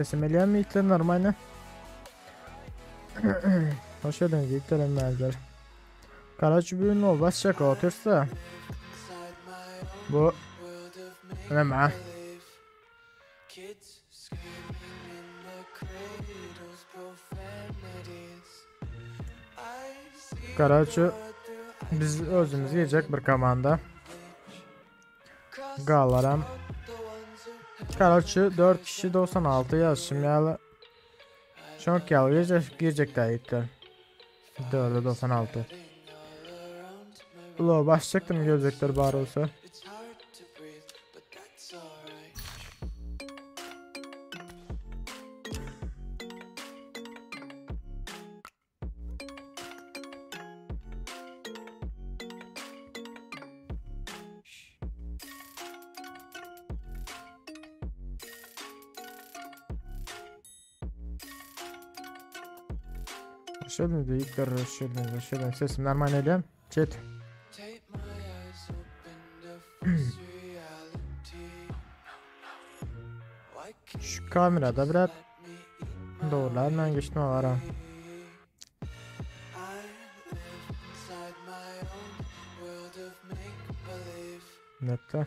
Sesim gelýärmi ýigitler normalny? Hoş geldiniz ýigitler hemmäňizler. Karaç bu gün basjak otyrsa. Bu neme? Karaçı biz özümüz girecek bir komanda. Galaram. Karaçı 4 kişi 96 yaşım ýaly. Şoňk ýaly girecek girecekler ýigitler. 4 96. Ulan başlayacaktım gelecekler bari olsa. Hoş geldiniz yiğitler, hoş geldiniz, hoş geldiniz. Sesim normal edeyim. Chat. Şu kamerada biraz doğrularla geçtim var. Nette.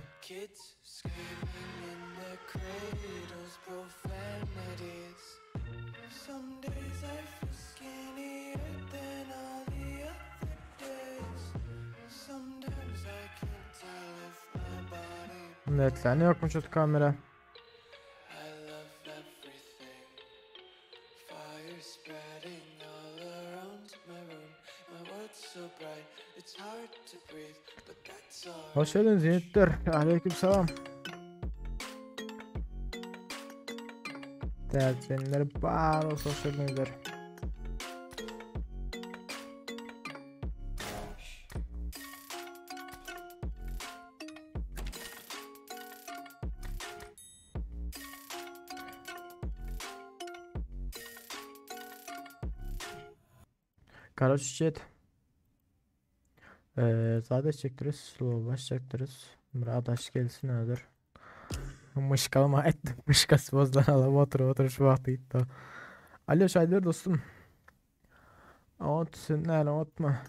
Netler ne yokmuş o kamera. Hoş geldiniz yiğitler. Aleyküm selam. Değerli bar olsun hoş geldiniz. Karaçiçet. Zade çektiriz, slow baş çektiriz. Muradaş gelsin ödür. Mışkalama ettim. Mışkası bozdan alıp otur otur şu vakti gitti. Alo Şahidir dostum. Ot sen otma.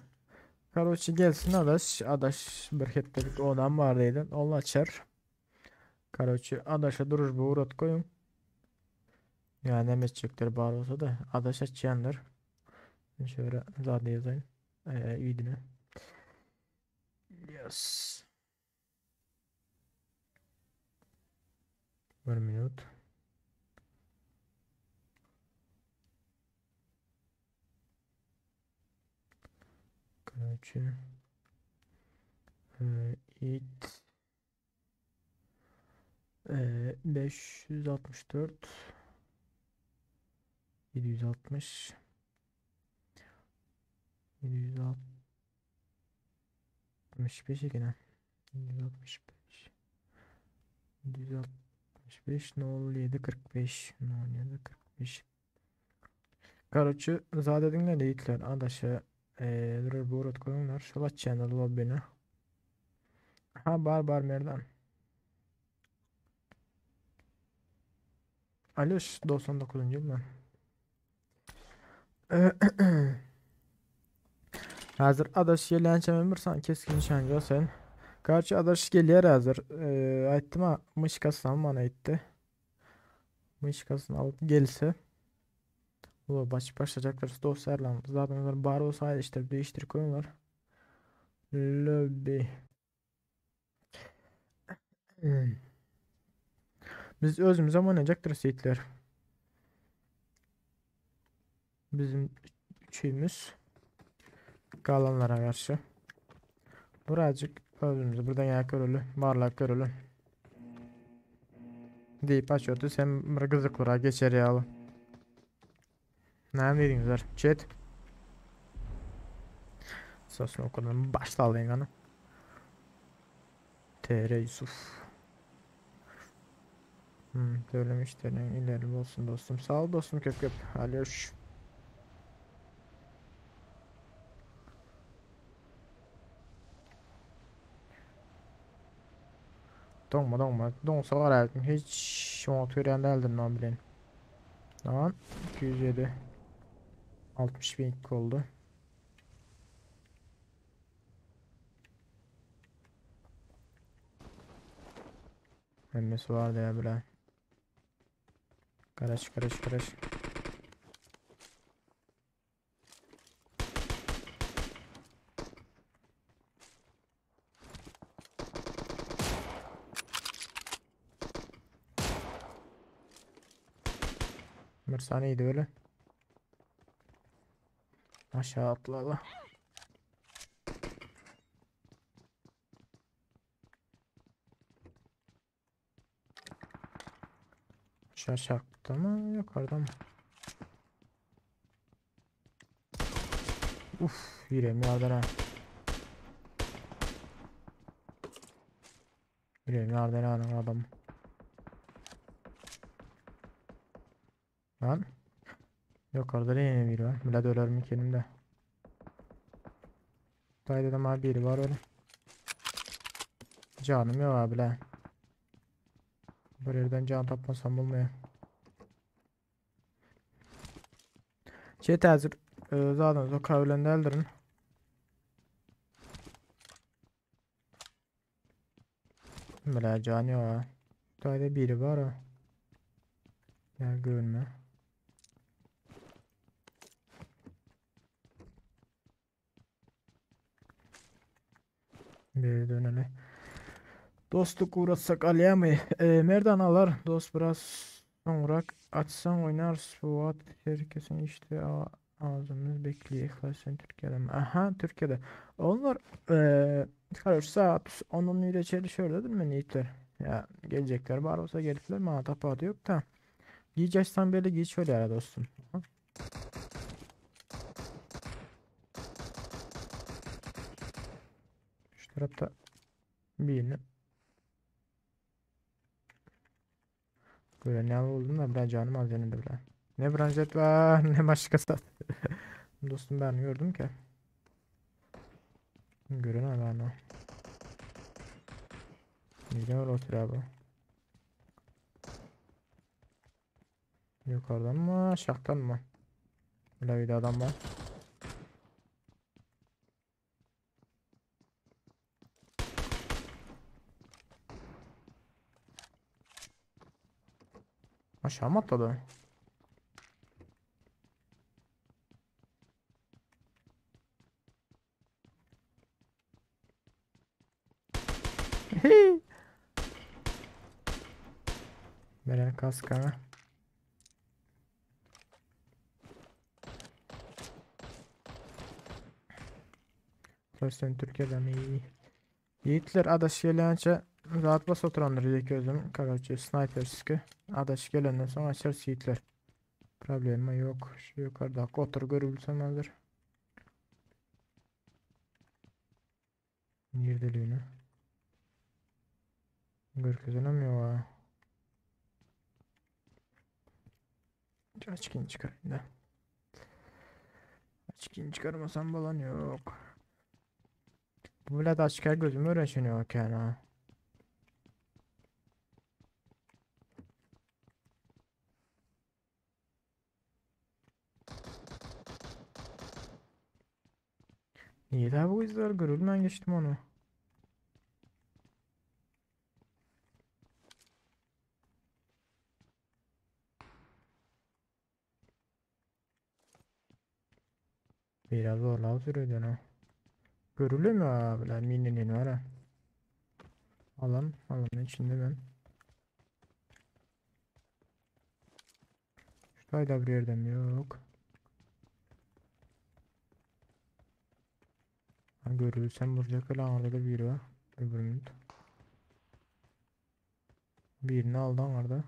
Karoçi gelsin adaş. Adaş bir heptelik odam var deydin. Onu açar. Karoçi adaşa durur bu uğrat koyun. Yani ne çektir bar olsa da adaş açayanlar. Şöyle zade yazayım. İyidine. Yes. Bir minut. Короче. It 564 760 765 yine 765 765 07 45 07 45. Короче, zadedinler yiğitler adaşı durur bu uğrat koyunlar şola channel lobby'ne. Ha bar bar merdan. Alo 99. yıl mı? Hazır adaş gelen çemen bir san keskin nişancı sen. Karşı adaş geliyor hazır. Aytdım ha mışkasını alman aytdı. Mışkasını alıp gelse. Lobi açyp başlajakdyrys dostlarlaryňyz zadyňyzlar bar bolsa aýdyşdyryp değişdirip goýuňlar. Lobi. Biz özümizem oýnajakdyrys ýigitler. Bizim üçimiz galanlara garşy. Birazcık özümüzü buradan ýa göreli, barlap göreli. Diýip açıyordu. Sen bir gyzyklyra geçer ýaly. Näme diýdiňizler? Chat. Sosny okudan başlalyň ana. TR Yusuf. Söyleme işleriniň ileri bolsun dostum. Sağ ol dostum köp köp. Alýoş. Doňma doňma. Doňsa garaýaryn. Hiç oňat görýän däldir men bilen. Tamam. 207. 60 bin oldu. Hemmesi vardı ya bile. Karaş karaş karaş. Bir saniydi öyle. Aşağı atladı. Aşağı çarptı mı? Yukarıda mı? Uf, yüreğim yardan ha. Yüreğim yardan ha adam. Lan. Yukarıda da yine biri var. Millet öler mi kendimde? Dayıda da biri var öyle. Canım yok abi la. Bir yerden can tapmasam olmuyor. Şey təzir zaten o kavlen eldirin. Bile can yok ha. Dayıda biri var ha. Ya görünme. Bir döneli. Dostluk uğratsak alaya mı? Merdan alar. Dost biraz sonra açsan oynar. Suat herkesin işte ağzımız bekliyor. Sen Türkiye'de mi? Aha Türkiye'de. Onlar karış saat 10'un ile çalışıyor dedim mi Yiğitler? Ya gelecekler var olsa gelipler bana tapadı yok da. Giyeceksen böyle giy şöyle ya dostum. Aha. Şu tarafta birini Böyle ne oldum da biraz canım az yanında bile. Ne branşet var ne başkası. Dostum ben gördüm ki. Görün ben o. Neden öyle oturuyor bu? Yukarıdan mı aşağıdan mı? Böyle bir adam var. Aşağı mı atladı? Veren kaskana. Sen Türkiye'den iyi. Yiğitler adaş gelince rahat bas oturandır ilk özüm. Karaçı sniperski. Adaş gelenden sonra açar yiğitler. Problemi yok. Şu yukarıda otur görülsem hazır. Nirdeliğini. Görkezemem ha. Açkin çıkarayım da. Açkin çıkarmasam balan yok. Bu bile açık gözümü öğreşiniyor yani ha. Niye daha bu izler görülmen geçtim onu. Biraz zorlap sürüyor ha. Görülüyor mu abiler? Mininin var ha. Alan, alanın içinde ben. Şurayda bir yerden yok. Ha, görülsem vuracak öyle orada da biri var. Bir minut. Birini aldı orada.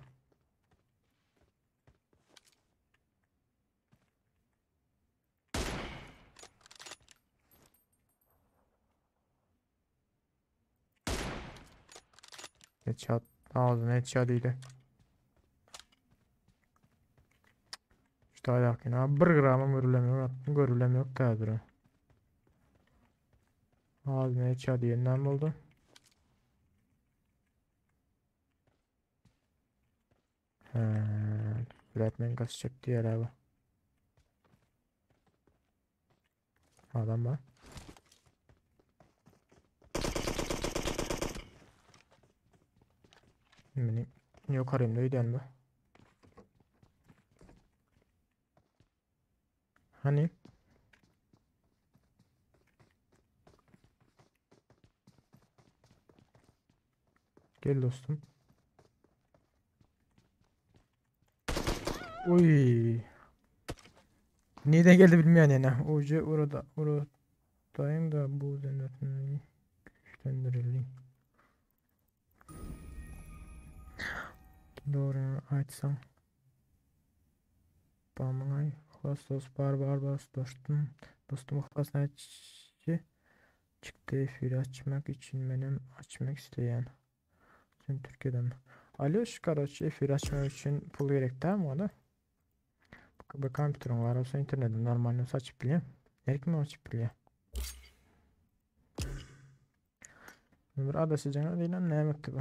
Headshot. Ağzına headshot ile. İşte alakın ha. Bir gramım görülemiyor. Görülemiyor tabi. Ağzına headshot yerinden buldu. He, Üretmen kaçacak diğer abi. Adam var. Beni yok arayayım da ödeyeyim bu. Hani? Gel dostum. Uy. Nereden geldi bilmiyorum yani. Ucu orada oradayım da bu zenatını güçlendirelim. Doğru açsam. Bamay Xostos bar bar bas dostum. Dostum xas nəçi çıktı efir açmak için benim açmak isteyen. Sen Türkiye'den mi? Alo şu efir açmak için pul gerek değil mi ona? Bu kompüterin var olsa internetin normal olsa açıp biliyor. Her kim açıp biliyor. Bir adası değil ne mektubu.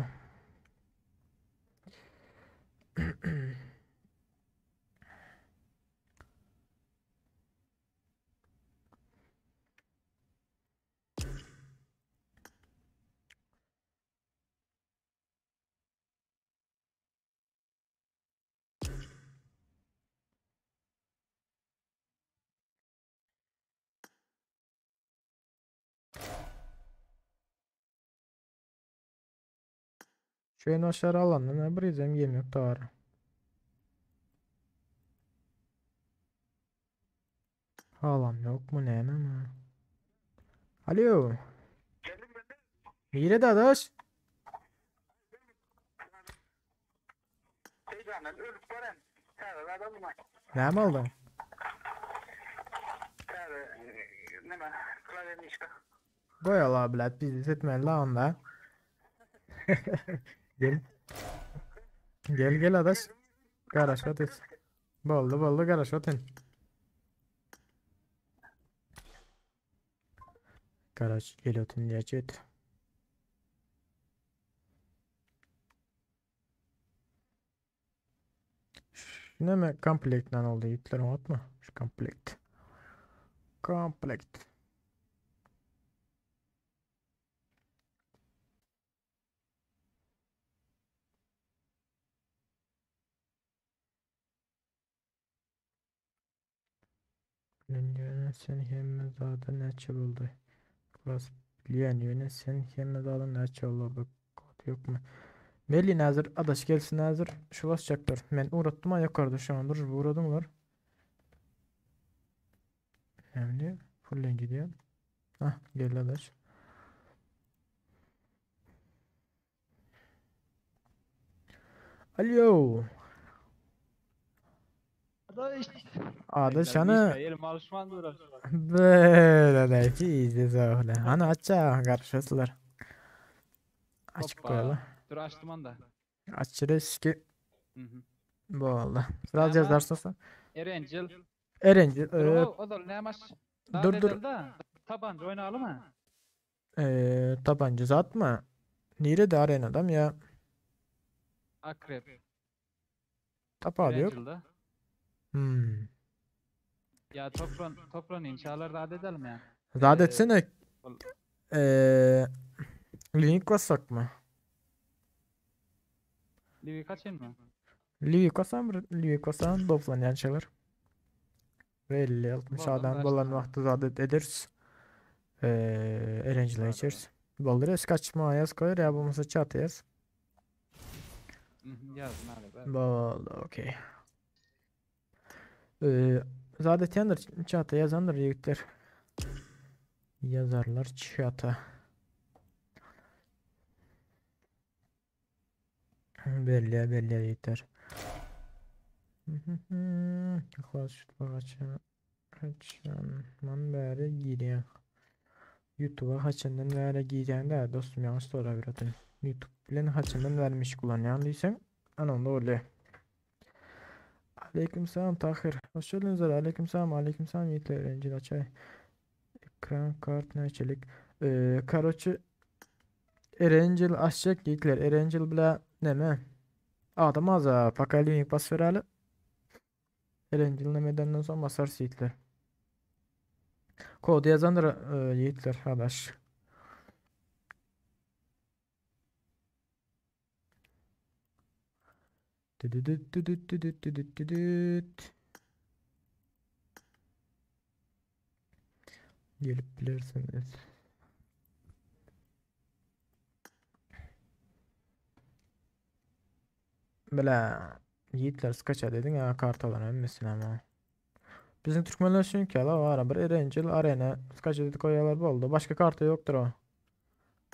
Şu en aşağı alandan bir izem yem yok da var. Alan yok mu ne mi? Alo. Nere dadaş? Ne mi aldın? Koy Allah bilet biz etme la onda. Gel. Gel gel adaş. Garaş at. Boldu boldu garaş atın. Garaş gel atın diye çet. Ne mi komplektten oldu yüklerim atma. Şu komplekt. Komplekt. Sen hemme zada neçe buldu. Klas bilýän sen hemme zada neçe oldu. Kod yok mu? Melli nazır adaş gelsin nazır şu basacaklar. Men uğrattım ha yukarıda şu an dur uğradımlar. Yani fullen gidiyor. Hah gel adaş. Alo. Adaş. Adaş hani Elim alışman uğraşıyor. böyle de ki iyice öyle. Hani aça karşılar. Açık Hoppa. koyalım. Dur açtım anda. Aç riski Hı hı. bu oldu. Biraz Ama- yazarsın. Erencil. Erencil. Dur o, o da ne maç? dur, dur. Tabanca oynayalım mı? Tabanca zatma. Nerede arenadam ya? Akrep. Tapa yok. Erencil'de. Hmm. Ya topran topran inşalar da edelim ya. Zat Ee, etsene. ol- Ee, link bassak mı? Livi kaçın mı? Livik basan, Livik basan doplanyan şeyler. Bir 50-60 Boldy adam onda bolan açma. wagty zat ederis. Erencile Boldy. geçeris. Boldy resk açma ýaz koýar ýa bolmasa çat ýaz. Mhm, ýazdym hali bar. Boldy, okey. Ee, zat etýändir çata ýazandyr ýigitler. Ýazarlar çata. Belli belli ýigitler. Yhlas şutba haçan haçandan bäri girýän. YouTube'a haçandan bäri girýän dä dostum ýalňyş sorap ýördüm. YouTube bilen haçandan bäri meşgullanýan diýseň, ana onda bolýar. Aleyküm selam Tahir. Hoş geldiniz. Aleyküm selam. Aleyküm selam yiğitler. Encil açay. Ekran kart näçelik? Ee, karoçi Erencil açjak yiğitler. Erencil bile neme? Adam az ha. Paka link bas vereli. Erencil nemedenden sonra basar yiğitler. Kodu yazandır e, yiğitler. Adaş. Düdüdüt düdüt düdüt düdüt düdüt. Gelip bilirsiniz. Bile yiğitler skaça dedin ha kartalan ölmesin ama. Bizim Türkmenler çünkü la var bir Erencil arena skaça dedi koyuyorlar boldu. Başka karta yoktur o.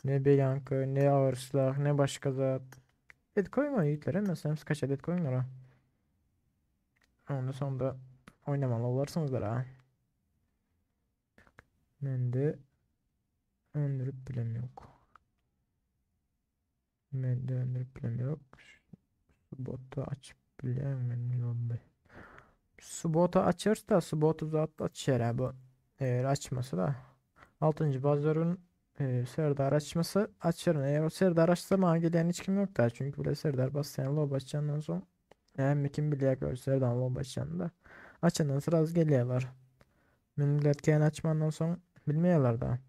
Ne Bianca ne ağır silah ne başka zat. Et koyma yiğitler hemen skaça dedi koyunlar ha. Ondan sonra da oynamalı olarsınız ha. Ben de öndürüp bilem yok. Ben de öndürüp bilem yok. Botu açıp bilem lobby. Subota açarsa da Subotu zat açar ha bu. Eğer açmasa da. 6. Bazar'ın e, Serdar açması açar. Eğer o Serdar açsa bana gelen hiç kim yok da. Çünkü bile Serdar bassan lob açandan sonra hem kim bilecek o Serdar lob açan da. Açandan sonra az geliyorlar. Millet kendi açmandan sonra bilmiyorlar da.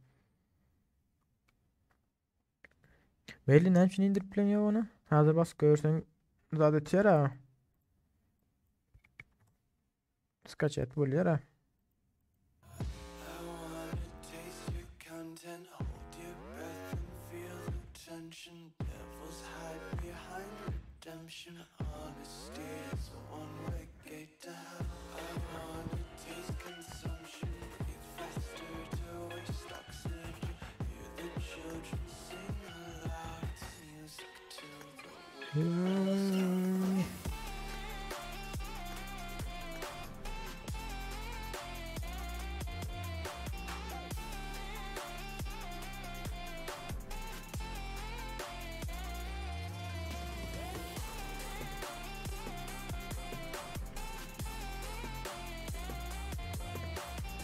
Belli ne için indirip bilemiyor onu. Hazır bas görsen zat ötüyor ha. Skaç et buluyor ha. I wanna taste your content, hold your breath and feel the tension. Devils hide behind redemption. Honesty is a one-way gate to hell. I wanna taste consumption, breathe faster to waste oxygen. Hear the children sing aloud. It's music to the Hmm.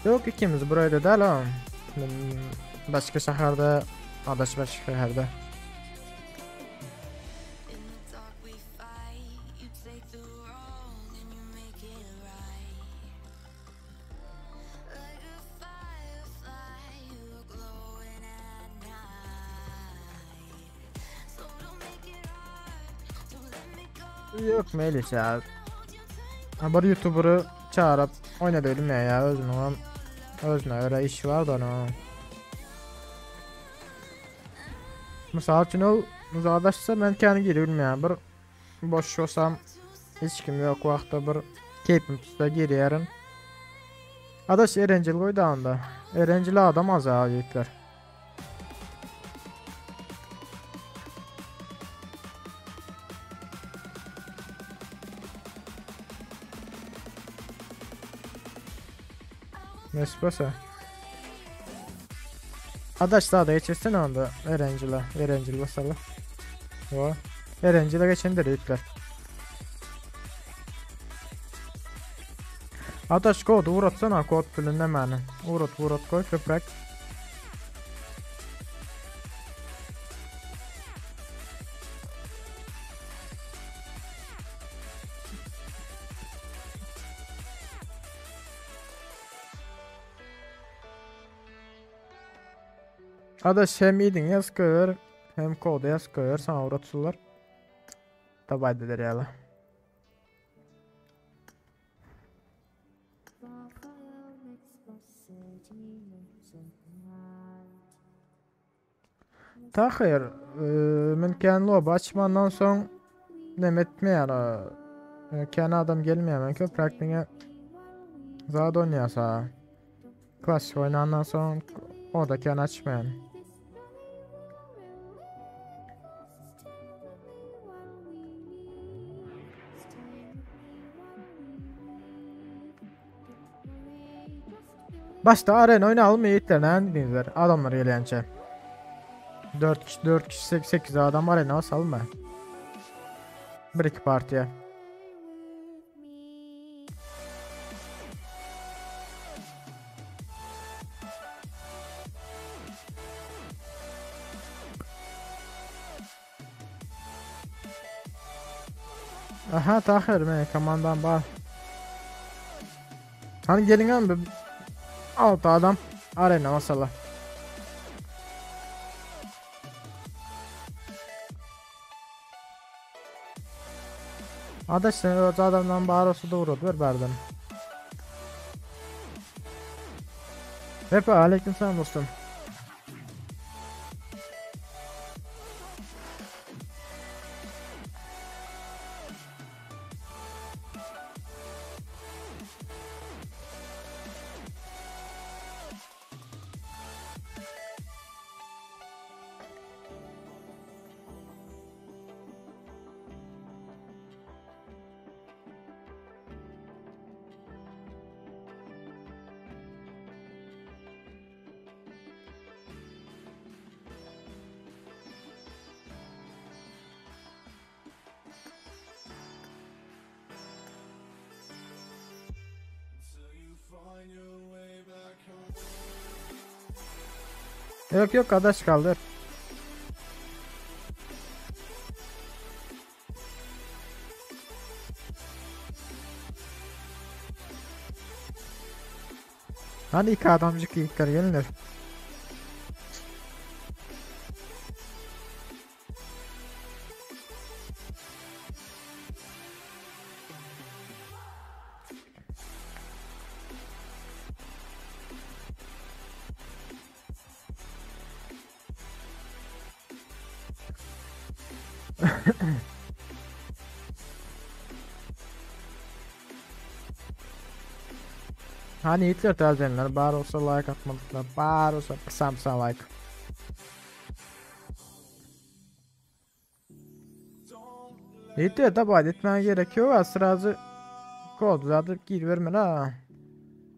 Yok ikimiz burayda değil ha. Ben başka şehirde, adaş başka şehirde. In the dark we fight. You take the wrong and you make it right. Like a firefly, you are glowing at night. So don't make it hard. Don't let me go. Yok Melis ya. Hold you tight. Ha, bir YouTuber'ı çağırıp oyna dedim ya ya özüne onun özüne öyle iş var da onun. Misal üçün ol uzaklaşsa ben kendi geri bilmiyorum. Bir boş olsam hiç kim yok vaxtda bir keyfim tutsa giriyorum. Adaş Erencil koy da onda. Erencil adam az ha yiğitler. Nesbese. Adaş daha da geçirsene onda Erencil'e. Erencil basalım. Va. Erencil'e geçendir yiğitler. Adaş kod uğratsana kod pülünde məni. Uğrat uğrat koy köprek. Adaş hem idin yaz koyar hem kodu yaz koyar sana uğratsunlar. Tabay dediler yala. Tahyr, men kän loba açmandan soň neme etmeýär. Kän adam gelmeýär. Men köpräk diňe zat oýnaýarsa. Klasik oýnandan soň o da kän açmaýan. Başda arena oýnalymy ýigitler näme diýdiňizler? Adamlar gelýänçe. 4 kişi 4 kişi 8 adam arena basalmy? 1 2 partiýa. Aha Tahir men komandam bar. Hani gelin abi. 6 adam arena masala. Adaş sen öz adamdan bar olsa doğru ver berdim. Vefa aleyküm selam dostum. Yok yok adaş kaldır. Hani iki adamcık yiğitler gelinir. Hani yiğitler tercihler bar olsa like atmadıklar bar olsa pısam pısam like. Yiğitler tabi etmen gerekiyor asrazı kod zaten gir verme la.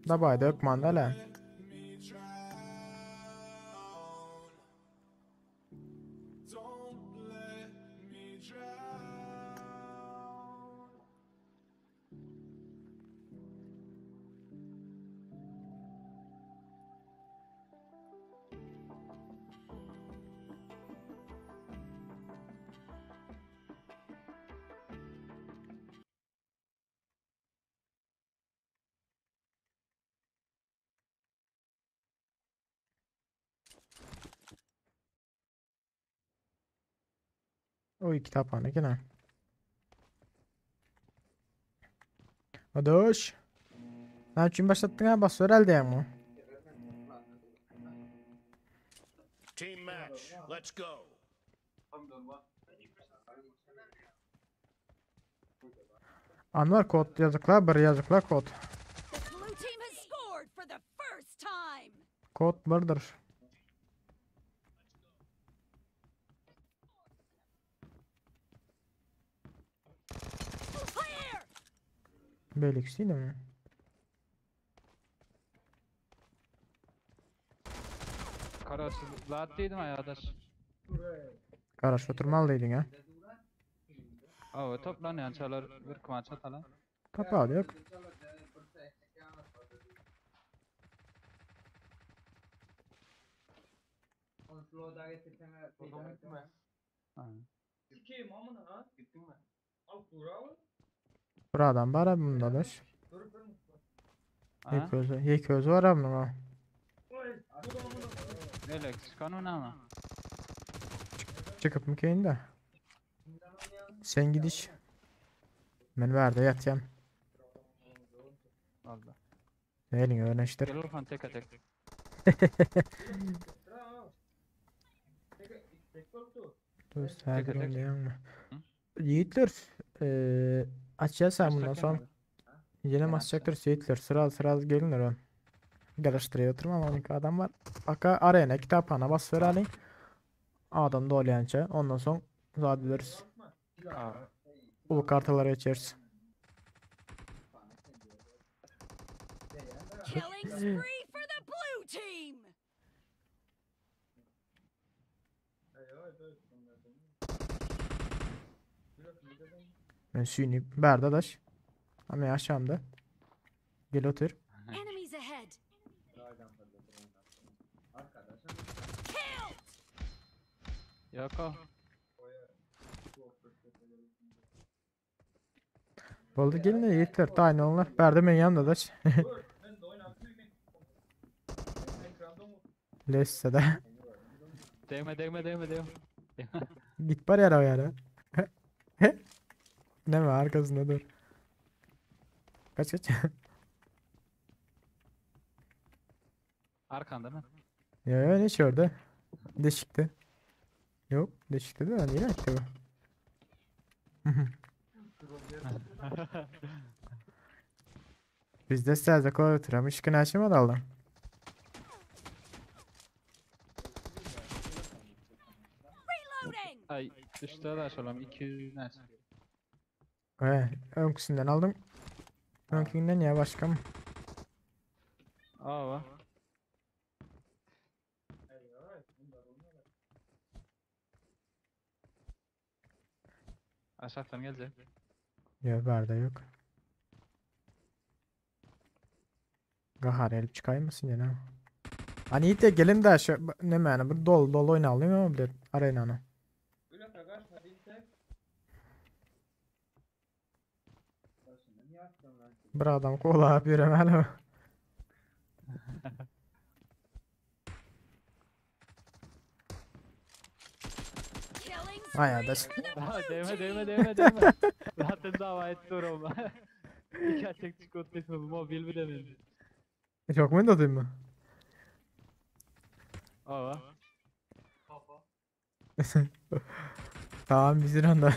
Dabay da ökman da la. O iki tapan gene. Adoş. Näme üçin başlatdyň ha bas herhalde ya mı? Team match. Let's go. Anwar kod yazıklar bir yazıklar kod. The blue team has scored for the first time. Kod birdir. Clear. Beýlekisi değil mi? Karaç zat diýdim ay adaş. Garaş oturmalıydın ha. Awa toplanýan çalar bir kıvanç atalan. Kapalı yok. Ha. Buradan var abi bunda da. Ha? Yek özü, yek özü var abi bunda. Elek çıkan ama. Çıkıp mı keyin de. Sen gidiş. Men bärde ýatýan. Valla. Elini öğreniştir. Gel Orhan tek tek. Dost häzir Tek tek. oýnaýaňmy? Ýigitler, eee açýas ha bundan soň. Ýene Men açjakdyr ýigitler. Sıra sıra gelinler o. Garaşdyrýar oturma 12 adam bar. Aka arena kitaphana bas bereli. Adam dolýança ondan soň zat ederiz. Aa. Ulu kartalara geçeriz. Killing spree for the blue team. Men süýnüp bärde daş. Ama aşağımda. Gel otur. Enemies ahead. Killed. Yok o. Boldy gelin ýigitler taýyn olunlar. Bärde men ýanymda daş. Lesse de. Degme degme degme degme. Git bar ýere o ýere. Neme arkasında dur. Kaç kaç. Arkanda mı? Yo yo ne orada? Deşikti. Yok deşikti de niye gitti bu? Bizde sadece klaviatura myszkę açmadı aldım. Reloading. Ay düştü da şolam 200 ne? He, önküsünden aldım. Önkünden ya başka mı? Aa. Aşağıdan gelecek. Yok barda yok. Gahar elip çıkay mısın yine? Hani iyi de gelin de şu ne mena bu dolu dolu oynayalım ama bir arenanı. Bir adam kola yürümeli. Killing Ay spree adaş. for the Daha blue değme değme team. değme değme. Zaten dava etti oğlum. İki açık çikolatası mobil bile mi? Çok mu da mı? Aa. Tamam bizim onda.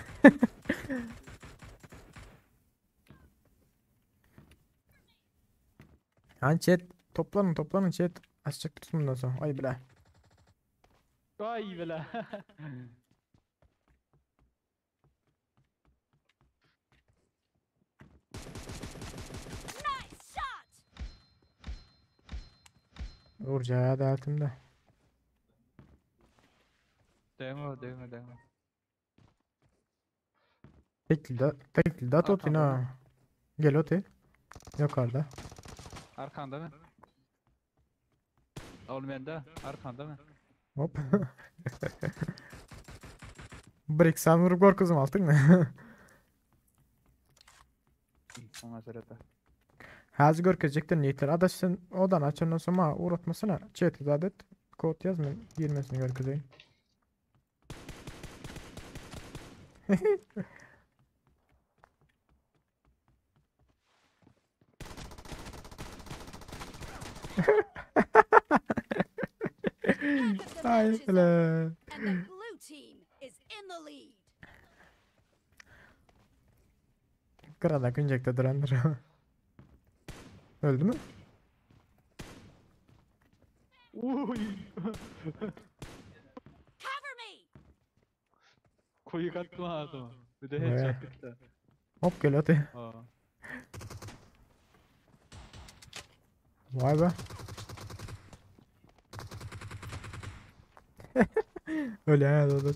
Hani chat toplanın toplanın chat. Açacak tutun bundan sonra. Ay bile. Ay bile. Nice shot. Vuracağı dağıtım da. Değme değme değme. Tekli de tekli de tut yine Arkanda ha. Gel otur. Yukarıda. Arkanda mı? Oğlum bende arkanda mı? Hop. Break sen vurup korkuzum altın mı? Ona sırada. Hazır görkezecektir niyetler. Adaş sen odan açandan sonra uğratmasana. Chat zadet kod yazma girmesini görkezeyim. Half of the Ay match is bile. over, and the blue team is in the lead. Kırada güncekte durandır. Öldü mü? Uy. Cover me. Kuyu kattım ağzıma. Bir de Evet. headshot bitti. Hop gel hadi. Aa. Vay be. Öyle ya adaş.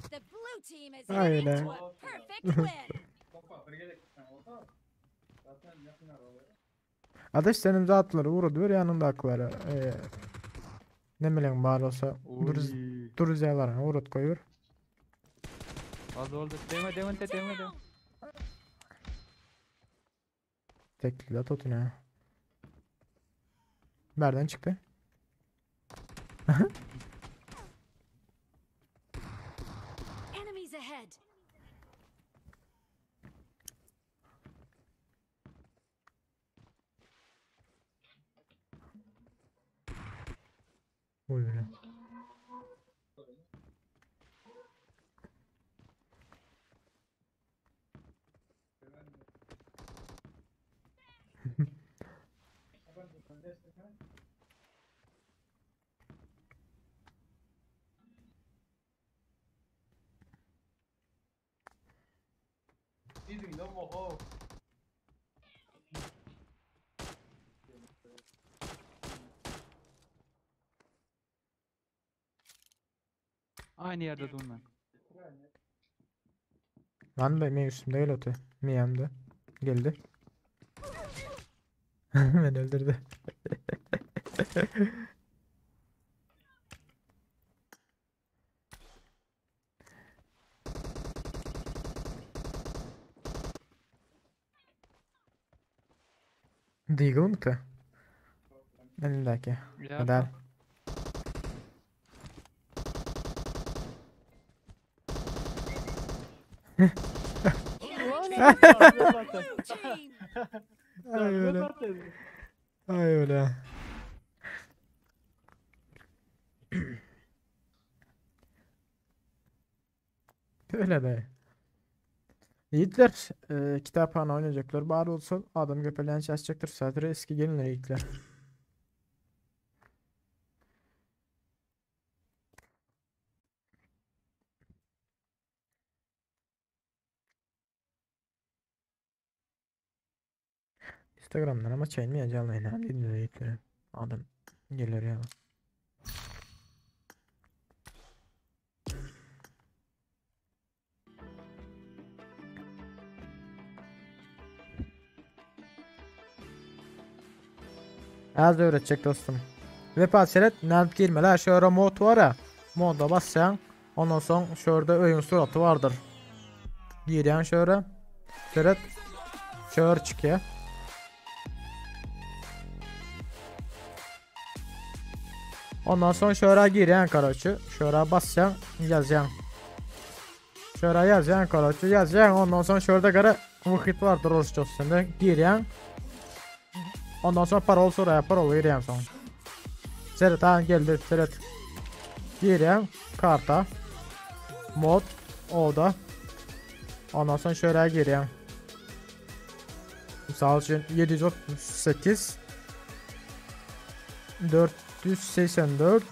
The blue team is Ay heading be. to a perfect win. Adaş senin zatları uğradı yanındakilere. Ee, ne bileyim bari olsa duruz Uy. duruz yalarına uğrat koyuyor. Oldu oldu. Değme değme de değme değme. Down. Tekli de tutun ya. Nereden çıktı? Enemies ahead. Uy bile. Aynı yerde durma. Lan be men üstümde gel oty. Miýamda. Geldi. Meni öldürdi. Deagle mı? Elindeki. Ya. Neden? Blue team. Ay öyle. Ay öyle. Öyle de. Yiğitler e, kitaphane oynayacaklar. Bari olsa adam köpeleyen çalışacaktır. Sadece eski gelinler yiğitler. Instagram'dan ama çeynmeye canlı yayına dinle yiğitler. Adam gelir ya. Az öğretecek dostum. Vefa seret nädip girmeli? Şöyle mod var ya. Modda bassan, ondan sonra şurada öyün suratı vardır. Girýän şöyle. Seret şöyle çıkıyor. Ondan sonra şöyle girýän karaçı. Şöyle bassan, yazacaksın. Şöyle yazacaksın karaçı, yazacaksın. Ondan sonra şurada gara vakit vardır orası Girýän. Ondan sonra parol soraya parol girýän soň. Seret ha geldi seret. Girýän karta. Mod oda. Ondan sonra şöyle girýän. Misal üçün 738 484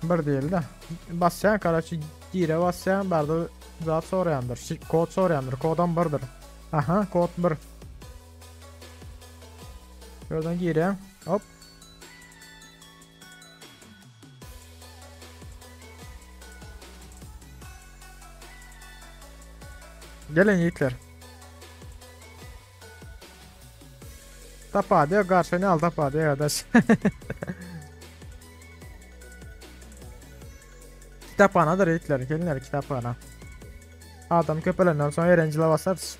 bir değil de. Basýan karaçy gire basýan barda zat soraýandyr. Kod soraýandyr. Kodam birdir. Aha, kod 1. Şuradan girýän. Hop. Gelin yiğitler. Tapa diyor karşını al tapa diyor kardeş. Kitaphanadır yiğitler. Gelinler kitaphana. Adam köpelenden sonra öğrenciler basarız.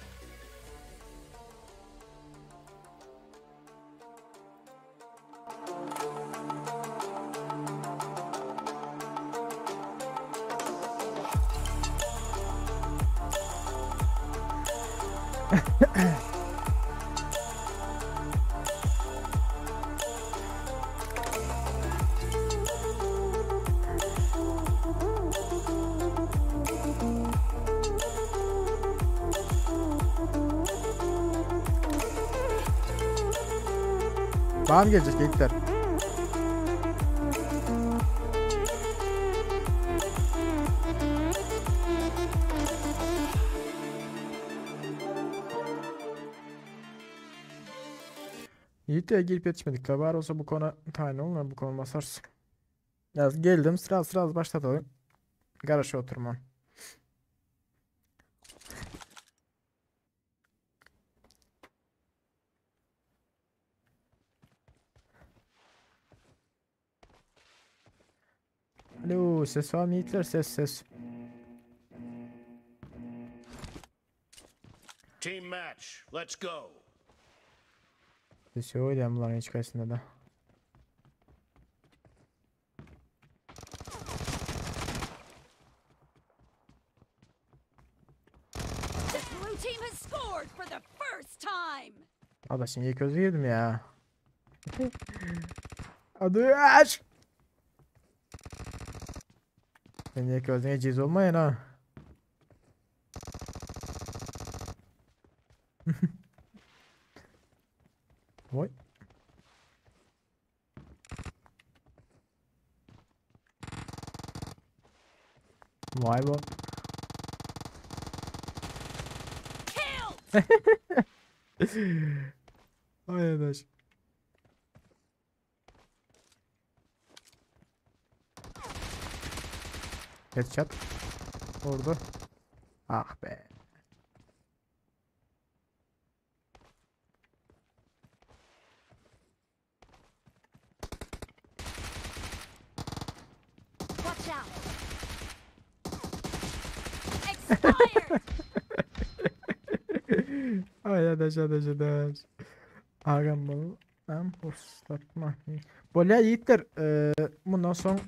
Bana mı gelecek yiğitler? Yiğit'e girip yetişmedik. Var olsa bu konu tayin olmuyor. Bu konu basarsın. Ya geldim sıra sıra başlatalım. Garaja oturma. Alo ses var mı yiğitler ses ses. Team match. Let's go. Ses yok ya bunların hiç karşısında da. The blue team has scored for the first time. Ada şimdi ilk özü girdim ya. Hadi aç. Sen ilk özüne ciz olmayın ha. Oy. Vay be. Killed! Ay adaş. Headshot. Vurdu. Ah be. Watch out! Expired! Ay adaş adaş adaş. Agam bu. Ben postlatma. Bolya yiğitler. E, bundan son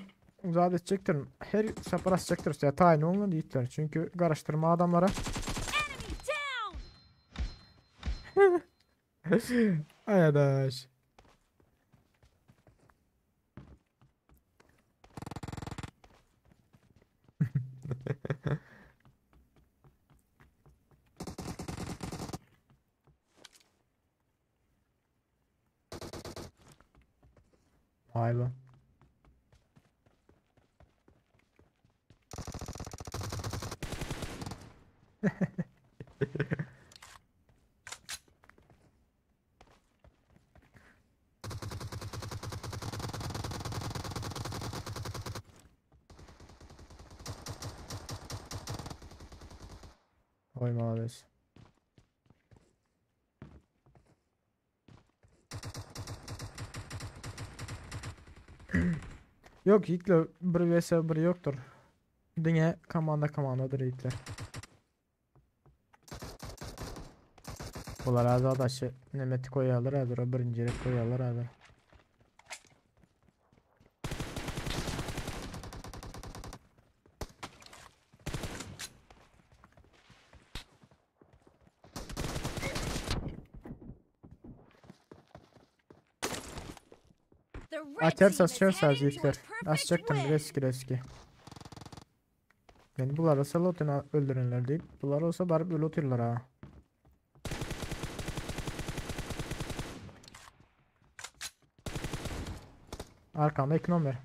uzat edecektir. Her sefer açacaktır. Ya tayin olun yiğitler. Çünkü karıştırma adamlara. Enemy down! Ay adaş. Vay be. Oy malades. Yok yiğitler 1 vs 1 yoktur. Diňe komanda komandadyr yiğitler. Bular az adaşı nemeti koyarlar hazır o birinci yere koyarlar hazır. The red Açarsa team is açarsa heading to a yiğitler. perfect Açacaktım win. reski reski. Yani bular olsa lotunu öldürürler deyip bular olsa barıp öyle otururlar ha. Arkamda iki numara.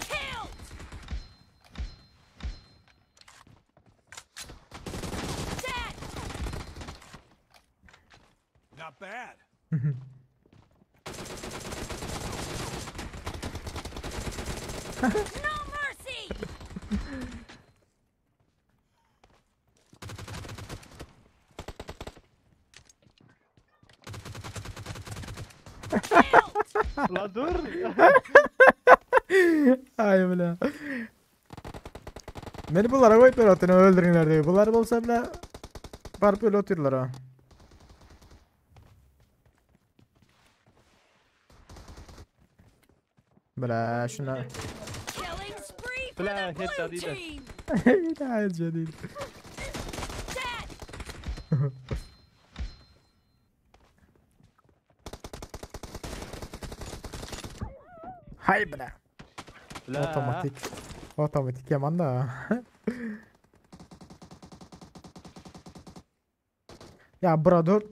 Killed! Dead! Not bad. No mercy! Killed! La dur. Ay bile. Beni bunlara koyup böyle otunu öldürürler diyor. Bunlar olsa bile barıp öyle otururlar ha. Bile şuna. Killing spree for Bla, the blue headshot either. team! Hayır değil. Dead! Hay bile. La. Otomatik. Otomatik yaman da. Ya bura 4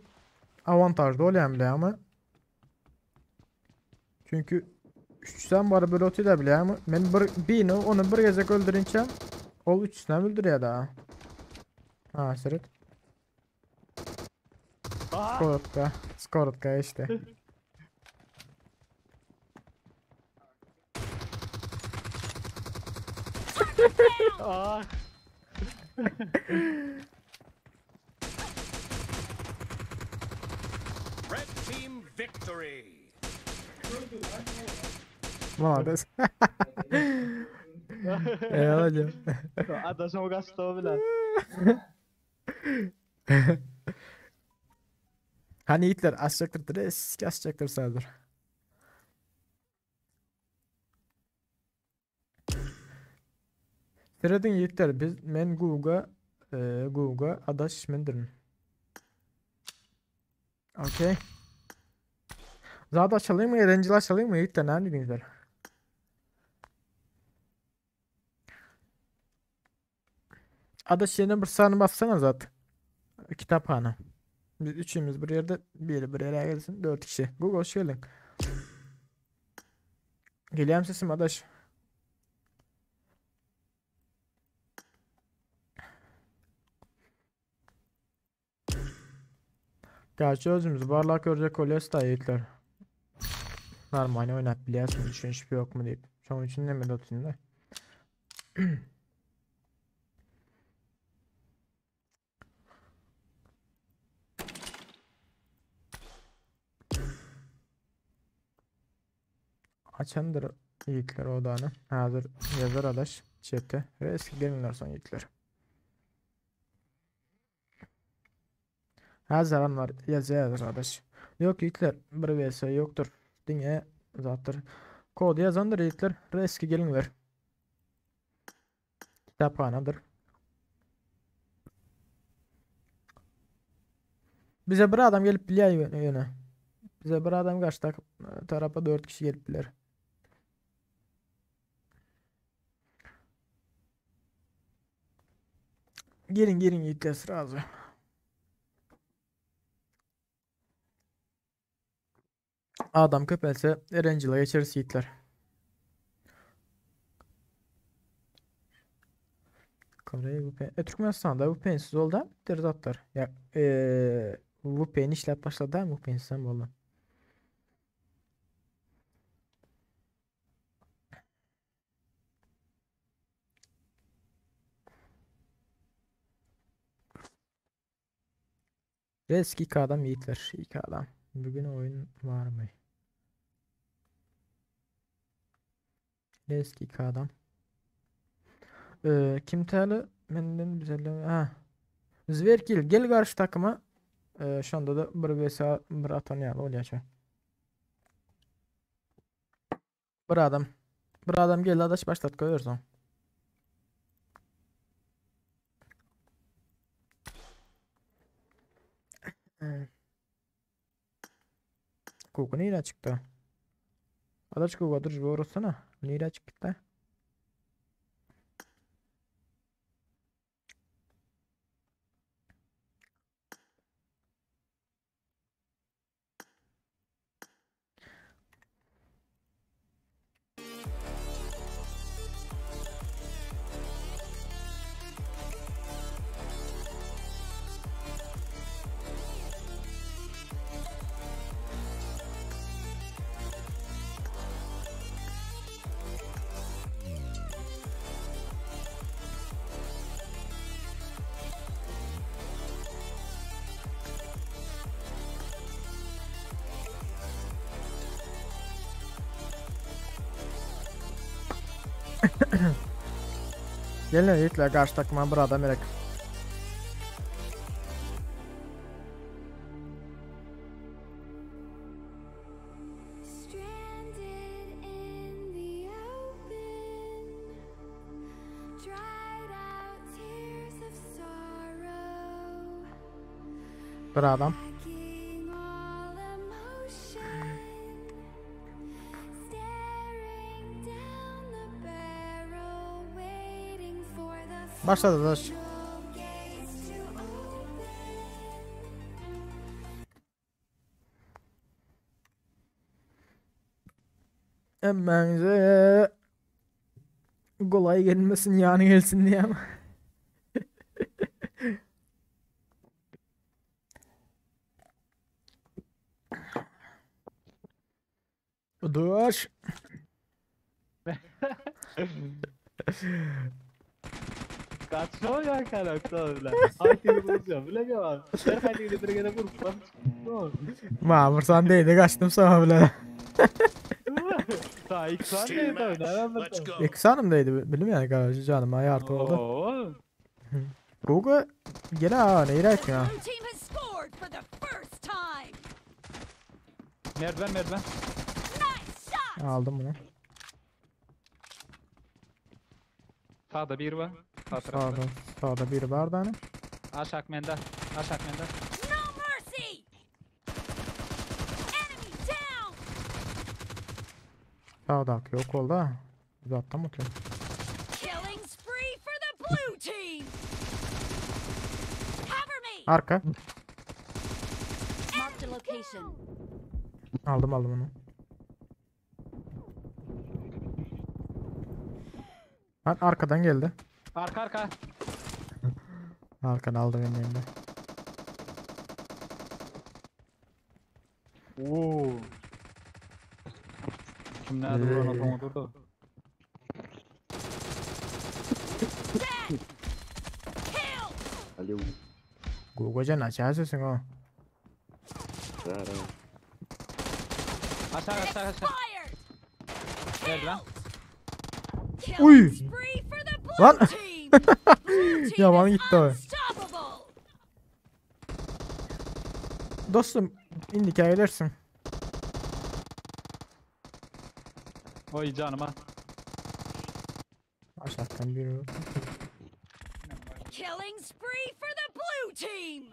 avantajlı oluyor bile ama. Çünkü 3'ten bari böyle otuyor da bile ama ben bir birini onu bir gezek öldürünce ol üçünden öldürüyor da. Ha sırıt. Aa, Skorotka. Skorotka işte. aa. Red team victory. Maalesef. Eyvallah hocam. Adaşım o kaçtı bile. Hani yiğitler açacaktır eski açacaktır sayılır. Seyredin yiğitler biz men Guga e, Guga adaş mendirin. Okey. Zada açalayım mı? Eğlenceli açalayım mı? Yiğitler ne dediniz? Adaş yerine bir sahne bassana zaten. Kitaphane. Biz üçimiz bir ýerde, biri bir ýere gelsin, 4 kişi. Google hoş geldin. Gelýärmi sesim adaş? Gerçi özümüz barlak görecek bolýas da ýigitler. Normal oýnap bilýäsmi, düşünişip ýokmy diýip. Şonuň üçin neme otyryn da. Açandyr ýigitler odany. Hazır yazar adaş chat'e. Eski gelinler son ýigitler. Her zaman var yazar adaş. Yok ýigitler bir vs yoktur. Diňe zatdyr. Kod yazandyr ýigitler. Eski gelinler. Kitaphanadyr. Bize bir adam gelip bilýär ýöne. Bize bir adam karşı tarapa 4 kişi gelip biler. Gelin gelin yiğitler sırası. Adam köpelse Erencil'e geçeriz yiğitler. Kore'ye VPN. E, Türkmenistan'da VPN'siz oldu ha? Bitir Ya e, VPN işlep başladı ha VPN'siz oldu. Eski iki adam yiğitler. İki adam. Bugün oyun var mı? Eski iki adam. Kim täli menden güzel ha. Zwerkil gel garşy takıma. Şonda da bir vs bir atan ýaly bolýar. Bir adam. Bir adam geldi adaş başlat koyuyorsun. Kuku nire çıktı? Adaş kuku dur vurursana. Nire çıktı? Gelin yiğitler karşı takıma bir adam gerek. Bir adam. Başladı daş. Emmenize kolay gelmesin yani gelsin diye ama. Dur. Kaçma ya karakterler. Haydi vuracağım. Bilemiyorum. Her haydi bir gene vur. Ma vursan değdi kaçtım sana bile. Ta ilk san değil tabii. Nereden Let's vurdun? go. İlk sanımdaydı bilim yani kardeşim canım ayartı oldu. Oo. Google gel ha ne irak ya. Blue team has scored for the first time. Merdiven merdiven. Nice shot. Aldım bunu. Sağda bir var. Sağ tarafta. Sağda, sağda biri var tane. Aşak mende. Aşak mende. No mercy. Enemy down. Sağda yok oldu ha. Uzaktan mı oturuyor? Killing spree for the blue team. Cover me. Arka. location. Aldım aldım onu. Lan arkadan geldi. Arka arka. Arkadan aldı benim elimde. Oo. Kim nerede vuran Ee. adamı durdu. Kill. Alo. Gogocan açar sesin o. Rara. Aşağı aşağı aşağı. Expired. Nerede lan? Killing Uy. spree for the blue Lan. team. Blue team Yaman is gitti o. unstoppable. Dostum indiki gelirsin. Oy canıma. Aşağıdan bir Killing spree for the blue team.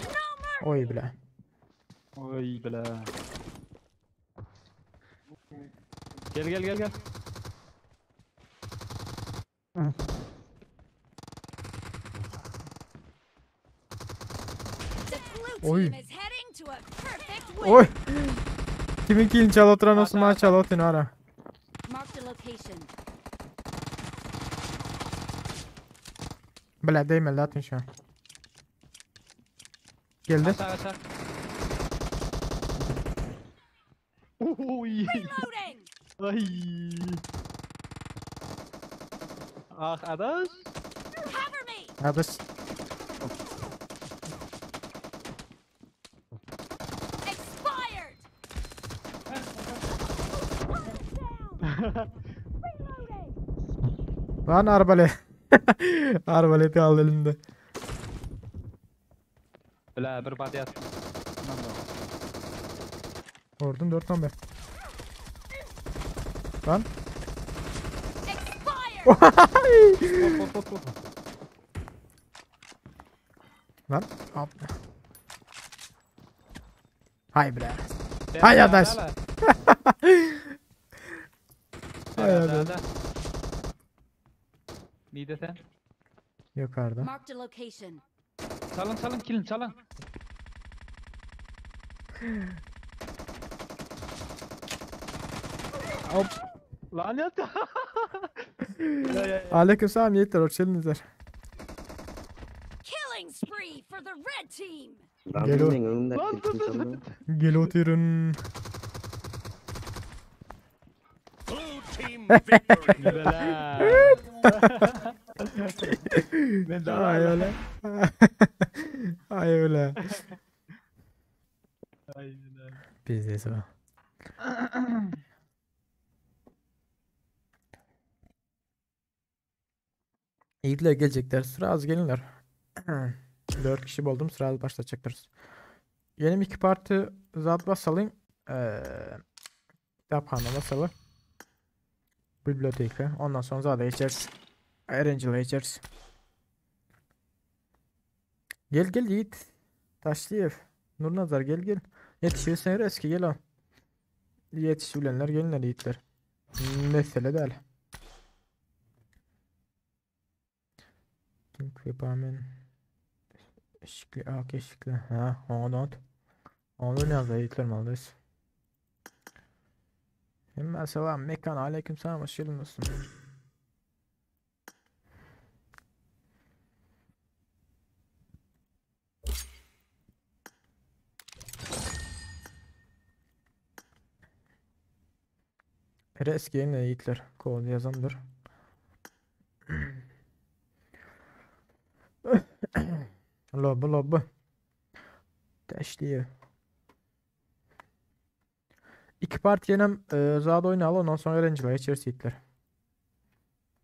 No mercy. Oy bile. Oy bile. Gel gel gel gel. The blue Oy. team is heading to a perfect win. Oy. Kimin kilini çal oturan olsun bana çal oturun ara. Marked a location. Bile değmedi atın şu an. Geldi. Aşağı aşağı. Oy. Reloading. Ay. Ah adaş. Cover me. Kardeş. Expired. Reloading. Lan arbalet. Arbaleti aldı elinde. Bile bir body at. Vurdum 4 11. Lan. Expired. Hop hop hop hop. Lan. Hop. Hay bre. Hay adaş. Hay adaş. Nide sen? Yukarıda. Marked a location. Çalın çalın kilin çalın. Hop. Lan yat. Ya, ya, ya. Aleykümselam Yiğitler hoş geldinizler. Killing spree for the red team. Lan Gel o- men önümde Lan dur, dur, dur. Gel oturun. Blue team victory. Bela. Ben de Ay öyle. Ay öyle. Ay, öyle. Bizde o. Yiğitler gelecekler. Sıra az gelinler. 4 kişi buldum. Sıra az başlatacaklar. Benim iki parti zat basalım. Ee, kitapxana basalı. Biblioteka. Ondan sonra zada geçeriz. Erencil'e geçeriz. Gel gel Yiğit. Taşlıyev. Nur Nazar gel gel. Yetişirsen eski gel al. Yetişibilenler gelinler yiğitler. Mesele değil. Equipment. Eşikli, ak eşikli. Ha, onu Onu ne yazdı yiğitler malıyız. Hemen selam mekan aleyküm selam hoş geldin dostum. Res gelin yiğitler. Kod yazandır. Lobby lobby. Teşliyor. İki parti yenem e, zada oynalı ondan sonra öğrenciler içerisi yiğitler.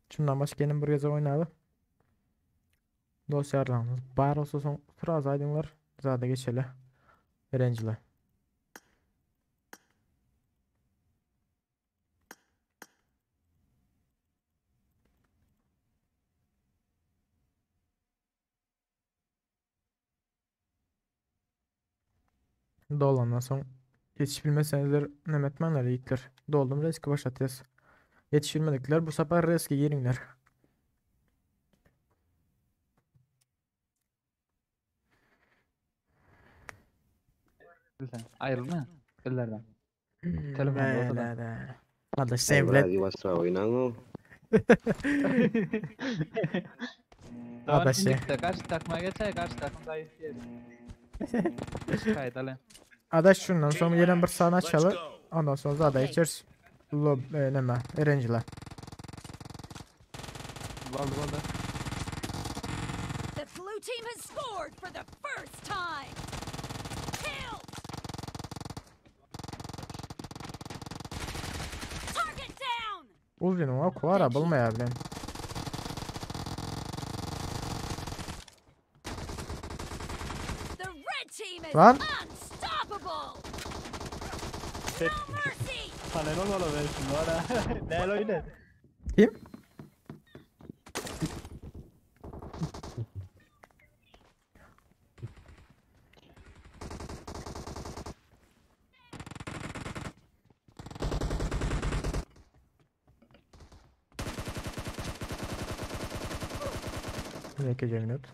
Şundan başka yenem bir geze oynalı. Dosyalarımız bar olsa son sıra aydınlar. Zada geçeli. Öğrenciler. Dolandan son yetişbilmesenizler nemetmenler yiğitler. Doldum riski başlatacağız. Yetişilmedikler bu sefer riske girinler. Bilsen, aýrylma ellerden. Telefonda ortada. Bele. Kardeş Ay sen biraz bilen. yavaşra oynan o. Tamam Adaşı. şimdi de karşı takıma geçer, karşı takım zayıf diyelim. Kayıt alayım. Adaş şundan sonra gelen bir sahne Let's açalım. go. Ondan sonra da içeriz. Lob e, neme, Erenciler. Valdı valdı. The blue team has scored for the first time. Kill. Target down. Uzun o kuvara bulmaya bilen. The red team is Lan. unstoppable. Set. No mercy. Panel olmalı ben şimdi var ha. Neler oynar? Kim? Bir minut.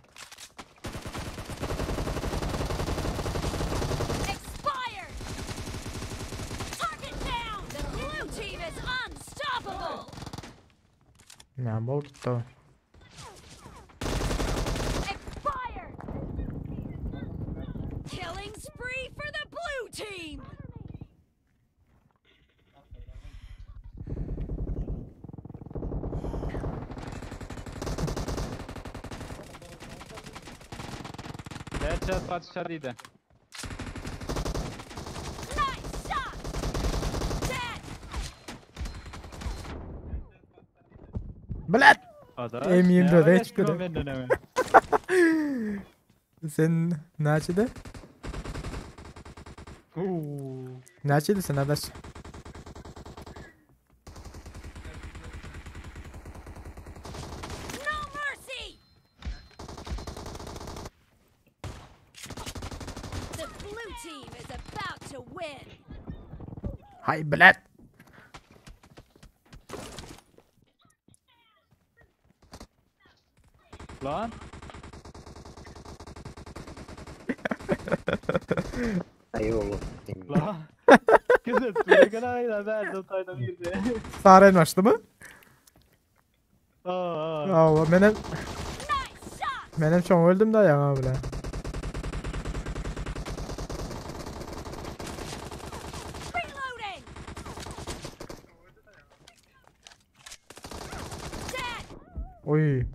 Expired. Target down. The blue team is unstoppable. Ne bol gitti o. Expired. Killing spree for the blue team. Headshot patyşa diýdi. Nice shot. Dead. Blat! Adaş. M24 ne çıktı da. benden hemen. Sen näçede? Oo. Näçede sen adaş? No mercy. The blue team is about to win. Hay blat! Lan. Ay oğlum. Lan. Kızım sürgün ayla ben de tayda girdi. Saren açtı mı? Aa. Allah benim Nice shot. benim çok öldüm da ya bile. Reloading. Dead. Oy.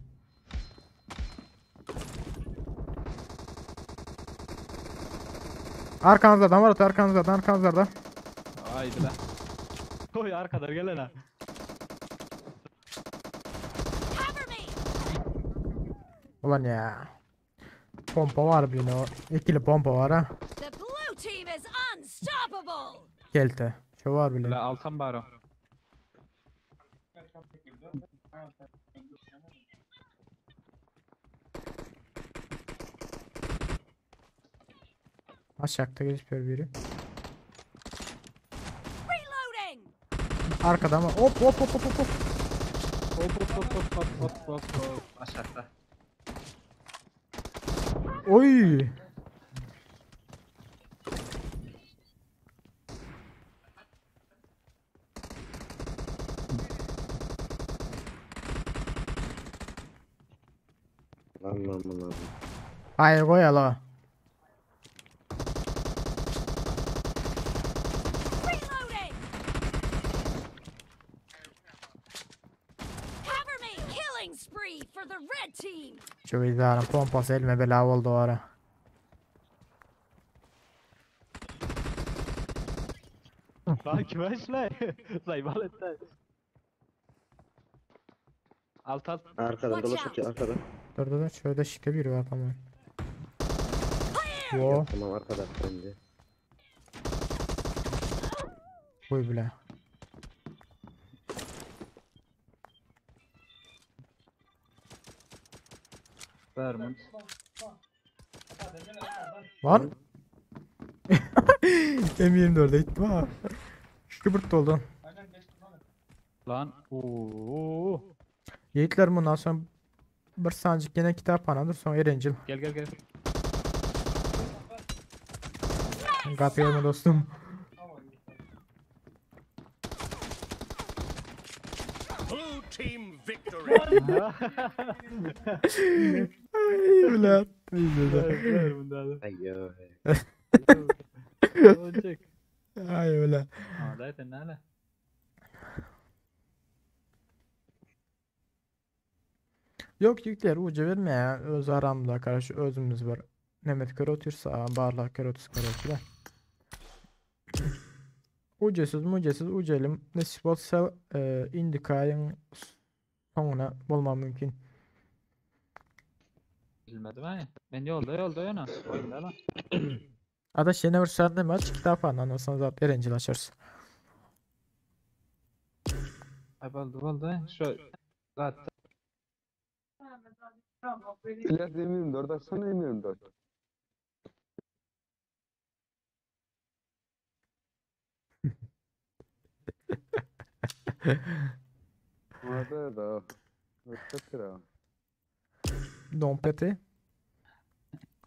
Arkanızda adam var arkanızda adam arkanızda adam. Haydi lan. Koy arkada gel lan. Cover me. Ulan ya. Pompa var bir o. İkili pompa var ha. The blue team is unstoppable. Kelte. Şu var bile. La altan baro. Aşağıda gözüküyor biri. Reloading. Arkada ama hop hop hop hop hop. Hop hop hop hop hop hop hop hop. Aşağıda. Oy. Lan lan lan lan. Hayır koy ala. Reloading. Cover me. Killing spree for the red team. Şu izahın pompası elime bela oldu o ara. Lan kime işle? Zayıf etti. Alt alt. Arkadan Watch dolaş out. atıyor arkadan. Dur dur dur şöyle şıkta biri var tamam. Yo Tamam arkadan bence. koy bile. Vermont. Lan. M24'e gittim ha. Şıbırt oldu. Lan. Oo. Yiğitler bundan sonra bir sancık yine kitap anadır sonra Erencil. Gel gel gel. Gapy gelme dostum. Blue team victory. Ay bilat. Bilmedi. Ver bunda da. Ay yo. Olacak. Ay öyle. Aa, zaten ne Yok yükler ucu verme ya. Öz aramda karşı özümüz var. Mehmet kör otursa barla kör otursa kör otursa. Ucesiz mucesiz ucelim. Nesip olsa e, indikayın sonuna bulma mümkün. Bilmedim ha. Ben yolda yolda yana. Oyunda lan. Adaş yine bir sen de aç kitap andan sonra zaten erencil açarız. Ay oldu oldu. Şu zaten İlyas M24 açsana M24. Orada da. Öteki Don Peti.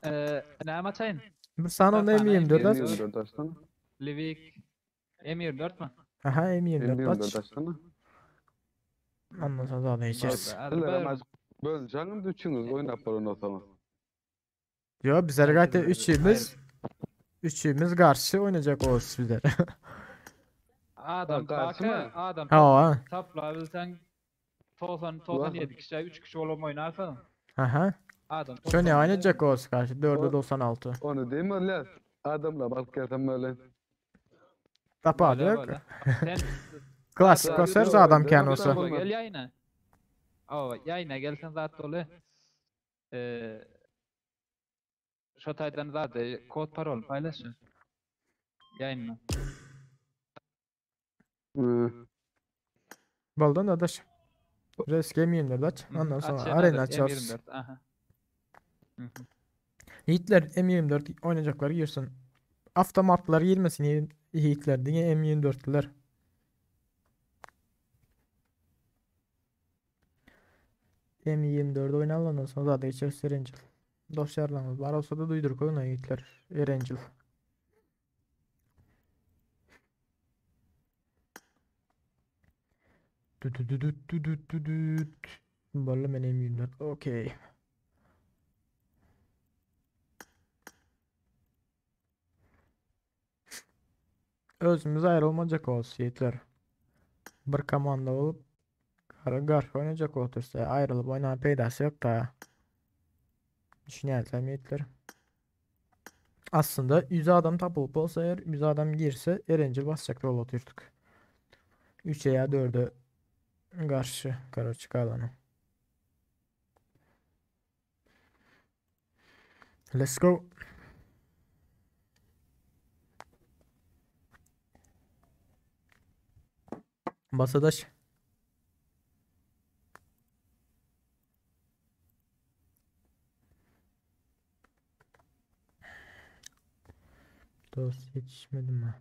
Eee ne amaçayın? Bir sana onu Kafana M24 aç. M24 açsana. Livik M24 mü? Aha M24 M24 aç. açsana. Ondan sonra zaten içeriz. Oldu, hadi Eller buyurun. ama böleceğiniz üçünüz oynap var ondan sonra. Yo bizler gayet Herkes- üçümüz üçümüz karşı oynayacak o bizler. Adam Karşı kaka, mı? adam Ha ha. tapla bilsen 90 97 kişi 3 kişi olup oynarsan Aha. adam Şöyle oynayacak o karşı 4'e O- 96. Onu değil mi İlyas? Adamla bak gelsem böyle. Tapa yok. Sen Klasik Zaten olsa o adam oyunda kendi zaten olsa. olmaz. Gel yayına. Aa, yayına gelsen zaten olu. Eee şu taydan zaten kod parol paylaşın. Yayına. Hı. Baldan adaş. Resk M24 aç. Ondan sonra arena açarız. M24 aha. Hı hı. Yiğitler M24 oynayacaklar girsin. Avtomatlar girmesin Yiğitler diye M24'lüler. M24 oynayalım ondan sonra zaten içeriz Erencil. Dosyalarımız var olsa da duydur koyun Yiğitler. Erencil. Düt düt düt düt düt düt düt. Vallahi ben M24. Okey. Özümüz ayrılmayacak olsun yiğitler. Bir komanda olup gar gar oynayacak otursa ayrılıp oynama peydası yok da. Düşünüyorum yiğitler. Aslında 100 adam tapılıp olsa eğer 100 adam girse Erencil basacak rol oturduk. 3'e ya 4'e karşı karar çıkarlanı. Let's go. Basadaş. Dost yetişmedim mi?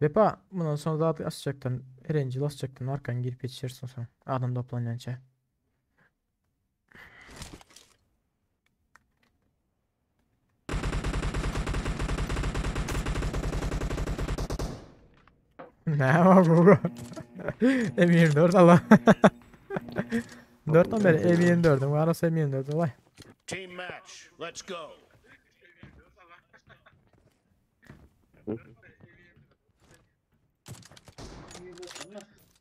Vepa bundan sonra zaten asacaktan Erencil asacaktan arkan girip yetişirsin sen. Adam toplanınca. Ne var bu? M24 Allah. 4'ten beri M24'üm var olsa M24 olay. Team match. Let's go.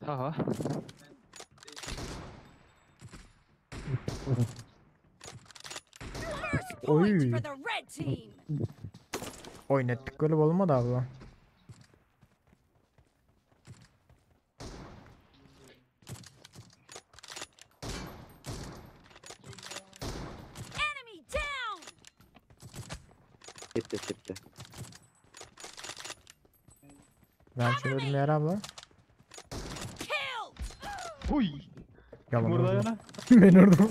Aha. First point Oy. for the red team. Oynattık böyle olmadı abla. Enemy down. Gitti gitti. Ben şöyle öldüm yer abla. Killed. Huy. Yalan Burada vurdum. yana. Ben vurdum.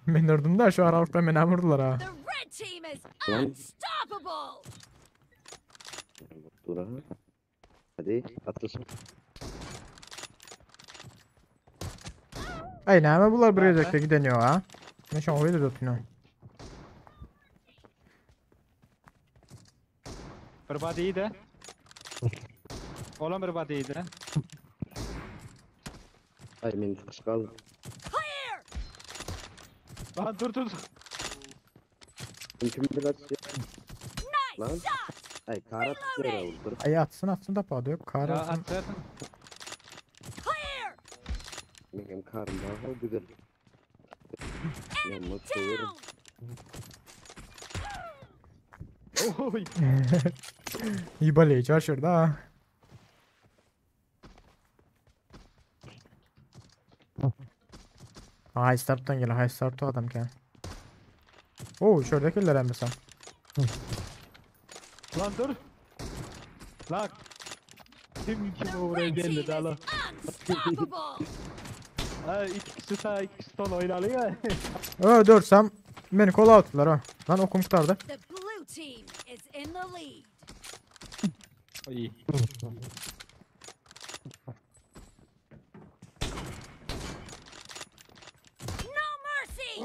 Ben vurdum da şu aralıkta beni vurdular ha. The red team is Lan. unstoppable. Dur ha. Hadi atlasın. Ay ne bunlar buraya da gideniyor ha. Ne şu an oraya da dötünüyor. Bir body iyiydi. Olan bir body iyiydi. Ay men sıkış kaldım. Clear! Lan dur dur. dur. Kim biraz Nice Lan. shot! Ay kara tutuyor oğlum. Dur. Ay atsın atsın da padı yok. Kar Ya atsın. at zaten. Clear! Benim karım daha güzel. Enemy Yalnız severim. down! Oy. İyi baleyi çarşırdı ha. High start'tan gel. High start o adam gel. Oo şuradakiler hem sen. Lan dur. Lan. Kim The kim o buraya red team geldi is daha lan. unstoppable! Ha iki kişi sağ iki kişi sol oynalı ya. Ö dörsem beni kola attılar ha. Lan okum kurtardı. The blue team is in the lead. İyi. No mercy!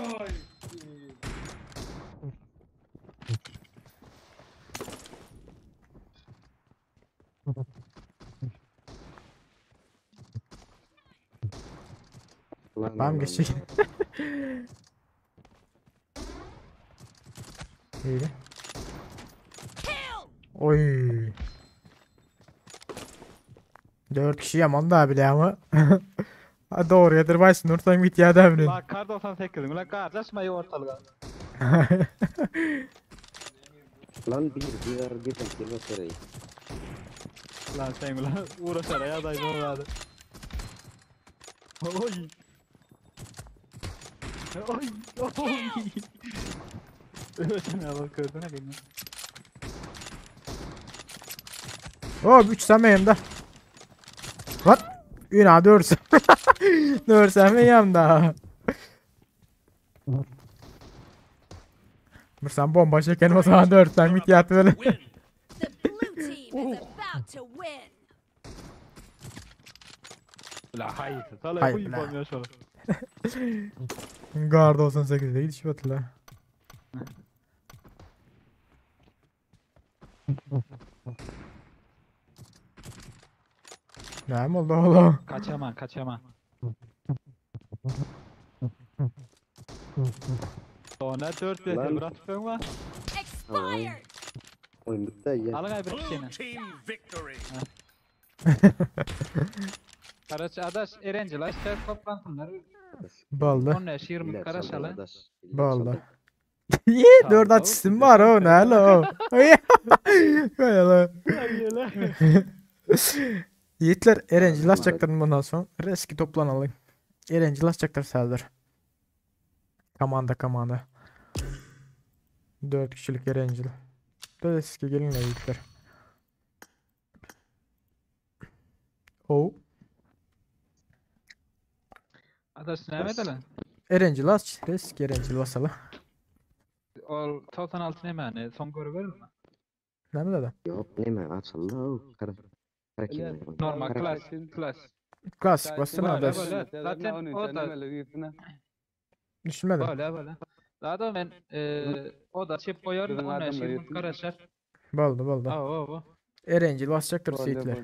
Lan, Tamam lan, geçecek. lan. İyiydi. Kill! Oy. 4 kişi yaman da bile ama. Ha doğru yadır başın ortam git ya da Lan kar 98 ulan kardeşmeyi ortalığa. Lan bir bir bir bir bir Lan sen ulan uğraşara ya dayı ne oldu? Oy. Oy. Oy. Ötene bak ötene beni. Hop 3 sameyim da. What? Üna 4. 4 sameyim da. Sen bomba çeken o zaman 4 sen git yat böyle. Win. The blue team is about to win. La hayır. Sana Hayır, bu la. yapamıyor şu an. Guard 98'de gidiş batı Ne oldu oğlum? Kaçaman kaçaman. Sonra 4 Lan. metre bırak tüfeğin var. Expired! Oyun bitti ya. Alın ay bir Blue kişini. team victory. Karaç adaş Erenciler işte toplansınlar. Baldı. 15 20 İller karaş çaldı alın. arkadaş, iller Baldı. çaldı. İyi 4 Tamam, asistim var o ne lo. Koyalım. Yiğitler Erencil açacaklar bundan sonra. Reski toplanalım. Erencil açacaklar Serdar. Kamanda kamanda. 4 kişilik Erencil. Reski gelin de yiğitler. Oh. Adaş ne edelim? Erencil aç. Reski Erencil basalım. Ol 96 ne mani? Son golü verir mi? Ne mi dedi? Yok ne mi açıldı o kara. Kara kim? Evet. Normal Kara- klas klas. Klasik bassana Böyle, adaş. böyle. Zaten o da- Düşünmedim. Böyle böyle. Daha da ben eee o da çip koyarım Bizim 15 adamlar 20 yetim. karaşar. Baldı baldı. Aa o o. Erencil basacaktır yiğitler.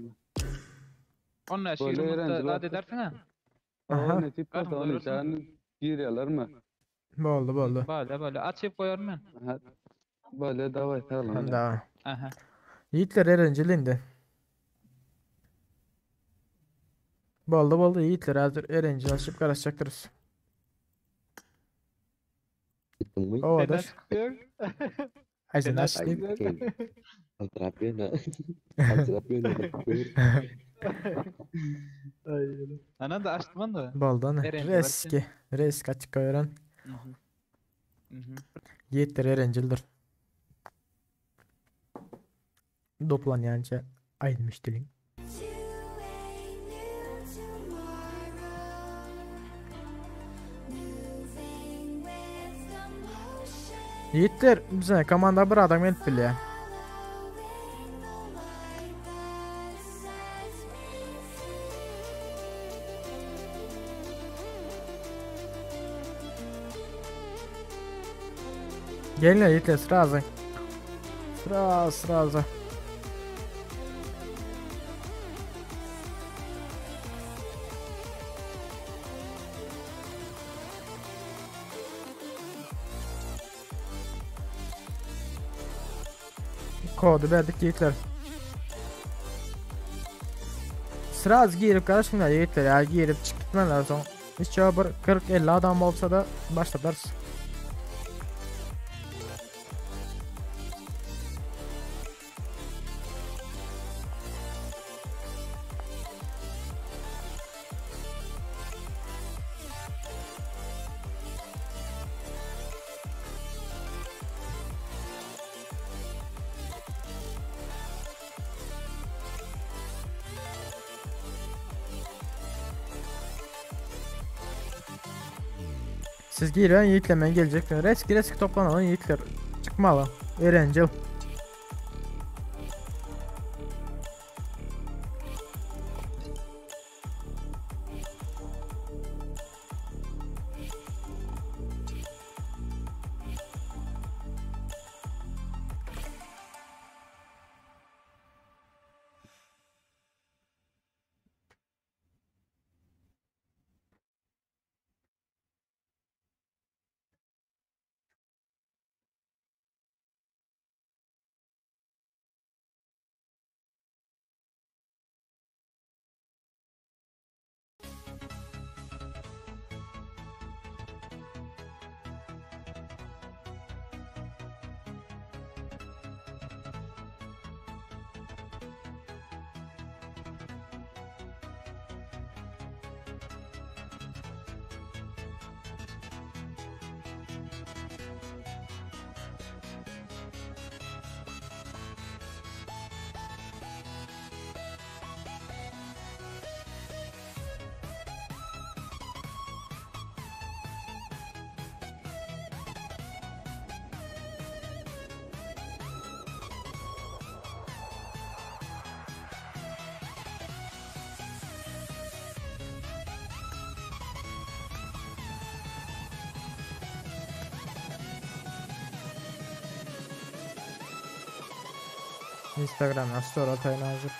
15 Böyle 20 öğrenci da var. edersin ha. Aha. Ne tip Karım var onu doyurursun. canı giriyorlar mı? Boldu boldu. Böyle böyle açıp koyarım ben. Ha, Böyle davay sağlam. Da. Aha. Yiğitler Erencil indi. Boldu boldu Yiğitler hazır Erencil açıp karışacaktırız. Gittin mi? O Neden adaş. çıkıyor? Ay sen Neden aç Ay değil. kim? Altrapıyor Altrapıyor Anan da açtım onu da. Boldu ne? Erencil Reski. Resk açık öğren. Hı hı. Hı hı. Yiğitler Erencil'dir. Doplan yani ayrılmış dilin. To a new tomorrow, moving with the motion, Yiğitler bize komanda bir adam gelip bile. following the light that sets me Gelin yiğitler sıra azın. Sıra sıra azın. Kody berdik ýigitler. Sraz girip garaşyňlar ýigitler ya girip çykyp gitmeler soň. Hiç ýa bir 40-50 adam bolsa da başladarys. Siz giren ýigitler men geljekdim. Reski reski toplanalan ýigitler. Çykmaly. Erencil. Instagram'a story atayın hazır.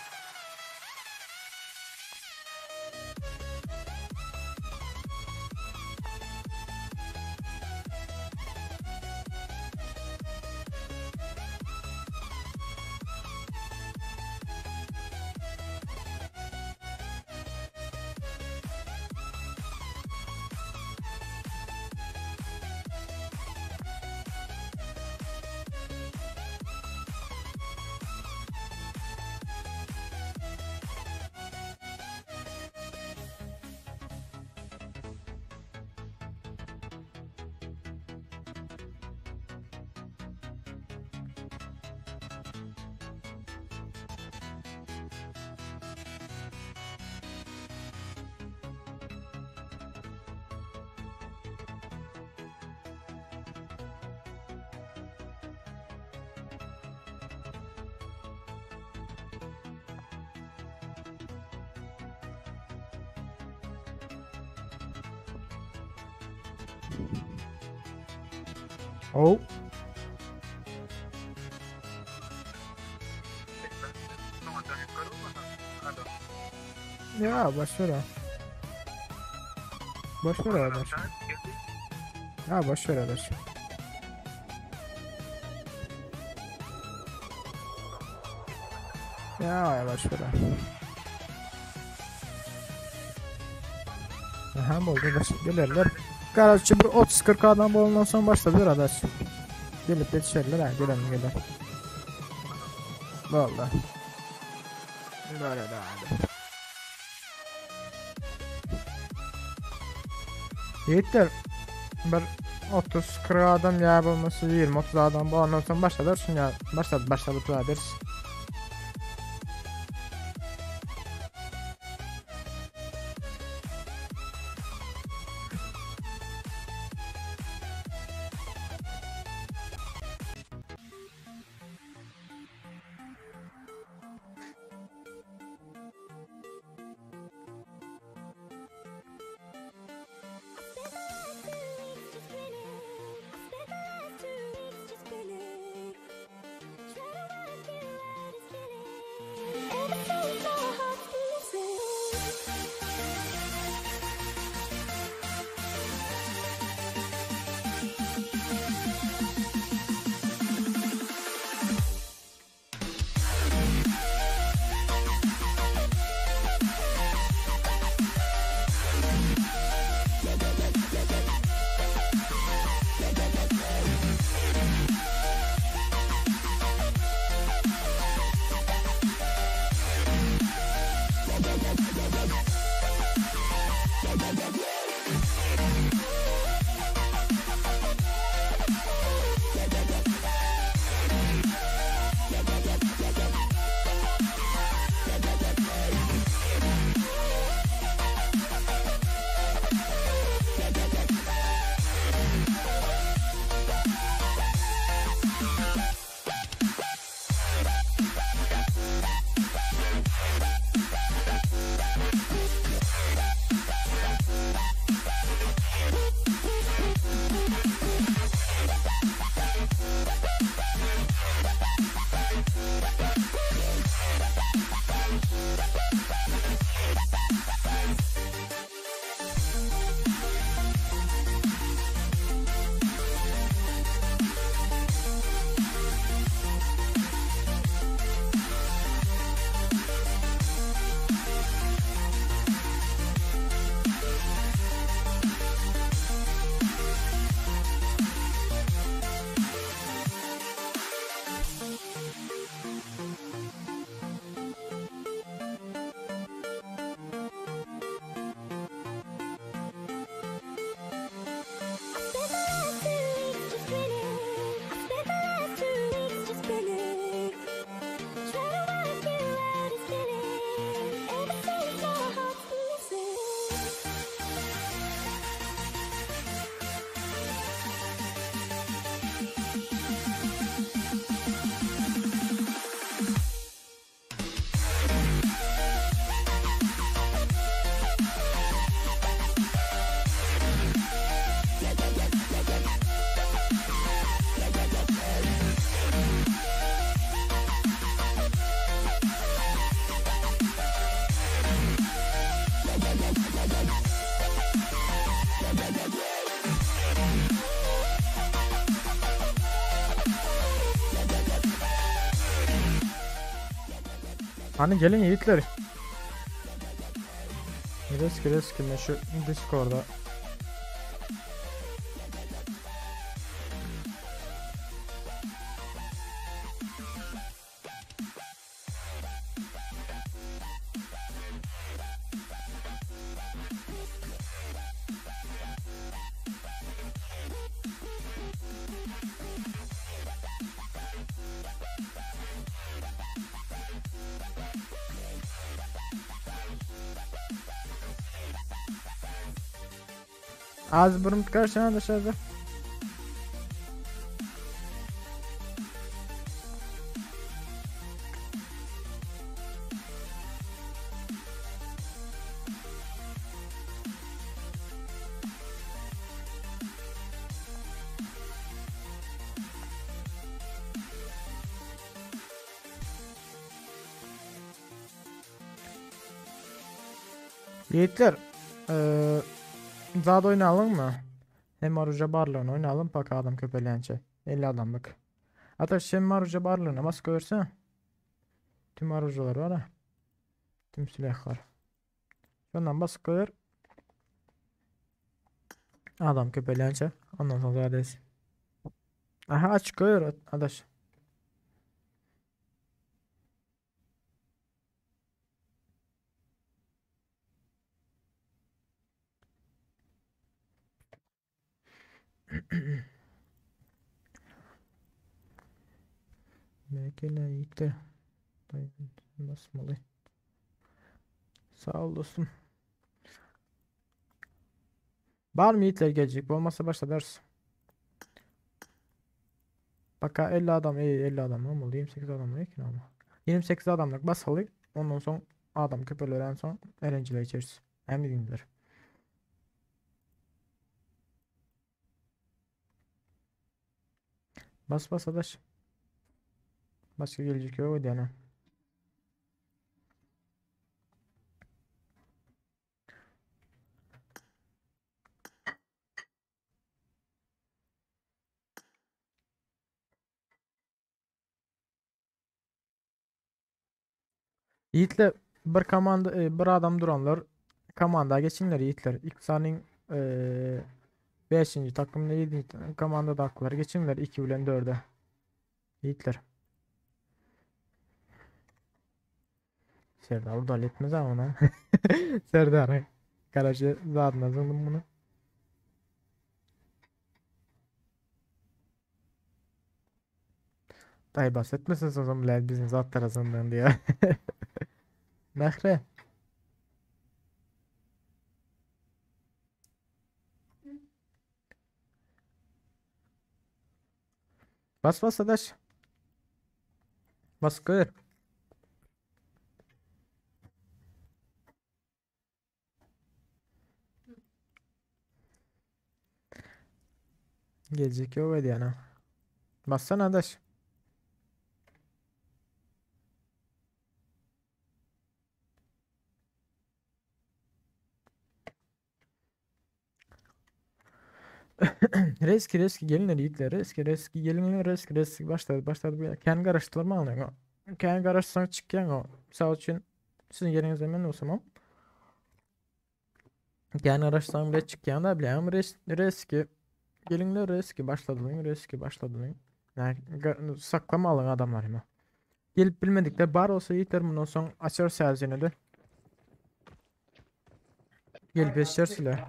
Oh. Ya boş ver o. Boş ver o boş. Ya boş ver o boş. Ya boş ver o. Aha boldy baş gelerler. Garaççy bir 30-40 adam bolandan soň başladylar adaş. Gelip ýetişerler ha gelen geler. Boldy. Böyle de hadi. Ýigitler bir 30-40 adam ýa bolmasa 20-30 adam bolandan soň başladylar şuny başladı başladı deriz. Hany geliň ýigitler. Reski reski men şu Discord'a Az burun karşına dışarıda. Ýigitler, eee, zat oýnalyňmy? Hem oruja barlygyny oýnalyň paka adam köpelýänçe. 50 adamlyk. Ataş hem oruja barlygyna maska bersene. Tüm orujalar bar ha. Tüm silahlar. Şondan basyp goýar. Adam köpelýänçe. Ondan soň zat etsin. Aha açyk goýar adaş. Berekella ýigitler. Basmaly. Sag ol dostum. Barmy ýigitler geljek? Bolmasa başladarys. Baka 50 adam, ey 50 adam olmaly, 28 adam eken ama. 28 adamlyk basaly, ondan soň adam köpeleren soň erencile içeriz. Hem diýdiler. Bas bas adaş. Başga gelecek yok ödeyene. Yiğitler bir komanda e, bir adam duranlar komanda geçinler yiğitler. İksa'nın e, 5. takımda 7. komanda daklar geçinler 2 bilen 4'e. Yiğitler. Serdar udal etmez ha ona. Serdar. Karaşı zadına zındım bunu. Dayı bahsetmesin sen bile bizim zat tarafından diye. Mehre. Bas bas adaş. Bas kır. Gelecek yok ediyana. Bassana adaş. Reski reski gelinler yiğitler. Reski reski gelinler reski reski başladı başladı. Kendi araştırma alıyor. Kendi araştırma çıkyan o. Sağ için sizin yerinizde men olsam. Kendi araştırma bile çıkyan da bileyim. Res, reski gelinler reski başladılar. Reski başladılar. Yani saklama alın adamlar hemen. Gelip bilmedikler bar olsa yiğitler bundan soň açar sälsene de. Gelip eşersizler.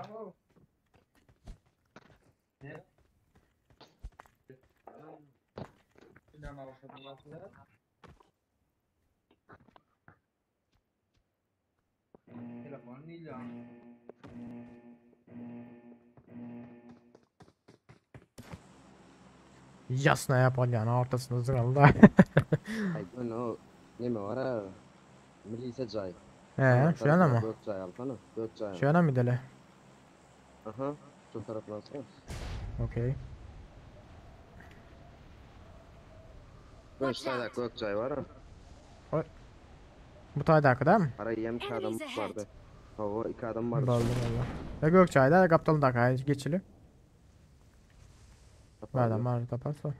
Ýasnaýa polýana ortasynda zyngaly da. Ay bu neme var ha? Milise jaý. He, şu yana mı? Gök jaý alsana. Gök jaý. Şu yana mı dele? Aha. Şu tarafına alsana. Okey. Ben şu tane gök jaý var ha. Oy. Bu taýdaky da mı? Ara yem iki adam vardı. Hava iki adam vardı. Boldy boldy. Ve Gökçayda gapdaldaky geçili. Taparlar. Adam var taparsa.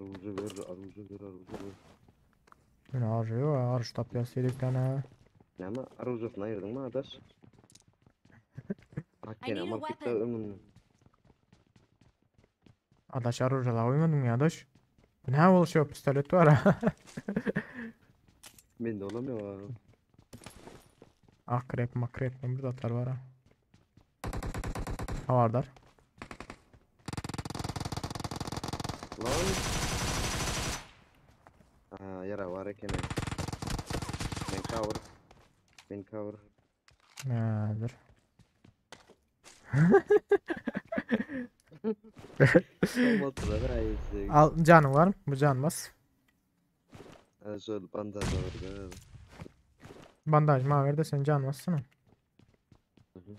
Aruja ber, aruja ber, aruja ber. Men arju ýok, arju tapýas ýerikden ha. Näme arujasyny aýyrdyňmy adaş? I need Akene a alyp gitdi weapon. öňünden. Adaş arujala goýmadyň ýa adaş. Bu näme bolşy pistolet bar ha. Mende olamıyor ha. Akrep makrep bir zatlar var ha. Havardar. Lan. Aa, yara var ekeni. Men cover. Men cover. Häzir. Tam oturar ha yüzük. Al canın var mı? Bu can bas. Ha şöyle bandaj var galiba. Bandaj ma ver de sen can bassana. Hı hı.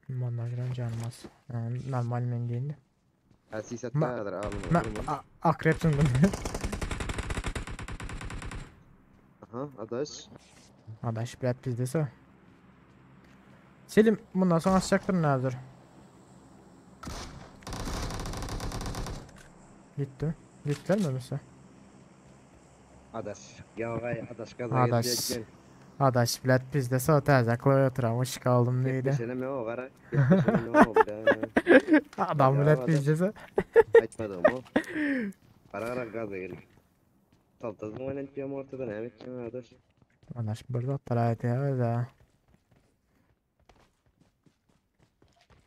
Bandajdan can bas. Yani normal men giyindi. Ha siz Ma hatta alın ma olur mu? akrep sundum. Aha adaş. Adaş bilet bizdese. Selim bundan sonra açacaktır nazır. Gitti. Gittiler mi mesela? Adaş. Ya gay adaş gaza Adaş. gelecek. Adaş bilet bizdese o täze klaviaturamış kaldım neydi? Gepleşelim ya o kara. Gepleşelim ya o bir daha. Adam Ya bilet adaş. bizdese. Aytmadım o. Kara kara gaza gel. Saltazım oynatacağım ortadan evet canım adaş. Adaş burada tarayet ya da.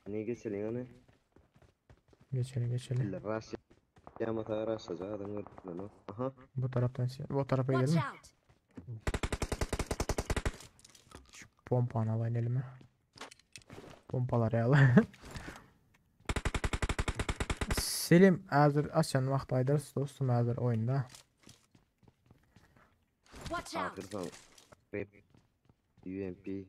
Niye geçelim hani? Geçelim geçelim. İlla rush Yamata rushlayacak adam gördüm o. Aha. Bu taraftan bu tarafa Watch gidelim. out! Şu pompanı alayım elime. Pompaları al. Selim hazır açan vaxt aydarız dostum hazır oyunda. Watch out! Ahir son. Rap. UMP.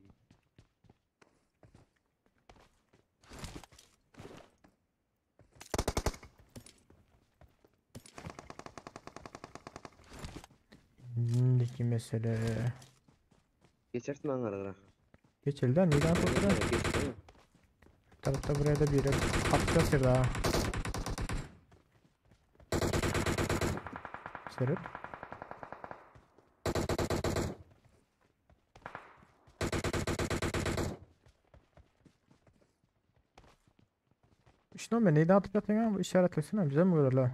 Şimdiki mesele. Geçersin Ankara'da. Geçildi neden fotoğraf? Geçti mi? Tarafta buraya da biri atlasır daha. Serut. İşte ben neyden atıp yatıyorsun ama işaretlesene bize mi görürler?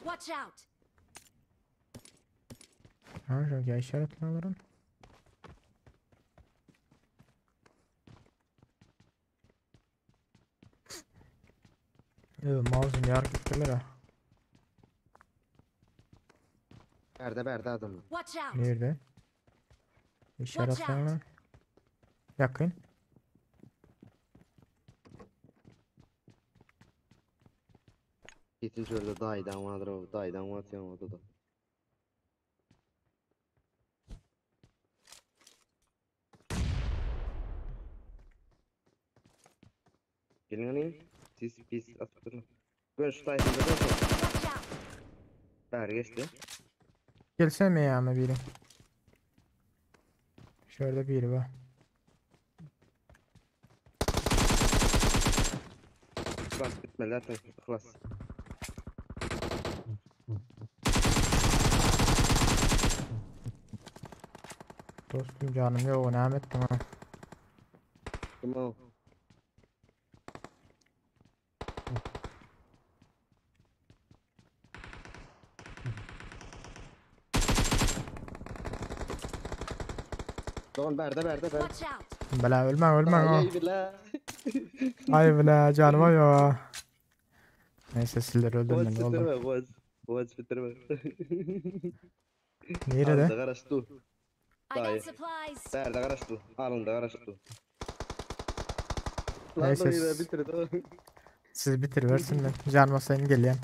Watch out! Ha şu gel işaretle alırım. Evet mouse'un yarık gittiler ha. Berde berde adam. Watch out! Nerede? Watch out. İşaretle Yakın. Yetinci orada dayıdan vardır o. Dayıdan var ya orada da. Gelin hani. Siz biz atıp durun. Gör şu tayfında da Watch out! Ber geçti. Gelsene mi yanına biri? Şöyle biri var. Klas bitmedi zaten. Klas. Dostum canım yok ne ettim ha. Kim o? Doğan berde berde berde. Watch out! Bela ölmem ölmem ha. Ay bile. Ay bela canım yok. Neyse sizleri Boğaz öldürmeli oldum. bitirme boğaz. Boğaz bitirme. Nerede? Alında karaştı. I got Dayı. supplies! Berde karaştı. Alında karaştı. Neyse, Lan da bitirdi. Siz bitiriversin ben. Canıma sen geleyim.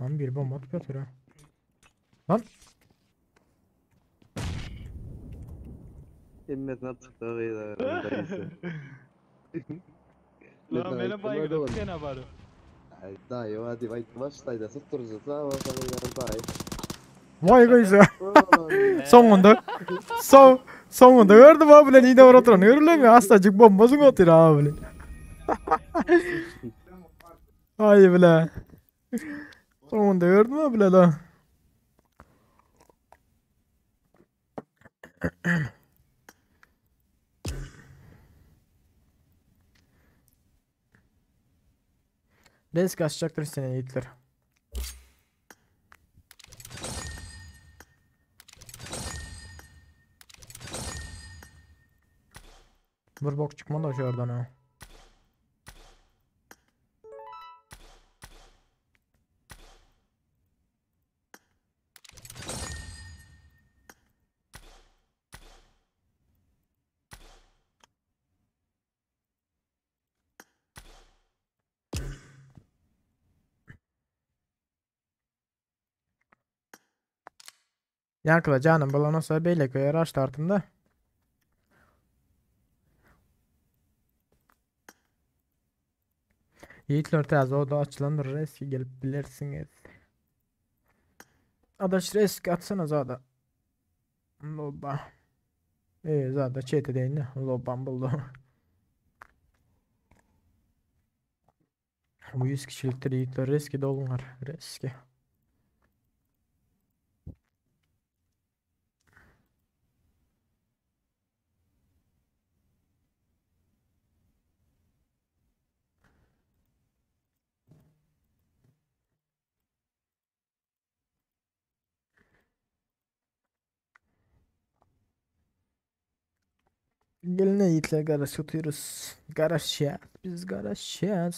Lan bir bomba atıp yatıyor ha. Lan Himmet nasıl çıktı oraya da. Lan benim baygınım gene bari. Aý daýy bar diýip aýtdy başlaýda tutduryjy sag bolsa goýýan daýy. Vay gyza. Soňunda so soňunda gördüm ha bilen ine bir oturan görülen mi? Astajyk bomba zyň otyr ha bilen. Ay bile. Soňunda gördüm ha bile la. Risk açacaktır seni yiğitler. Bir bok çıkmadı şu oradan ha. Ýaňkyda janym bolan bolsa beýleki öýe raşlardym-da. Ýigitler täze oda açylandyr reski gelip bilersiňiz. Adaş reski atsana zada. Loba. Eee zada çete deýin lobam boldy. Bu 100 kişilikdir ýigitler reski doluňlar reski. Gelin yiğitler garaj tutuyoruz. Garaj ya. Biz garaj ya.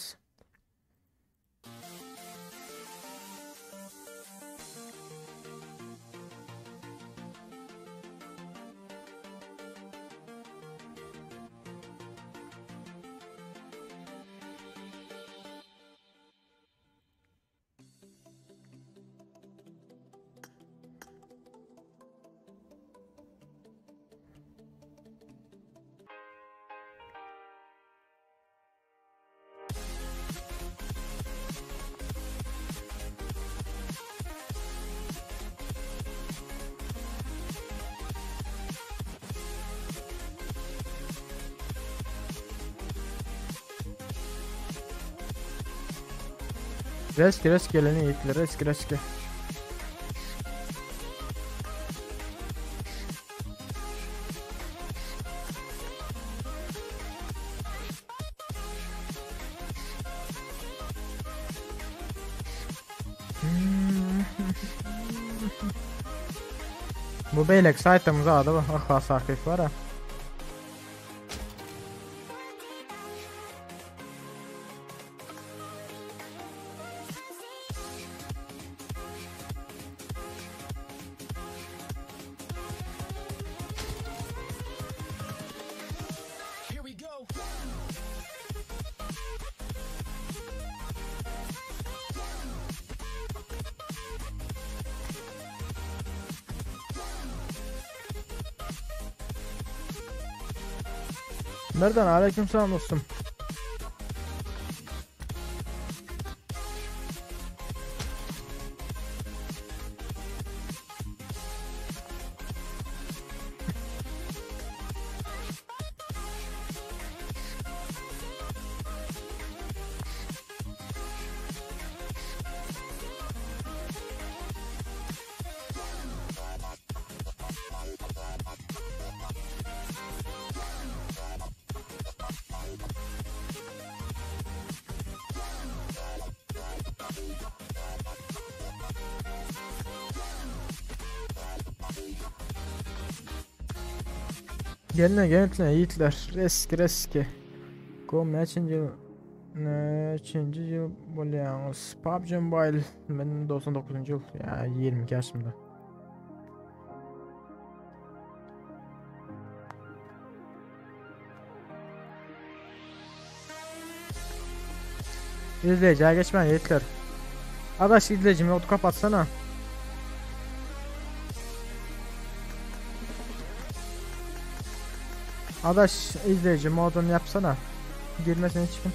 Reski reski geleni yiğitler reski reski. Bu beýleki saýtymyz ady bu. Yhlas Arhiw bar. Merdan aleykümselam dostum. Geline geline yiğitler. Reski reski. Kom näçinji ýyl näçinji ýyl bolýaňyz? PUBG Mobile men 99-njy ýyl, ýa 22 ýaşymda. İzleyiciye geçmeyin yiğitler. Adaş izleyicimi otu kapatsana. Adaş izleyici modunu yapsana. Girmesin hiç kim.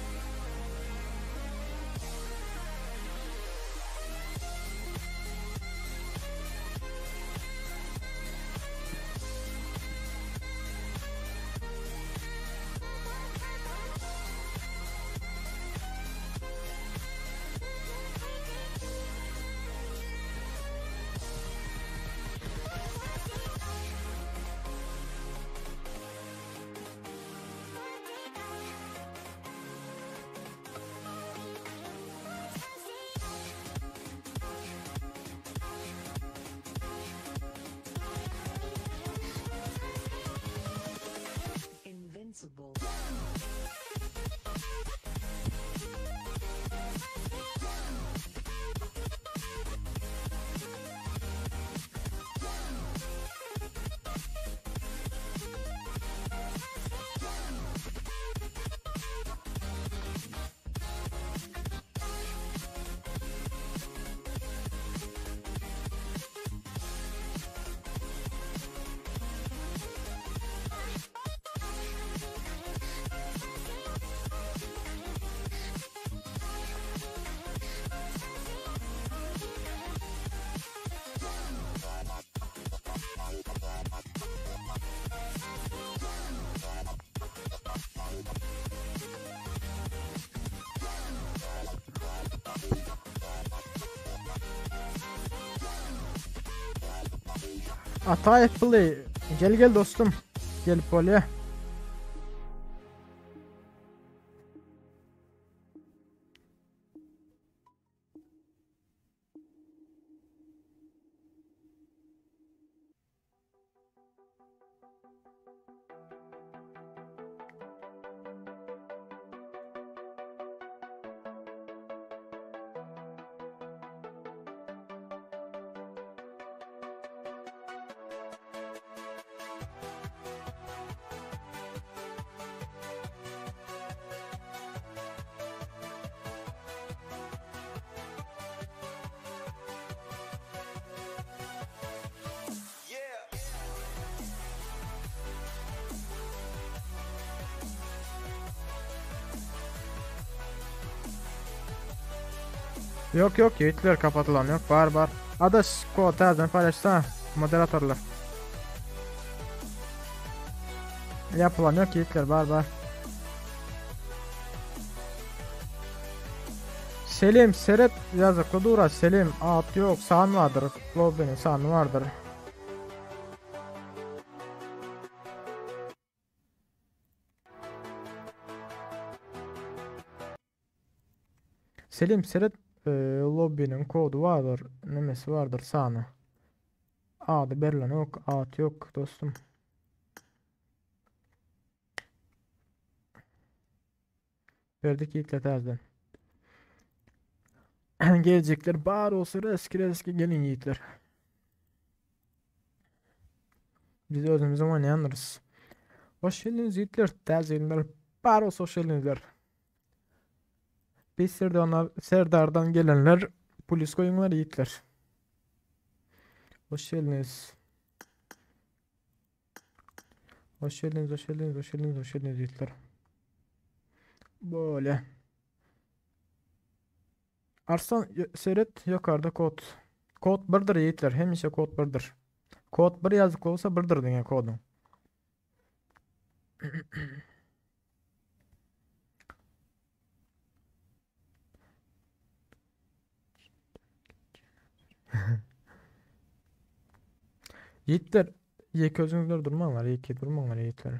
Ataýew Play gel gel dostum. Gelip bolýa. Yok yok yiğitler kapatılan yok bar bar. Adaş kod täzeden paylaşsana moderatorlar. Yapılan yok yiğitler bar bar. Selim seret ýazykly dura Selim at ýok san bardyr lobbyniň sany bardyr. Selim seret e, lobbyniň kody bardyr nemesi bardyr sany. Ady berlen yok at yok dostum. Berdik ýitler täzeden. Geljekler bar olsa reski reski gelin ýigitler. Biz özümüzem oýnaýandyrys. Hoş geldiniz ýigitler. Täze ýyllar bar olsa hoş geldinizler. Biz Serdardan, Serdardan gelenler polis goýuňlar ýigitler. Hoş geldiniz. Hoş geldiniz, hoş geldiniz, hoş geldiniz, hoş geldiniz ýigitler. Böyle. Arslan seret ýokarda kod. Kod birdir ýigitler, hemişe kod birdir. Kod bir ýazyk bolsa birdir diňe koduň. Ýigitler, ýeke özüňizler durmaňlar, ýeke durmaňlar ýigitler.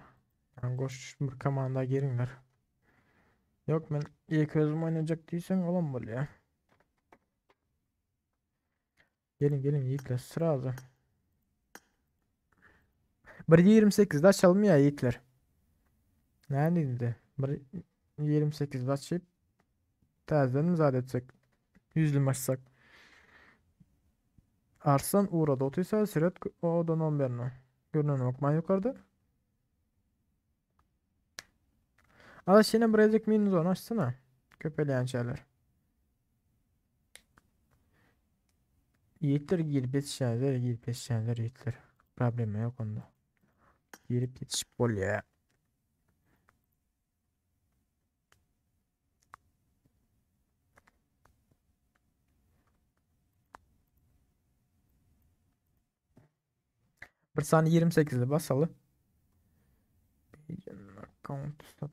Yani goş bir komanda giriňler. Yok men ýeke özüm oýnajak diýseň olam bolýar. Gelin gelin ýigitler srazu. 1.28'de açalım ya yiğitler. Neredeydi? 1.28'de açıp Täzeden mi zat etsek? Ýüzli açsak. Arslan ugrady otyrsa seret odan on berme. Görünen okman ýokarda. Ala ýene bir ezek minus 10 açsana. Köpelýän şeyler. Yiğitler girip yetişenler, girip yetişenler yiğitler. Problemi yok onda. Girip yetişip bolýar. Bir saniye 28'li basaly. Account stop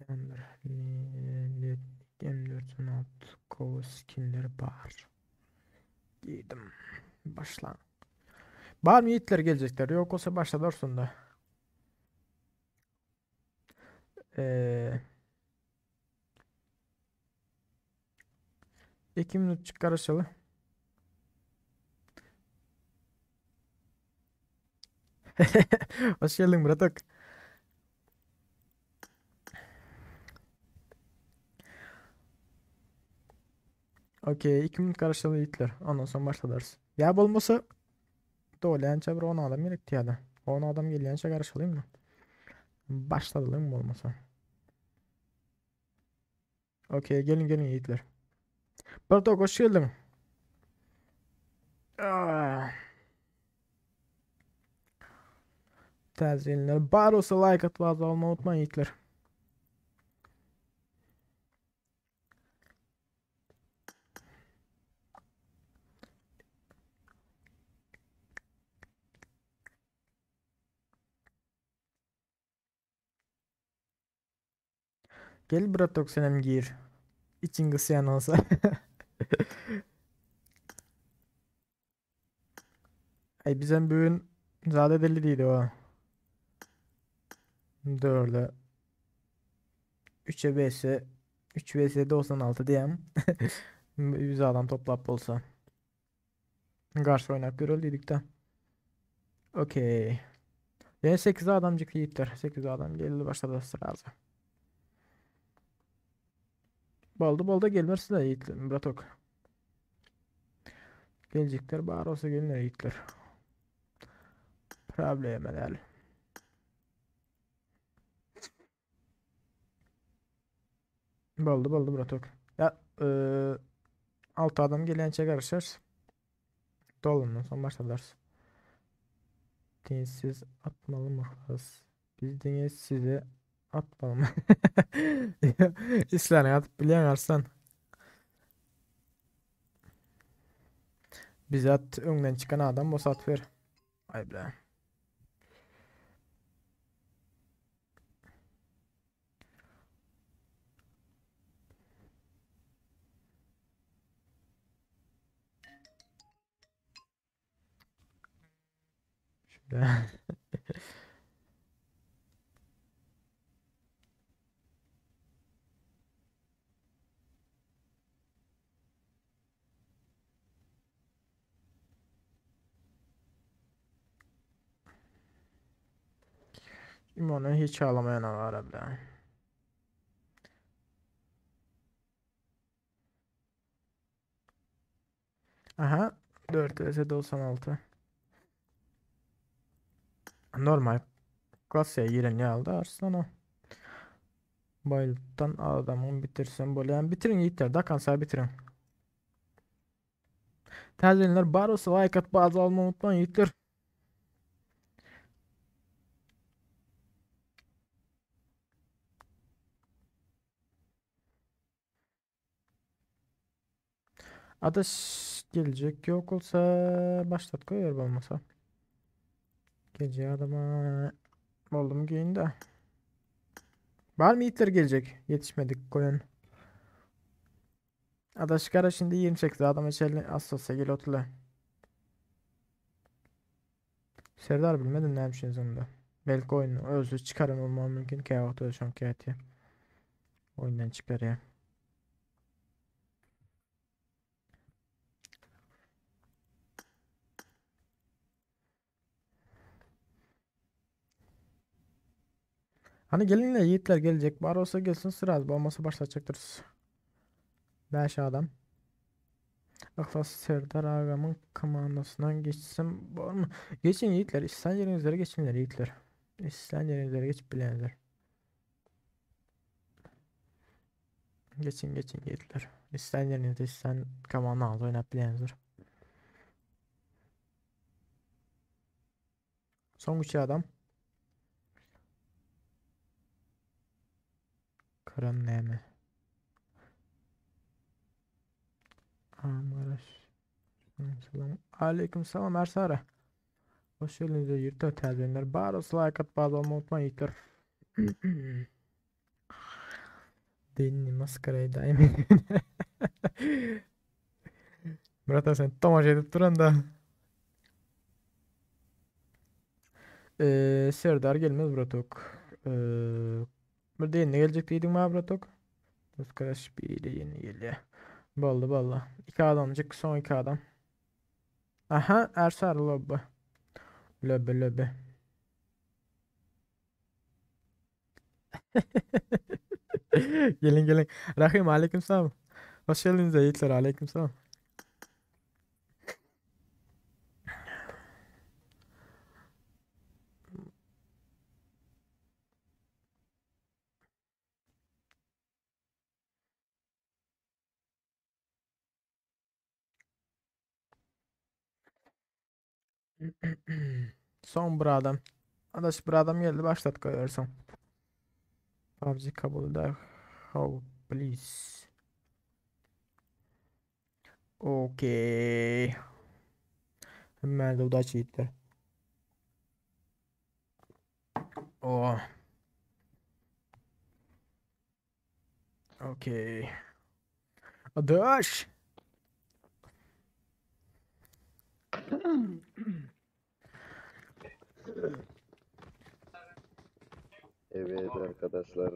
M416 kova skinleri bar. Giydim. Başla. Bar mı yiğitler gelecekler? Yok olsa başla dursun da. Ee, 2 minutçuk garaşaly. Hoş geldin bratok. Okey 2 minut garaşaly yiğitler. Ondan sonra başlarız. Ya bolmasa Dolýança bir 10 adam gerek diýýärdi. 10 adam gelýänçä garaşalyňmy? Başladylyň bolmasa. Okey, gelin gelin ýigitler. Bartok hoş geldiň. Ah. Täze gelenler bar bolsa like atyp abone olmayı unutmayın ýigitler. Gel bratok senem gir. Içiň gysýan bolsa. Ay bizem bu gün Zat edildi diýdi o. Dörde. 3'e 5'e 3 vs 96 diýem. 100 adam toplap bolsa. Garşy oýnap göreli diýdik de. Okey. Ýene 8 adamjyk ýitler. 8 adam geldi başlady srazu. Boldy boldy gelmersiz ýitler, bratok. Geljekler bar olsa gelinler ýitler. Problema däl. Boldy boldy bratok. Ya e, 6 adam gelýänçä garaşarys. Dolandan soň başlarys. Dinsiz atmaly mıhlas. Biz diňe size atmaly. İsläniňi atyp bilýäň Arslan. Bize at öňden çykan adam bolsa at ber. Ay bile. Şimdi Şimdi onu hiç ağlamayan var bile. Aha 4 vs 96. Normal Klassiýa giren ýaly Arslan o. Bayılttan adamın bitirsin böyle. Yani bitirin yiğitler. Dakansa bitirin. Täzelenler bar bolsa like atyp bazı almayı unutmayın yiğitler. Adaş gelecek yok olsa başlat koyuyor olmasa. Gelecek adama oldum giyinde. Var mı yiğitler gelecek? Yetişmedik koyun. Adaş kara şimdi 28 adama içeri asılsa gel otla. Serdar bilmedim ne yapmışsınız onda. Belki oyunu özü çıkarın olma mümkün ki o da şonki eti. Oyundan çıkar ya. Hani gelinle yiğitler gelecek. Var olsa gelsin sıra olmasa başlatacaktır. 5 adam. Aklas Serdar ağamın komandasından geçsem var mı? Geçin yiğitler. İsten yerinizlere geçinler yiğitler. İsten yerinizlere geçip bilenler. Geçin geçin yiğitler. İsten yerinizde isten komanda oynayıp bilenler. Son 3 adam. Kıran neme? Amaraş. Selam. Aleyküm selam Ersara. Hoş geldiniz yurtta terbiyenler. Bar olsa like at bağlı olmayı unutmayın yiğitler. Dinli maskarayı daim Murat sen tomaşa edip duran da. Ee, Serdar gelmez bratok. Ee, burada yeni gelecek dedim mi bratok? Arkadaş bir de yeni geliyor. Ballı ballı. İki adamcık son iki adam. Aha Ersar lobby. Löbe löbe. Gelin gelin. Rahim aleyküm selam. Hoş geldiniz yiğitler aleyküm selam. Son bir adam. Adaş bir adam geldi başlat koyarsan. PUBG kabul eder. Oh please. Okey. Hemen de udaç yiğitler. Oh. Okey. Adaş. Evet arkadaşlar.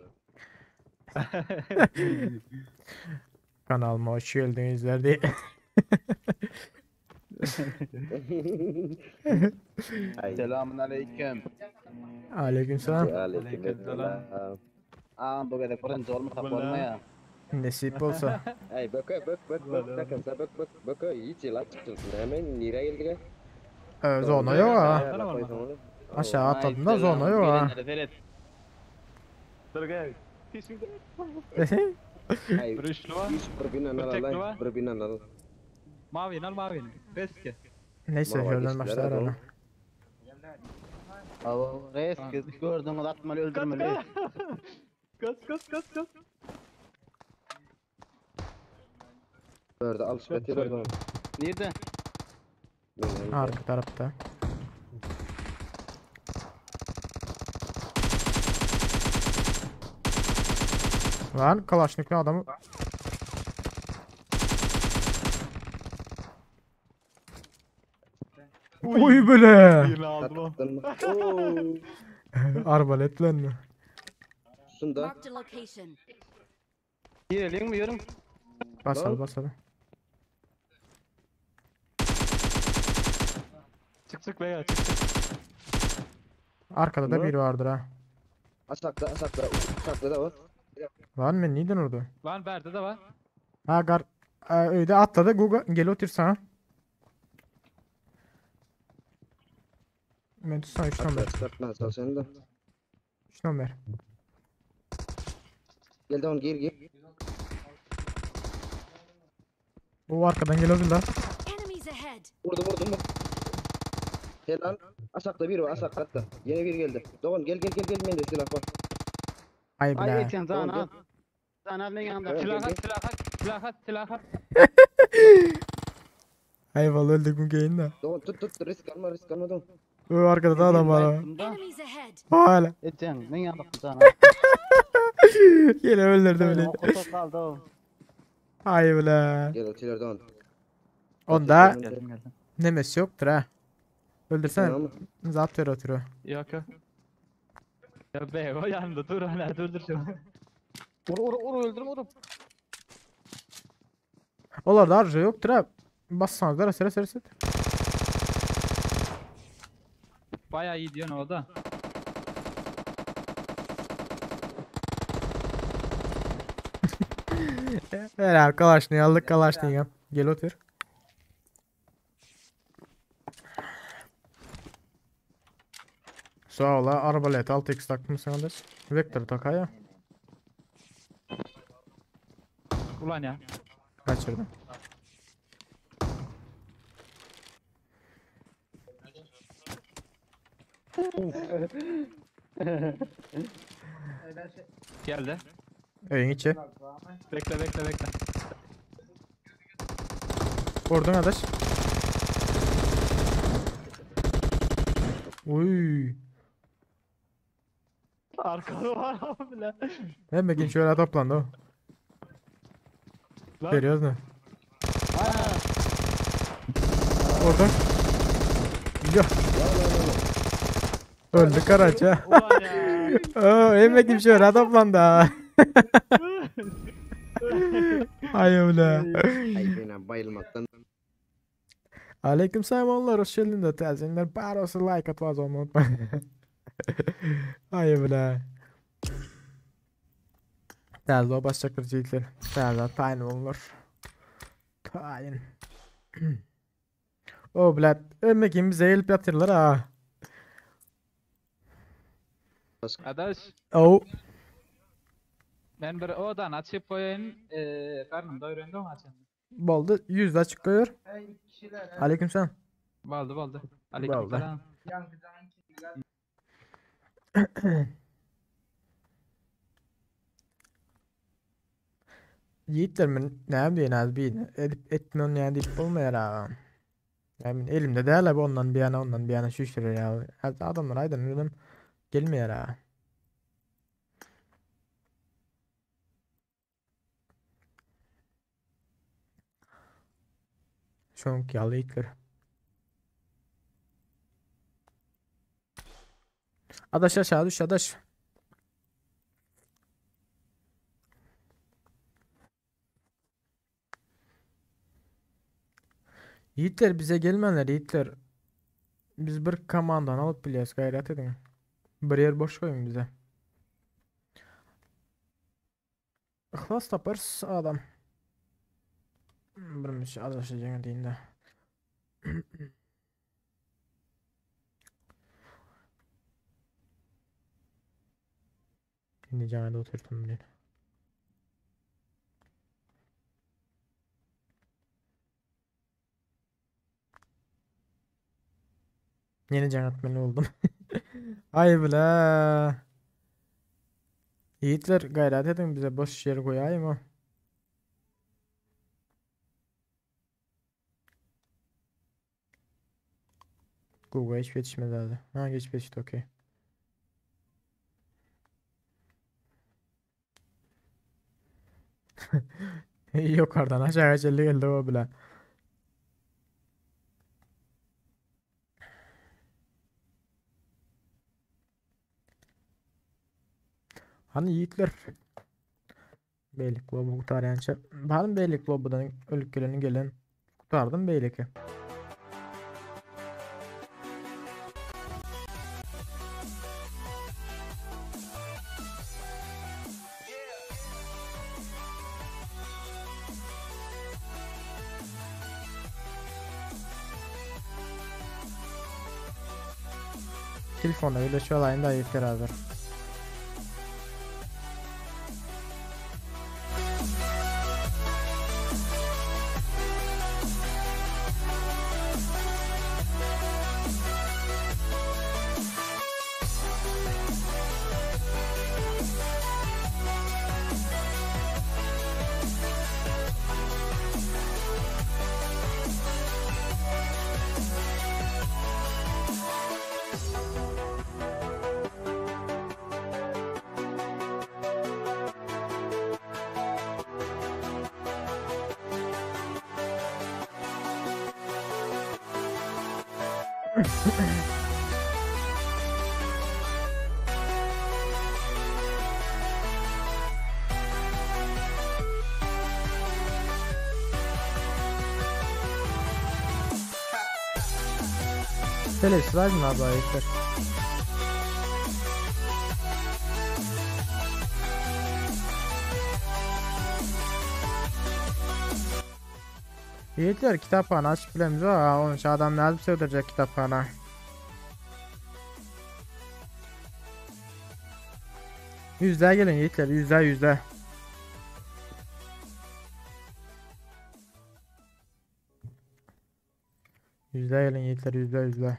Kanalyma hoş geldiňizler diý. Ay. Selamun aleyküm. Aleyküm selam. Aleyküm selam. Aa bu gezek birinji bolmasak bolmaýar. Nesip bolsa. Ay böke bök bök bök bök bök bök bök böke hiç yılan çıktın. Hemen nire geldik Ee, zona yok ha. Aşağı atladım da zona yok ha. Seret. Dur gel. Ay Bir üçlü var. hiç bir binan Bir tekli al var. bir binan al. Mavini al mavini. Reske. Neyse Mava şuradan geçtiler başlar adam. ona. Abo reis gördüňiz atmaly öldürmeli. Kaç kaç kaç kaç. Börde al şu börde. Nirde? Arka tarafta. Lan Kalaşnikli adamı. Oy böyle. Birini aldım o. Arbalet lan. Şunda. Marked a location. Girelim mi yorum? Basalım basalım. Çık çık beyler çık çık. Arkada da Ne? biri vardır ha. Aşakta aşakta aşakta da var. Lan ben neden orada? Lan Ber'de de var. Ha gar Ee, öyle atladı Google gel otur sana. Ben tutsana 3 numara. Atla atla sen de. 3 numara. Gel de on gir gir. O arkadan geliyordu lan. Enemies ahead. Vurdum vurdum. Helal. Aşakta bir var aşak katta. Yine bir geldi. Doğan gel gel gel gel ben de silah var. Ay Ay bile. etken Tamam, sana al. Sana al men yanımda. Evet. Silah at silah at silah at silah at. Ay vallahi öldük bu yayında. Doğan tut tut risk alma risk alma Doğan. O arkada da adam var ha. Enemies ahead. Hala. Etken men yanımda sana. Yine öldürdü beni. Otur kaldı o. Ay bile. Gel öteler Doğan. Onda Geldim geldim. nemesi yoktur ha. Öldürsene. Tamam. Zat ver oturuyor. Yok yok. Ya be o yanında dur hala dur dur şu. Vur vur vur öldürme vur. Onlarda arıza yoktur ha. Bassanız da sıra sıra sıra. Bayağı iyi diyorsun o da. Helal kalaşını aldık kalaşını ya. Gel otur. Sağ ol ha. Arbalet 6x takmışsın kardeş. Vektör takaya. Ulan ya. Kaçırdım. Geldi. Öyün içi. Bekle bekle bekle. Vurdun kardeş. Uy. Arkada var abi lan. Hem bakayım şöyle toplandı o. Lan. Görüyoruz mu? Vurdun. Yok. Öldü Karaca. Ulan ya. Oo, hem bakayım şöyle toplandı ha. Ay öyle. Ay ben bayılmaktan. Aleyküm selam onlar hoş geldin de terzinler. Bar olsun like atmaz olmayı unutmayın. Ay öyle. Terzi o başlaktır ciltler. Terzi tayin olur. Tayin. O bilet. Ölmekin bize elip yatırırlar ha. Adaş Oh. ben bir odan açıp koyayım. Eee karnım doyuruyor da açayım. Boldu. Yüzde açık koyuyor. Aleyküm selam. Baldı baldı. Aleykümselam. Yiğitler mi? Ne bileyim az bir edip etmiyorsun yani deyip olmuyor ha. Yani elimde değil abi ondan bir yana ondan bir yana şişirir ya. Adamlar aydın dedim gelmiyor ha. Şonk yalı yiğitler. Adaş aşağı düş adaş. Yiğitler bize gelmeler yiğitler. Biz bir komandan alıp biliyoruz gayret edin. Bir yer boş koyun bize. Ihlas taparız adam. Birmiş azaşacağını deyin de. Şimdi canı oturtum bile. Yeni can atmalı oldum. Ay bile. Yiğitler gayret edin bize boş yer koyayım o. Google hiç yetişmedi hadi. Ha geç yetişti okey. Yukarıdan aşağı geldi geldi o bile. Hani yiğitler Beylik Globu kurtaryança. Ben Beylik Globu'dan ölüp geleni gelen kurtardım Beylik'i. Telefonda öyle şu alayım da yiğitler hazır. Telefsiz mi abi ayıptır. Yiğitler kitaphana açıp bilemiz ha. Onun için adam lazım sığdıracak kitaphana. Yüzde gelin yiğitler yüzde. Yüzde gelin yiğitler yüzde.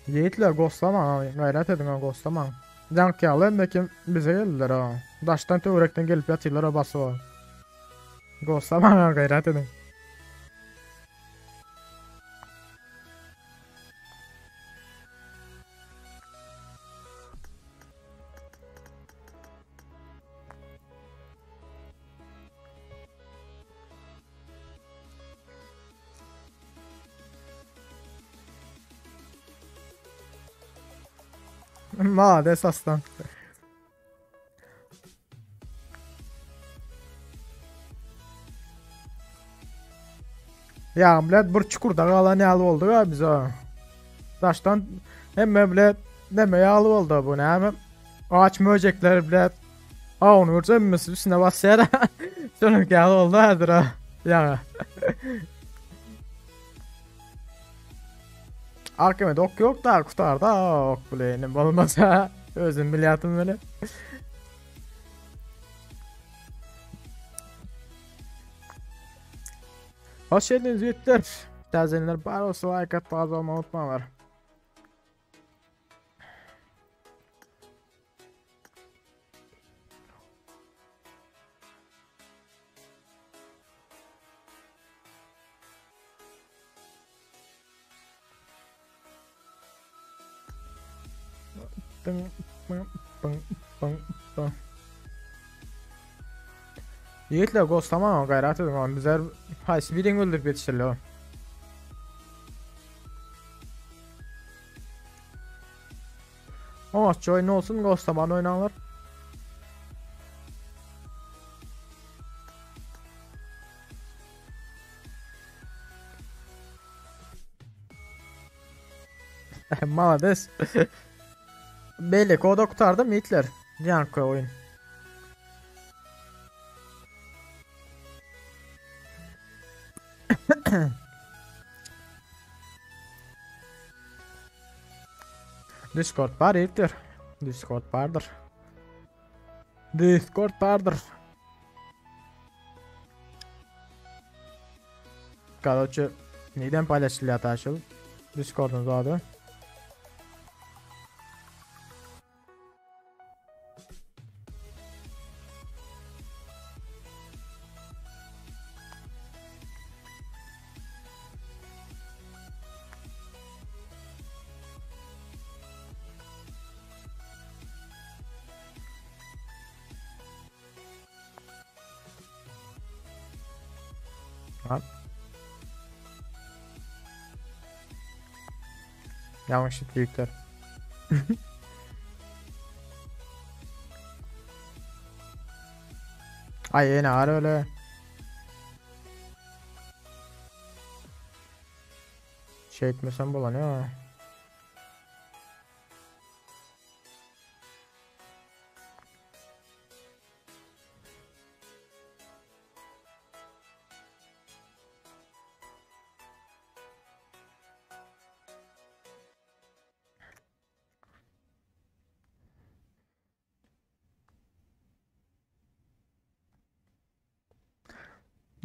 Yiğitler ghostlama, gayret edin ha ghostlama. Dank yalı hem bize geldiler ha. Daştan törekten gelip yatıyorlar o bası var. Ghostlama ha gayret edin. Mades aslan. Ya bilet bir çukurda kalan yalı oldu ya bize. Daştan hem bilet neme yalı oldu bu ne hem ağaç möcekler bilet. Aa onu görsem mi üstüne basıyor. Sonra yalı oldu hazır ha. Ya. Arkamda ok yok da kurtardı ok bile olmaz ha. Özüm biliyatım böyle. Hoş geldiniz yiğitler. Tazeler bar olsa like at fazla olmayı unutmalar. Yiğitler ghostlama gayret edin ama bizler haysi birini öldürüp yetiştirler o. Oňatça oýun olsun, Ghostaman oýnaňlar. Malades. Beýleki oda gutardym ýigitler. Ýaňky oýun. Discord bar ýigitler. Discord bardyr. Discord bardyr. Karoçe neden paylaşılýar taşyl? Discord'un zady. Ha. Yanlış büyükler. Ay ýene ar öyle. Şey etmesem bolan ya.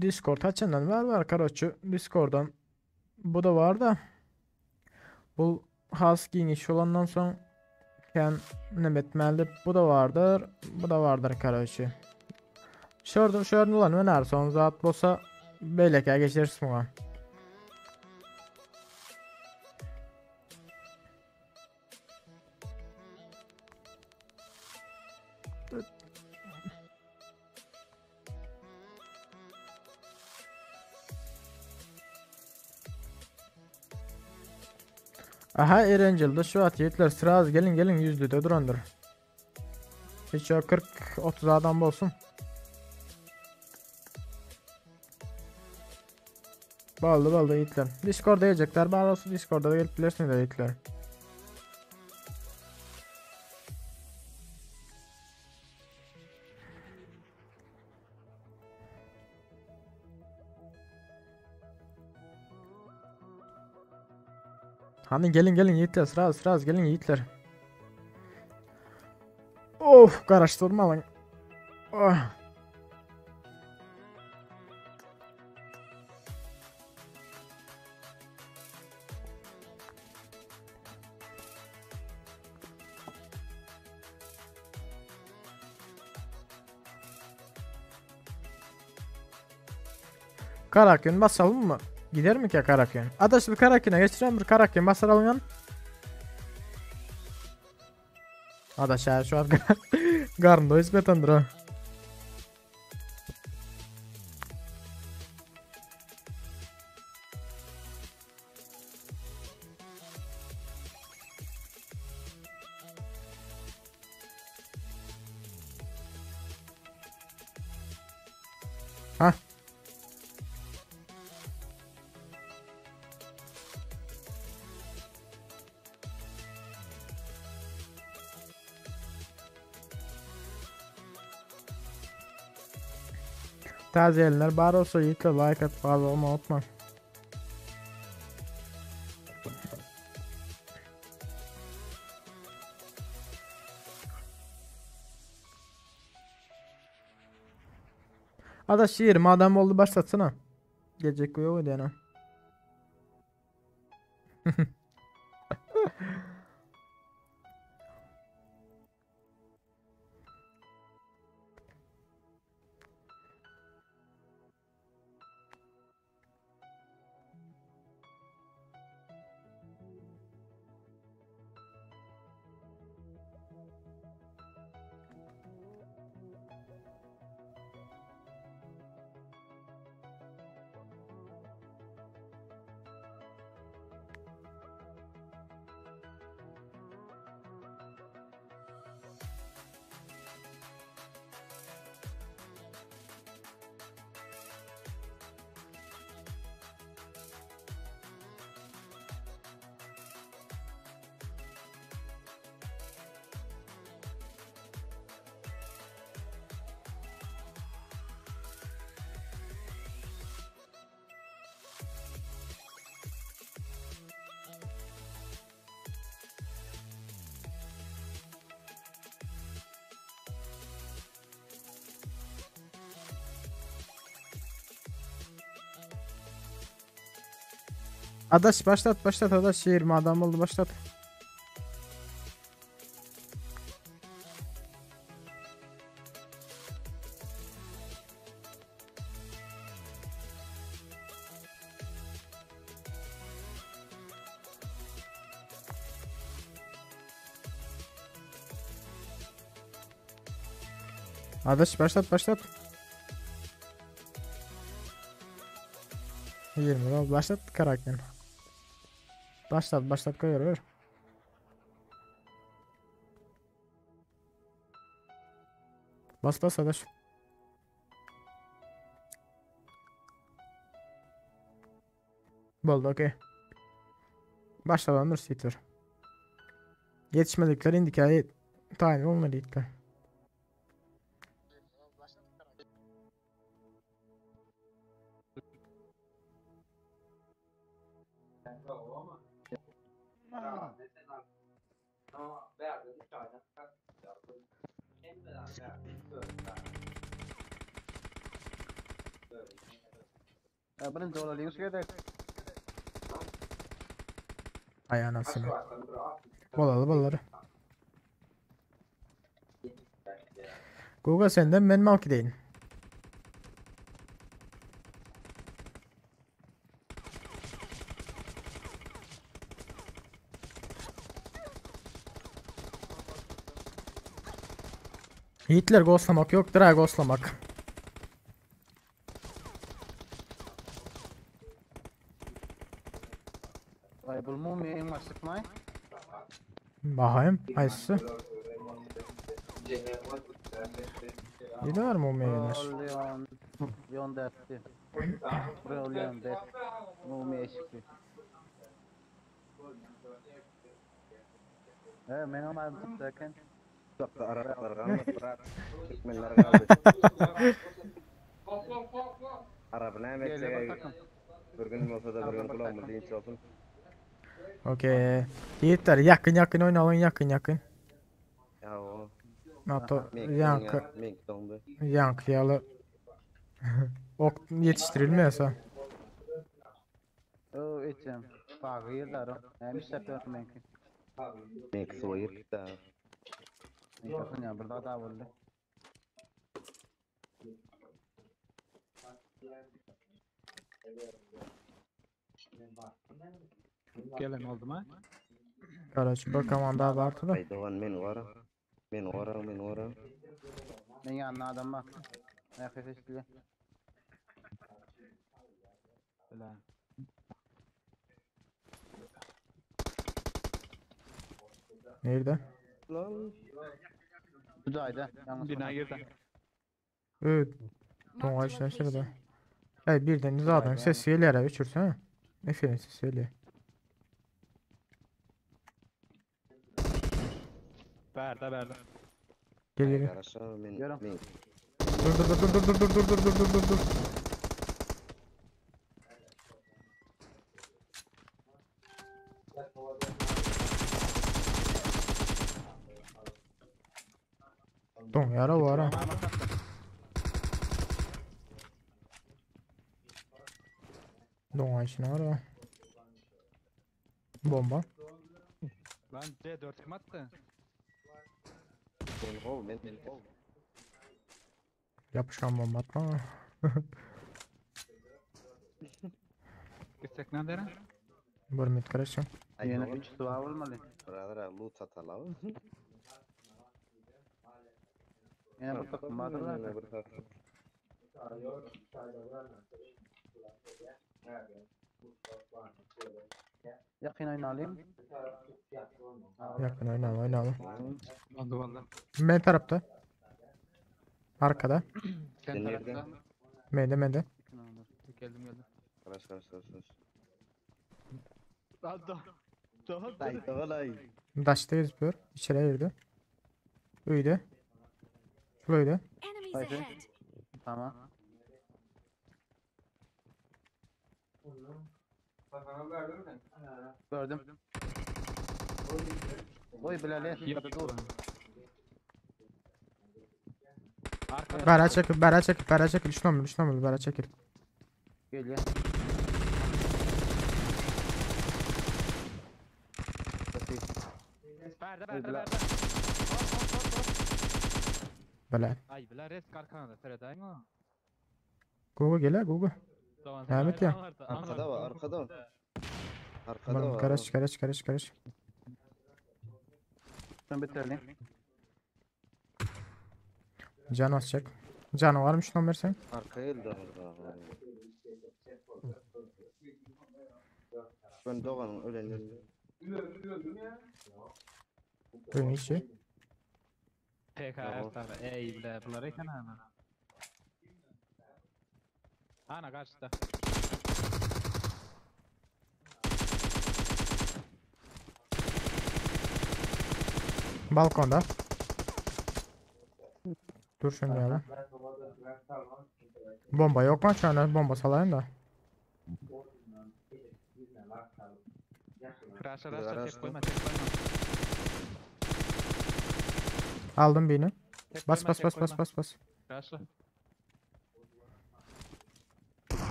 Discord haçandan var var karoçu Discord'dan bu da var da bu has geniş olandan soň kän neme etmeli bu da vardır bu da vardır karoçu. Şördüm şördüm ulan öner son zat bolsa beýlekä geçeris muňa. Aha Erencil'de şu at yiğitler sıra gelin gelin yüzlüde durandır. Hiç yok 40-30 adam olsun. Ballı ballı yiğitler. Discord'a gelecekler. Bağlı olsun Discord'a da gelip bilirsiniz de yiğitler. Hani gelin gelin yiğitler sıra sıra gelin yiğitler. Of karıştırma lan. Oh. Karakün basalım mı? Gider mi ki Karakün? Adaş bir Karakün'e geçiren bir Karakün basalım yan. Adaş ya şu an garında hizmet ha. Ha. Tazeyenler bar olsa yiğitler like at fazla olma unutma. Adaş 20 adam oldu başlatsana. Gelecek yok ödeyene. Adaş başlat başlat adaş 20 adam oldu başlat. Adaş başlat başlat. 20 ol başlat karakter. Başlat başlat koyuyor ver. Bas bas adaş. Boldy okey. Başladan dur sitir. Yetişmedikleri indiki tayin olmadı ilk. Ya birinci olalyň şu gezek. Ay anasını. Bolaly bolaly. Google senden men malki deýin. Yiğitler ghostlamak yoktur ha ghostlamak. Ay bul mumya iň başlykmaý. Bakayım haýsy? Nede var mumya ýer? Leon. Leon dertdi. Leon dert. Mumya eşikli. He men hem adım derken. Uzakda Araplar galmady, brat. Türkmenler galdy. Arapy näme Geliyor etsek takım. bir gün bolsa-da bir gün gulagymyz dynç bolsun. Okey. Yiğitler yakın yakın oynalyň yakın yakın. Ýa o. NATO Meňki ýaňky doňýar, meňki doňdy. ýaňky ýaly ok ýetişdirilmeýärse. O etjem. Bagy ýyllar o. Näme işläp ýör meňki? Meňki suwa giripdi. Meňki ýa bir zat boldy. Gelen oldu mu? Karaç bir komanda bardy da. Aý dogan meni gora. Meni gora, meni gora. Men ýanynda adam bar. Aýak sesi eşidilýär. Bile. Nirde? Lan. Bu jaýda. Ýalňyş Bina girdi. Evet. Marked a Doňa işleşdirdi. location. Ey birden zaten Vay be. ses gelýär öçürse. Efendim ses gelýär. Berde berde. Gel Aý gel. gel. garaşa men Ýörüm. men Dur dur dur dur dur dur dur dur dur dur dur dur. Doň ýara bar ha. Doň işine var ha. Bomba. Lan C4 kim attı? men hov men men hov. Yapışkan bomba atma. Gitsek ne derim? Bir minut garaşyň. Aý Ýene dogan. 3 suwa bolmaly. Brother loot sataly. Ýene bir takım bardyr Ýene zaten. bir takım. Ýakyn oýnalyň. Yakın oynayalım oynayalım. Oldu valla. Men tarapta. Arkada. Sen Sen nerede? tarafta. Mende mende. Geldim geldim. Garaş garaş garaş. garaş. Lan da. Tamam. Aý dogan aý. Daşda gezip ýör. İçeri girdi. Öýde. Şul öýde. Enemies Haydi. ahead. Tamam. Gördüm. Oy Bilal Yap. dur. Arkada. Bära çekil, bära çekil, bära çekil. 3 numaraly, 3 numaraly bära çekil. Gelýär. Bärde Oý, bärde bile. bärde. Hop hop hop hop. Bile. Ay bile res arkanda seredäýiň o. Gogo gele gogo. Dogan Näme etýä? Arkada var, arkada var. Arkada Tamam var. karaş karaş karaş karaş. Sen bitirelim. Can basacak. Canı varmış şundan versen. Arkaya geldi orada. Ben Doğan'ın ölenlerini. Buyurun içi. PKR tabi. Ey bile bular eken ana. Ana karşıda. Balkonda. Dur şunu ya. Bomba yok mu? Şu an bomba salayım da. Raşa Bir raşa tek araçla. koyma tek koyma. Aldım birini. Tek Bas koyma, bas tek bas bas koyma. bas bas. Raşla.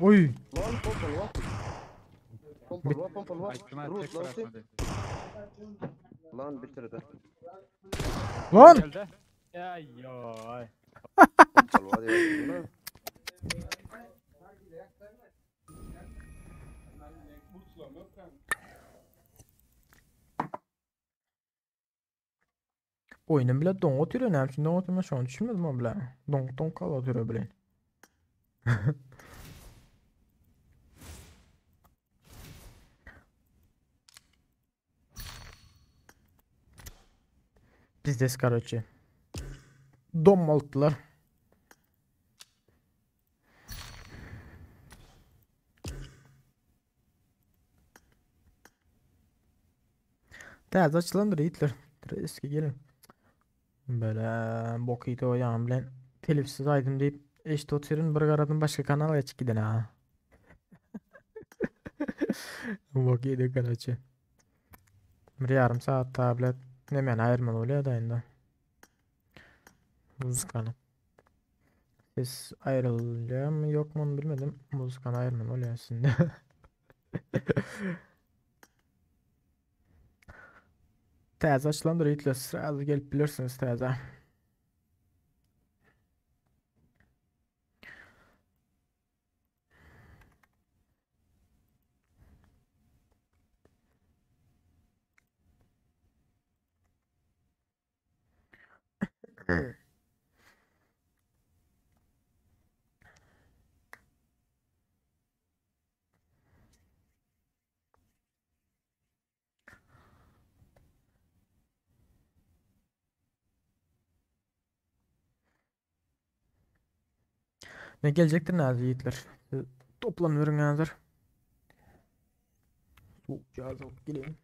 Oy. Lan pompalı var. Pompalı var, pompalı var. Ay şuna Rus tek lan bırakma dedi. Lan bitirdi. Lan! Geldi. Ay yoy. Pompalı var ya. Lan. Oyunum bile don oturuyor ne için don oturma şu an düşünmedim ama bile. Don don kal oturuyor bile. Pizdes короче. Dom oldular. Täze açylandyr Hitler. Eski gelin. Böyle bok ýiti oýan bilen telifsiz aýdym diýip eşit otyryn bir garadym başga kanala geçip giden ha. Bok ýedi короче. Bir yarım saat tablet nemen aýyrmaly bolýar da indi. Muzikany. Ses aýrylýar mı yok mu onu bilmedim. Muzikany aýyrmaly bolýar şimdi. Täze açylandyr Hitler. Sразу gelip bilirsiniz täze. Ne gelecektir Nazi Yiğitler. Toplanıyorum hazır. Soğuk cihaz alıp geleyim.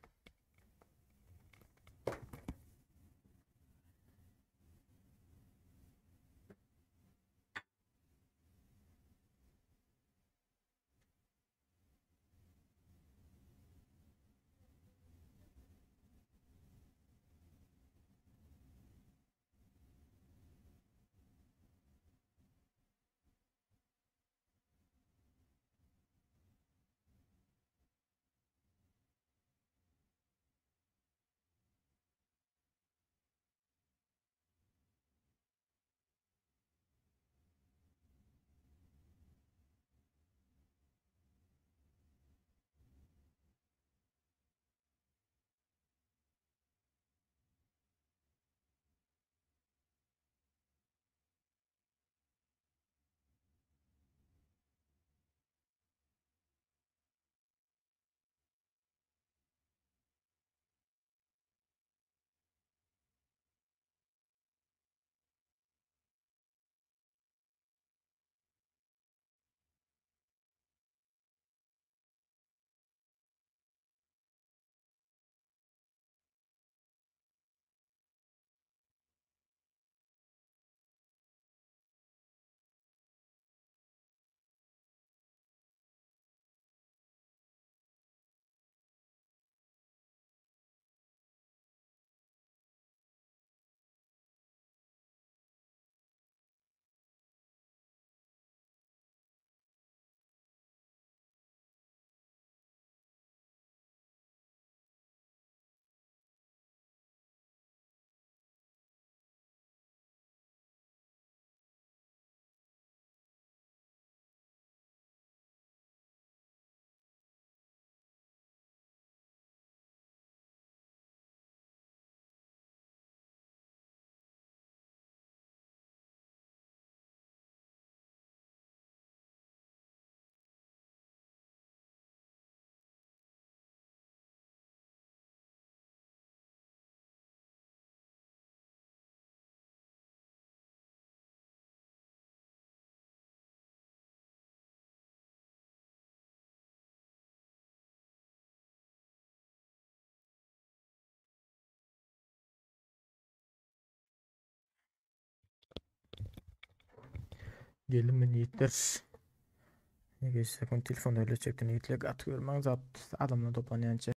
Gelin ýigitler. Ne geçse kun telefon öyle çekti ýigitler gaty görmäň zat adamlar toplanýança.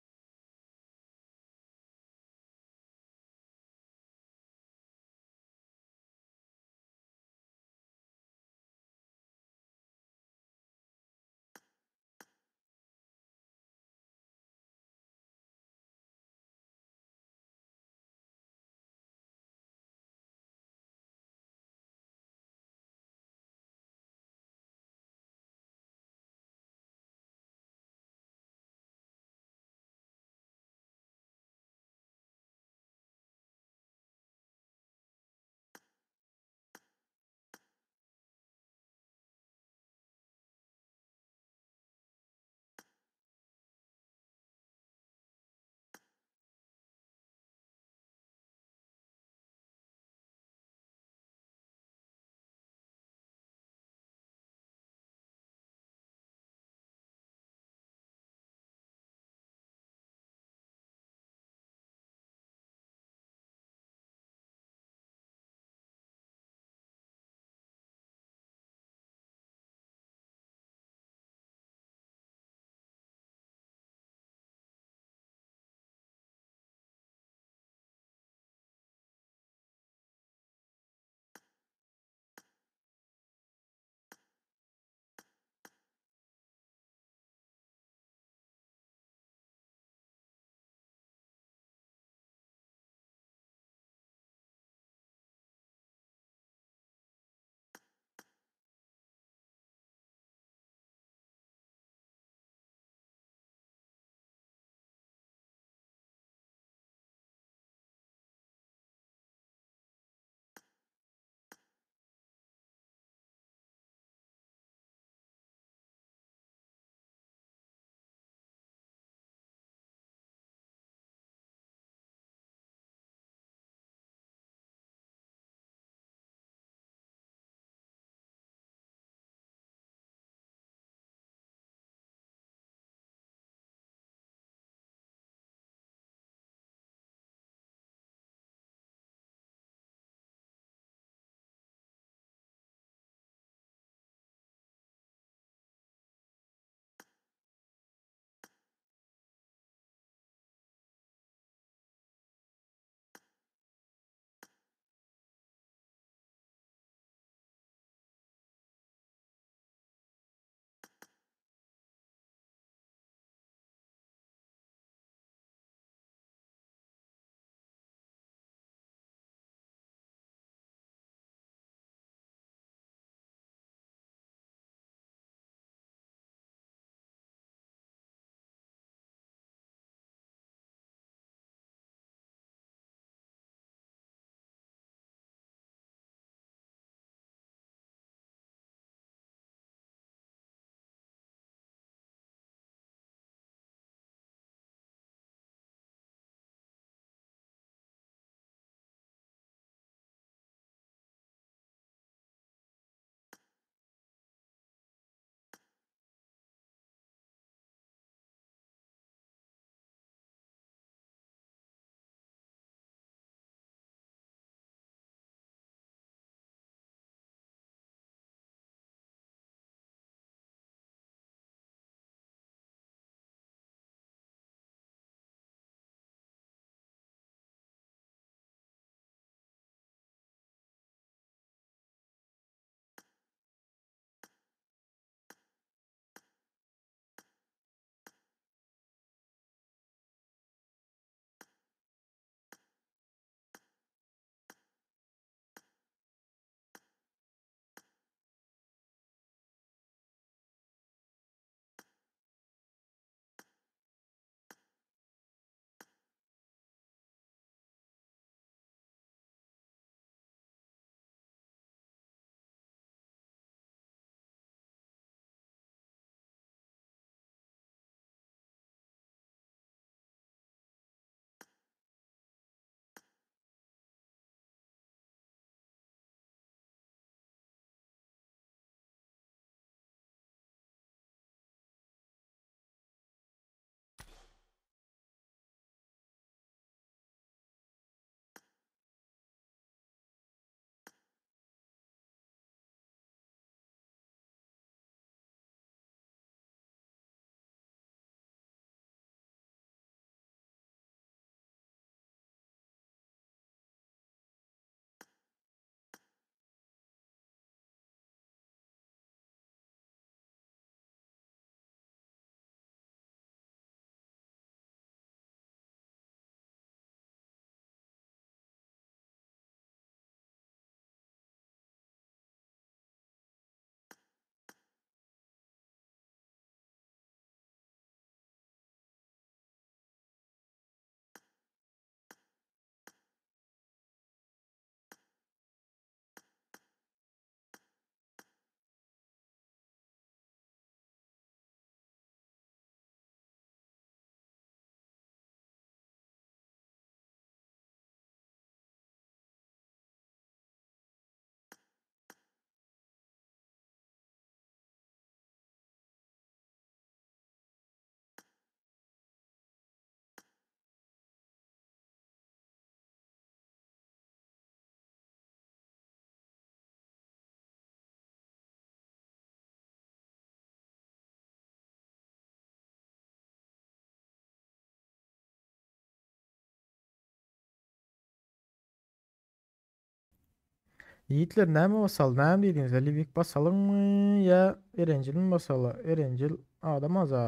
Ýigitler näme basaly, näme diýdiňiz? Livik basalyňmy ýa Erenjilmi basaly? Erenjil adam aza.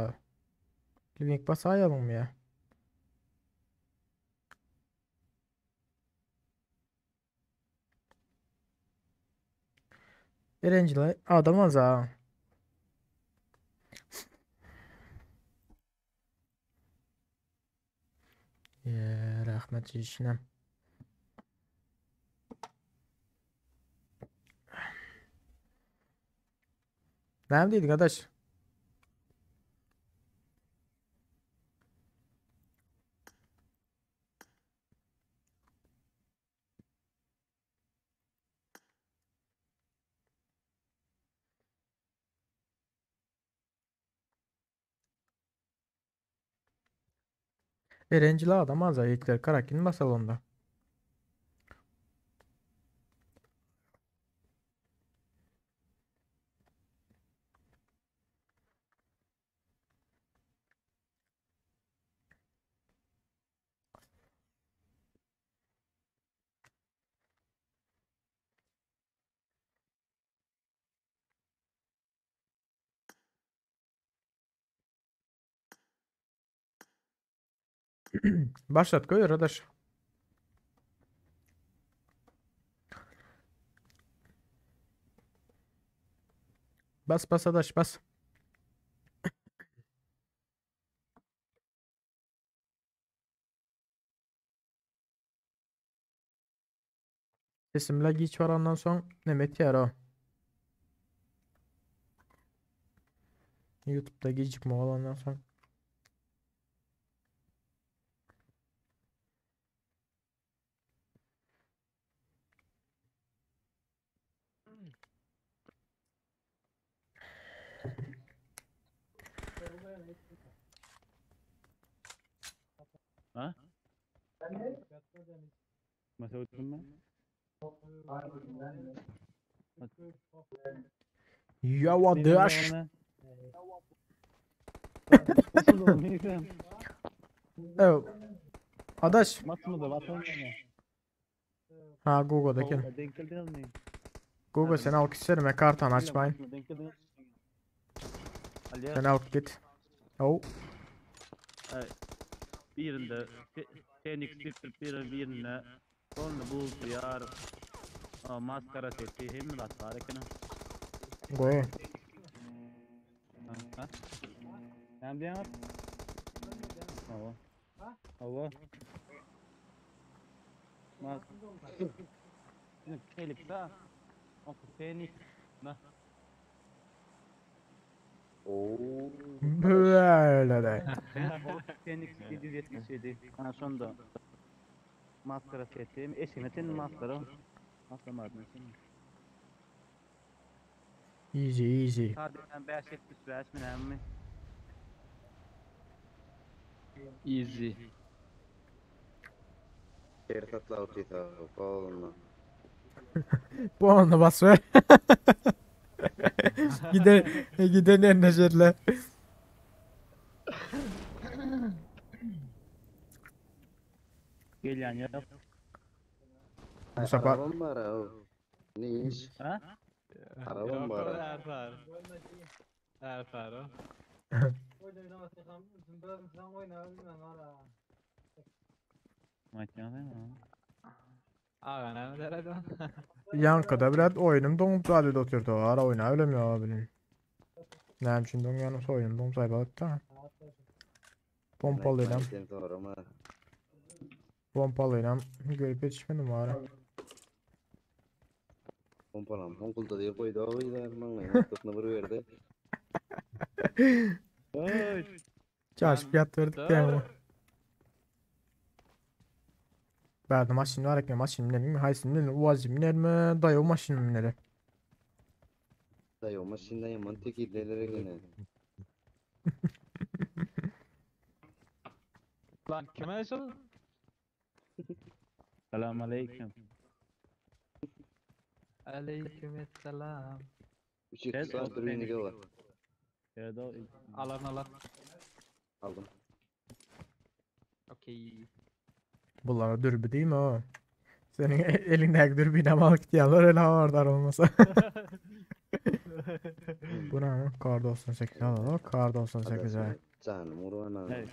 Livik basaýalyňmy ýa? Erenjil adam aza. Ýe, rahmet işine. Näme diýdiň adaş? Erencil adam az Yiğitler Karakin basal onda. Başlat goý adaş. Bas bas adaş bas. Sesimle giç varandan soň neme etýär o? YouTube'da gecikme olandan soň. Ha? Yavaş. Evet. Adaş. Ha Google'daki. Google sen alıp gitsene kartan açmayın. Sen alıp git. Oh. Birinde Phoenix bir birinde Sonra bu ýar maskara seti hem zat bar eken. Goý. Ha? Näme diýýäňiz? Hawa. Hawa. Mas. Helikda. O Phoenix. Na. Oo. Böyle de. Phoenix 777. Ana şonda. Maskara seti. Eşigine sen maskara. Maskara madem. Easy easy. Sadece 575 mi näme? Easy. Şehir satla otuysa koluna. Bu anda bas ver. Gide giden enerjiler. Gelýän ýok. Bu sefer Arabam var ha. Ne iş? Ha? Arabam var. ha. Erfar. Erfar. Aga näme deredi? Yankıda biraz oyunum donup zaten oturdu. Ara oyna ölemiyor abinin. Ne için don yanım oyunum donup saybalık da. Pompalıyla. Sen sorma. Pompalıyla görüp yetişmedim ara. Pompalam. Honkulda diye koydu. O yüzden bana ortasına bir verdi. Oy. Çarşı fiyat verdik diye mi? Verdim maşın var ekme maşın minelim mi? Haysin minelim uazı miner mi? Dayı o maşın mineri. Dayı o maşından yaman teki delere gene. Lan kime yaşadın? Selam aleyküm. Aleykümselam. 3 2 saat bir var. Evet o. Alan alan. Aldım. Okey. Bunlara dürbü değil mi o? Seniň eliňdäki dürbinem alyp gitýärler öyle habardar olmasa. Bu näme? Kar 98 al al. Kar 98 ay. Canım gurban abi. Hey.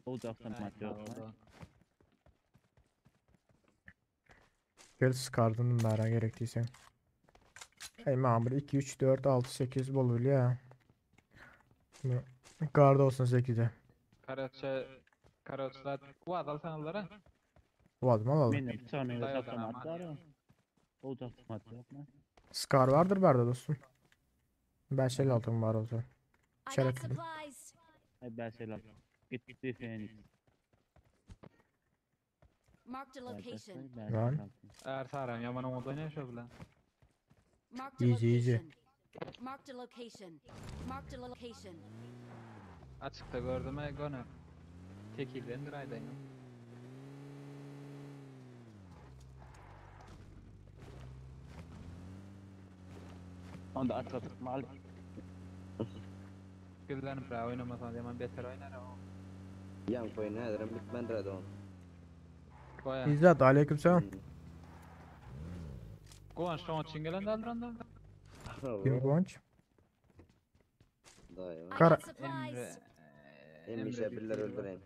Olacaktan mat yok. Gel skardın bära gerek diýseň. Ey maňa bir 2 3 4 6 8 bol bilýä. Kar 98-e. Karaça Karaçlar Kuvat alsaňyzlar ha. Vazım alalım. Benim bıçağım Dayadan avtomat ama. var. Olacak mat yok mu? Scar vardır bärde dostum. 556 var olsa. I got Şerefli. supplies. Ay ben selam. Gitti Phoenix. Marked a location. Lan. Är saram yaman oňa oýnaýan şo bilen. Marked a Easy, easy. location. Marked a location. Marked a location. Açykda gördüm ay gone. Tekildendir aýdaýyn. Onda at atıp mal. Gizlenip ra oýnamasaň yaman beter oýnar o. Yan koy näderem bitmen radon. Goýa. İzzet aleykümselam. Gowan şoň üçin gelen dalranda. Kim Kıvanç? Daýy. I Kara- got supplies. Emre Hemişe birler öldüreyim.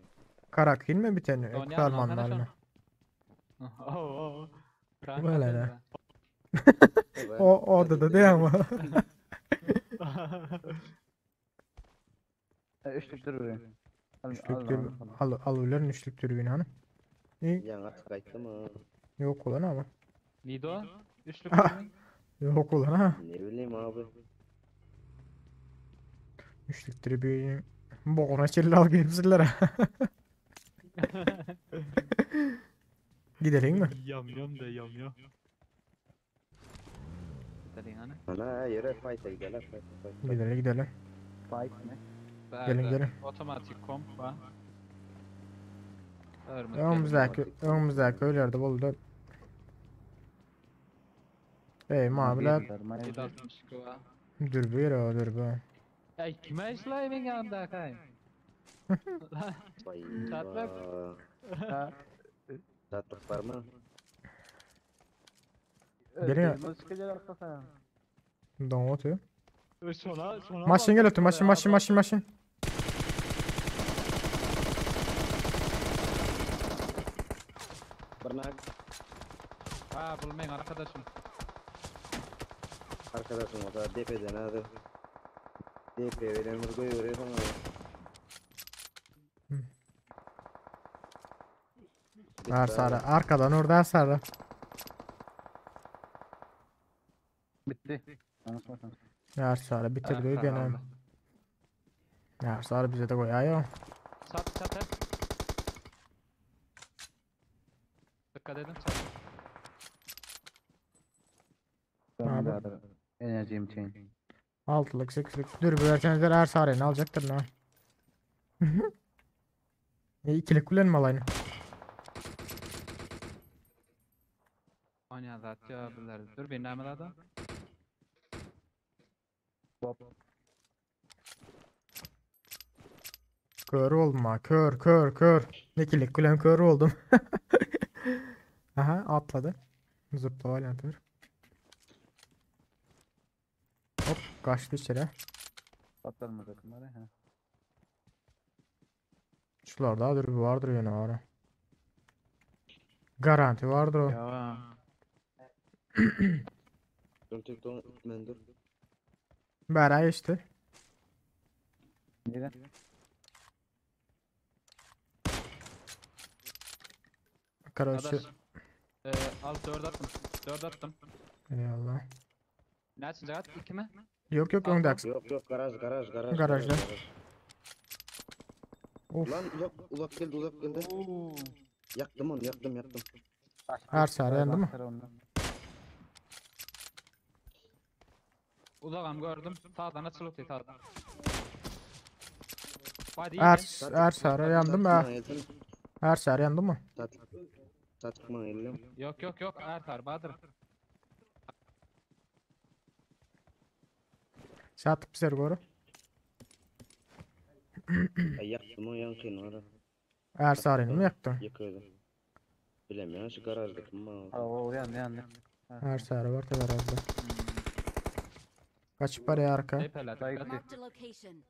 Karakin mi biteni? Donýan Kurtarmanlar mı? Oo. Böyle ne? O orada da değil ama. Üçlük dürbün. Al, Üçlük al, dürbün. al, Al, al uların üçlük dürbünü hani. İyi. Yan atıp gaýtdy mı? Yok ulan ama. Nido? Üçlük Ah. dürbün. Yok ulan ha. Ne bileyim abi. Üçlük dürbünü. Boğuna çelli al gelipsizler ha. Gidelim mi? Yam yam da yam yam. Gidelim hani. Ana ýere fight'a gidelim fight fight. fight. Gidelim gidelim. Fight mi? Gelin gelin. Otomatik komp var. Örmüt Önümüzdeki, önümüzdeki öylerde buldu. Ey maviler 762 var. dürbü yeri o dürbü. Ey kime işleyimin yanında kay? Vay Çatlak. vay. Çatlık var mı? Gelin. Çıkacak arkasına. Don otu. Şona şona. Maşın gel otur maşın maşın maşın maşın. Barnak Ha bulmayın arkadaşım. arkadaşım o da DP'den hadi. DP veren bir koyuyor sana. Hı. Her sarı. Arkadan orada her sarı. Bitti. Anlaşmasın. Her sarı bitirdi Her sarı gene. aldı. Her sarı bize de koyuyor. Çat çat hep. Dikkat edin çat. Abi. Enerjim için. Altılık sekizlik dürbü verseniz her sarıyını alacaktır lan. E, ikilik kullanma alayını. Oynaya zat ya biler. Dur bir name da. Bop. Kör olma kör kör kör. İkilik kulen kör oldum. Aha atladı. Zıpla varyantı. Hop kaçtı içeri. Patlarmadık bunları. Ha. Şularda dürbü vardır yine var. Garanti vardır o. Ya. Dur dur dur ben dur. Bera işte. Neden? Karaşı. Adaş. Ee, al 4 attım. 4 attım. Eyvallah. Ne açınca at? 2 mi? Yok yok Al, öndeki. Yok yok garaj garaj garaj. Garajda. garaj. Of. Lan uzak uzak geldi uzak geldi. Oo. Yaktım onu yaktım yaktım. Her sarı yandı mı? Uzağım gördüm. Sağdan açılıp sağdan. Hadi Er, iyi. er sarı yandı mı? Er sarı yandı mı? Tatlık. Tatlık mı elim? Yok yok yok Ertar Bahadır. Satıp bize doğru. Ay yaktım o yankın var. Er sarını mı yaktın? Yakıyordum. Bilem şu garajda kim var? O ýandy ýandy. Her sarı var da garajda. Kaçıp var ya arka. Depele Dayı dikkat. Marked a location.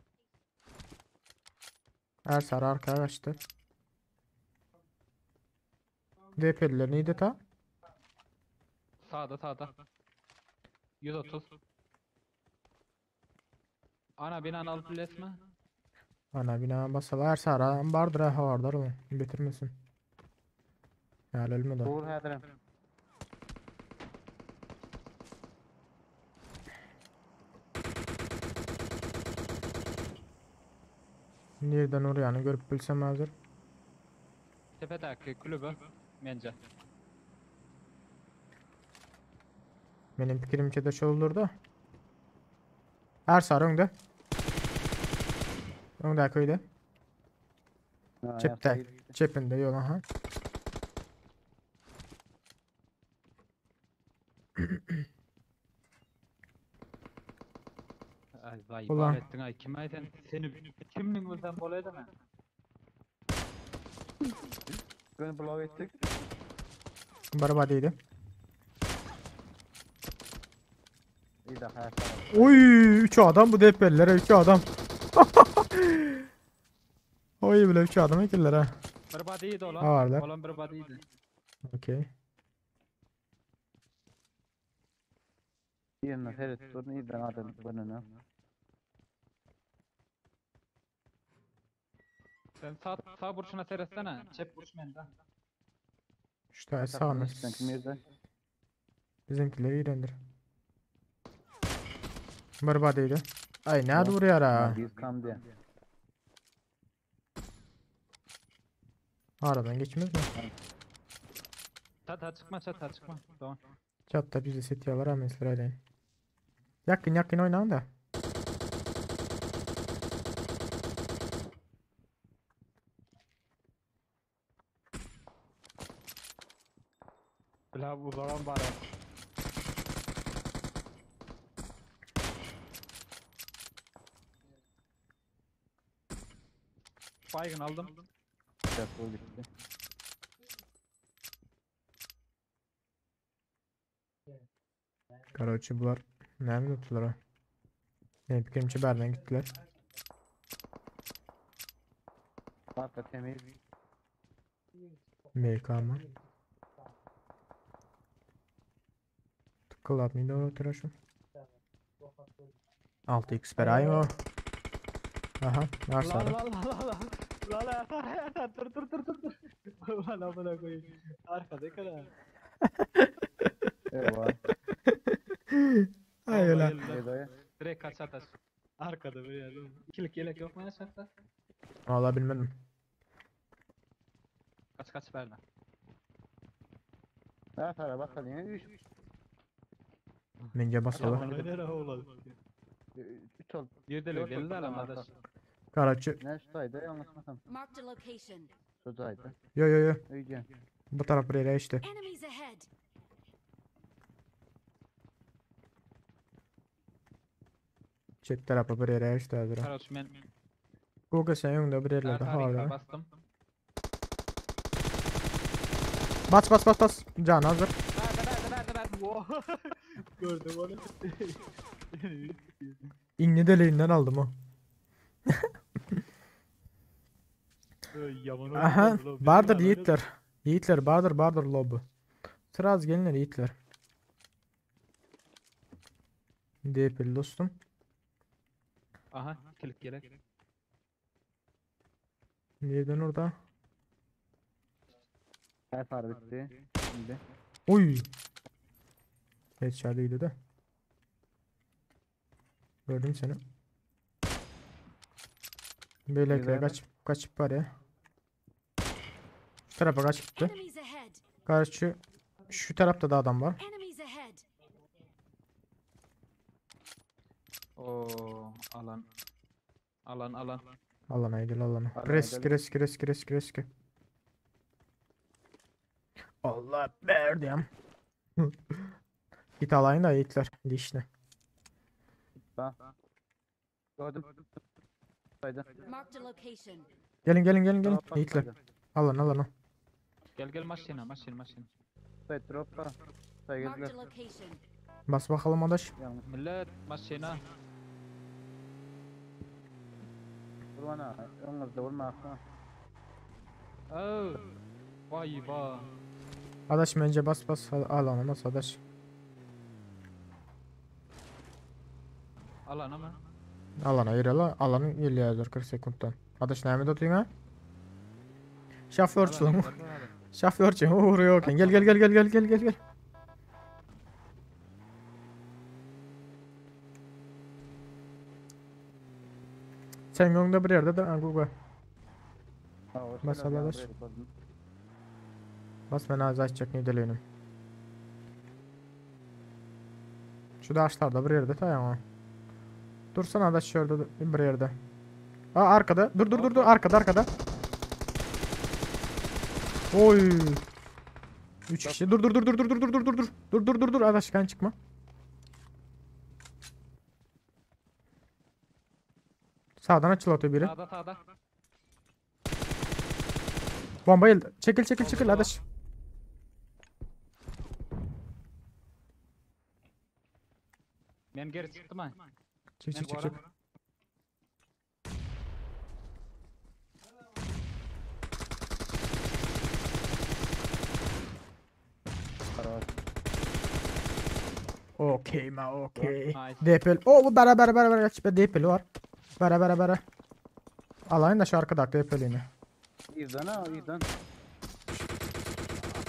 Her sarı arkaya kaçtı. DP'liler neydi ta? Sağda sağda. 130. Ana binanı alıp bilesme. Ana bina basalar her sarı vardır ha vardır oğlum. Bitirmesin. Ya ölmedi. Dur häzirem. Nereden oraya görüp bilsem hazır. Tepedeki kulübü. Mence. Benim fikrimce de şu olur da. Her sarı önde. Önde köyde. Çepte. Çepinde yol aha. Ay vay Ulan. var ettin ay kime sen seni kimin bilsem bolaydı mı? Gön blok ettik. Barbadiydi. İyi de her taraf. Oy 3 adam bu DP'lilere 3 adam. Oy bile 3 adam ekiller ha. Bir body'ydi olan. Ha varlar. Olan bir body'ydi. Okey. Yerine seyret durun iyi ben adam bana. Sen sağ sağ burçuna seyretsene. Çep burç mende. Şu tane sağını. Kim yerde? Bizimkileri iğrendir. Barbadiydi. Ay ne adı vuruyor ha? Biz kam diye. Aradan geçmez mi? Çata çıkma çata çıkma. Tamam. Çatta bizi setiyorlar ha mesela öyle. Yakın yakın oynayın da. Bila bu zaman bari. Baygın aldım. Defol gitti. Karaoçi bular. Ne mi tuttular ha? Ne fikrimçi berden gittiler. Arka temiz. MK mı? Tıkıl atmayı doğru oturuşum. 6x per o. Aha, var La sarı. la la la la. La la yatar yatar dur dur dur dur dur. Ulan amına koyayım. Arkada kara. Eyvah. Ay öyle. Dayı. Direkt kaç atar. Arkada bir yerde. İkilik yelek yok mu ya çatta? Vallahi bilmedim. Kaç kaç verme. Her tarafa bakalım yine 3 Mence basalı. Nereye oğlan? 3 oldu. Bir de Dört geldi oldu lan arka. arkadaş. Karaçı. Ne şuraydı yanlışmasam. Marked a location. Şuradaydı. Yo yo yo. Öyle. Bu taraf buraya işte. Enemies ahead. Çep tarafı buraya işte hazır. Karaç men. Google sen önde bir yerlerde Ertar hala. bastım. Bas bas bas bas. Can hazır. Nerede nerede nerede nerede? Gördüm onu. İğne deliğinden aldım o. Yaman Aha. oldu lan, Bardır bizim yiğitler. Yiğitler bardır bardır lobu. Sıraz gelinler yiğitler. DP'li dostum. Aha ikilik yelek. Nereden orada? Her taraf bitti. Şimdi. Oy. Evet içerideydi de. Gördüm seni. Böyle Güzel. kaç kaçıp var ya. Şu tarafa kaç gitti. Enemies ahead. Karşı şu tarafta da adam var. Enemies ahead. Oo alan. Alan alan. Alana gel alana. Alana Risk gel. risk risk risk risk. Allah verdim. Git alayın da yiğitler. Dişine. Bak. Gördüm. Şuraydı. Marked a location. Gelin gelin gelin gelin. Bak, bak, Yiğitler. şuraydı. Alın alın. Gel gel maşyna maşyn maşyn. Say drop bar. Say Marked geldiler. a location. Bas bakalım adaş. Yanlış. Millet maşyna. Vurma ha. Öňüňizde vurma ha. Oh. Vay vay. Adaş bence bas bas al alana bas adaş. Alana mı? Alana gireli alanın gelýärdir 40 sekunddan. Adaş näme tutýan ha? Şoförçüliň. Şoförçüň ugry ýok eken. Gel gel gel gel gel gel gel gel. Sen öňde bir ýerde de Google. Bas al adaş. Bas men az açacak ne deleýinim. Şu daşlarda bir ýerde taýaň. Dursana adaş şurada bir ýerde. Aa arkada. Dur dur dur dur arkada arkada. Oy. 3 kişi. Dur dur dur dur dur dur dur dur dur dur. Dur dur dur dur adaş kan çıkma. Sağdan açıl atıyor biri. Sağda sağda. Bomba geldi. Çekil çekil çekil adaş. Men geri çıktım ha. Çık çık çık çık. Okey ma okey. Nice. DPL. O bu bere bere bere bere. Be DPL var. Bere bere bere. Alayın da şu arkada DPL'ini. Ýerden ha, ýerden.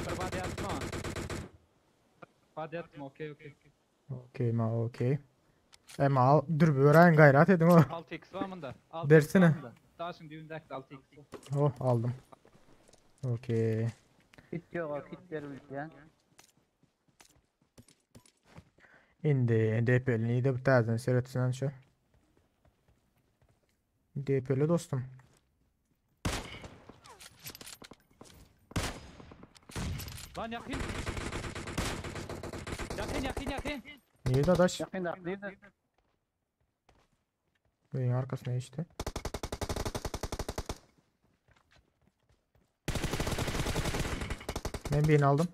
Bir body atma. Body atma okey okey. Okey ma okey. Ema al dur bir öğren gayret edin o. 6x var mında? 6x Versene. var mında? Daha şimdi düğündeki 6x. Oh aldım. Okey. Kit yok, kit berildi. Indi DPL'ni de bu tarzdan seyretsin şu. DPL dostum. Lan yakın. Yakın yakın yakın. Niye dadaş? Yakın da, Benim arkasına işte. Ben birini aldım.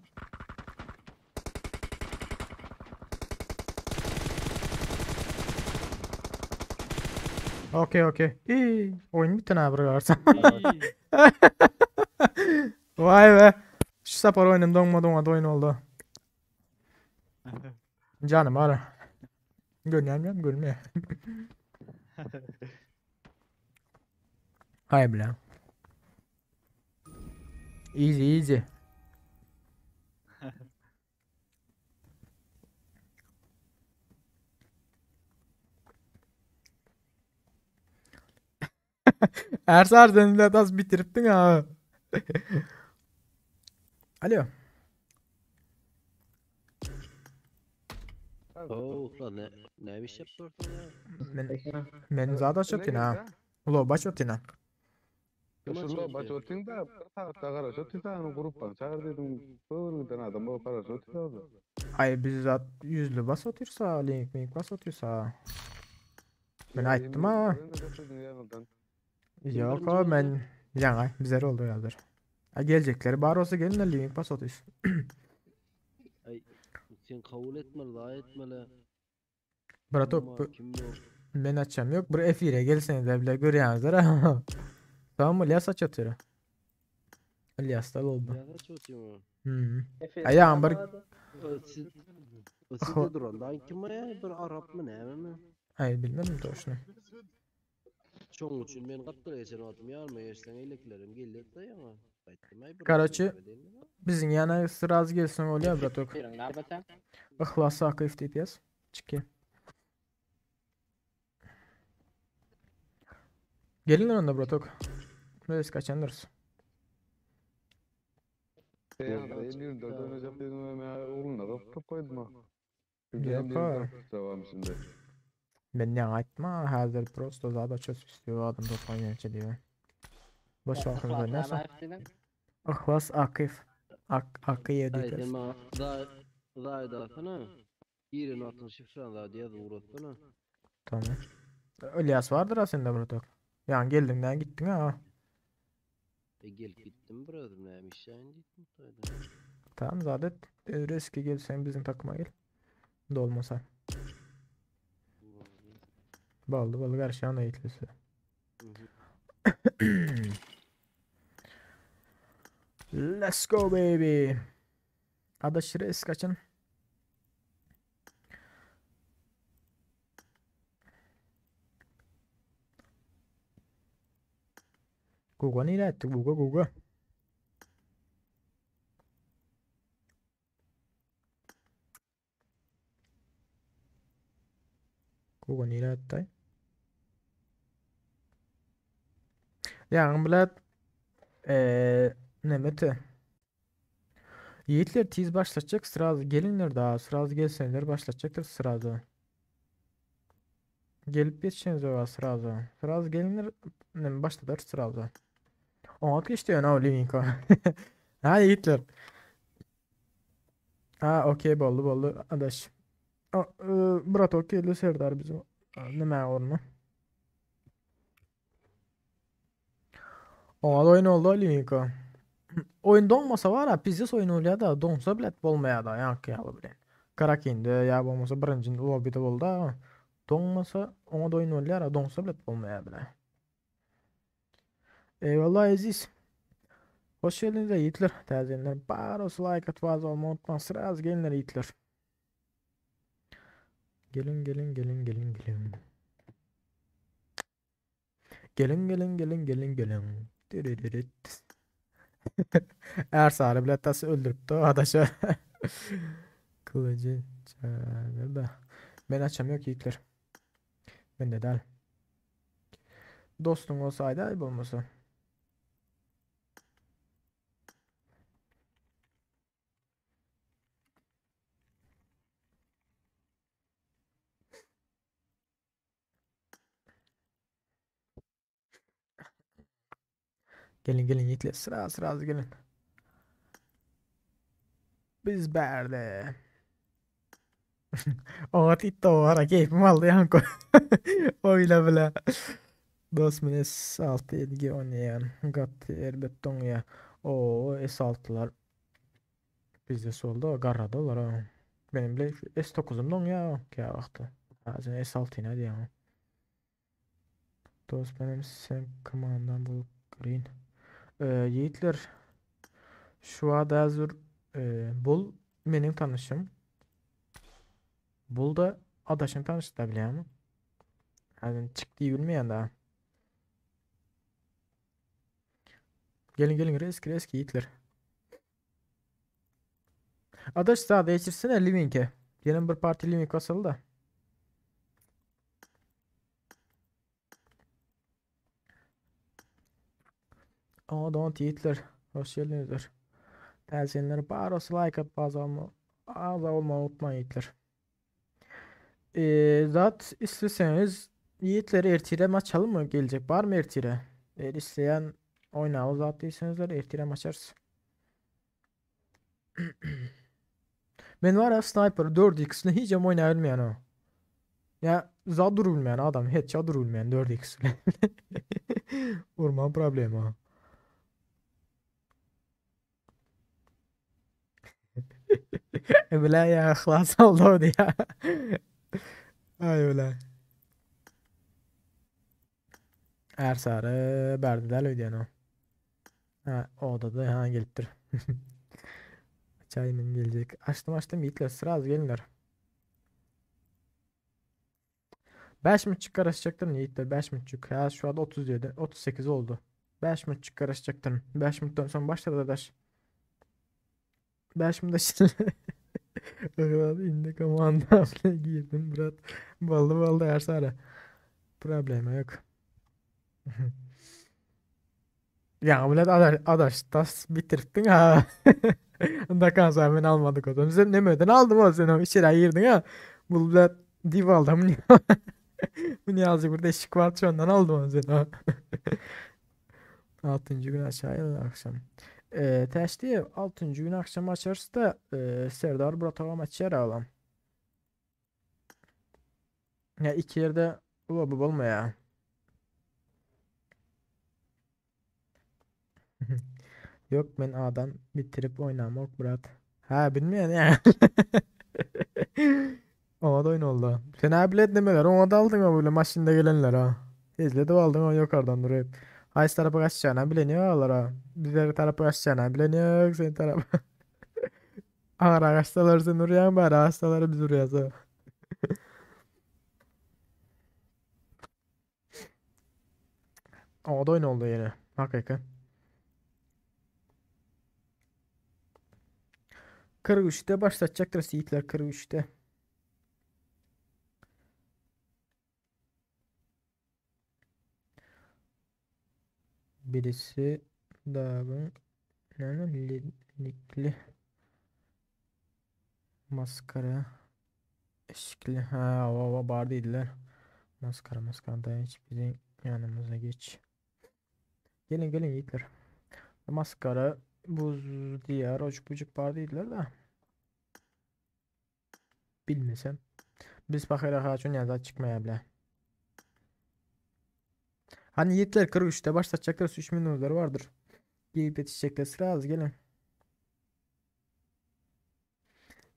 Okey okey. İyi. Oyun bitti ne buraya Vay be. Şu sapar oyunum donma donma oyun oldu. Canım ara. Görünüyor görünmüyor. Hay bile. Easy easy. Ersar sen de az bitiriptin ha. Alo. Oh lan ne ne iş yapıyorsun ya? Men men zada çöptin ha. Ulo baş öptin ha. Şurada baş ötün da bir saatte garaş ötün da grup var. Çağır dedim. Böğürden adam bu garaş ötün da. Ay biz zat yüzlü bas atıyorsa link mink bas atıyorsa. Ben aytdım ha. Yok o ben yani bizler oldu yazdır. Ha gelecekleri bari olsa gelin de link bas atıyorsun. Ay sen kabul etmeli, daha etmeli. Bratok ben açacağım yok. Bur F1'e gelsene de bile görüyorsunuz ha. Tamam mı? İlyas aç atıyor. İlyas da oldu. Ya kaç atıyor? Hmm. Ayağım bir Siz Siz duran dan kim ya? Bir Arap mı ne mi? Ay bilmem doğrusunu. Çoğun için ben kaptır geçen adım yarma geçsen eyleklerim geldi de ya. Karaçı bizim yana sıraz gelsin oluyor bratok. Ihlas Akif DPS. Çıkıyor. Gelin lan onda bratok. Biz kaçandırız. Ya 54 oynayacak dedim ben oğluna kapıp koydum ha. Yok ha. Devam şimdi. Ben ne aytma hazır prosto zada çöz istiyor adam top oynayınca diyor. Boş vaktimiz oynarsa. Ihlas Akif. Ak Akiye Ay DPS. sen bana daha daha da sana. Yerin atın şifren daha diye de uğratsana. Tamam. İlyas vardır ha sende bratok. Yani geldin gittin ha. E gelip gitdim bir özüm näme işläýin diýdim toýda. Tamam zat et. Reski gelseň biziň takyma gel. Dolmasa. Boldy boldy garşy ýitlisi. Let's go baby. Adaş risk açın. Guga nire etdi? Guga Guga. Guga nire etdi? Ýagny bilet eee nemeti. Yiğitler tiz başlatacak sırası gelinler daha sırası gelsenler başlatacaktır sırası. Gelip geçseniz o sırası. Sırası gelinler nem başlatar sırası. Oňat geçdi ýöne o Livinko. Ha yiğitler. Ha okey boldy boldy adaş. A, e, Brat okey Serdar bizim nime ornu. Oňat oýun oldy o Livinko. Oýun doňmasa var ha, pizdes oýun bolýar da, doňsa bilet bolmaýar da, ýaňky ýaly bilen. Karakinde ýa bolmasa birinji lobbyda boldy da, doňmasa oňat oýun bolýar, doňsa bilet bolmaýar bile. Eyvallah Aziz. Hoş geldiniz yiğitler. Täzelenler bar olsa like atıp az olmayı unutmayın. Sıra az gelinler yiğitler. Gelin gelin gelin gelin gelin. Gelin gelin gelin gelin gelin. Diridirit. Ersary bilet tasy öldürüpdi adaşa. Kılıcı çağırdı. Ben açam yok yiğitler. Ben de del. Dostun olsaydı ayıp olmasa. Gelin gelin yiğitler. Sıra sıra az gelin. Biz berde. Oňa titto bara keyfim aldy ýaňky. Oýla bile. Dost men S6 7G oýnaýan. Gaty erbet doňýa. Oo S6-lar bizde solda garrady olar. ha. Benim bile şu S9-um doňýa kä wagty. Sen S6 ne diýýän? Dost benim sen komandan bolup green. Ee, yiğitler şu anda hazır e, bul benim tanışım. Bul da adaşın tanışı da bilýärmi? Yani çık diye bilmeyen daha. Gelin gelin risk risk yiğitler. Adaş sağ değiştirsene Livink'e. Gelin bir parti Livink basalım da. Aa don't yiğitler. Hoş geldinizler. Tercihler bar olsa like at bazı olma. Az olma unutmayın yiğitler. Ee, zat isteseniz yiğitleri ertire maç mı gelecek? Var mı ertire? Eğer isteyen oynağı zat değilsenizler ertire maç açarız. Ben var ya sniper 4x'le hiç am oynayabilmeyen o. Ya zat durulmayan adam headshot durulmayan 4x ile. Vurma problemi o. Bile ya ihlas oldu ya. Ay öyle. Ersarı berdiler ödyen o. Ha odada ha gelipdir. Çayımın gelecek. Açtım açtım yiğitler sıra az gelinler. 5 mi çıkarışacaktır yiğitler 5 mi çık. Ha şu anda 37 38 oldu. 5 mi çıkarışacaktır. 5 minuten sonra başladı adaş. 5 mi şimdi. İndi komanda girdim brat. Ballı ballı Ersarı. Problemi yok. Ya millet adaş, adaş tas bitirttin ha. Dakan sen beni almadık o zaman. Sen ne öden aldım o sen o içeri girdin ha. Bu millet div aldım. Bu niye azıcık burada eşik var ondan aldım onu sen ha. 6. gün aşağıya akşam. Ee, Təşdiye 6. gün akşam açarız da e, Serdar Buratova maçı alalım. Ya iki yerde bu bu olma ya. Yok men adam bitirip oynamok brat. Ha bilmeýän ýa. Oňa da oýun oldu. Sen ha bilet nemeler oňa da aldyň o bile maşynda gelenler ha. Tezledip aldyň o ýokardan durup. Haýsy tarapa gaçjagyny bilen ýok olar ha. Bizler tarapa gaçjagyny bilen ýok sen tarapa. Aňra gaçsalar sen urýaň bäri gaçsalar biz urýas ha. Oňa da oýun oldu ýene. Hakyky. 43-de başlatjakdyr yiğitler 43-de. Birisi dağın yani likli maskara eşikli ha o, o bar değiller. Maskara maskara da hiç bizim yanımıza geç. Gelin gelin yiğitler. Maskara buz diyar ocuk bucuk bar değiller da. Bilmesem. Biz bakayla haçon yazar çıkmaya bile. Hani yiğitler 43'te başlatacaklar 3 minutları vardır. Gelip yetişecekler sıra az gelin.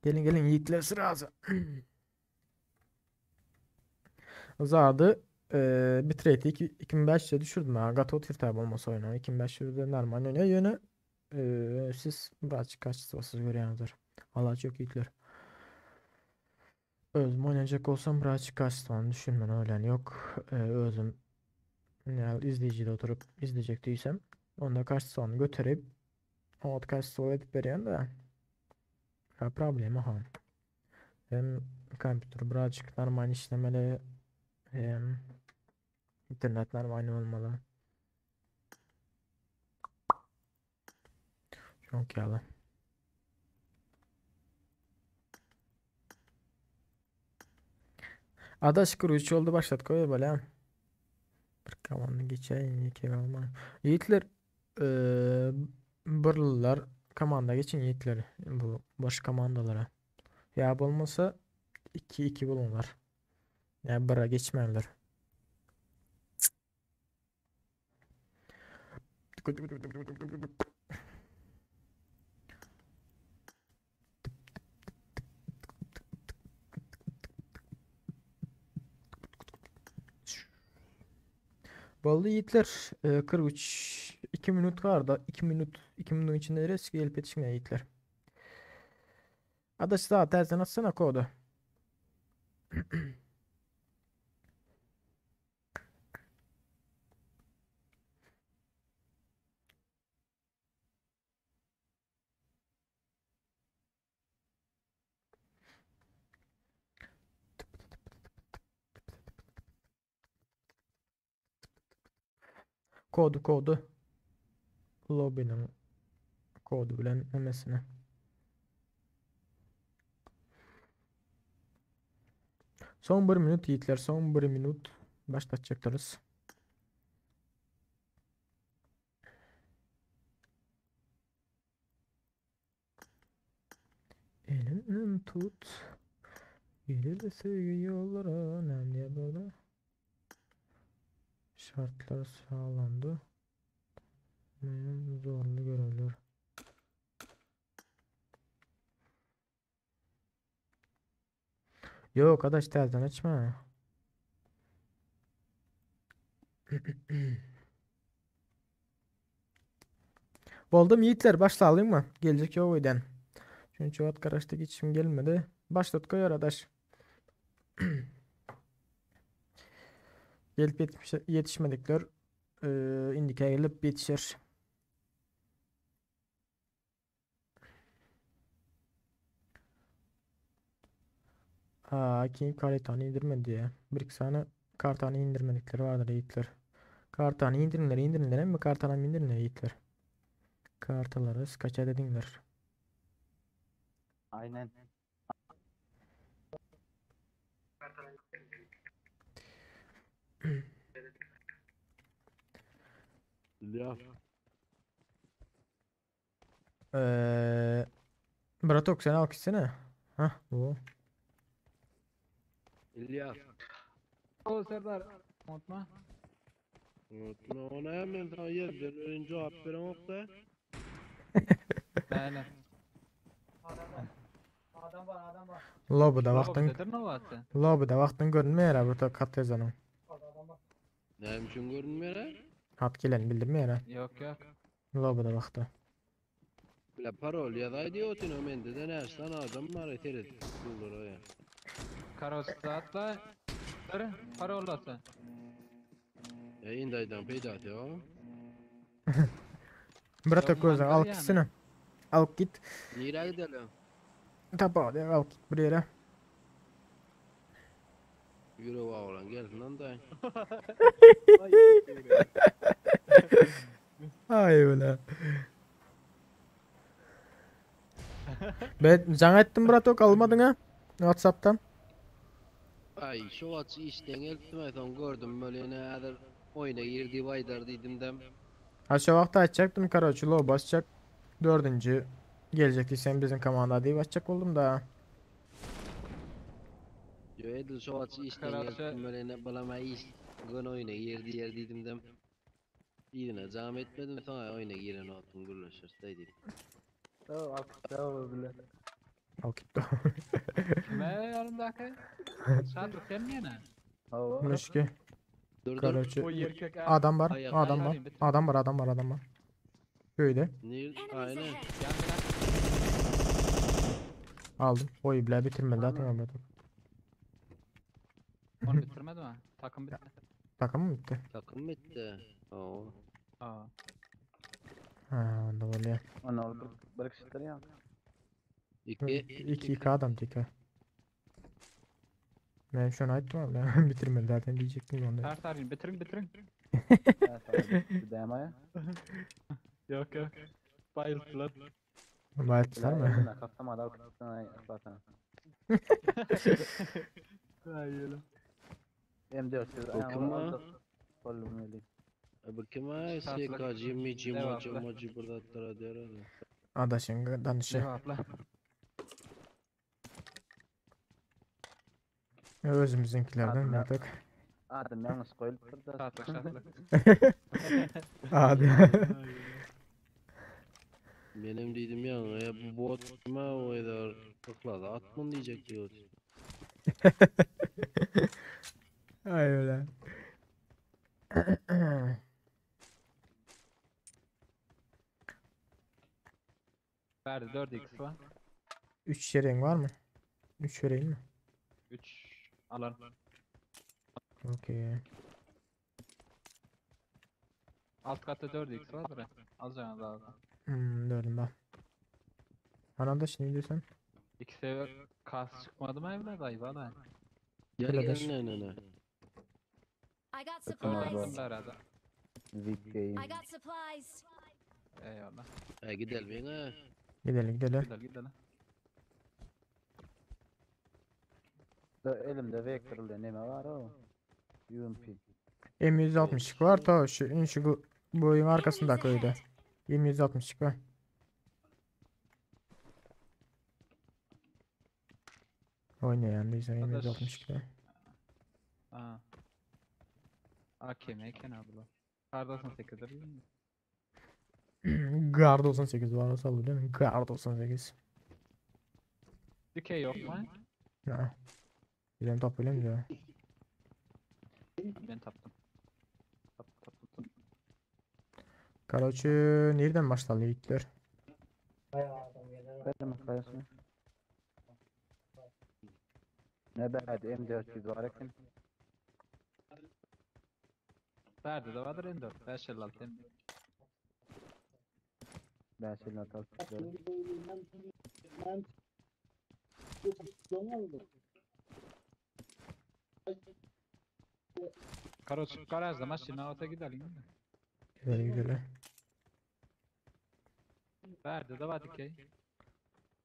Gelin gelin yiğitler sıra az. Zady e, bitrate 2500'e düşürdüm ha. Gato otur tabi olmasa oyunu. 2500'de normal oynuyor. Yönü e, siz birazcık kaçtı görüyorsunuzdur. Allah çok yiğitler. Özüm oynayacak olsam birazcık kaçtı düşünmen öyle yok. E, özüm yani izleyiciyle oturup izleyecek değilsem onda kaç son götürüp o kaç son edip veriyorsun da ha problemi ha. Hem kompüter birazcık normal işlemeli hem internet normal olmalı. Çok yağlı. Adaş 3 oldu başlat koy böyle. Bir kavanı geçeyim iki kalma. Yiğitler eee burlular komanda geçin yiğitler bu boş komandalara. Ya bolmasa 2-2 bulunlar. Ya bira geçmelidir. Vallahi yiğitler 43 2 minut var da 2 minut 2 minutun içinde risk gelip yetişmiyor yiğitler. Adaş daha tersten atsana kodu. Kodu kodu. Lobby'nin kodu bilen hemmesine. Son 1 minut yiğitler. Son 1 minut başlatacaklarız. Elinden tut. Gelir sevgi yollara ne böyle şartlar sağlandı. Zorlu görevler. Yok arkadaş terden açma. Buldum yiğitler başla alayım mı? Gelecek yok oydan. Çünkü at karıştı hiç gelmedi. Başlat koy arkadaş. Gelip yetişmedikler e, indike gelip yetişir. Aa, kim karitanı indirmedi ya. Bir iki tane kartanı indirmedikleri vardır yiğitler. Kartanı indirinler indirinler mi kartanı indirinler yiğitler. Kartaları skaça dedinler. Aynen. Ya. Eee Bratok sen al gitsene. Hah bu. İlyas. O Serdar. Unutma. Unutma ona hemen sana yerden önce cevap veren yoksa. Näle? Lobbyda wagtyň Lobbyda nowaty. Lobbyda wagtyň görünmeýär bu tok hat ýazanyň. Näme üçin görünmeýär? Hat gelen bildirmeýär. Ýok ýok. Lobbyda wagty. Bile parol ýazaý diýip otyryn mende de näçe sany adam bar seret durlar ya. Karoç zatla. Bir parolasy. E indi aýdan peýdasy ýok. Bir tok gözüň alyp gitsene. Alyp git. Nirä gidelim? Tapa diýip alyp git bir ýere. Ýürek aglan gelsin onda. Ay öyle. Ben can ettim bratok almadın ha? Whatsapp'tan. Ay şu wagt işden gelipdim ay soň gördüm böyle ýene häzir oýuna gir diýip aýdar diýdim dem. Ha şu wagtda açacaktım karoçi lo basacak. Dördüncü gelecek sen bizim komanda diye basacak oldum da. Yo edil şu wagt işden Karoçi- gelipdim böyle ýene balama iş gün oýuna gir diýer diýdim dem. Ýene jam etmedim soň oýuna giren wagtym gürleşiriz diýdim. Al bile. Al gitti. Kime yanındaki? Şatlyk sen mi ýene? Müşki. Dur dur. Karoçi. O erkek Adam var. Ayak- Adam var. ayak- Adam var. Adam var. Adam var. Köyde. Nir aynen. Aldım. Oy bile bitirmedi zaten abi. Onu bitirmedi mi? Takım bitti. Takım mı bitti? Takım bitti. Oo. Aa. Ha, onda oluyor. Onu ol bir, bir kişidir ya. 2 2 2 adam tiki. Ben şu an ayıttım abi. Ben bitirmedi zaten diyecektim onu. Ters arayın bitirin bitirin. Bir demaya. Yok yok. Bayıldılar. Bayılttılar mı? Kafam adam kıtsana zaten. Ay öyle. M400 Bu kim o? Kolum Bu kim ay? Şatlık. SKC mici moci Cevapla. moci burada tara diyor. Adaşın danışı. Cevapla. Özümüzünkilerden Adına- artık. Adım yanlış koyulup da. Şatlık şatlık. Abi. Benim dedim ya ya bu bot kime o eder tıkladı atmın diyecek diyor. Ay öyle. Verdi 4x var. 3 çeyreğin var mı? 3 vereyim mi? 3 alan. Okey. Alt katta 4x vardır. Alacaksın daha da. Dördüm ben. Bana da şimdi diyorsan. İkisi kas çıkmadı mı evlat ayıp ala. Gel Öyle gel der. ne ne ne. I got Tamam, supplies. bro. Arada. VIP game. I got supplies. Eyvallah. Ha gidelim ha. Gidelim gidelim. Gidelim gidelim. Da elimde Vector'lı neme var o. UMP. M162 var ta şu şu bu oyun arkasında Enemies köyde. ahead. M162 var. Oynayan değilse Arkadaş. M162 var. Ha. AKM eken abi bu. Kar 98'dir değil mi? Gar 98 var olsa bu değil mi? Gar 98. Dikey yok mu? Ha. Bilen top bilen diyor. Ben taptım. Taptım taptım. taptım. Karoçi nereden başladı yiğitler? Benim kayasını. Ne bad M400 var eken. Verdi de vardır M4. 556 M4. Ben şeyini atalım. Karoç garajda maşina ota gidelim. mi? Gidelim gidelim. Verdi de var dikey.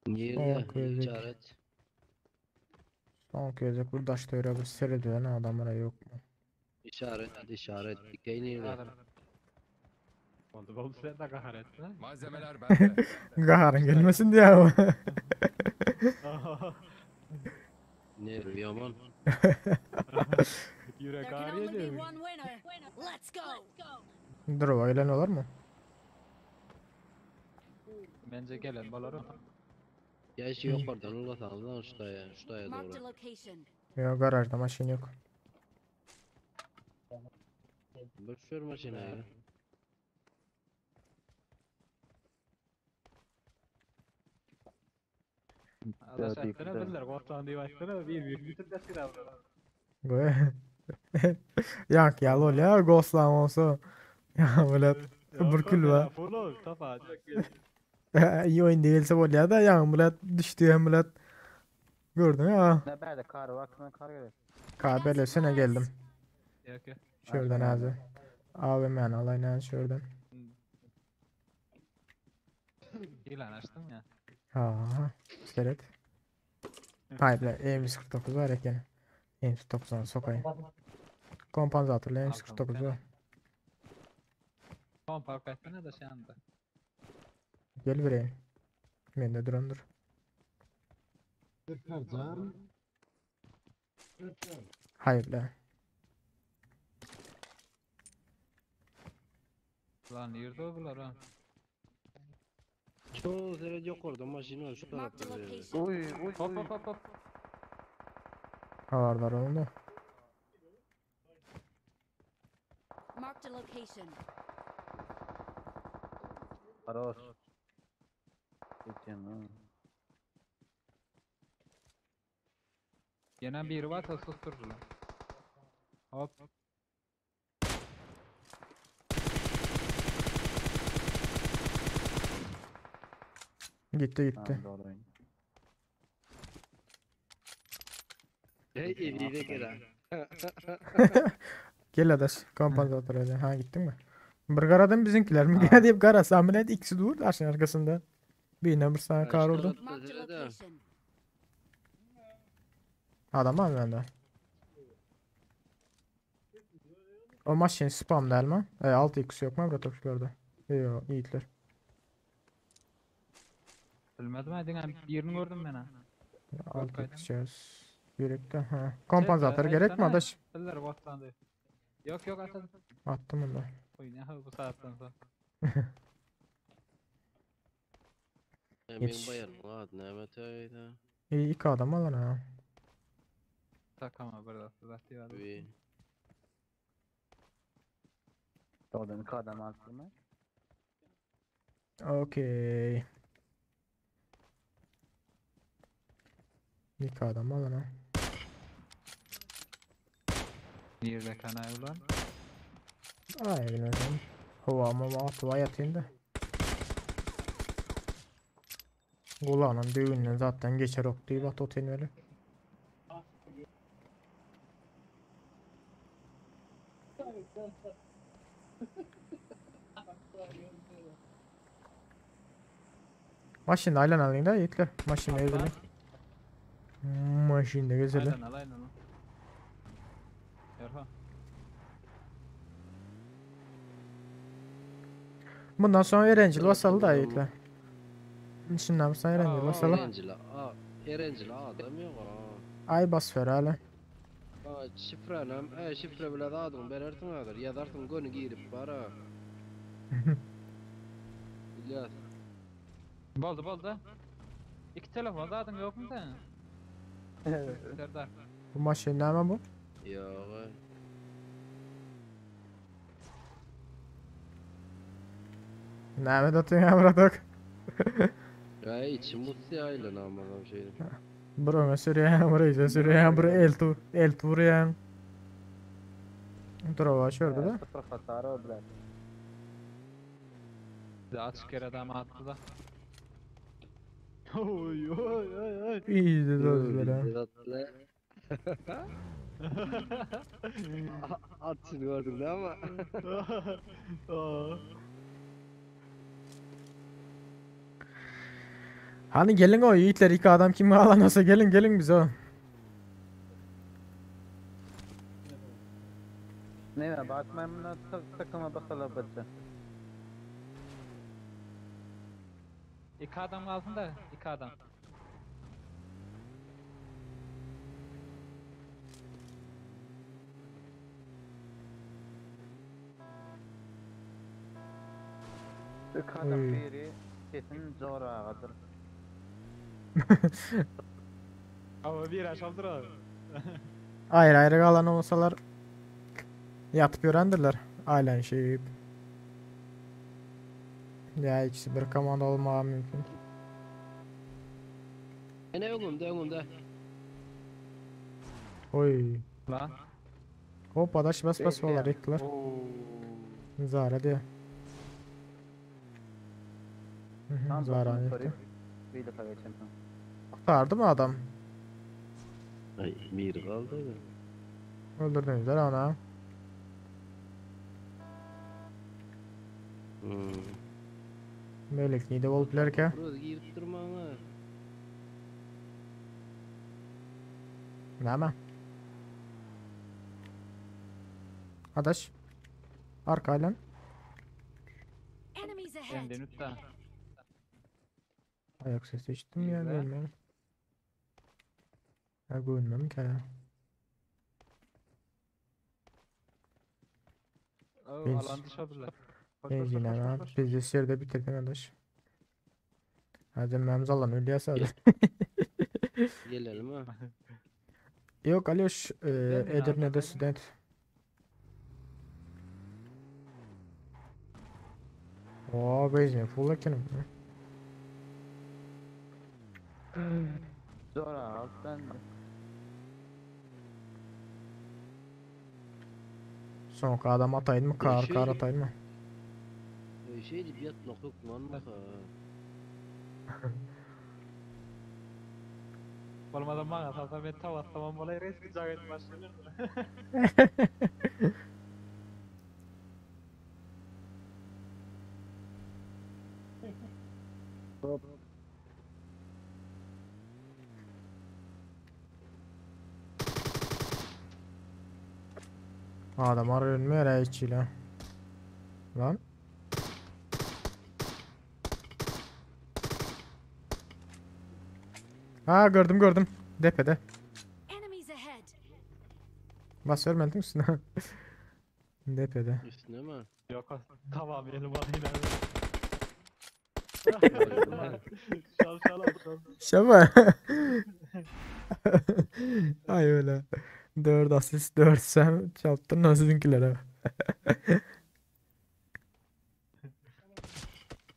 Nerede? Okey. İşaret. Son kez bu daş töre bir seyrediyor ne adamlara yok mu? İşaret işaret. Dikey nerede? Vardır. Oldu oldu sen de kahar ettin ha. Malzemeler bende. Gaharın gelmesin diye ama. Nerede yaman? Yürek There can ağrıyor only be diyor. one winner. Let's go. Dur bak gelen olur mu? Bence gelen bolar. Ya şu yukarıdan ulasaňyz lan şu daýa, şu daýa Marked a dogry. location. Yok garajda maşyn yok. Bir şör maşyna ya. Adaş aýtsana bizler gorklan diýip aýtsana bir bir bitir daşyr abla. Goý. Ýak ýaly bolýar goslan bolsa. Ya bilet bir külbe. Pulu tapacak. İyi oyun değilse bolýar da ýa bilet düşdi hem bilet. Gördün ya. Ne bärde kar var, kime kar gerek. Kabelesine geldim. Yok yok. Şuradan ağzı. AVM'ni alayım yani şuradan. İlan açtım ya. Ha, iskelet. Hayır be, M149 var ekeni. M149'dan sokayım. Kompansatörle M149 var. Komp park etsene de şey anda. Gel vereyim. Mende durandır. Hayır be. Lan nerede o bular ha? Çoğu seret yukarıda maşyna var şu Marked a tarafta. bir yerde. location. Uy uy Hop uy. hop hop hop. Havarlar onun da. Marked a location. Aros. Geçen ha. Gene biri varsa susturdular. Hop. Gitti gitti. Tamam doğru oyun. Hey evi de gel. Gel adaş. Kompansatör öyle. Ha gittin mi? Bir garadan bizimkiler mi? Gel deyip gara sambilet ikisi dur taşın arkasında. Birine bir sana kar vurdu. Marked a location. Adam var mı bende? O maşin spam değil mi? E, 6x yok mu bratokçularda? Yok yiğitler. Bilmedim ha diňe birini gördüm ben ha. 6x yaz. Yürekte ha. Kompansatör gerek mi adaş? Bizler gorklandı. Yok yok atın. Attım onu da. Oy ne bu saatten sonra. Men Yetiş. bayanım ad näme töýde. İyi iki adam alan ha. Takama burada zaten var. Bir. Doğru iki adam attı mı? Okey. İki adam alan ha. Nerede kanay ulan? Ay bilmiyorum. Hova mama atıva yatayım da. Kulağının düğünden zaten geçer ok deyip at otelin öyle. Maşin aylan alayım da yiğitler. Maşin gezelim. Maşin de gezelim. Aynen al aynen al. Erhan. Bundan sonra Erencil basalı da yiğitler. Şimdiden sonra Erencil basalı. Erencil a Erencil adam yok ha. Ay bas ver hala. Ha şifrenem, e şifre bile adyň berersiň häzir. Ýazarsyň göni girip bara. İlyas. Boldy boldy. İki telefon zaten yok mu sen? Serdar. Bu maşin näme bu? Ýok. Näme datýan amradak? Ya içim mutlu aýlan amagam şeýle. Bir öňe sürýän, bir yza sürýän, bir el tu, el turýan. Durava şurada da. Sıfır hasarı o bile. Bize açık yere adam attı da. Oy oy oy oy. İyi de dözlere. At şunu gördün değil mi? Aa. Hani gelin o yiğitler iki adam kim alan olsa gelin gelin bize o. Ne Batman buna takıma bakalım batı. İki adam kalsın da iki adam. İki adam Oy. biri. Kesin joragadyr. Ama bir aşaldır abi. Aýry aýry galan bolsalar ýatyp ýörendirler aýlanyşyp. Ýa ikisi bir komanda bolmagy mümkin. Ene öňümde öňümde. Oý. Lan. Hop adaş bas bas olar ýykdylar. Zara diýe. Tam Zara basını ýykdy. sorayım. Bir dakika geçen. Kurtardy mı adam? Ay bir kaldı. Öldürdünüzler ana. Hmm. Melek nide bolup bilerkä? Burası girip durma ama. Näme? Adaş. Arkayla. Enemies ahead. Emden üstte. Ayak sesi işittim ya Güzel. bilmiyorum. Ya görünmem ki ya. Oo, Biz- alan dışarılar. Koş, koş, koş, Benzin koş, hemen. koş, koş. Biz de yerde bitirdim adaş. Hadi memzalan ölüyorsa hadi. Gelelim ha. Yok Alyoş, e, Geldin abi, Edirne'de geldin. student. Oo benzin full ekenim. Joraga alttan. Soňky adam ataýyn mı? Kar kar Şey- ataýyn mı? Şey diyip yatmak yok lan bak ha. Olmadan bana salsa ben tav atlamam olay resmi cahit başlanır. Adam arıyor mu içiyle. Lan. Ha gördüm gördüm. Depede. Enemies ahead. Bas vermedin üstüne. Depede. Üstüne mi? Yok tamam elim alayım. Şal şal şal. Şaba. Ay öyle. 4 asist 4 sen çarptın nasıl sizinkilere.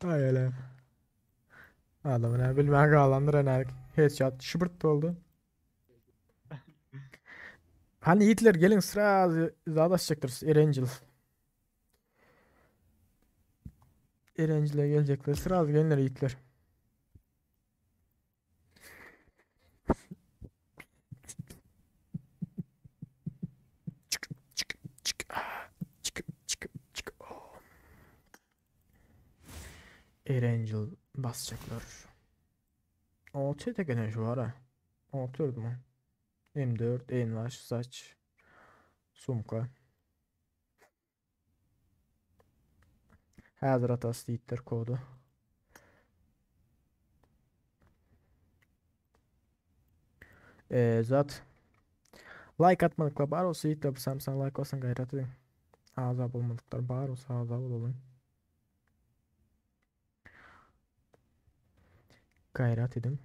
Ay öyle. Adamın ne bilmem kalandır enerji. Headshot şıbırt oldu. Hani yiğitler gelin sıra zadaşacaktır Erangel. Erangel'e gelecekler. Sıra az gelinler yiğitler. Çık çık çık çık çık çık. Oh. Erangel basacaklar. OT de gene şu var ha. OT mı? M4, Envaş, saç, sumka. Häzir atas diýipdir kodu. Ee, zat like atmadyklar bar bolsa ýitler bu Samsung like bolsun gaýrat ediň. Aza bolmadyklar bar bolsa aza bolalyň. Gaýrat ediň.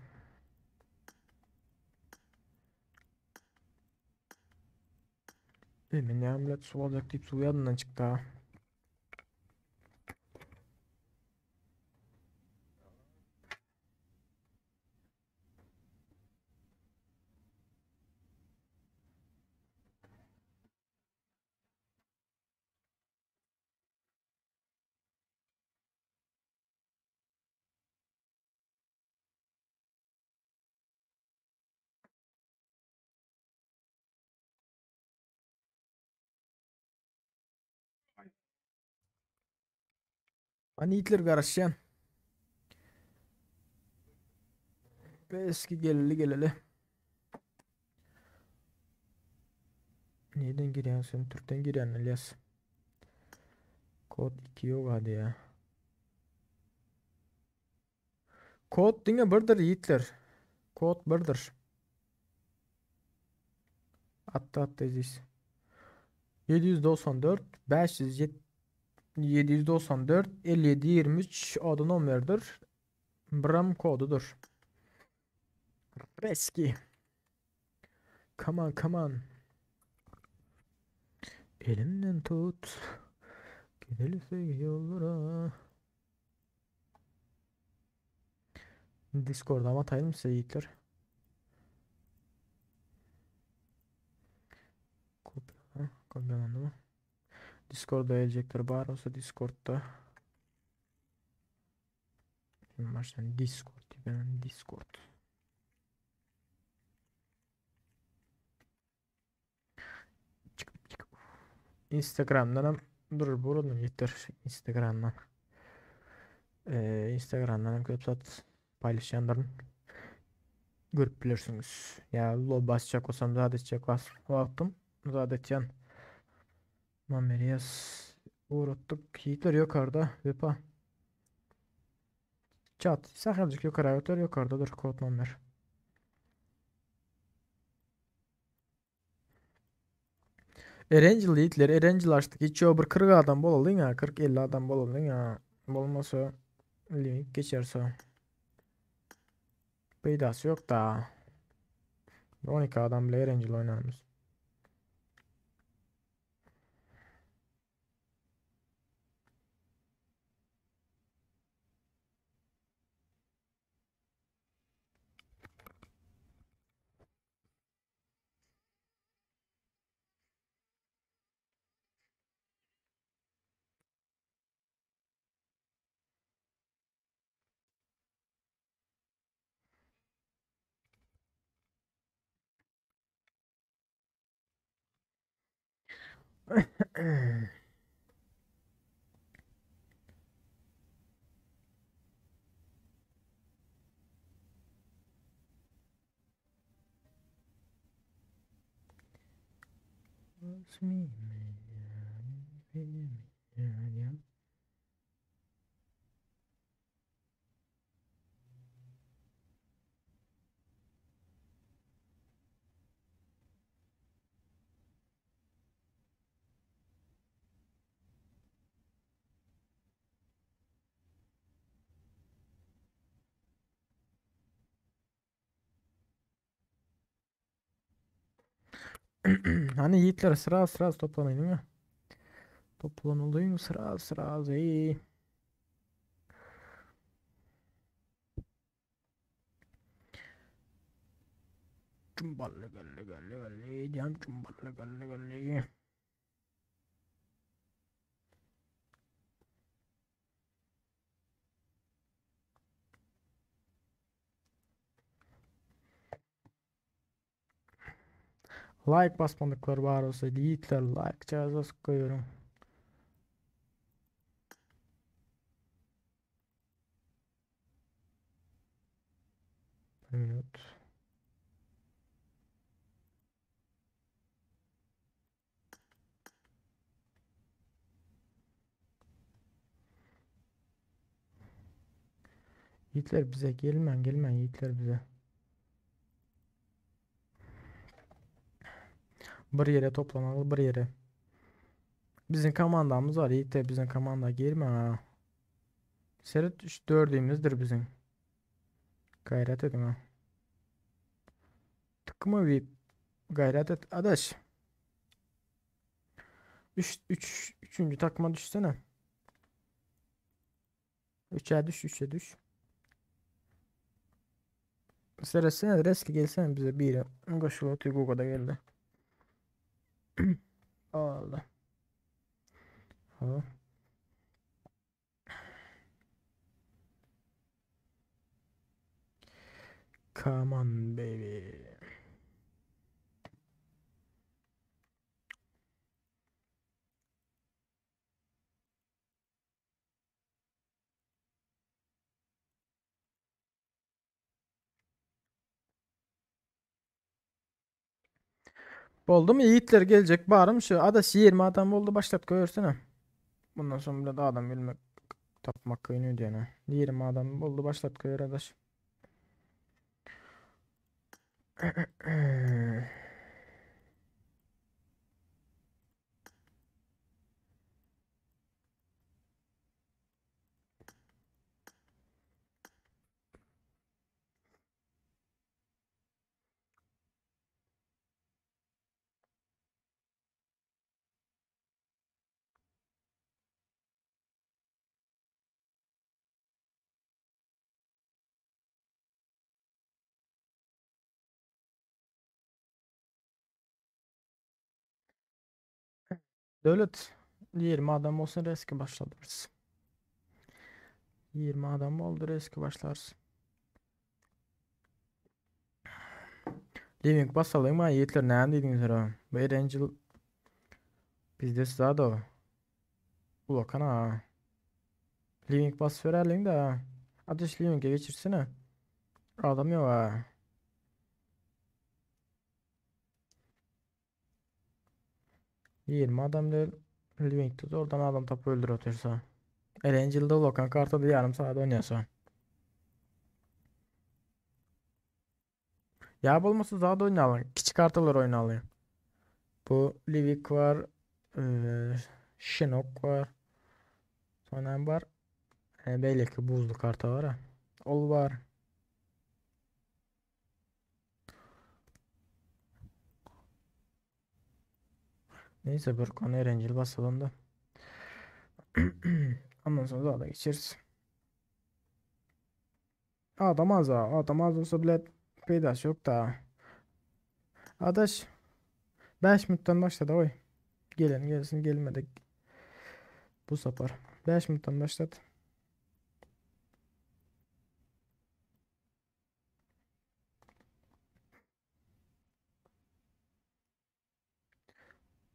Emin ya millet su alacak deyip su yanından çıktı ha. Hani Hitler garaşýan. Eski geleli geleli. Neden giriyorsun sen? Türk'ten giriyorsun İlyas. Kod 2 yok hadi ya. Kod diňe birdir yiğitler. Kod birdir. Atdı atdı Aziz. 794 507 794 57 23 adı nomerdir. Biram kodudur. Reski. Come on, come on. Elimden tut. Gidelim yollara. Discord'a atayım size yiğitler. Kopyala. Kopyalandı mı? Discord'a gelecekler. Bar olsa Discord'da. Şimdi baştan Discord ben Discord. Çık çık. Instagram'dan hem dur buradan yeter Instagram'dan. Instagram'dan hem köp zat paylaşanların görüp bilirsiniz. Ya lo basacak olsam zat edecek vaktım zat edeceğim. Mameriyas uğrattık. Yiğitler yukarıda. Vepa. Çat. Sakıncık yukarı öter yukarıdadır kod number. Erangel yiğitler Erangel açtık. Hiç yok bir 40 adam bol oldun ya. 40-50 adam bol oldun ya. Bolmasa limit geçerse. Peydası yok da. 12 adam bile Erangel oynarmış. Hani yiğitler sıra sıra toplanın değil mi? Toplanılayım sıra sıra iyi. Cumballı galle galle galle cam cumballı galle galle. Like basmadıklar var olsa yiğitler like cihazı koyuyorum. Bir minut. Yiğitler bize gelmen gelmen yiğitler bize. Bir yere toplanalı bir yere. Bizim komandamız var yiğitler bizim komanda girme ha. Seret 3 dördümüzdür bizim. Gayret edin ha. Tıkma bir gayret et adaş. 3 3 3. takıma düşsene. 3'e düş 3'e düş. Seretsene reski gelsene bize bir yere. Koşulu Google'da da geldi. Allah. Ha. Come on baby. Oldu mu? Yiğitler gelecek. Bağırım şu. Adaş 20 adam oldu. Başlat koyursana. Bundan sonra bile daha adam bilmek tapmak kıyını diyene. 20 adam oldu. Başlat koyuyor adaş. Döwlet 20 adam bolsun reski başladyrys. 20 adam boldy reski başlarys. Living basalyň ma ýigitler näme diýdiňiz hera? Bu Erencil bizde zado. Ulakan ha. Living basyp bereliň de. Ateş Living'e geçirsene. Adam yok ha. 20 adam değil. Living'de zordan adam tapıp öldür otursa. Erencil'de ulakan kartada yarım saat oynayasa. Ya bolmasa daha da oynayalım. Kiçik kartalar oynayalım. Bu Livik var. Eee Şenok var. Sonra ne var? E, belki buzlu karta var ha. Ol var. Neyse bir konu Erencil basalım da. Ondan sonra daha da geçeriz. Adam az ha. Adam az olsa bile peydası yok da. Adaş 5 minuttan başladı oy. Gelin gelsin gelmedik. Bu sefer. 5 minuttan başladı.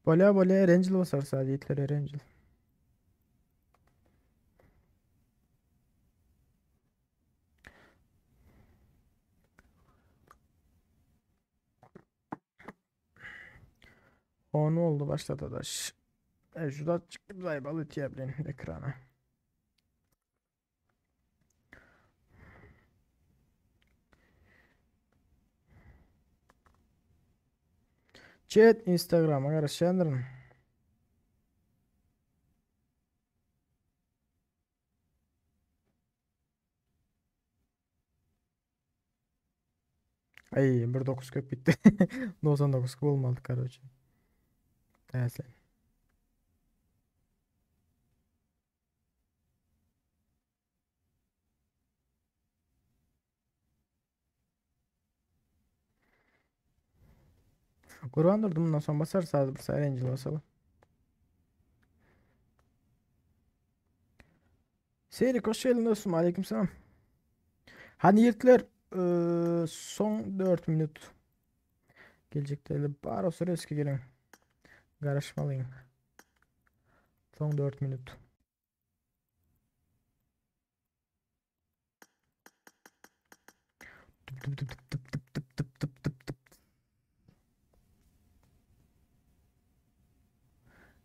Bolya bolya Erencil basar sadece Hitler Erencil. O ne oldu başladı adaş. E şurada çıktı zaybalı diyebilin ekrana. Chat Instagram'a garaşýandyryn. Ay 1.9 köp gitdi. 99 bolmaly karoçe. Täsin. Gurban durdu bundan sonra basar sadece bir sayı Angel basalım. Seyrik hoş geldin dostum. Aleykümselam. Hani yiğitler eee, son 4 minut. Gelecekte bar olsa eski gelin. Garaşmalıyım. Son 4 minut. Tıp tıp tıp tıp tıp tıp tıp tıp tıp tıp.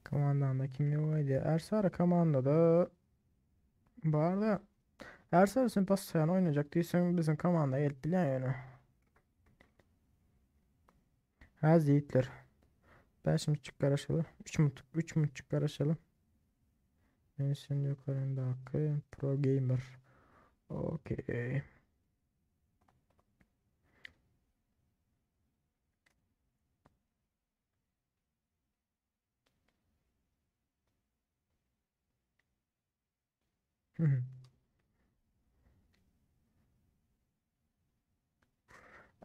Komandanda kim yok idi? Ersara komandada bu arada Ersara sen pas oynayacak değilsen bizim komanda gelip bilen yani. Ha yiğitler. Ben şimdi çık garaşalı. 3 mut 3 mut çık garaşalı. Neyse yukarıdaki Pro Gamer. Okey. Hı hı.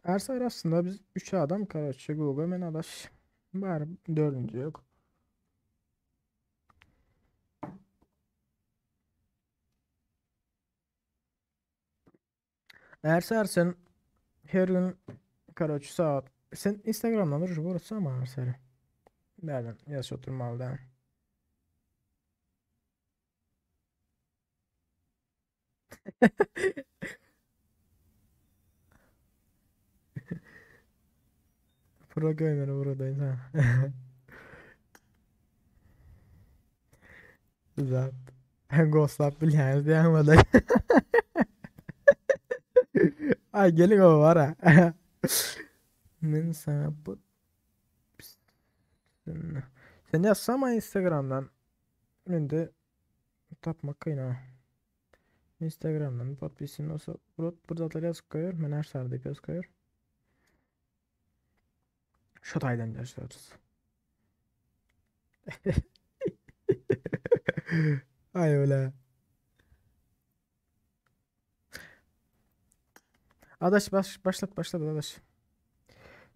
Ersar aslında biz 3 adam Karaçı Google men adaş. Var dördüncü yok. Ersar sen her gün Karaçı saat sen Instagram'dan dur burası ama Ersar'ı. Nereden yaz oturmalı da. Pro Gamer buradayız ha. Zat. Ghostlap bilýäňiz diýäňmedi. Ay gelin o var ha. Men sana bu Sen yazsana Instagram'dan. Men de tapmak kyn ha. Instagram'dan podpisin olsa burada burada yazıp koyuyor. Men her serde yazıp koyuyor. Şu taydan yaşlarız. Ay öyle. Adaş baş, başlat başladı adaş.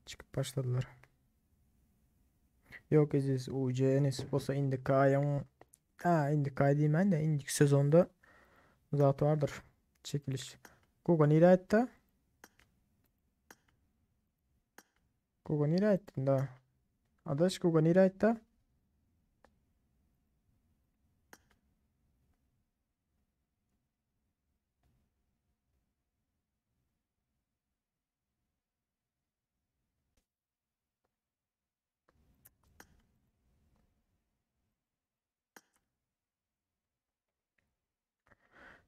Çıkıp başladılar. Ýok eziz UC nesip bolsa indiki aýyň Ha, indiki aý diýmän de indiki sezonda zat bardyr. Çekiliş. Guga nirä aýtdy? Guga nirä aýtdyn da? Adaş Guga nirä aýtdy?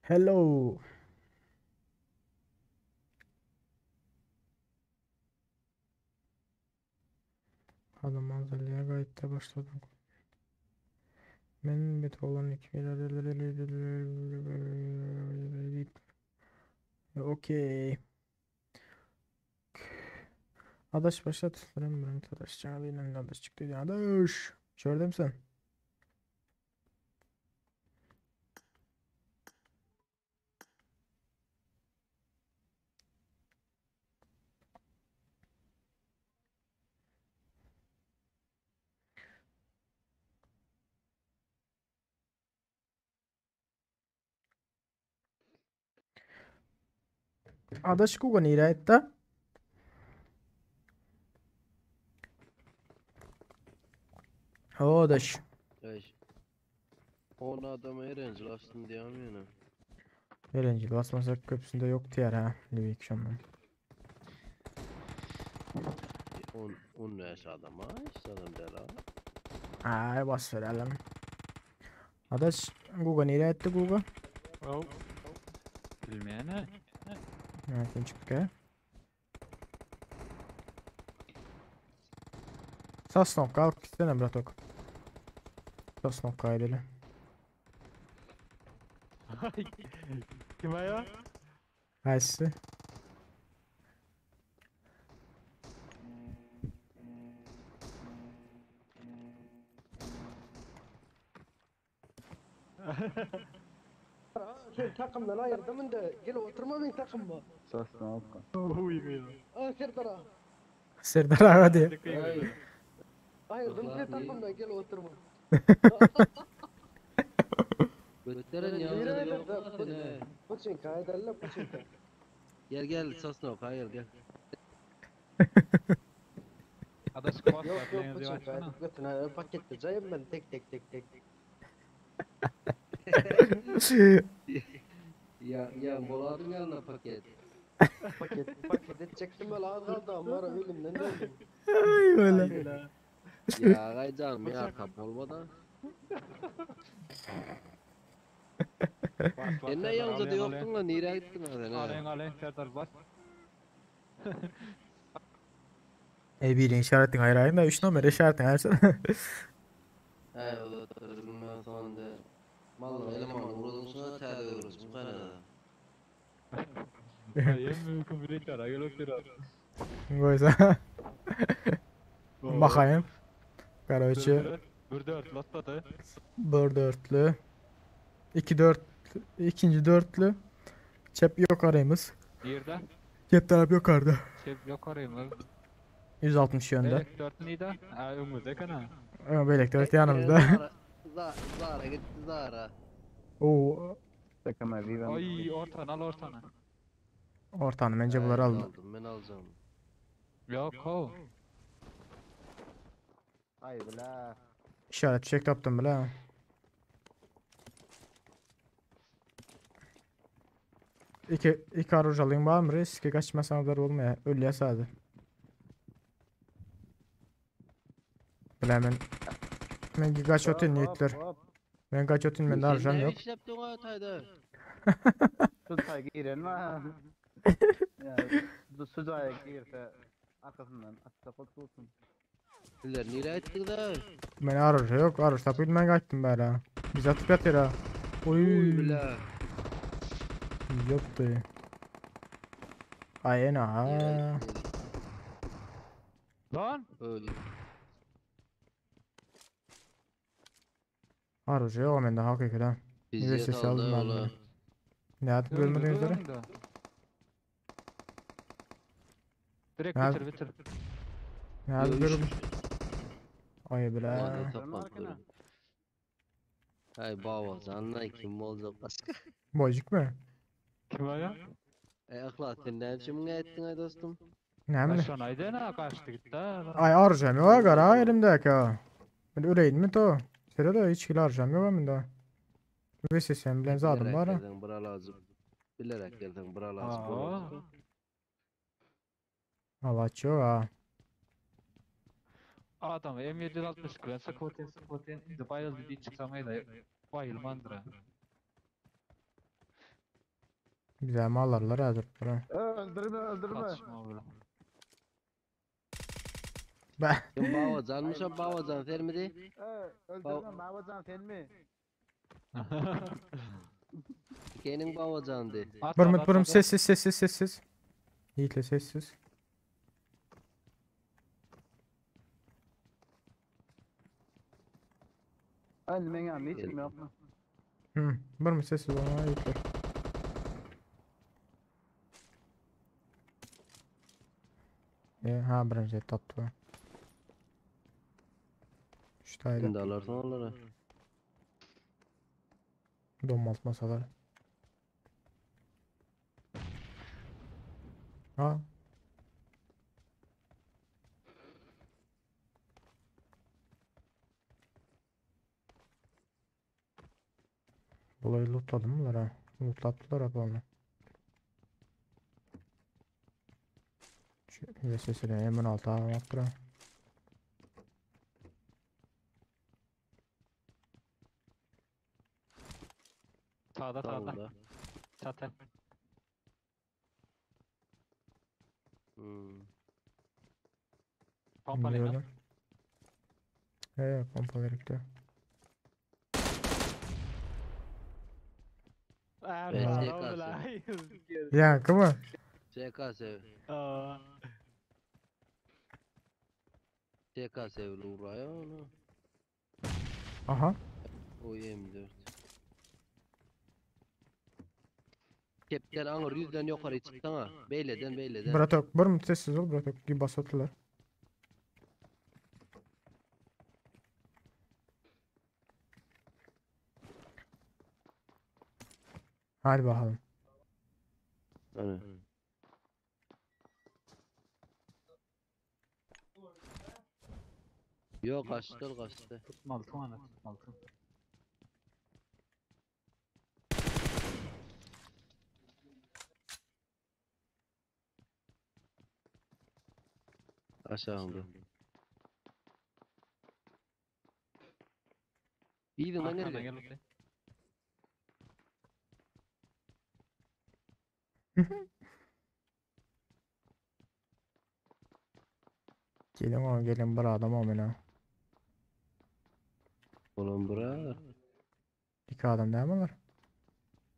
Hello. Adam manzarlyğa gaýtda başladım. Men bet olan Okey. Adaş başlat. Birim birim adaş çağırdı. Adaş çıktı. Adaş. Şöyle misin? Adaş Guga nirä aýtda? O adaş. Eş. 10 adama erencil açtım diýýän ýene. Erencil basmasak köpüsinde yok diýer ha. Livik şondan. 10 15 adama hiç adam däl ha. Ay bas verelim. Adaş Guga nirä aýtdy Guga? Oh. Bilmeýän. Nereden çıktık ha? Sosnovka alyp gitsene bratok. Sosnovka edelim. Kim aýa? Haýsy? Sen takımdan ayırdım indi. Gel oturma men takımma. Sosnovka. Aa Serdar ağa. Serdar ağa diye. Ayırdım seni takımdan gel oturma. Göteren Nereye ýaňy da? Puçinka aýdaly puçinka. Gel gel Sosnovka gel gel. Adaş Yok yok puçinka aýdyp götüne paketde jaýym ben tek tek tek tek. Ya ya boladyň ýanyna paket. Paket paket edecektim öyle az kaldı ama var ölümden döndüm. Ay öyle. Ya gay canım ya kap bolmada. Sen ne ýaňja da ýokduň lan nirä gitdiň ha sen? Alyň alyň Serdar bas. E birin işaretin ayrayın da 3 numara işaretin ayırsana. Hey ben sonunda Mallar eleman uğradım sonra täze görüşüm kanada. Aýym mümkin bir ekara gel otur. Goýsa. Bakayım. Karaoke. Bir dört latladı. Bir dörtlü. 2 dört. ikinci dörtlü. Çep yok arayımız. Yerden. Cep taraf yok arada. Çep yok arayımız. 160 yönde. Belek dört neydi? Ha öňümüzde kana. Ama Belek dört yanımızda. Zara, Zara gitti Zara. Oo. Takıma viva. Ay ortanı al ortanı. Ortanı bence bunları Ay, aldı. Aldım ben alacağım. Yok ho. Ay bla. İşaret çek taptım bile. ha. İki, iki arujalyň barmy? Riske kaçmasaňlar bolmaýar. Ölýär sady. Bilemen. Men gaç ötün yiğitler. Men gaç ötün men arujam Sen ne yok. işläpdiň o taýda? Şu tay giren var. Ya su caya girse arkasından atsa kurtulsun. Sizler nirä gitdiň da? Men aruja yok. Aruj tapyp men gaçtım bäri. ha. Biz atyp ýatyr ha. Uy Oy. bile. Yoktu. Ay ena. ha. Lan. Öyle. Aruja yok mende hakikaten. Biz Üniversitesi yatalda aldım ben ola. bunu. Ne atıp görmediniz üzere? Direkt Ne bitir bitir. Ne atıp görmedim. Oý bile. Ony saklap durun. Ay Babacan kim boljak başga? Bojik mi? Kim aga? Ey Yhlas sen näme üçin muňa etdiň ay dostum? Näme? Şony aýdana kaçdy gitdi. Ay arjam ýok gara elimdäki. Men öleýinmi to? Sere-de hiç hili arjam ýok mende. VSSM bilen zadym Bilerek bar. gelseň bir alajyp. Bilerek gelseň bir alajyp Aa. bolardy. Alaç ýok ha. Adam M760 bilen sıkıp otyn sıkıp otyn indi bayıldı diýip çyksam eýle bayılmandyr. ha. Bize alarlar hazır. Bura. Öldürme öldürme. Kaçma bilen. Be. Kim Babacanmış o Babacan sen miydi? Ee, öldürme Babacan sen mi? Dikenin Babacan'dı. Bir bir sessiz sessiz sessiz. Yiğitle sessiz. Öldü men yanımda hiç kim yok mu? Hı, bir mi sessiz olma Yiğitle. E, ha birinci tapdy. Şu taýda Şimdi alarsan onlara. domaltmasalar. Ha. Bulayı lootladı mı ha? Lootlattılar abi onu. Şu VSS'den M16 almak Sağda sağda. Sağda. Çatı. Hmm. Pompalayın. Gördüm. Evet pompa veripti. SKS. Ya mı? SKS. Aa. SKS uraya onu. Aha. O M4. Kepten aňyr yüzden ýokary çykdyň ha. Beyleden beyleden. Bratok, bir mi sessiz ol bratok. Gibi basattılar. Hadi bakalım. Hani. Yok kaçtı kaçtı. Tutmalı ana tutmalı. Aşağında. İyiydi lan Arkana nereye? gel bakayım. Gelin o gelin bir adam amına. Ulan bura. İki adam değil mi var?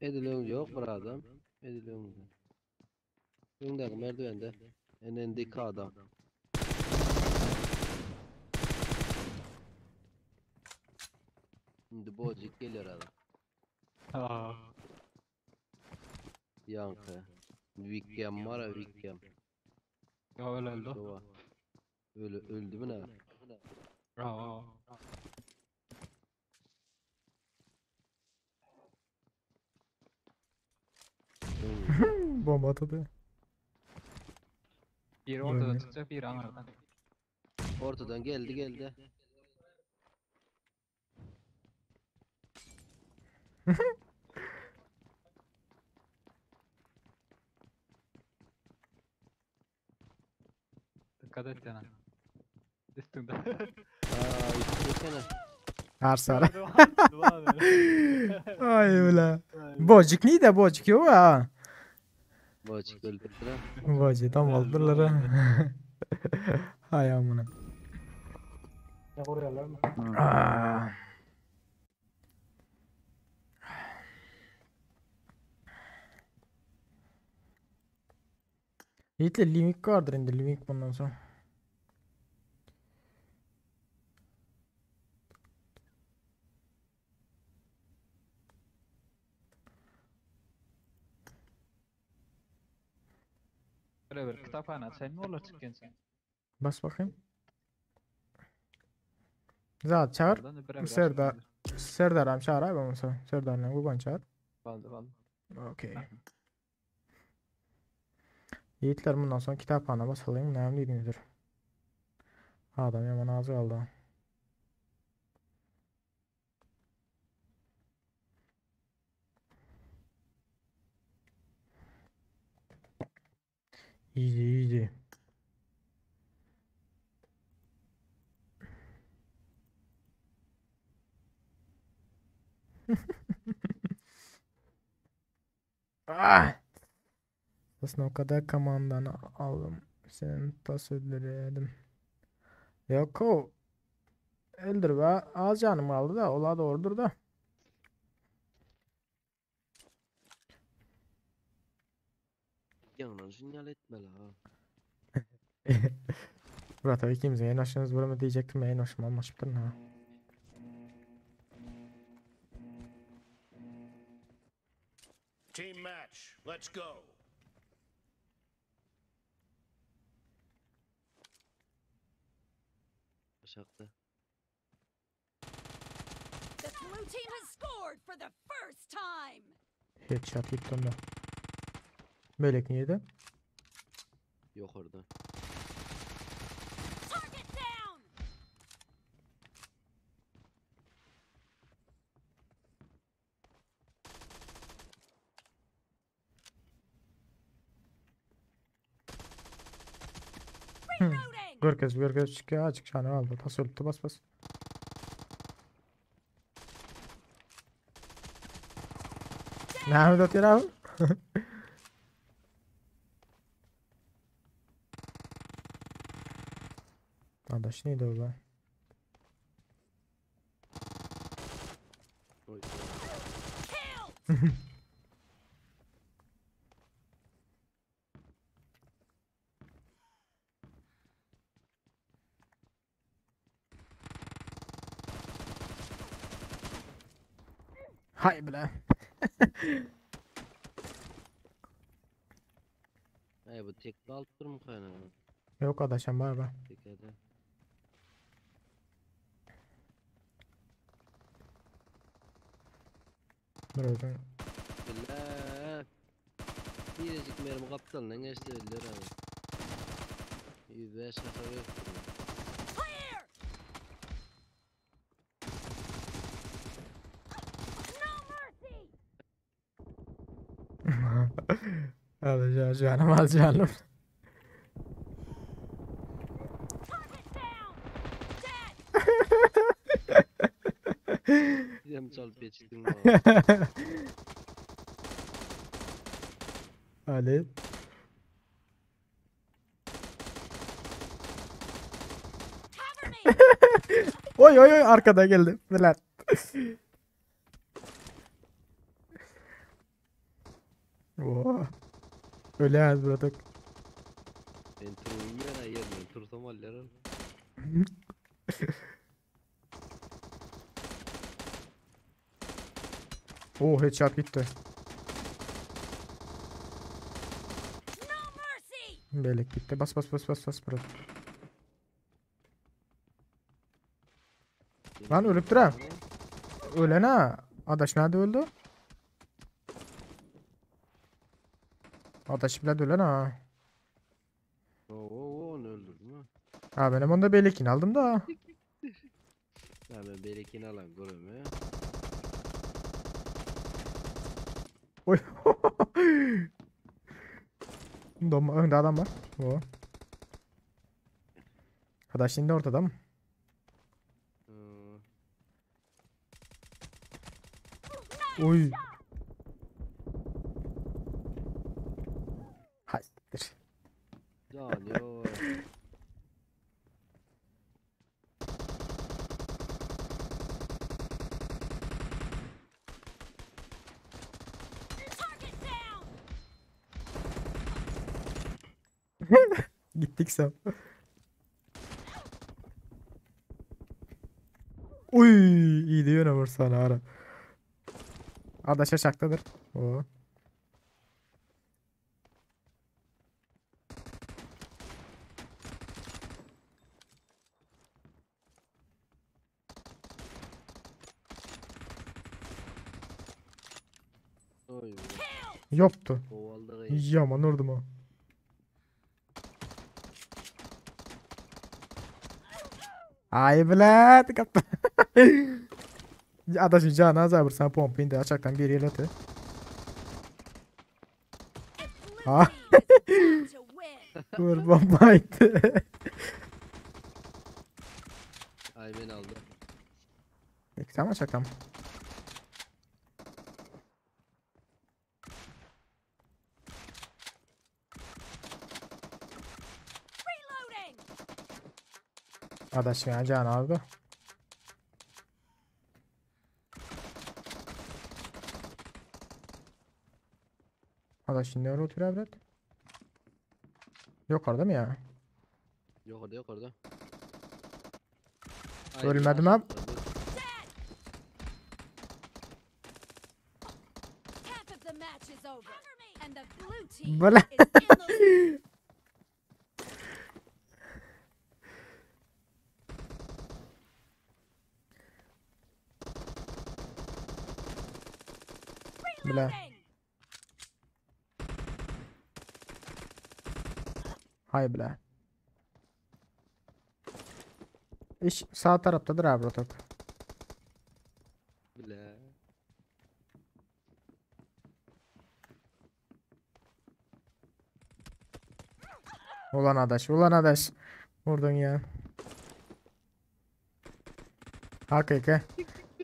Edilön yok bura adam. Edilön. Öndeki merdivende. Enendeki adam. Şimdi bocuk gelir adam. Aa. Yankı. Vikkem var ha Vikkem. Ya öyle öldü. Dova. Öyle öldü mü ne? Aa. Bomba atıldı. Biri ortadan Ölmedi. çıkacak, biri anardan. Ortadan geldi geldi. Dikkat et yana. Üstünde. Aa üsttesene. Arsara. Dua ver. Ay ula. Bocuk neydi bocuk yok ha. Bocuk öldürdü. Bocuk tam oldular ha. Hay amına. Ne vuruyorlar mı? Aa. Yiğit'le Living vardır indi Living bundan sonra. Böyle bir kitaphana sen mi olur çıkken sen? Bas bakayım. Zat çağır. Oradan bir Serdar Serdaram çağır abi olmasa. Serdar'la Gugan çağır. Boldy boldy. Okey. Yiğitler bundan sonra kitaphana basalyň näme diýdiňizdir. Adam ýaman az galdy. Easy easy. Ah! Aslında o kadar komandanı aldım. Senin tas öldürelim. Yok o. Öldür be. Az canım kaldı da. Ola doğrudur da. Ýaňdan şuny etmeli ha. Murat abi ikimiz en aşağımız buramı diyecektim. En hoşuma almaşıptın ha. Team match. Let's go. Aşakda. The blue team has scored for the first time. Headshot gitti onda. Melek niydi? Yok orada. Target down. Hmm. Görkez görkez çıkıyor. Açık şahane aldı. Tas öldü bas bas. Näme atýar abi? Adaş neydi o be? Oy. Hay bile. Ay bu tek alıp durma kaynağı. Yok adaşım var be. Tek hadi. Dur özüm. Billah. Biricik mermi kaptalından geçti öldüler abi. 105 hasar yok. Clear. No mercy. Alacağım canım al canım. Target down. Dead. Hem çalıp geçtim. Ali. Cover me. Oy oy oy arkada geldi. Biler. Oo. Öyle yaz bıradık. Ben turun yere yerine tursam alırım. Oh headshot gitti. No mercy. Belek gitti. Bas bas bas bas bas bırak. Lan ölüp duran. Ölen ha. Adaş nerede öldü? Adaş bile ölen ha. Oo oo onu öldürdüm ha. Ha benim onda belekini aldım da. Ya ben berekini alan görüyorum ya. Oy. Dom önde adam var. O. Adaş şimdi ortada mı? Hmm. Oy. Hayır. Can yo. Target down. Gittik sen. Uy, iyi diyor vursana ara. Adaş aşaktadır. Oo. Ýopdy. Ýaman urdum o. Ay bilet kaptı. Adaşın canı az bir sana pompa indi açaktan bir yel atı. Ha. Dur bomba itti. Ay beni aldı. Tamam açaktan. Adaşın ya canı aldı. Adaşın ne oturuyor bret? Yok orada mı ya? Yok orada yok orada. Ölmedim abi. Bala. Bile. Hay bile. İş sağ taraftadır abi o top. Bile. Ulan adaş, ulan adaş. Vurdun ya. Hakiki.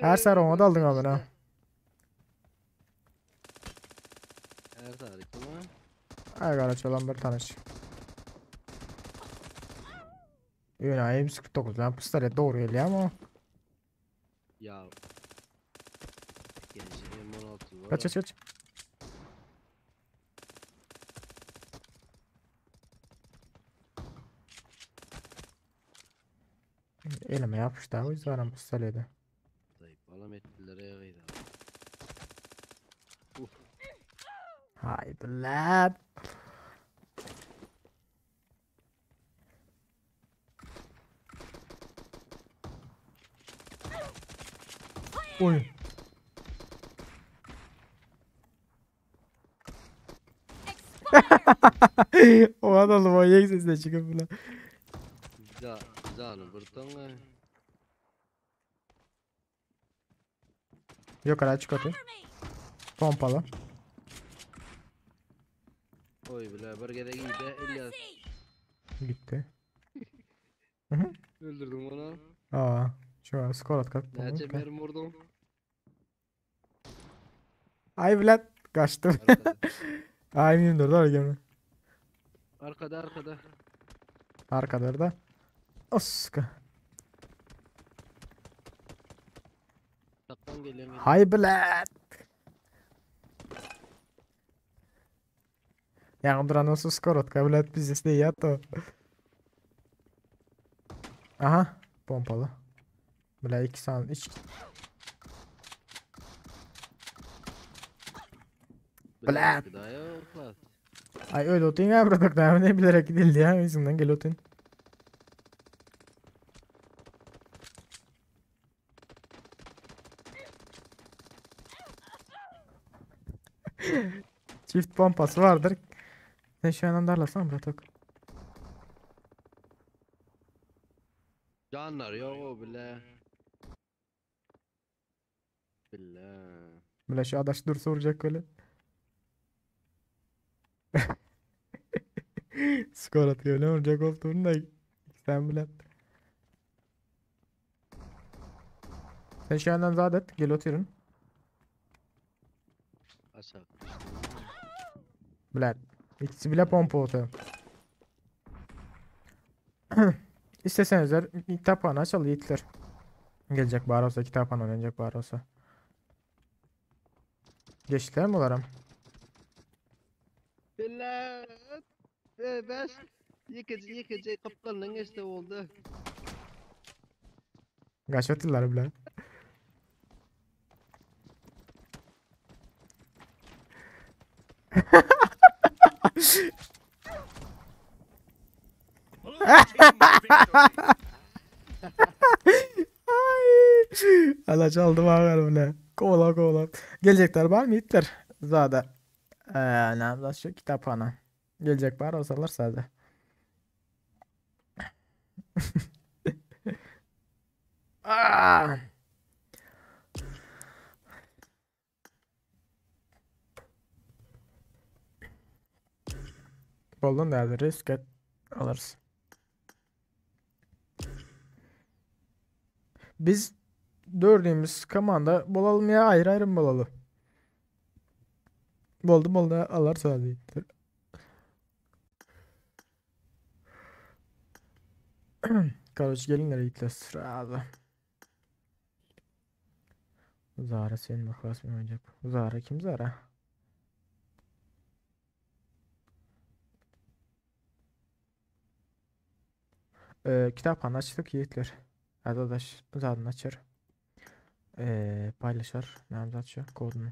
Her sefer ona da aldın amına. Her tarih ama. Ay karaç olan bir tanış. Yine M49 lan pistolet doğru geliyor ama. Ya. Genç M16 var. Kaç kaç kaç. Elime yapıştı abi zaten pistoleti. Dayı balam ettiler ayağıydı. Haydi lan. Oy. O adamı o yek sesine çıkıp bile. Za zanı burtan Yok ara çık atı. Pompalı. Oy bile bir kere giydi İlyas. Gitti. Öldürdüm onu. Aa, şu an skor at kalk. Neçe mermi vurdum. Ay bilet kaçtım. Ay miyim dur dur gelme. Arkada arkada. Arkada da. Oska. Taktan geliyorum. Hay bilet. Ya duran olsa skor at kabul et bizi de yat o. Aha pompalı. Bile 2 saniye 3 Bile. Ay öyle otun ya bırak da ne bilerek gidildi ya yüzünden gel otun. Çift pompası vardır. Sen şu yandan darlasana bırak. Canlar yok o bile. Bile. Bile şu adaş dursa vuracak öyle. Skor atıyor ne vuracak olduğunu da sen bile. Sen şu yandan zadet gel oturun. Aşağı. Bile. İkisi bile pompa otu. İstesenizler kitaphanı açalım yiğitler. Gelecek bari olsa kitaphanı oynayacak bari olsa. Geçtiler mi ularım? Bile. Beş. Yıkıcı yıkıcı kaptanın işte oldu. Kaç atıyorlar bile. Ay. Allah çaldı var bile. Kovala kovala. Gelecekler var mı yiğitler? Zada. Eee, näme şu kitaphana. Geljek bar olsalar sade. Ah! Buldum da risk et alırız. Biz dördümüz komanda bolalım ya ayrı ayrı mı bolalım? Boldu boldu alar sadece. Karoç gelinler gittiler sırada. Zara senin baklas mı oynayacak? Zara kim Zara? Ee, kitaphana açtık yiğitler. Arkadaş zaten açar. Ee, paylaşar. Nerede açıyor? Kodunu.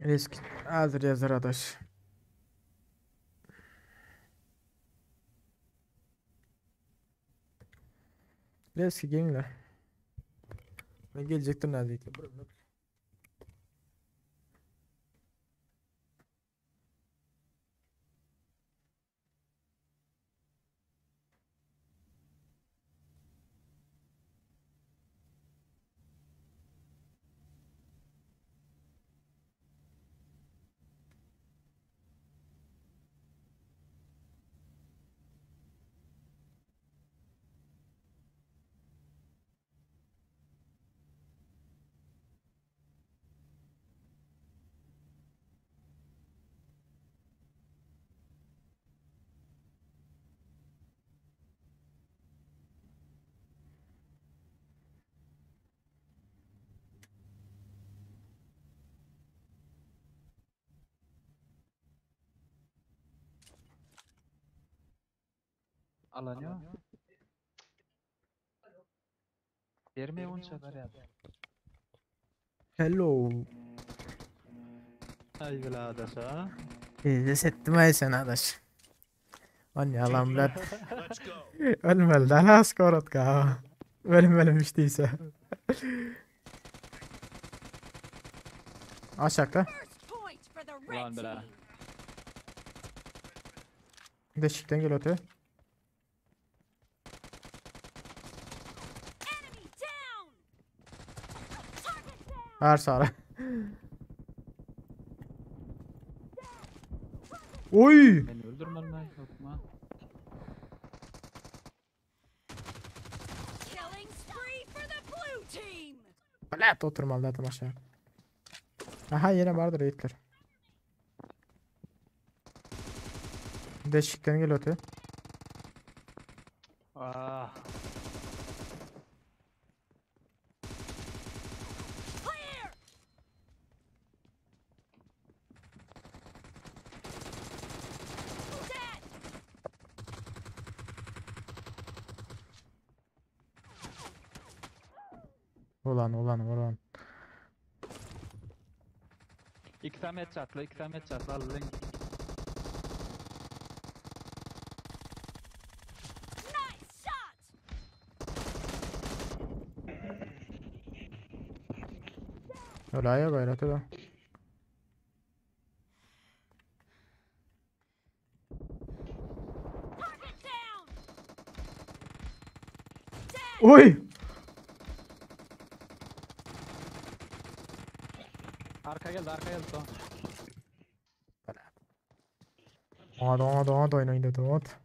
Risk. Hazır yazar adaş. Risk gelingler. Ne gelecektir neredeyse. Alan yok. Bermeye onça barýar. Hello. Ay biladaşa. Biz ettim ay sen adaş. Anne yalan bilen. Ölmeli lan skorotka. Ölmelim işteyse. Aşağıda. Ulan bile. Deşikten gel öte. Her sara. Oy! Beni öldürmen mi? Yok mu? Killing spree for the blue team. Bilet oturmalı dedim aşağı. Aha yine vardır yiğitler. Deşikten gel öte. Ah. Ulan ulan ulan. İki tane headshotlı, iki tane headshotlı alın. Öyle ya gayret öyle. Oy! Arka geldi, arka geldi son. Oňa doňa doňa doýna indi doňat.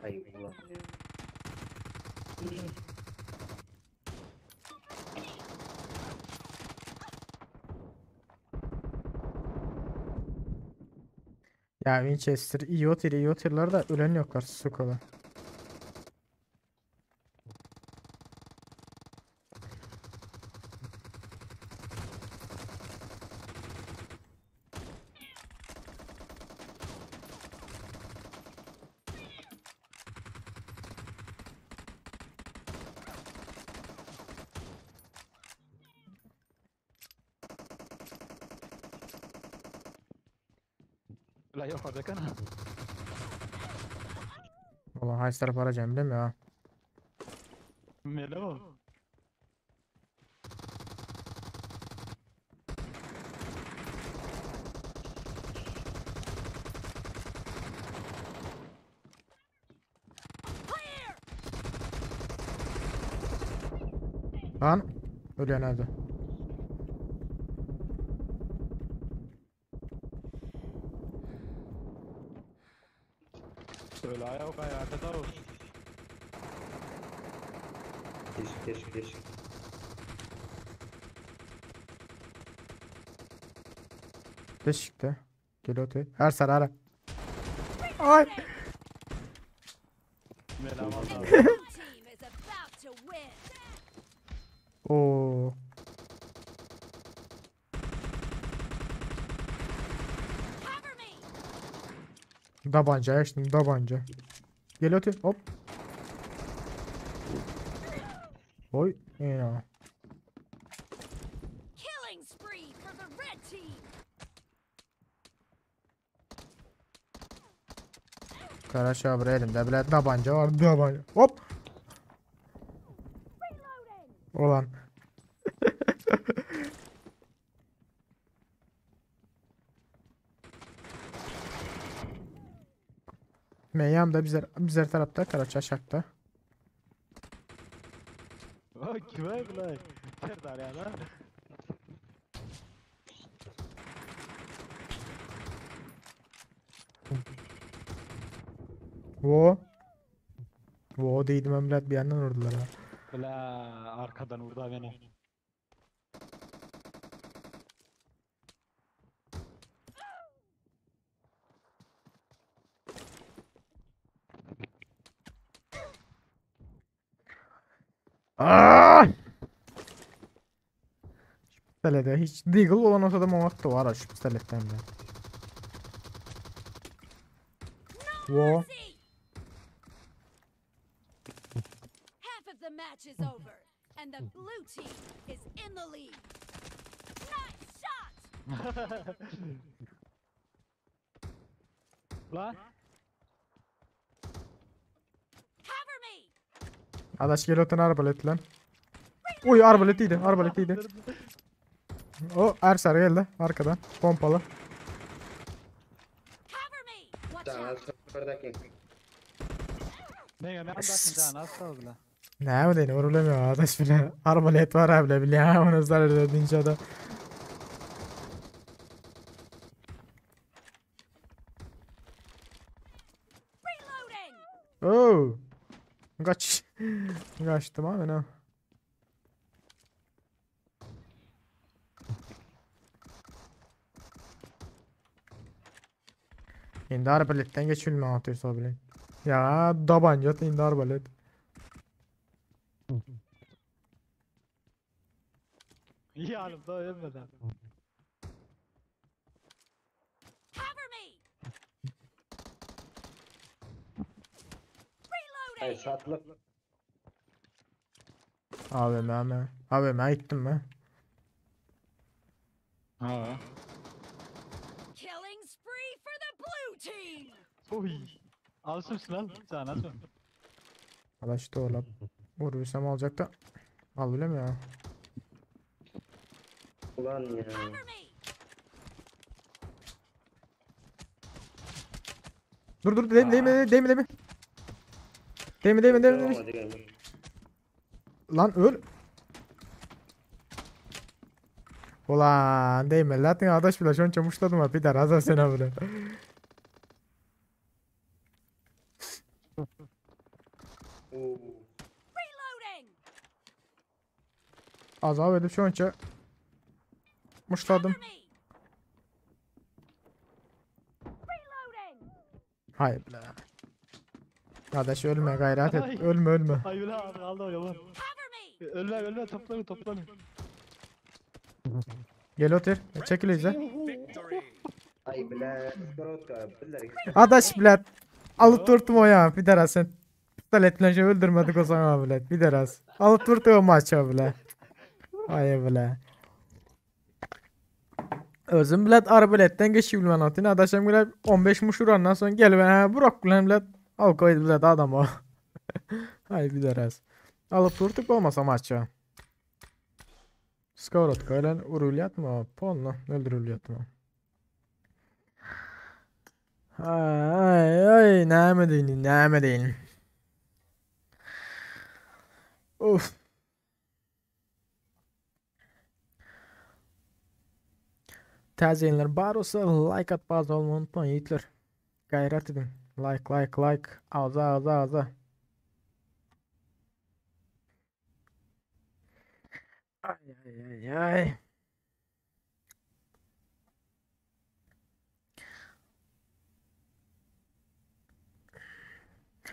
Ay ulan. Ya Winchester iyi otur iyi oturlar da ölen yoklar sukola. La ýokarda eken. Ulan haýsy tarapa baracağım bilemiyorum ha. Mele bu. Lan ölüyor nerede? Öyle ayak ayakta da o. Keşik keşik keşik. Deşikte. Gel öte. Her sarara. Ay. Mele vallahi. Blue team is about to win. Oo. Cover me. Tabanca açtım tabanca. Gel öte. Hop. Oy. Ya. Killing spree for the red team. Karaşa buraya elimde bile tabanca var tabanca. Hop. Ulan. Meyyam da bizer, bizer tarafta Karaça aşakta. Bak kime lan? Serdar ya lan. Wo. Wo değdim emlat bir yandan vurdular ha. La arkadan vurdu ha beni. Aaaa! Şu pistolete hiç Deagle olan olsa da momak da var ha şu pistoletten de. Wo. Mercy. Half of the match is over, and the blue team is in the lead. Nice shot. Lan. Cover me. Adaş gel öten arbalet lan. Uy arbaletiydi arbaletiydi. O Ersar geldi arkadan pompalı. Cover me. Watch Can out. al Ne ne anlarsın can nasıl oldu lan? Ne bu değil vurulamıyor adaş bile. Arbalet var abi bile ya onu zarar edince adam. Reloading. Oo. Kaç. Kaçtım abi ne? Indi arbaletten geçilme atıyorsa bile. Ya tabanca indi arbalet. İyi hanım daha ölmeden. Cover me. Ay Reloading. satlık. AVM mi? AVM gittim mi? Ha. Killing spree for the blue team. Uy. Al şunu al. Can al şunu. Adaş da ola. Vurursam alacak da. Al bile mi ya? Ulan ya. Cover me. Dur dur değme değme değme değme. Değme değme değme değme. Hadi gelme. Lan öl. Ulan değme lan adaş bile şonça muşladım ha bir daha razı sen bile. Oo. Reloading. Azap edip şonça muşladım. Cover me. Reloading. Hayır bile. Kardeş ölme gayret et. Ölme ölme. Ay ulan abi aldı oraya ulan. Cover me. Ölme ölme toplanın toplanın. Gel otur. Çekil izle. Victory. Ay bile. Skorotka. Biller. Adaş bile. Alıp durtum o ya. Bir daha sen. Pistoletle şey öldürmedik o zaman bile. Bir daha. Alıp durtu o maçı bile. Ay bile. Özüm bilet arbaletden geçip bilmän otyn. Adaşam bilet 15 muş urandan soň gelip ha Burak bilen bilet al koydu bilet adam o. Hay bir deraz. Alyp durdyk bolmasa maça. Skorotka bilen urulýatmy? Polno öldürülýatmy? Ay ay näme deýin, näme deýin. Uf. Täze ýenler bar bolsa like atyp agza bolmagy unutmaň ýigitler. Gaýrat ediň. Like like like. Agza agza agza. Ay ay ay ay.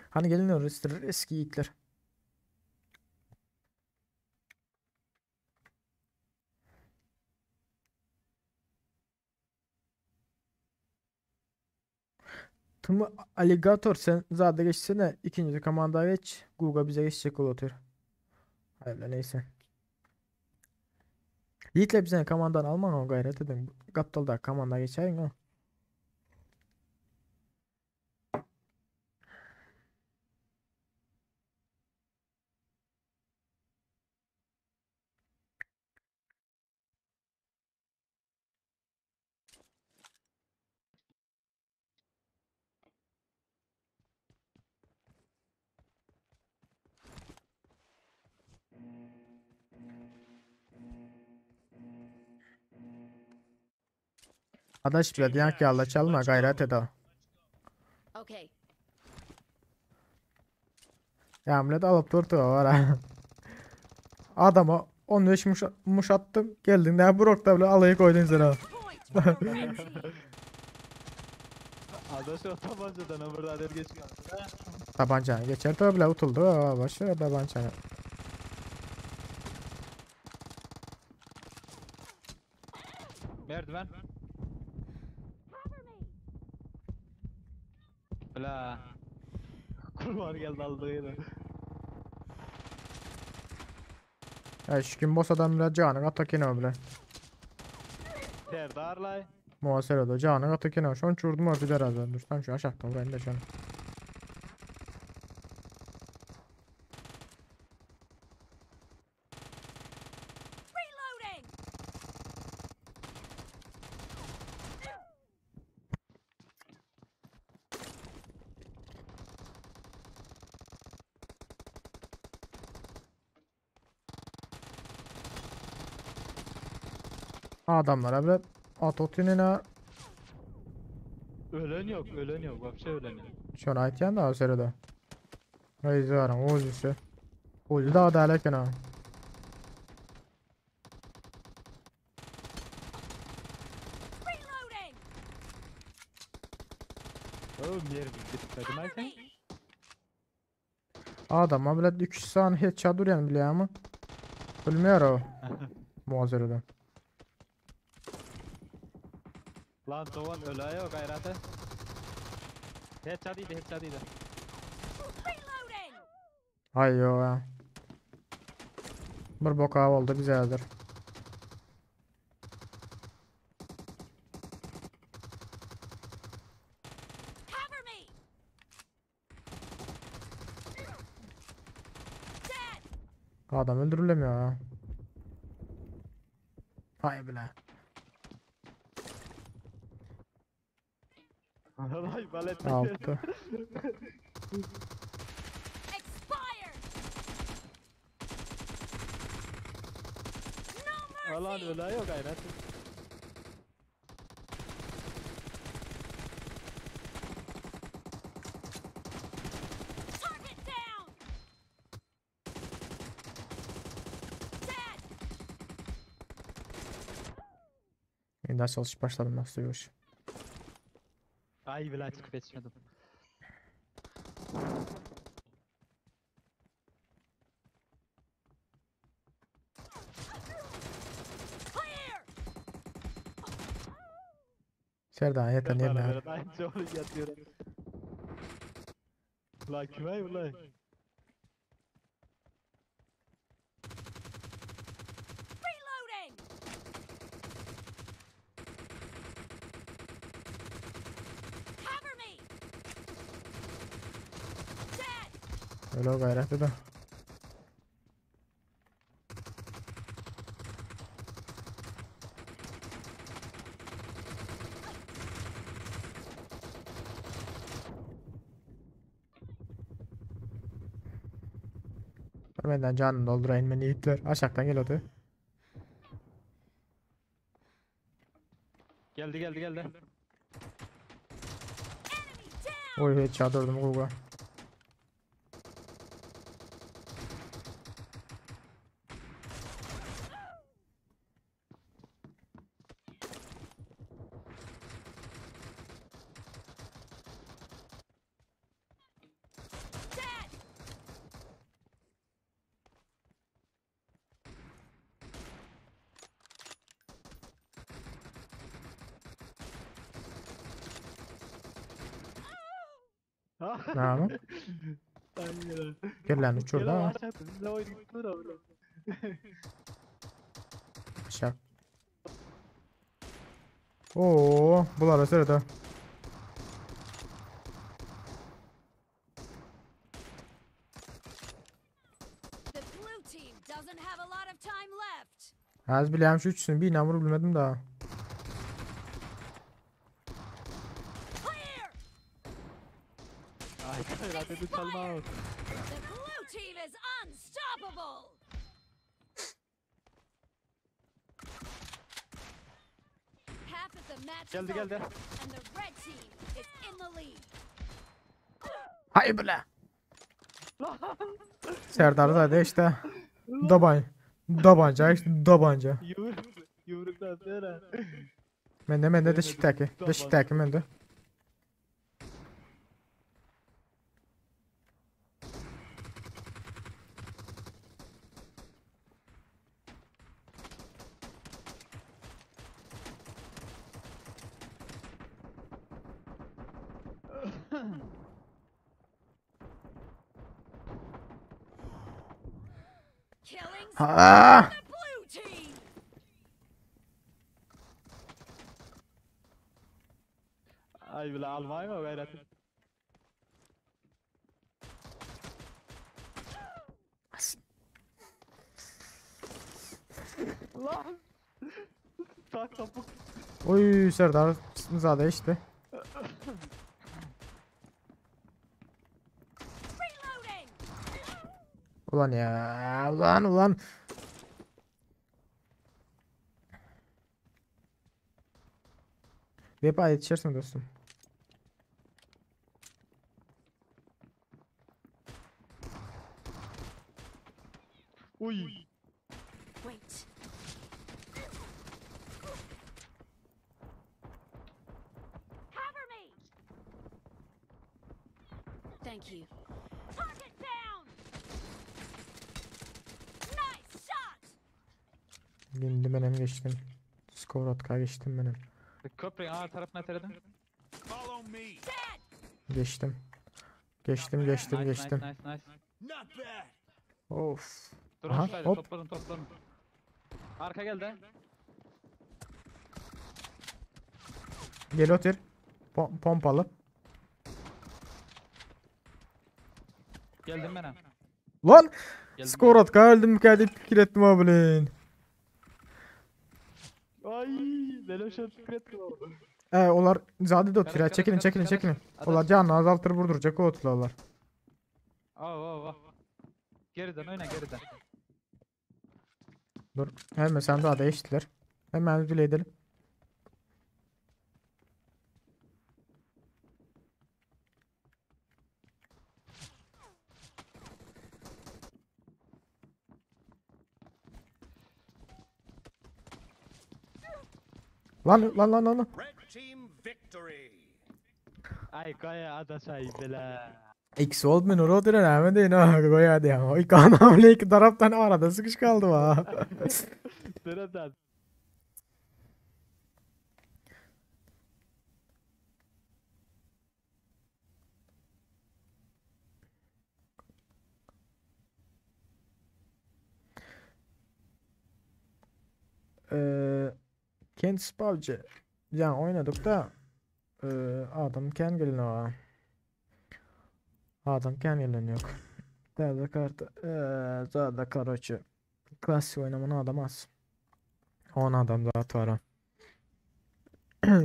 Hani gelin eski yiğitler. Tüm aligator sen zade geçsene. İkinci komanda geç. Google bize geçecek ol otur. Hayır neyse. Yiğit'le bize komandan alman o gayret edin. Kaptal da komanda geçeyin o. Adaş bile diyen ki Allah çalma gayret eda. Okay. Ya millet alıp durdu var ha. Adama 15 muş, muş attım. Geldin de Brock da bile alayı koydun sen ha. Adaş o tabancadan burada der geçmiyor. Tabanca geçer tabi bile utuldu. Başı tabanca. Merdiven. Bla. Kurban geldi aldı yine. Ya şu kim boss adam bile canı katakine bile. Serdarlay. Muhasebe de canı katakine. Şu an çurdum artık herhalde. Dur tam şu aşağıdan vurayım da şunu. Reloading. Adamlara bile at otinine Ölen yok, ölen yok. Vapşe ölen yok. Şunu aytyan da serede. Reizi var, o'zisi. O'zi da adalet ha. Reloading. Oğlum yerim bitmedi mi sen? Adama bile 2 saniye headshot uryan bile ama. Bilmiyor o. Muhasebeden. Lan Doğan öle yok gayratı. Headshot iyiydi, headshot iyiydi. Reloading. Ay yo ya. Bir boka oldu bize hazır. Cover me. Dead. Adam öldürülemiyor ha. Hay bile. Vay balet. Altı. Expired. No Lan mercy. öle yok gayret. Target down. Dead. Yeniden çalışıp başladım nasıl duyuyor. Ay bile çıkıp yetişmedim. Clear. Serdar yeter Serdar yerine. Berat aynı yolu yatıyorum. La kime ulan? Reloading. Öyle gaýrat ede. Menden canını doldurayın men yiğitler. Aşaktan geliyordu. Geldi geldi geldi. Oy hiç çadırdım Google. Näme? Gel lan uçur da. Aşak. Oo, bulara sırada. The blue team doesn't have a lot of time left. Az bilýän şu üçüsini bir vurup bilmedim daha. Clear! Ay gayret edip çalma. The blue team is unstoppable. Half of the match is Geldi over, geldi. and the red team is in the lead. Hay bile. Serdar da işte. Daban. Dabanca işte dabanca. Yumruk yumruktan sonra. Mende mende deşikdäki. Deşikdäki mende. Killing Ha! the blue team. Ay bile almayayım mı gayret? Lan. Tak topuk. Oy Serdar zade işte. Reloading. Ulan ya, ulan ulan. Vepa yetişirsin dostum. Uy. Wait. Cover me. Thank you. Target down. Nice shot. Bindim benim geçtim. Skorotka geçtim benim. Köprünün ağır tarafına teredin. Follow me. Geçtim. Geçtim geçtim Nice, geçtim. Nice nice nice. Not bad. Of. Durun Aha, şöyle hop. toplanın toplanın. Arka geldi. Gel otur. Pom pompalı. Geldim ben ha. Lan! Geldim. Skorotka öldüm geldi fikir ettim abinin. Ay, ben şu fikir ettim oğlum. Ee, olar zade de otur ya. Karış, Çekilin karış, çekilin karış, çekilin. karış. Olar canını azaltır vurduracak o oturlarlar. Av av av. Geriden oyna geriden. Dur. Hemen sen daha değiştiler. Hemen bile edelim. Lan lan lan lan. lan. Red team victory. Ay kaya adaşay bela. X oldu mu nuru dire hemen de yine goya diye. O iki anamle iki taraftan arada sıkış kaldı ha. Sıradan. Eee Kent PUBG. Yani oynadık da eee adam kendi gelin o. Adam kendi gelin yok. Täze karta. Eee, zada karoçe. Klasik oynaman adam az. 10 adam zat var.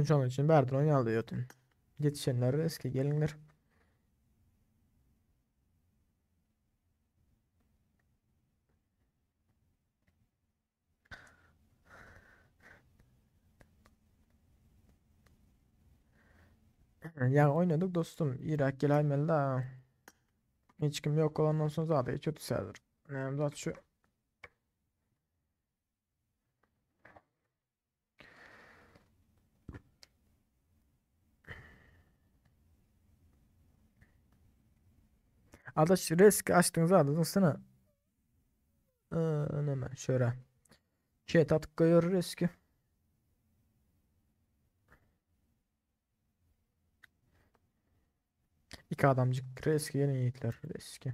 Şonuň üçin bärden oýnaly diýýärdim. Ýetişenler eski gelinler. Ýa oýnadyk dostum. Irak geläýmeli da. Hiç kim ýok bolandan soň zada hiç ötüsädir. Näme zat şu? Adaş risk açdyň zady zyňsana. Ee, näme şöyle. Chat atyp goýar riski. İki adamcık riski gelin yiğitler riski.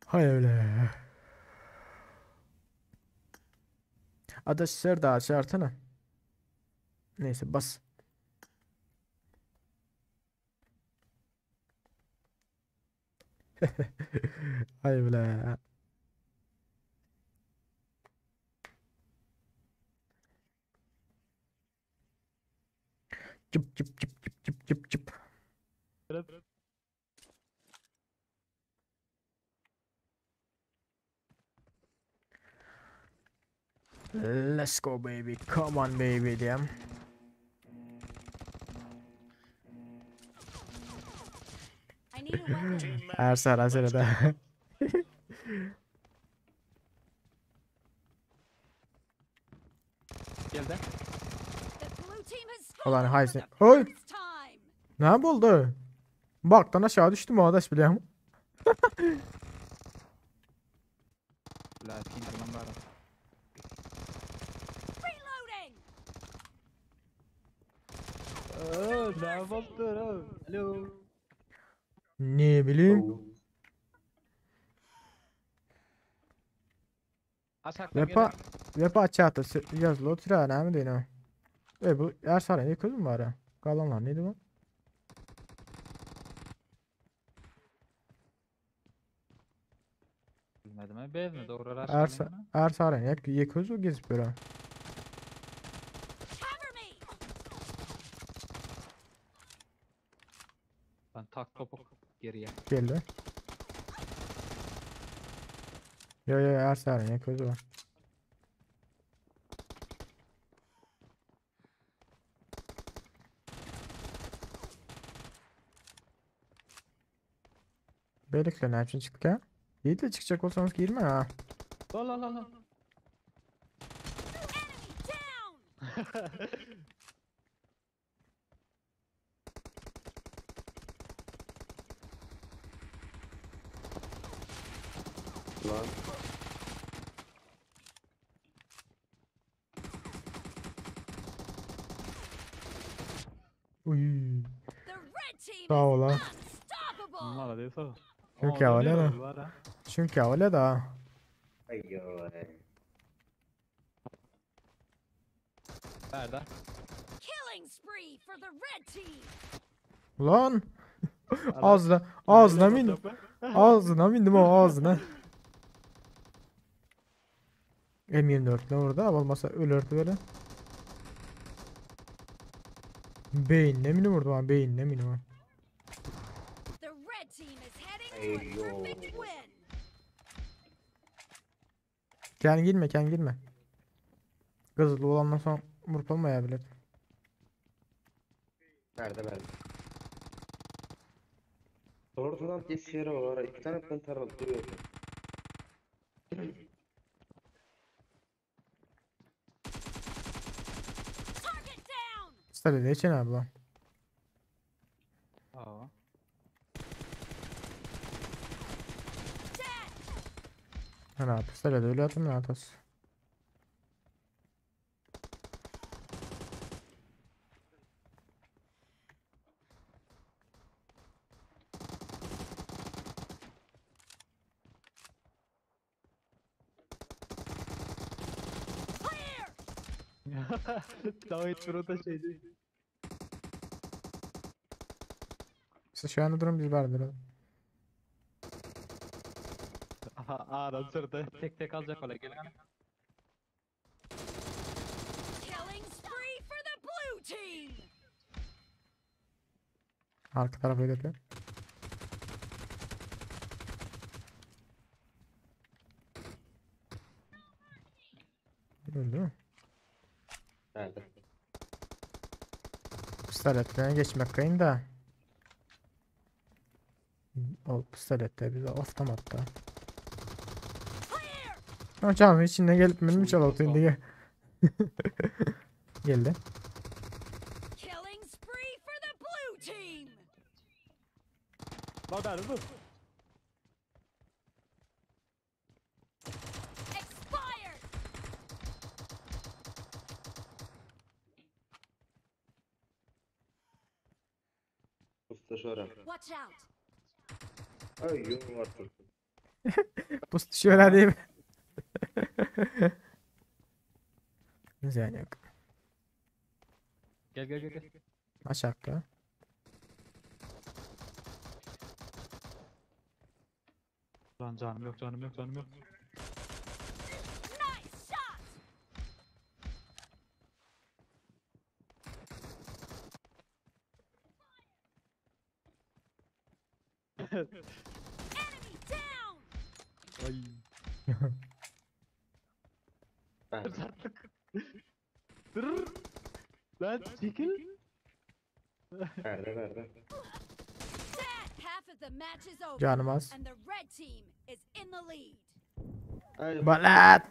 Hay öyle. Adaş Serdar çağırsana. Neyse bas. Hay bile. Cıp cıp cıp cıp cıp cıp cıp. Let's go baby. Come on baby diýem. I need a weapon. Ersar aserede. Geldi. The blue team has Ulan scored for haysi. the Oy! first time. Ne boldy? Bakdan aşağı düşdüm adaş bilýän. La tindirmem bari. Reloading. Oo, ne yaptın oğlum? Alo. Ne bileyim. Aşaktan Vepa Vepa çatı yazılı oturar näme diýen? E bu Ersar ne közüm var ha? Galanlar neydi bu? Bilmedim ha. Bezmi doğru Ersa Ersar ne ye közü gezip ýör. Cover me. Ben tak topuk geriye. Geldi. Yo yo Ersar ne közü var. Beýlikle näme üçin çykdyk ha? İyi de çıkacak olsanız girme ha. Lan lan lan lan. Enemy down. Lan. Uy. The red team Sağ ol ha. is unstoppable. Mala diyorsa. Çünkü öyle mi? Çünkü öyle da. Ay yo. Nerede? Killing spree for the red team. Lan. Ağzına, ağzına bindim. Ağzına bindim o ağzına. M24 ne orada olmasa ölürdü böyle. Beynine mi vurdu ha beynine mi vurdu? The red team is heading to a perfect win. Kendi girme kendi girme. Kızıl olandan sonra vurup olmayabilir. Nerede ben? Ortadan yetişiyor var. İki tane taraftan duruyor. Target down. Stale ne için abi lan? Aa. Dead. Hani pistole de öyle atım ne atas. Clear. Davet burada şey değil. Siz şu ýanda durun biz bärde duralım. Aha adam sırtı. Tek tek alacak ola gel gel. Killing spree for the blue team. Arka tarafı hedefi. Öldü mü? Nerede? Pistoletden geçmek kıyın da. O pistolette biz avtomatda. Hocam içinde gelip benim çalaltı indi. Geldi. Killing spree for the blue team. Lan ben dur. Expired. Usta şora. Watch out. Ay yok artık. Pus şöyle değil mi? Ziyan yok. Gel gel gel gel. Aşağıda. Lan canım yok canım yok canım yok. Nice shot. Enemy down. Ay. Ben. Sattık. Dur. Lan çekil. Nerede nerede? Dead. Half of the match is over. Canım az. And the red team is in the lead. Ay Balat.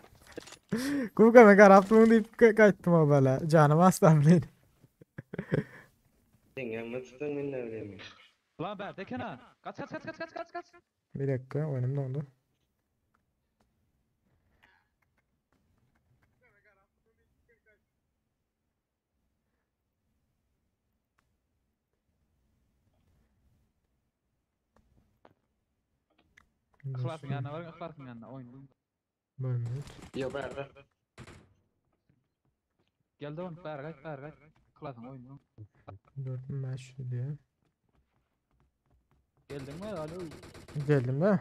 Kuka men garap deyip kaçtım o bala. Canım aslan bilen. sen yanına tutan ben ne bileyim. Lan ben de ha. Kaç kaç kaç kaç kaç kaç kaç. Bir dakika oyunum dondu. Ihlasyň yanına var, ıhlasyň yanına oyun. Bir minut. Yok nerede? Gel de onu bäri gaýt, bäri gaýt. Ihlasyň oyun. 4500 diye. Geldin mi? Alo. Geldim de.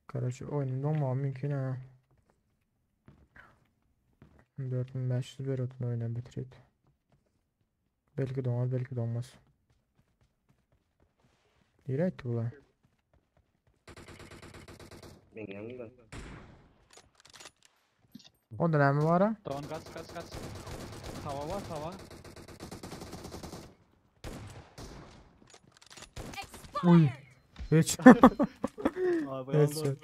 Karaçı oyunum donma mümkün ha. 4500 bir otun oyunu bitirip. Belki donar belki donmaz. Nereye gitti bu lan? Ben yanımda. O dönem var ha? Tamam kaç kaç kaç. Tava var tava. Uy. Expired. Hiç. Abi Evet, aldı.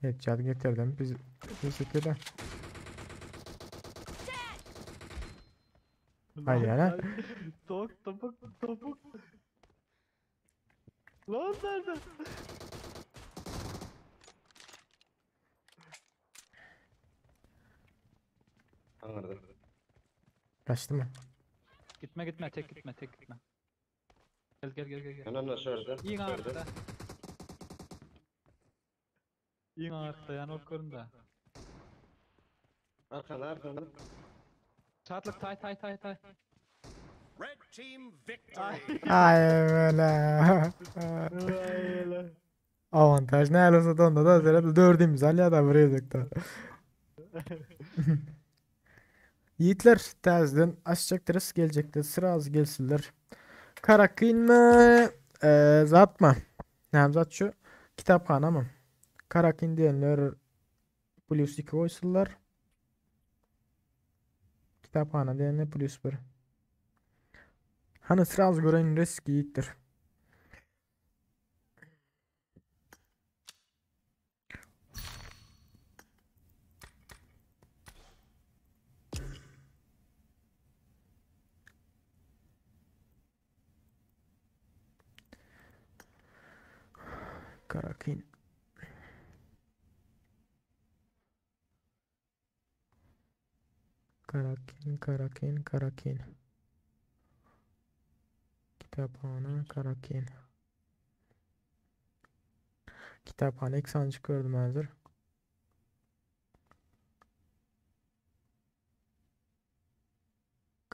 Headshot getirdim. Biz biz de. Haydi yana. Tok topuk topuk. Lan nerede? Anladım. Kaçtı mı? Gitme gitme tek gitme tek gitme. Gel gel gel gel gel. Yanına şurada. İyi Şurada. arkada. İyi arkada yani o köründe. Arkanda arkanda. Çatlık tay tay tay tay. Red team victory. Ay böyle. Avantaj ne olsa da onda da zerre dördümüz al ya da buraya da. Yiğitler tezden açacaktırız gelecektir. Sıra az gelsinler. Karakin mı? Ee, zat mı? Ne zat şu? Kitapxana mı? Karakin diyenler plus 2 koysunlar. Kitapxana diyenler plus 1. Hani sıra az gören risk yiğittir. Karakin. Karakin, Karakin, Karakin. Kitaphana, Karakin. Kitaphana ilk sancık gördüm hazır.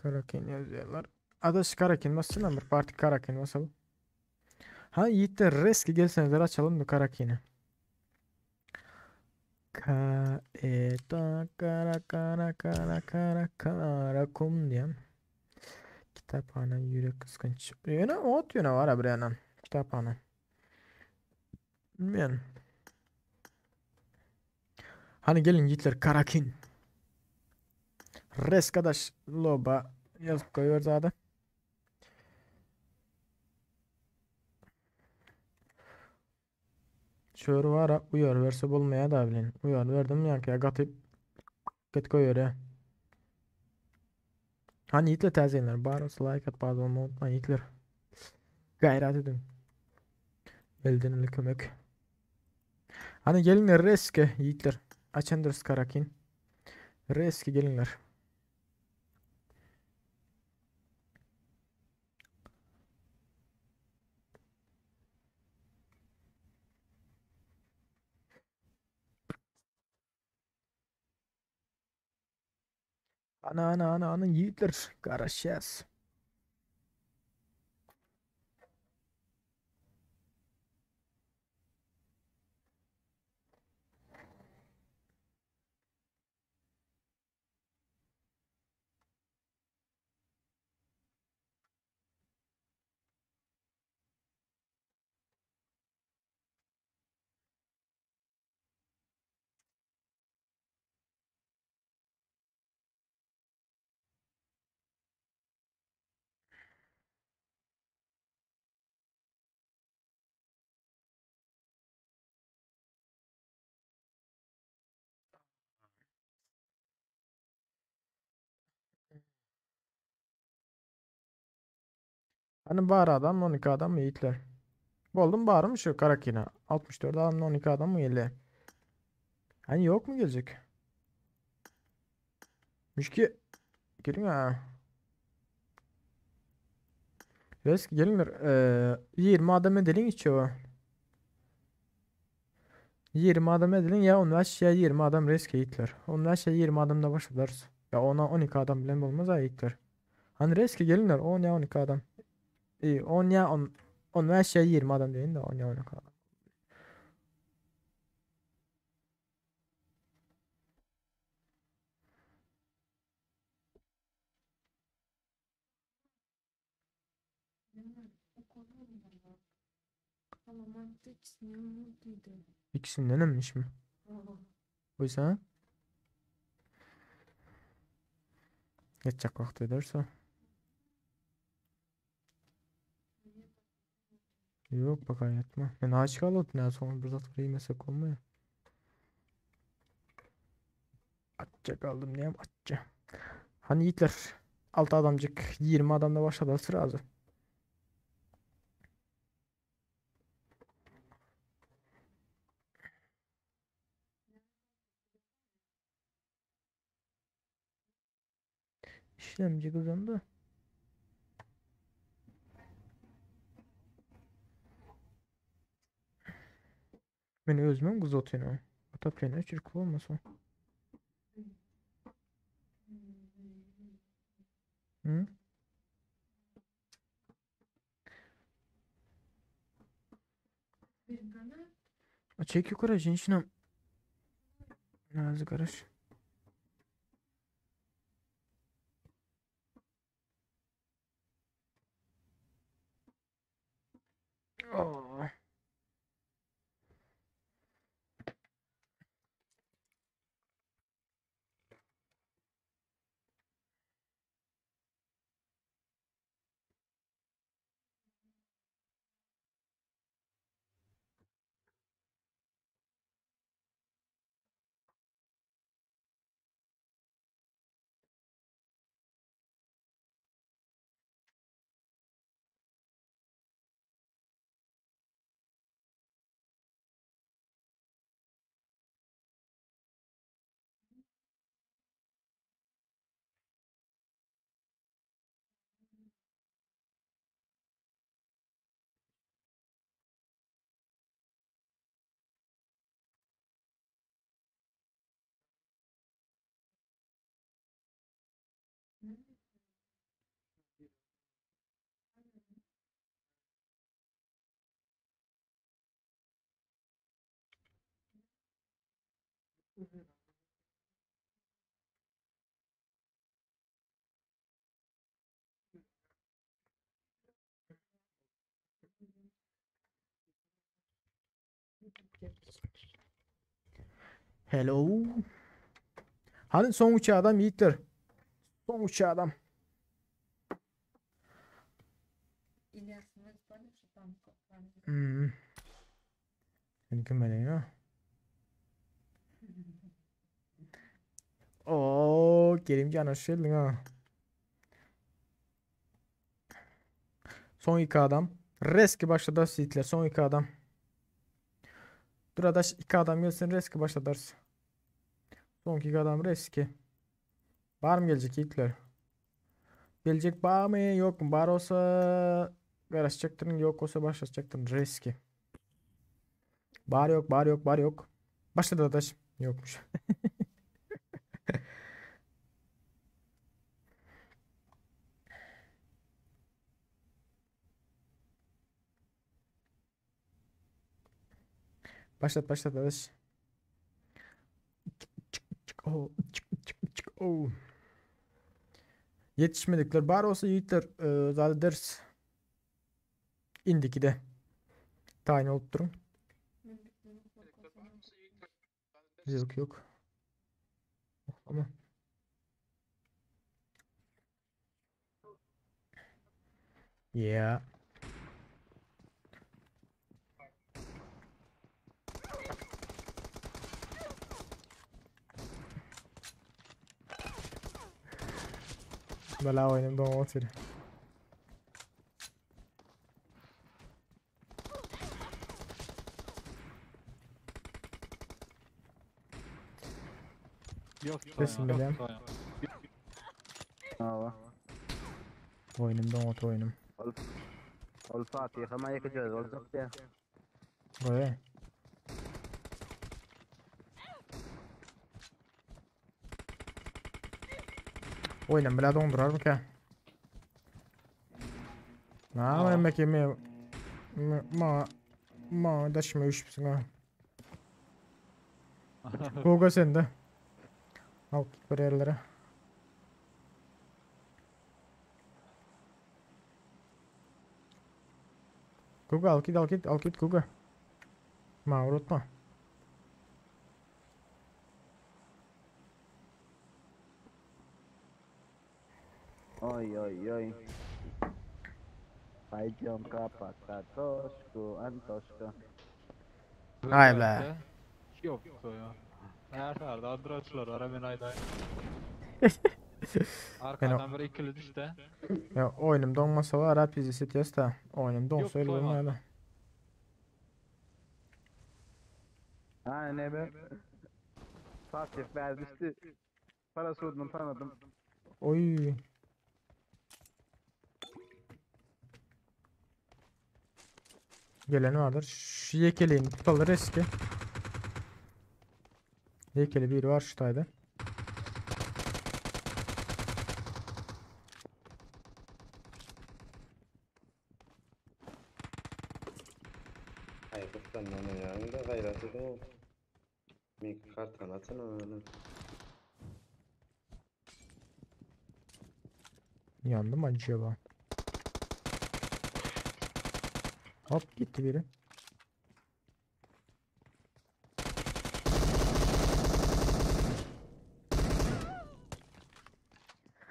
Karakin ýazýarlar. Adaş Karakin bassana bir parti Karakin basalım. Ha Yiğitler reski gelseňizler açalım bu Karakini. K E ta kara kara kara kara kara kum diýen. Kitaphana ýürek gysgynç. Ýöne ot ýöne var bir ýana. Kitaphana. Bilmeýän. Hani gelin yiğitler Karakin. Reskadaş loba ýazyp goýber zada. Şöyle var uyar verse bolmaýar da bilen. Uyar verdim ýa gatyp get goýber ya. Hani yiğitler täzeýinler bar olsa like at bazı olma unutmayın yiğitler. Gayret edin. Elden ele kömek. Hani gelinler reske yiğitler. Açandır Karakin. Reske gelinler. Ana ana ana ana yiğitler. Garaşyas. Hani bar adam 12 adam mı yiğitler? Buldum barım şu Karakina. 64 adam 12 adam mı geldi? Hani yok mu gelecek? Müşki gelin ha. Resk gelinler. 20 adam edelim içiyor. 20 adam edelim ya 15 ya 20 adam risk yiğitler. 15 ya 20 adam da başlarız. Ya ona 12 adam bilen olmaz ha yiğitler. Hani risk gelinler 10 ya 12 adam. İyi 10 ya 10 15 ya 20 adam deyin de 10 ya 12 adam. İkisinden emmiş mi? Oysa Geçecek vakti ederse. Yok bak yatma. Ben aç kaldım ne sonra bir zat yemesek olmuyor. Açça kaldım diyeyim açça. Hani yiğitler 6 adamcık 20 adamla başladı sıra azı. İşlemci kazandı. Men özümem kızatýan. Otoplen çirkin olmasa. Hı? Çek yukarı женщина. Nazı karış. Oh. Hello. Hany soň üç adam ýigitler. Soň üç adam. Hmm. Sen kim ya? Oo, Kerimcan hoş geldin ha. Son iki adam. Reski başladı yiğitler. Son iki adam. Dur adaş iki adam gelsin reski başladarız. Son iki adam reski. Var mı gelecek yiğitler? Gelecek var mı yok mu? Var olsa garaşacaktın yok olsa başlatacaktın riski. Bar yok bar yok bar yok. Başladı adaş. Yokmuş. Başlat başlat adaş. Çık oh, çık çık çık oh. Yetişmedikler bar olsa yiğitler e, zaten ders. İndiki de. Tayin olup durun. Yok yok. Ama. Yeah. Bela oýnum doňup otyr. Yok Kesin bilem. Hawa. Oýnum doňup oýnum. Ol Ol Fatih ama ýeke jöz boljak diýä. Goý. Oýnum bile doňdurar mı Na, men ki me ma ma daşma üşüpsün ha. Gogo sende. Al git bir yerlere. Gogo al git al git al git Gogo. Ma unutma. Oy oy oy. Payjonka pakatoşku antoşka. Ay be. Yok ya. Her tarafta andraçlar var hemen ayday. Arkadan bir ikili düştü. Ya oýnum doňmasa var ha bizi setýäs da. Oýnum doňsa Yok, öyle doýmaz. bolmaýar. Ha ne be? Fatih vermişti. Paraşütünü tanıdım. Oy. Gelen vardır. Şu yekeleğini tutalım eski. Yekeli bir var şu tayda. Ay kıskanma ya. Da gayret edin. Bir kartan atsana öyle. Yandı mı acaba? Hop gitti biri.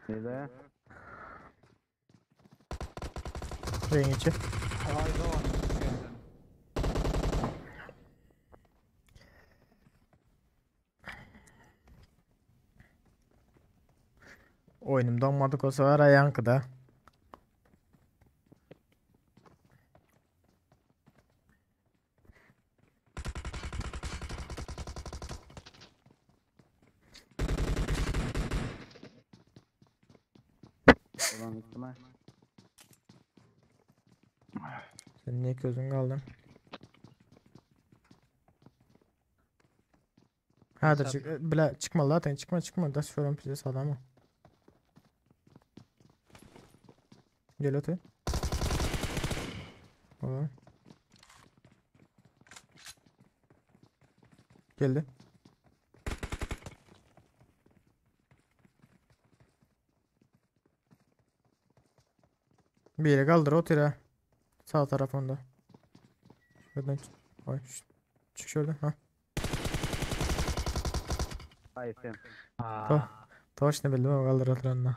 Ne Rengi içi. Hayda var. Oyunum donmadık olsa var yankıda. Ulan gittim ha. Sen niye gözün kaldın? Ha da çık bile çıkma zaten çıkma çıkma da şöyle bize sağlam. Gel öte. Ola. Geldi. Bir yere kaldır o tire. Sağ tarafında. Şuradan çık. Ay, şşt. Çık şuradan. Ha. Haýsy? To toşny bildim o galdyr oturanda.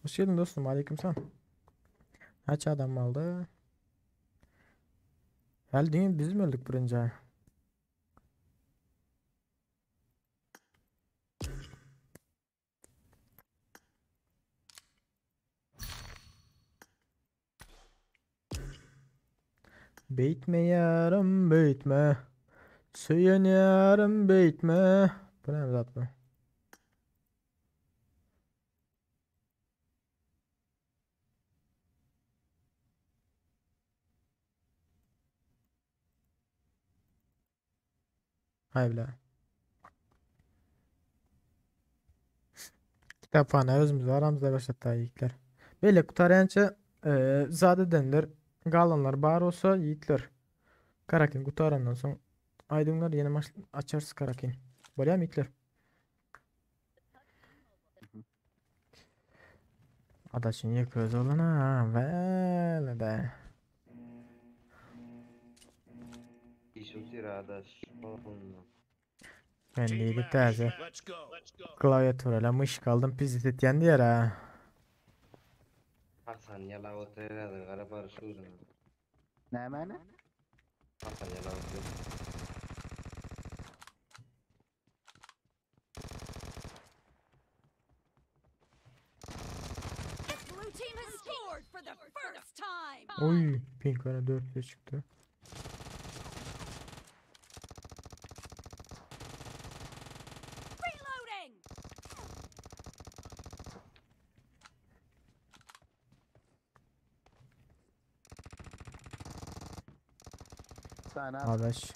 Hoş geldin dostum. Aleykümselam. Kaç adam aldı? Hal dünya biz mi öldük birinci? Beýtme ýarym beýtme. Söýen ýarym beýtme. Bu näme zat bu? Hay bile. Kitaphana özümüzde aramızda başlatdy ýigitler. Beýle gutarýança e, zat edenler, galanlar bar bolsa ýigitler. Karakin gutarandan soň aýdyňlar ýene maş açarys Karakin. Bolýarmy ýigitler? Adaşyn ýeke özi bolan ha, wele de. Iş otyr adaş. Onunla. Ben neydi täze. Klaviaturayla myşka aldım pizit etýän diýer ha. Hasan ýalap otyr häzir gara baryş ugruna. Nämäni? Hasan ýalap otyr. Blue team has scored for the first time. Oy, pink öne 4'e çıktı. Reloading. Tane Adaş.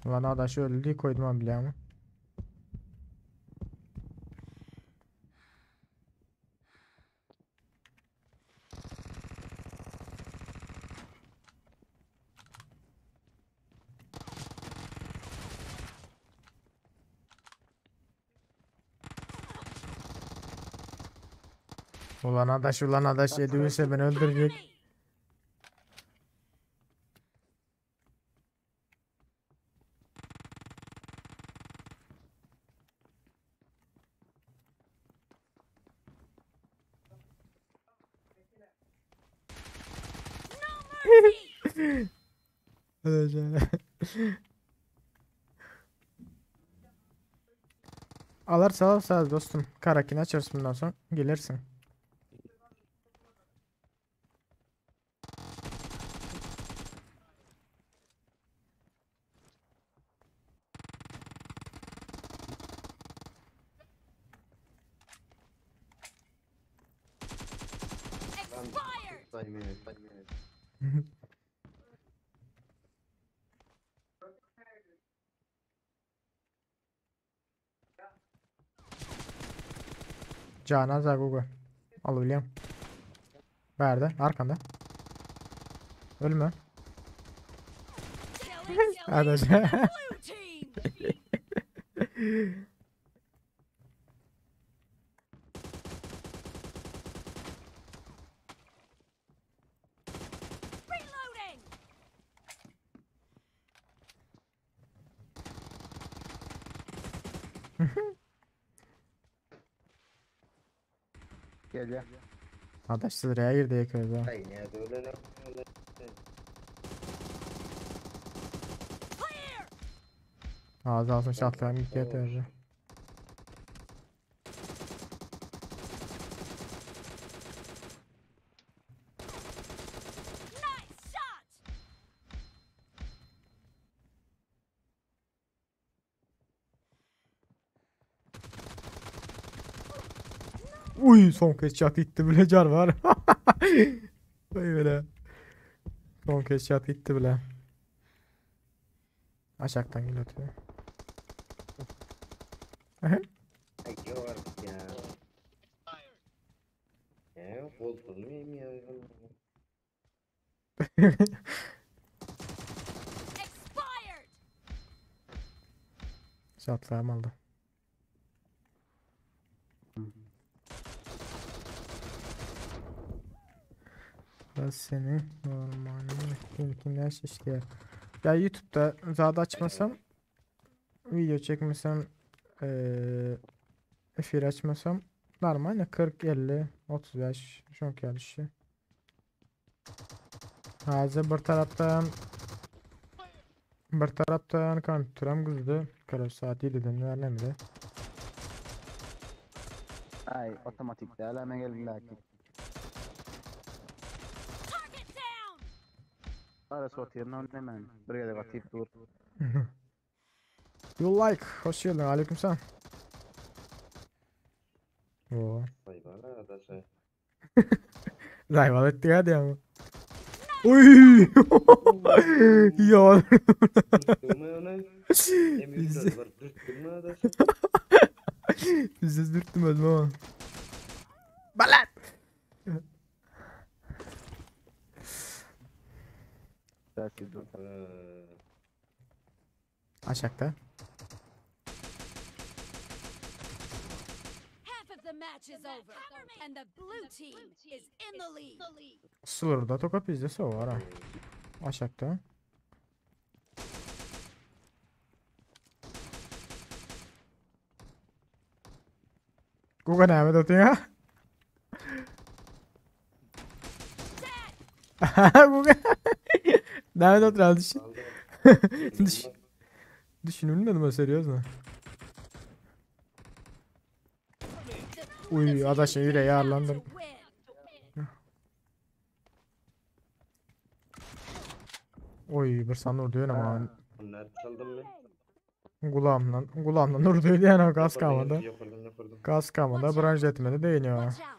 Ulan adaş öldü koydum ben bile ama. Ulan adaş ulan adaş yediğinse beni öldürecek. Alarsa alırsa dostum. Karakin açarsın bundan sonra. Gelirsin. Expired. Canan Zagugo. Al William. Verdi. Arkanda. Ölme. Hadi. Blue team. Reloading. Gelýär. Adaş sıraya girdi yakıyordu. Ay ne öyle ne? Ağzı alsın şatlayalım ilk yatıyordu. Nice shot. Uy son kez çat gitti bile car var. Vay bile. Son kez çat gitti bile. Aşaktan gel atıyor. Ay yok artık ya. Ya yok bozdurmayayım ya. Expired. Şatlam aldy. Da seni normal kim kim näşe işleýär. Ya YouTube'da zat açmasam video çekmesem eee efir açmasam normal 40 50 35 şonki ýaly işi. Hazır bir tarapdan bir tarapdan kompýuterim gyzdy. Kara saat 7-den bäri nämede. Ay otomatik däl hemen geldiler ki. Target down. Arası otyryn ony hemen. Bir gezek atyp dur. You like. Hoş geldin. Aleykümselam. Oo. Hayvan adaşy. Zayval etdik hadi ama. Uy! Ya. Dürtdüňmi ony? M24 bar, dürtdüňmi adaşy? Bizsiz dürttüm öldüm ama. Balat! Belki dur. Aşakta. Half of the match is over, and the blue team is in the lead. Sılırda toka bizde var ha. Aşakta. Guga näme otyň ha? Guga. Näme otyr düşün. Düş. Düşünülmedim o seriozno. Uy adaşın yüreği ağırlandım. Oy bir san urdu öyle ama. Onlar çaldym mı? Kulağımdan, kulağımdan urdu yani o gaz kalmadı. Yukarıdan yukarıdan. Gaz kalmadı, branş etmedi değil ya. Nice shot.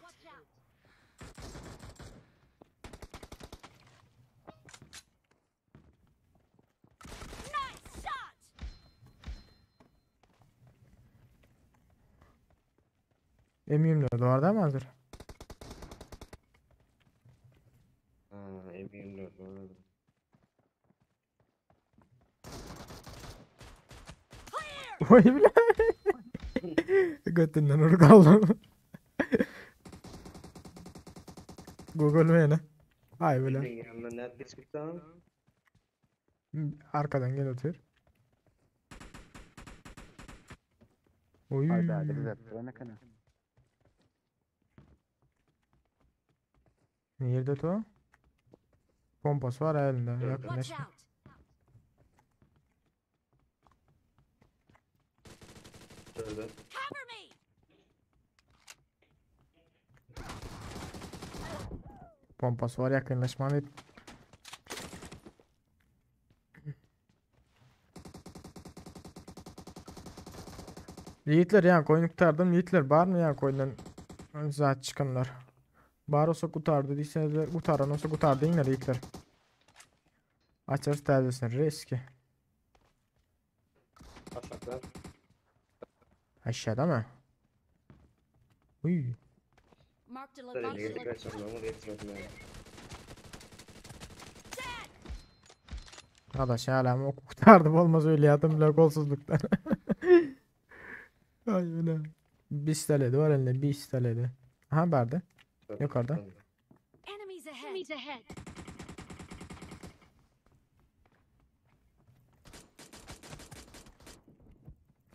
M24 var değil mi hazır? Ha, M24 var. Oy bile. Götünden urdu kaldım. Google mı Ay bile. Yanına nerede çıktı? Arkadan gel otur. Oy. Ay be düzelttiler ne kadar. Nerede to? Pompası var elinde. Watch Yakınlaşma. out. Şurada. Cover me. Pompası var yakınlaşma. Yiğitler yani koyun kurtardım. Yiğitler var mı ya koyundan zat çıkanlar? Bar olsa kurtardı diyseniz kurtaran olsa kurtardı yine yiğitler. Açarız təzəsini riski. Aşağıda. Aşağıda mı? Uy. Marked a Sen location. getir kaçalım onu getirmedim ben. Adaş hala mı kurtardım olmaz öyle yadım bile golsuzluktan. Ay öyle. Bir istaledi var elinde bir istaledi. Aha verdi. Yukarıda. Enemies ahead. Enemies ahead.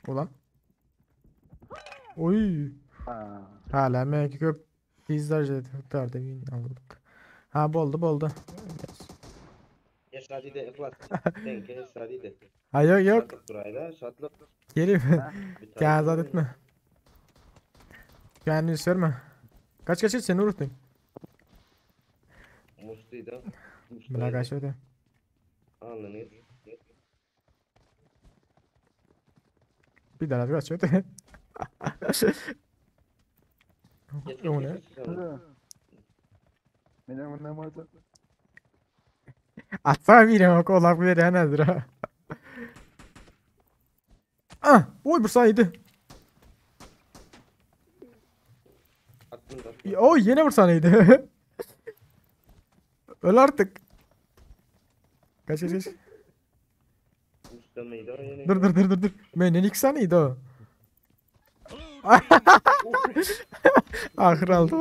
Ulan. Oy. Hala belki köp bizler kurtardı. Aldık. Ha boldu boldu. Geç hadi de İhlas. Sen geç hadi de. Ha yok yok. Şatlık durayla şatlık. Kerim. Bir Gel azat etme. Kendini sörme. Kaç kaç kaç seni unuttum. Mustuydu. Buna kaç öde. Alnını. Bir daha kaç öde. O ne? Benim bundan vardı. Atsana bir ama kolak bir nedir ha? Ah, oy bu saydı. Oy yine vursanaydı. Öl artık. Kaç kaç kaç. Dur dur dur dur dur. Menden iki saniydi o. Ahyr aldy.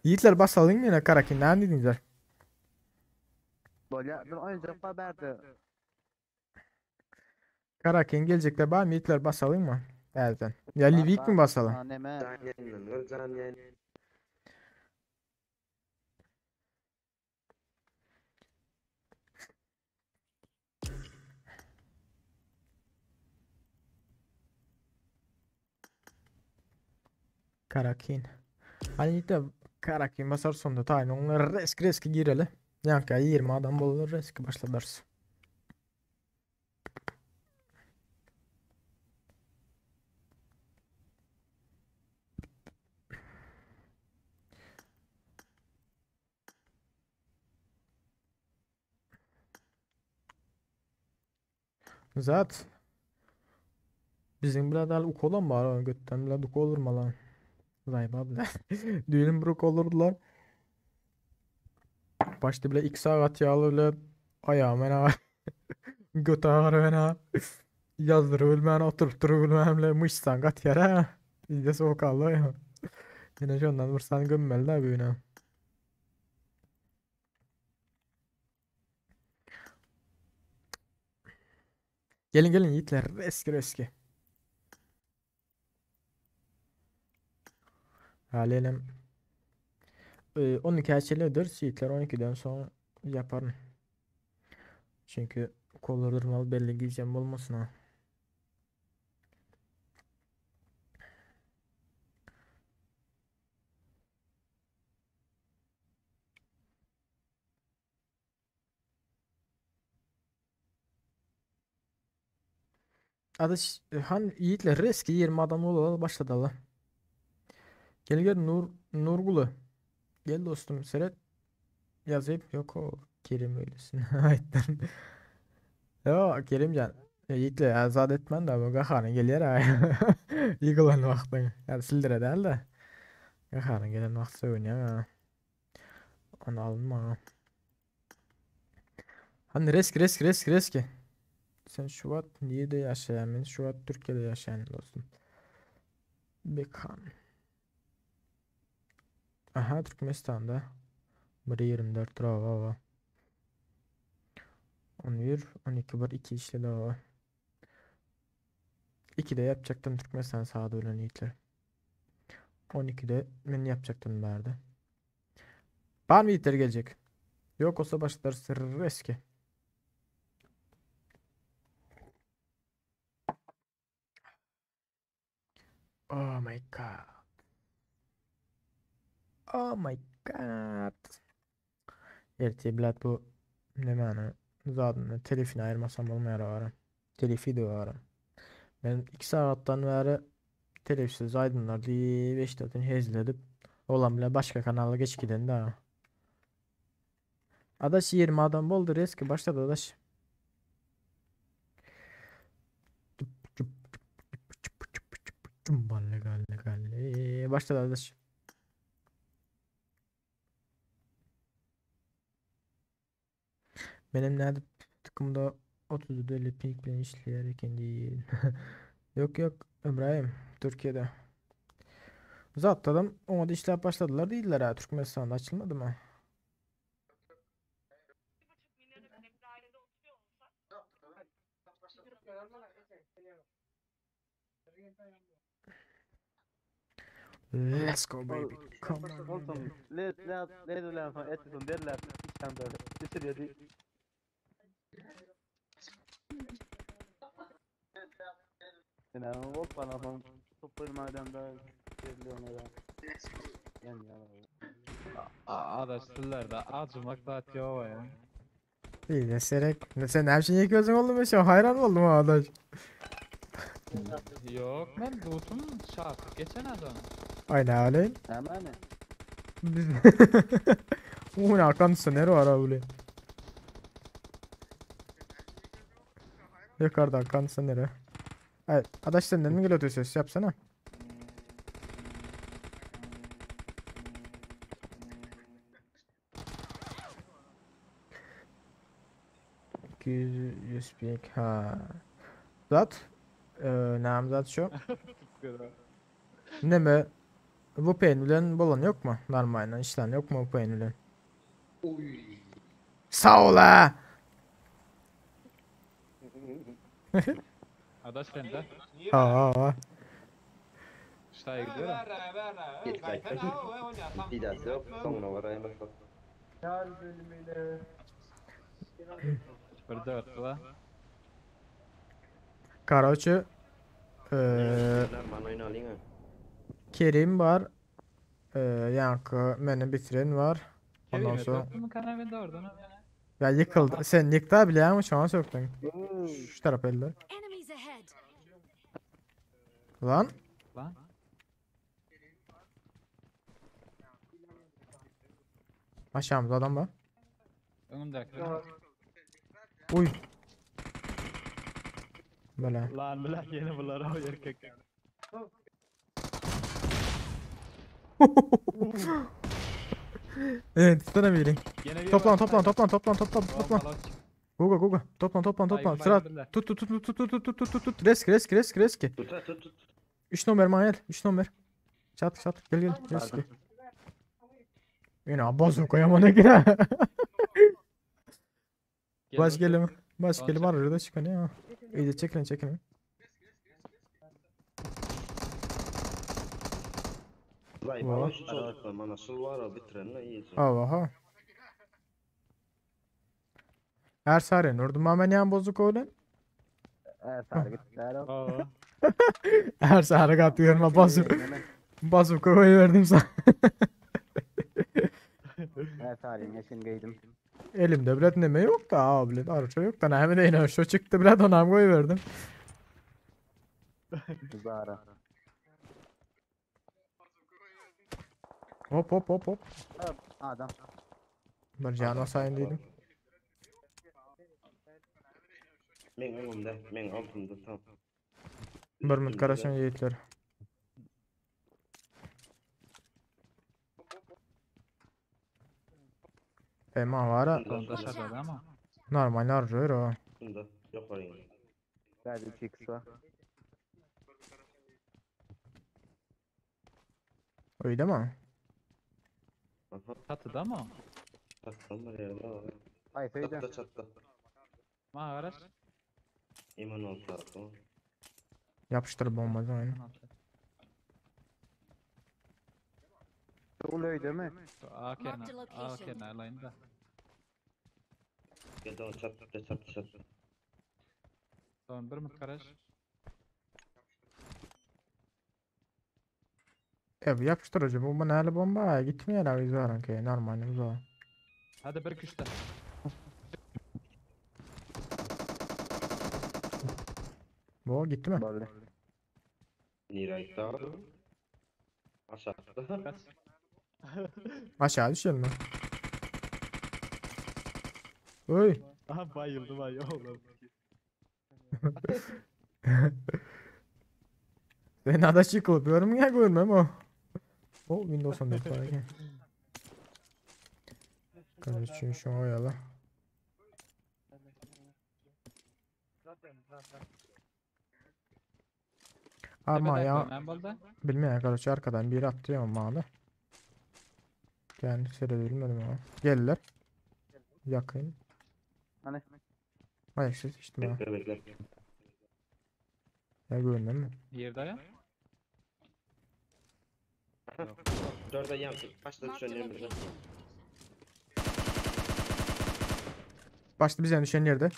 Ýigitler basalyň meni Karakin näme diýdiňizler? Bolýa bir oýunjak bar bärde. Karakin geljekde bar ýigitler basalyňmy? Täzeden. Ýa Livik mi basaly? Neme? Jan ýaýyndan gör jan ýaýyn. Karakin. Hani ýigitler Karakin basar sonda taýyn oňa resk reski gireli. Ýaňky 20 adam bolar reski başladarys. Zat. Bizim birader ukolan bar o götten bile uku olur mu lan? Zayba bile. Düğünüm bir uku olurdular. Başta bile 2 saat yağlı bile ayağım ena. Göt ağrı ena. Yazdır ölmän oturup durup ölmän bile mışsan gat yere. İyice soğuk aldı ya. Yine şondan vursan gömmeli de büyüne. Gelin gelin yiğitler eski eski. Haliyle 12 açılıyordur. Yiğitler 12'den sonra yaparım. Çünkü kollardırmalı belli giyeceğim olmasın ha. Adaş han Yiğit'le riski 20 adam olalı başladı Allah. Gel gel Nur Nurgulu. Gel dostum seret yazayım. Yok o Kerim öylesin. Ayttan. Yo Kerimcan. Yiğit'le azat etmen de bu gaharın gelýär ay. Ýygylan wagtyň. Ýa sildire däl de. Gaharyn gelen wagt sögünýär ha. Onu alma. Hani risk risk risk risk. Sen şu wagt nirede ýaşaýan? Men şu wagt Türkiýede ýaşaýan dostum. Bekan. Aha Türkmenistanda. 1.24 bravo. 11 12 1 2 işledi o. 2'de yapacaktım Türkmenistan sahada ölen yiğitler. 12'de men yapacaktım bärde. Bar mı yiğitler gelecek? Yok olsa başlarız riski. Oh my god. Oh my god. Erti bilet bu ne mana? Zaten telifini ayırmasam olmaýar ara. Telifi de var. Ben 2 saattan bäri telifsiz aydınlar diýip eşitdim hezil edip olan bile başka kanala geç giden daha. Adaş 20 adam boldy reski başladı adaş. Galle galle galle. Başladı adaş. Benim nerede tıkımda 34 ping bilen işleyer değil. Yok yok İbrahim Türkiye'de. Zaten ona da işler başladılar değiller ha. Türkmenistan'da açılmadı mı? Let's go baby. Come on. Olsun. Le le le le le etsin derler. İşten böyle. Düşürüyor. Yani hop bana son toplarım da geliyor ya. Yani ya. Adaşlılarda acımak zat yok ya. İyi de serek. Sen her şeyi gözün oldu mu? Şu hayran oldum ha adaş. Yok ben lootum şart geçen adam. Aynen öyle. Hemen. Biz Bu ne kondisioner var abi. Yukarıdan kondisioneri. Ay, adaş senden mi geliyor ses yapsana. 200 100 ha. Zat e, näme zat şu? Neme VPN bilen bolan yok mu? Normalden işlän yok mu VPN bilen? Oy. Sağ ol ha. Adaş sende. Ha ha ha. Ştaýa gidiyorum. Git gaýtda. Didası yok. Soňuna varaýyn bak. Bir dört la. Karoçe eee Bana oyun alayım ha. Kerim var. Eee yankı meni bitiren var. Ondan sonra Mı kanavende oradan? ya yıkıldı. Sen yıktı bile ama şu an söktün. Şu taraf elde. Enemies ahead. Lan Lan. aşağımızda adam var. Önümdeki. Uy. Böyle. Lan bilen yeni bunlar o erkek. Evet tutsana biri. Gene bir Toplan var. toplan toplan toplan toplan Tamam, toplan. alan çık. Guga guga. Toplan toplan toplan. Baygın, Sıra baygın, tut tut tut tut tut tut tut tut tut tut. Resk resk resk resk. Tut tut tut. 3 numara Mahir. 3 numara. Çat çat gel gel resk. Yine bazuka yamana gire. Gel Baş otur. gelim. Baş Tamam, gelim çek. var orada çıkan ya. İyice çekilin çekilin. Vay Vay. bana şu çocuklar bana şul var o bitirenle iyice. Aha. Her sare nurdum hemen yan bozuk öyle. Ersar gittiler. Oo. Her sare katıyorum ha basıp basıp koyuverdim sana. Ersar'ın yaşını giydim. Elimde bilet neme yok da abi bilet arıça yok da hemen de şu çıktı bilet onam koyuverdim. Zara. Hop hop hop hop. Adam. Bir can sayın dedim. Men önümde, men altımda tam. Bir minut karasın yiğitler. Ema var ha. Sonunda şakada ama. Normal arıyor o. Bunda yok oraya. Geldi 3x var. Öyle mi? Aha. Çatıda mı? Çattan var yerde var. Ay söyle. Çatta çatta. Ma araç. İman oldu tarafı. Yapıştır bomba aynı. Ulu öyle mi? A Marked a kenar. A location. kenar layında. Gel onu çatta çatta çatta. Tamam bir mut garaj. E bu yapıştırıcı bomba nerede bomba? Gitmiyor abi zaten ki normal o. Hadi bir küşte. Bu gitti mi? Boldy. Nirayt da. Aşağıda. Kaç. Aşağı düşelim mi? Oy. Aha bayıldım ay oğlum. Sen adaş yıkılıp yorum ya görmem o. O Windows 14 var ki. Kardeşim şu oyala. Ama ya Ben bolda. bilmeyen arkadaş arkadan biri attı ya malı. Yani seyredebilmedim ama. Geldiler. Yakın. Hani? Hayır siz işte ha. Bekle bekle. Ya görmem mi? Yerde ya. Dörde yansın. Başta Marked a düşen yerimize. location. Başta bize düşen yerde.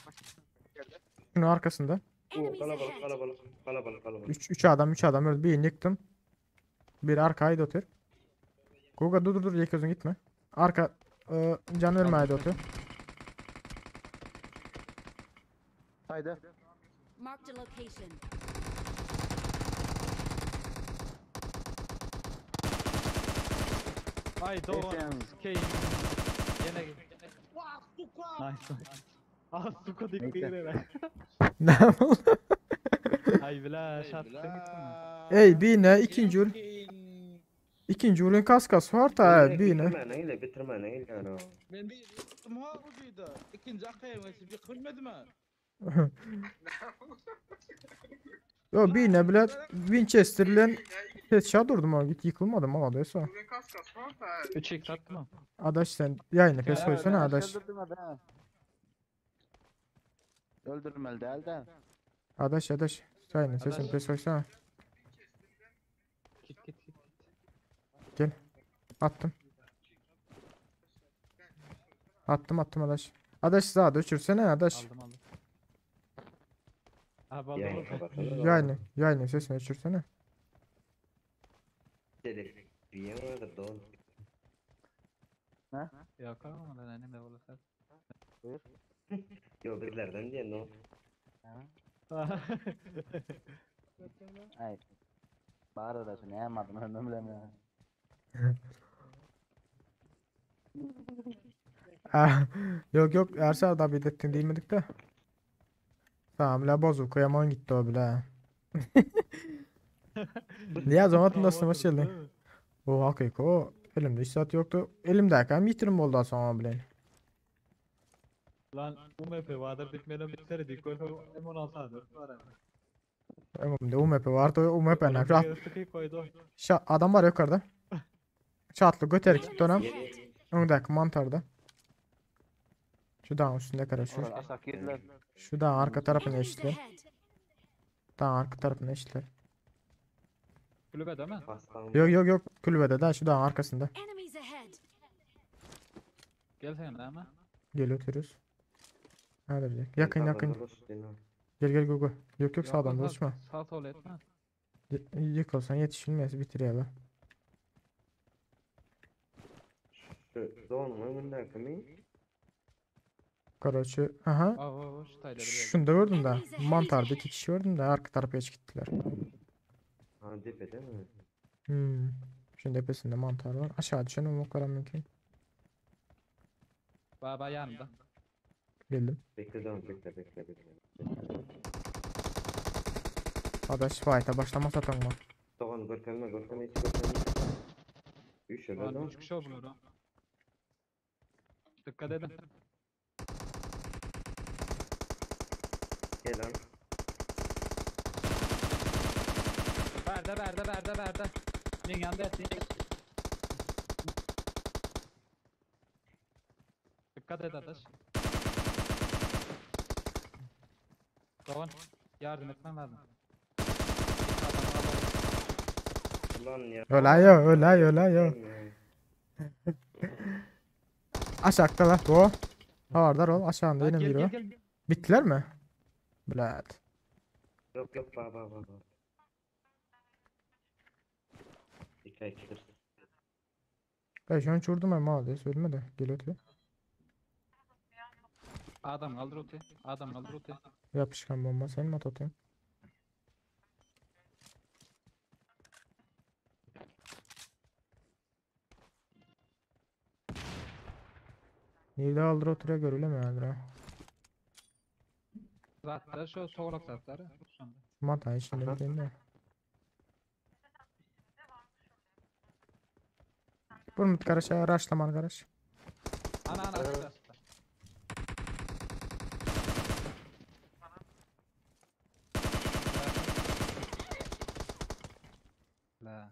Şunun arkasında. Oo Enemies kalabalık ahead. kalabalık. Kalabalık kalabalık. 3 3 adam 3 adam öldü. Birini yıktım. Biri arkayı da otur. Guga dur dur dur yek özün gitme. Arka e, can vermeye de otur. Haydi. Marked a location. Ay doğan. Neyse. Sikeyim. Gene. Nice. Ah suka Neyse. dikkat edin. Ne oldu? Ay bila şattın gittin mi? Ey bir ne ikinci ül. İkinci urun kaskası var ta birine. Bitirmäne gelýär, bitirmäne gelýär o. Men bir ýykdym ha ujyda. Ikinji akaýym geçip ýykylmadymy? Yo birine bile Winchester bilen headshot durdum o git yıkılmadım malades o. 3x attım. Adaş sen yayını pes koysana adaş. Öldürmeli değil de. Adaş adaş. Yayını sesini Adaş. pes koysana. Git git git. Gel. Attım. Attım attım adaş. Adaş zaten öçürsene adaş. Aldım aldım. Abi aldım. Yayını aldım. kapatsana. Yayını, yayını sesini öçürsene. Dedik. Bir vardır don. Yok ama ben annem de olursa. Buyur. Yo bizlerden diyen o. Ay. Bağır da ne yapmadım ömrüm bilemiyorum. Ah, yok yok Ersel da bir ettin değilmedik de. Tamam la bozuk koyaman gitti o bile. ha. Niye zaman nasıl başladı? O hakik o elimde hiç saat yoktu. Elimdeyken bitirim oldu sonra bile. Lan UMP vardır bitmeden biterdik. Golfe M16 aldı. Var ama. Elimde UMP vardı UMP ne rahat. Sıkıyı koydu. Şa adam var yukarıda. Çatlı götür gitti ona. Öndeki mantarda. Şu dağın üstünde kara şu. Oralar aşağı girdiler. Şu dağın arka tarafına Enemies eşitler. ahead. Dağın arka tarafına eşitler. Kulübe değil mi? Yok yok yok kulübede daha şu dağın arkasında. Enemies ahead. Gel sen de ama. Gel oturuyoruz. Hadi bir dakika. Yakın yakın. Gel gel go go. Yok yok sağdan dolaşma. Sağ sol etme. Yıkılsan yetişilmez bitiriyor Şu donun önündeki mi? Karaçı. Aha. Aa, o, şu tayları bir yerde. Şunu da gördüm de. Mantarda iki kişi gördüm de arka tarafa geç gittiler. Ha tepede mi? Hmm. Şunun tepesinde mantar var. Aşağı düşen umuklara mümkün. Baba yanında. Geldim. Bekle don bekle bekle bekle. Adaş fight'a başlamasa tamam. Doğan görkemle görkemle hiç görkemle. Üç Lan öyle don. 3 kişi oldular ha. Dikkat edin. Gel lan. Berde berde berde berde. Nin yanında et. Dikkat et Adaş. Doğan yardım etmen lazım. Ulan ya. Öyle yo öyle öyle yo. Aşağıdalar bu. Havardar ol aşağında yine Gel biri gel var. gel. Bittiler mi? Blad. Yok yok ba ba ba ba. Dikkat et. Ben şu an çurdum ama hadi söyleme de gel öte. Adam kaldır öte. Adam kaldır öte. Yapışkan bomba sen mi atıyorsun? Nerede aldır oturuyor görülemiyor ha. Zatlar şu soğulak zatları. Mata içinde bir tane de. Burmut karaşa raşlaman karaş. Ana ana açtı açtı. La.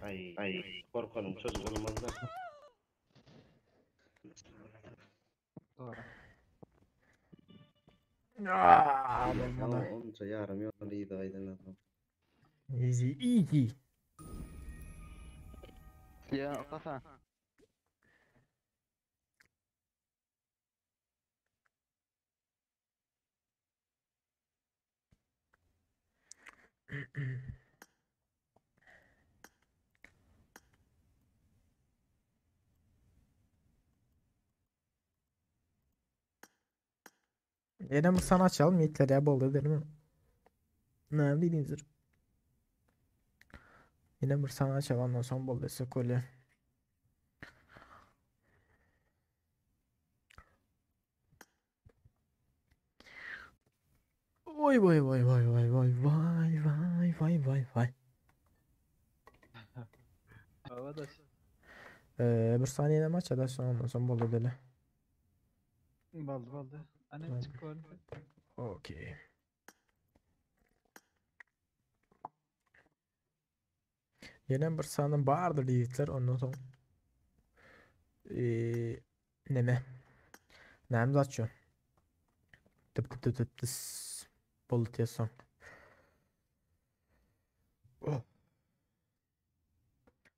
Ay ay korkanım çocuk olmaz da. Doğru. Aaaa olmadı. Onca yarım yol iyi de aydın adam. Easy easy. Ya kafa. Yine mi sana açalım yiğitler ya bol dedim. Ne bileyim zır. Yine bir sana açalım ondan sonra bol desek kolye. Vay vay vay vay vay vay vay vay vay vay vay. adaş. Ee, bir saniye maç adaş ondan sonra boldy deli. Boldy boldy. Ana çyk gör. Okey. Ýene bir sany bardyr ýigitler ondan soň ee, neme? Näme zat şu? Tıp tıp tıp tıp tıs. Boldy tez soň. Oh.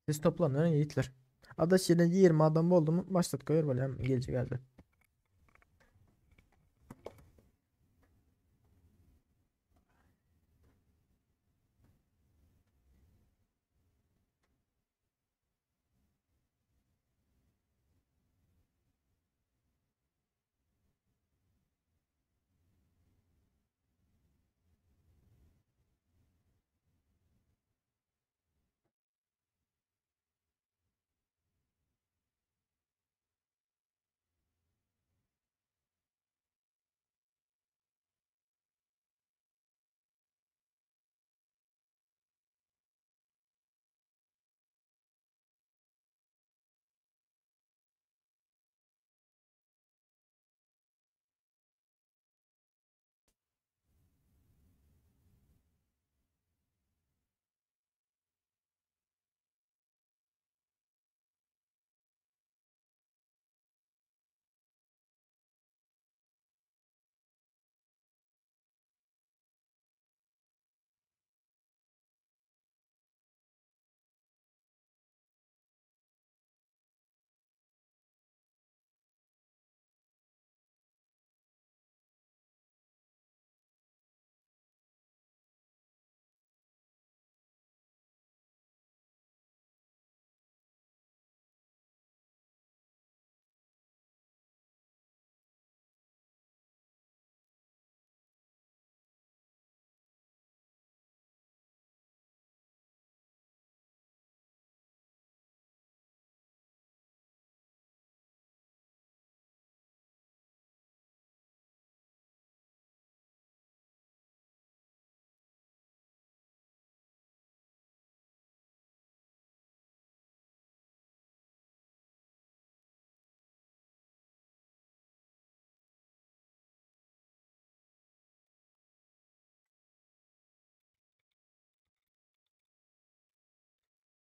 Siz toplanın ýigitler. Adaş ýene 20 adam boldy mu? Başlat goýar bolýam geljek geldi.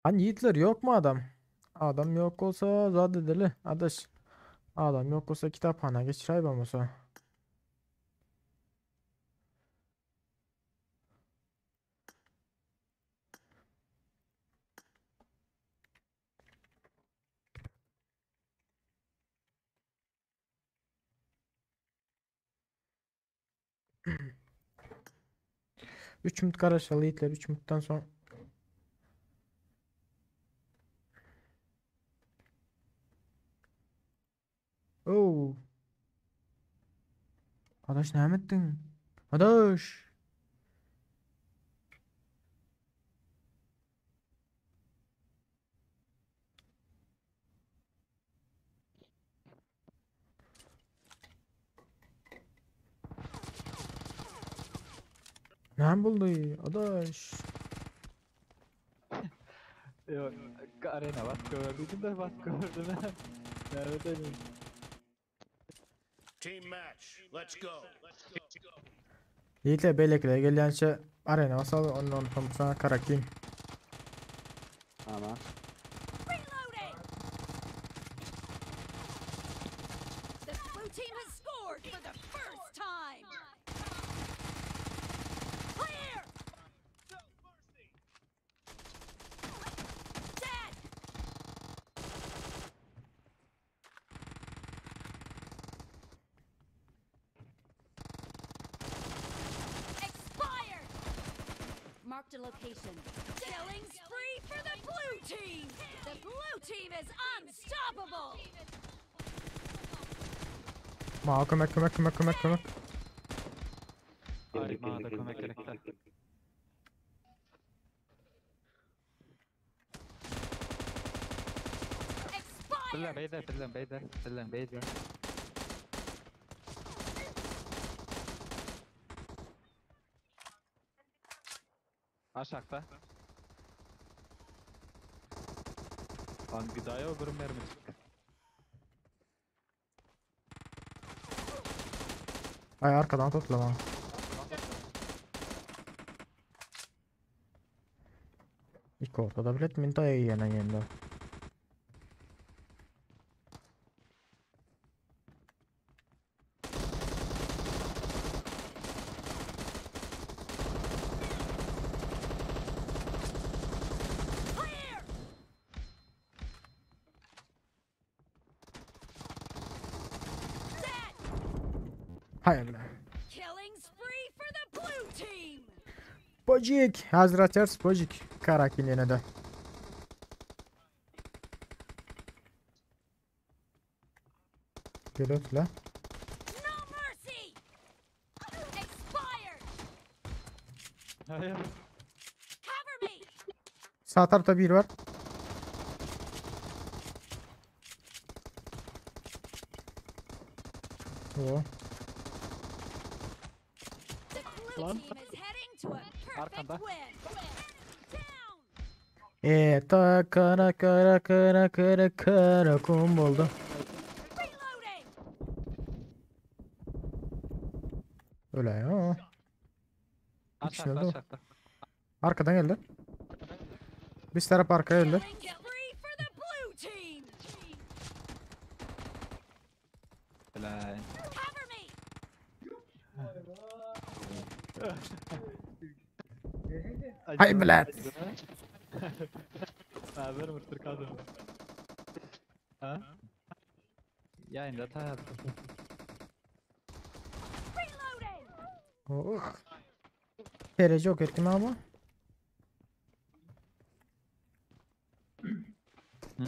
Hani yiğitler yok mu adam? Adam yok olsa zat edeli. Adaş. Adam yok olsa kitaphana geçiray olsa. Üç mut karaşalı yiğitler. 3 muttan sonra Oo. Adaş näme etdiň? Adaş. Näme boldy? Adaş. Yok arena baskı verdim de baskı verdim. Nerede dedim. Team match. Let's go. Yiğitler beýlekiler gelýänçe arena basaly ondan soň sana karakin. Tamam. Reloading! The blue team has scored for the first time! Clear! Dead! Expired! Marked a location. Killing spree for the blue team! The blue team is unstoppable! Ma kömek kömek kömek kömek kömek. Ay bana da kömek gerekli. Expired! Billen beyde, billen beyde, billen beyde. Aşağıda. Lan gidaýo bir mermi. Ay arkadan toplama. İlk ortada bilet min daýa ýene ýende. Hayır. Killing spree for the blue team. Bojik. Hazır açarız Bojik. Karakin ýene de. Pilot la. No mercy. Expired. Hayır. Cover me. Sağ tarafta bir var. O. The blue Lan. team is heading to a perfect Arkanda. win. Down. E ta kara kara kara kara kara kum oldu. Reloading. Öyle ya. Aşağıda oldu. aşağıda. Arkadan geldi. Biz taraf arkaya geldi. Killing spree for the blue team. Helal. Cover me. Hay bilet. Haber mırtır kadın. Ha? Yayında ta Reloading. Oh. Derece yok ettim ama. Hı?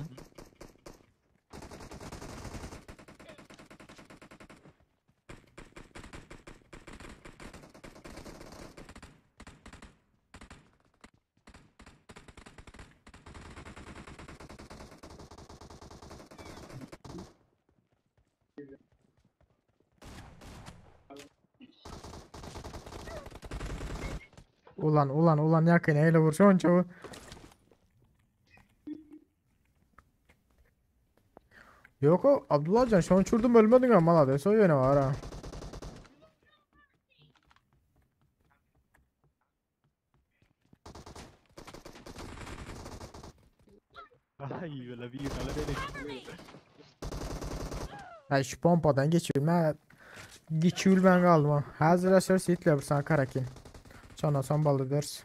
Ulan ulan ulan yakın eyle vur şon çoğu. Yok o Abdullah Can şon çurdum ölmedin ama malade so yöne var ha. Ay böyle bir yıkalı beni. Ay şu pompadan geçiyorum. Geçiyor ben kaldım ha. Hazır aşağı sitle bir sana karakin. Sonra son balı ders.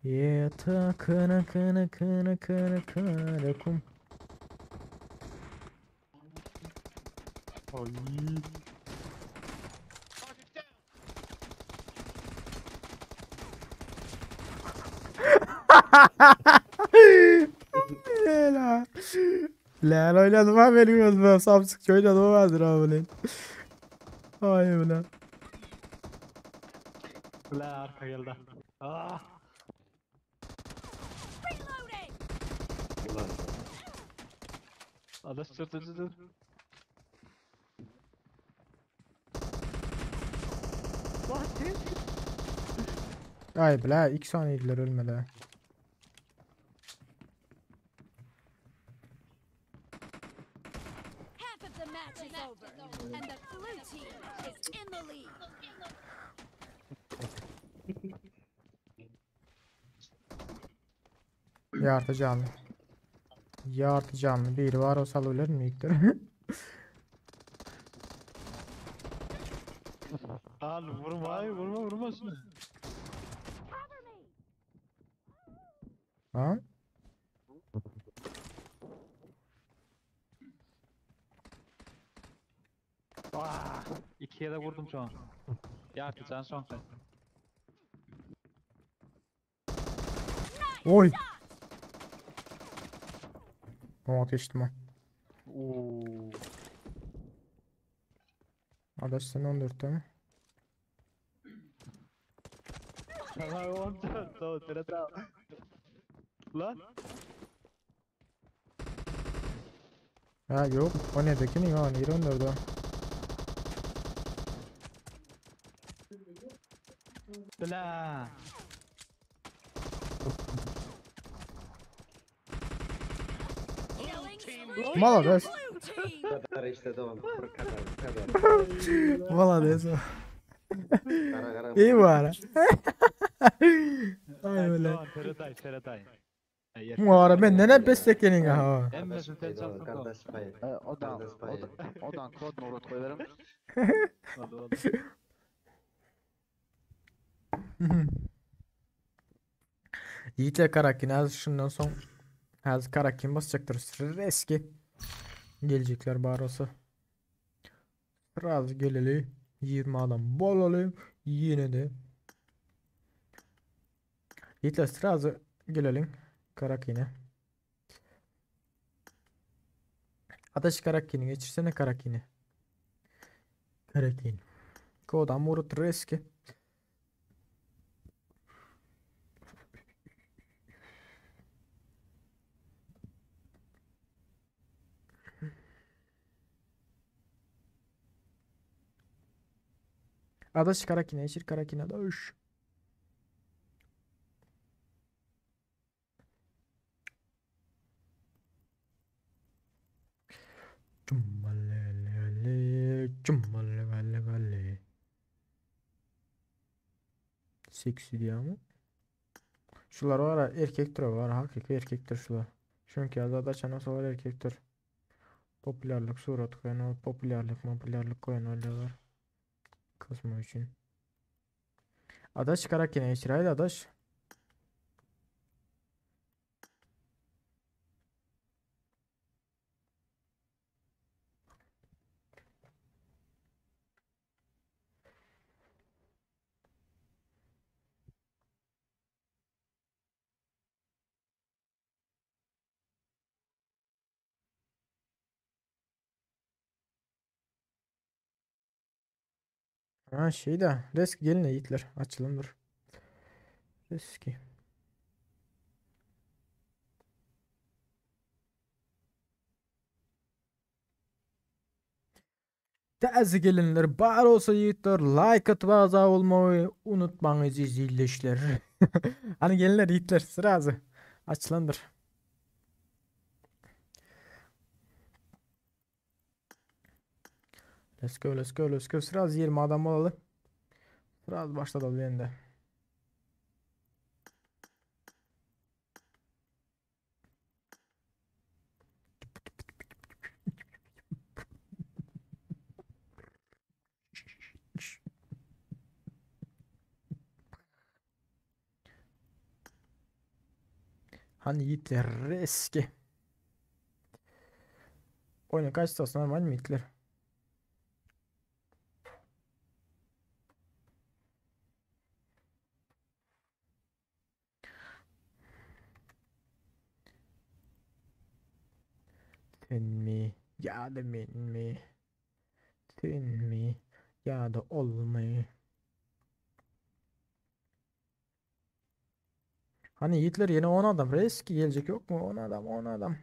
Yeta kına kına kına kına kına kum. Ay. La. La oynadım ha benim gözüme. Samsung oynadım vardır abi lan. Ay ulan. La arka geldi. Ah. Reloading. Ulan. Adaş dur dur dur. Ay bla 2 saniyediler ölmedi. Half of the match is over, and the blue team is in the lead. Yartı canlı. Yartı canlı. Bir var o salabilir mi ilktir? Al vurma ay vurma vurma şunu. Ha? Ah, ikiye de vurdum şu an. Yartı can son. Oy. O geçtim ha. Oo. Adaş sen 14'te mi? Tamam 14 tamam tere tamam. Lan. Ha yok. O ne deki ne? O 14 o. Bla. Malades. Kadar işte dogan. Bir kadar kadar. Malades. Gara gara. İyi bu ara. Ay öyle. Tamam, Feritay, Feritay. Bu ara ben neden besteklenin ha? Hemmesini sen çalsın tamam. Kardeş payı. Odan, Kardeş payı. odan kod nurut koyarım. Oldu oldu. Yiğitler Karakin az şundan son az Karakin basacaktır. Reski. Gelecekler barası. Biraz geleli 20 adam bol olayım yine de. Yiğitler sırası gelelim Karakin'e. Ataş Karakin'i geçirsene Karakin'i. Karakin. Kodan Murut Reski. Adaş Karakine, Eşir Karakine, Adaş. Cumbalele, cumbalele. Seksi diyor ama. Şular var ha, erkektir o var hakiki erkektir şular. Çünkü azada nasıl var erkektir. Popülerlik surat koyan o popülerlik popülerlik koyan oluyorlar. Kısmı için. Adaş Karakine geçir haydi adaş. Ha şey de risk gelin yiğitler açılın dur. Riski. Täze gelinler bar olsa yiğitler like atıp aza olmayı unutmayınız izleyileşler. Hani gelinler yiğitler sırası açılandır. Let's go let's go let's go sırası 20 adam olalı. Sırası başladı endi. Hani yiğitler riski. Oyunun kaç sırası normal mi yiğitler? Sen mi? Ya da men mi? Sen mi? Ya da olmayı. Hani yiğitler yeni 10 adam. Riski gelecek yok mu? 10 adam 10 adam.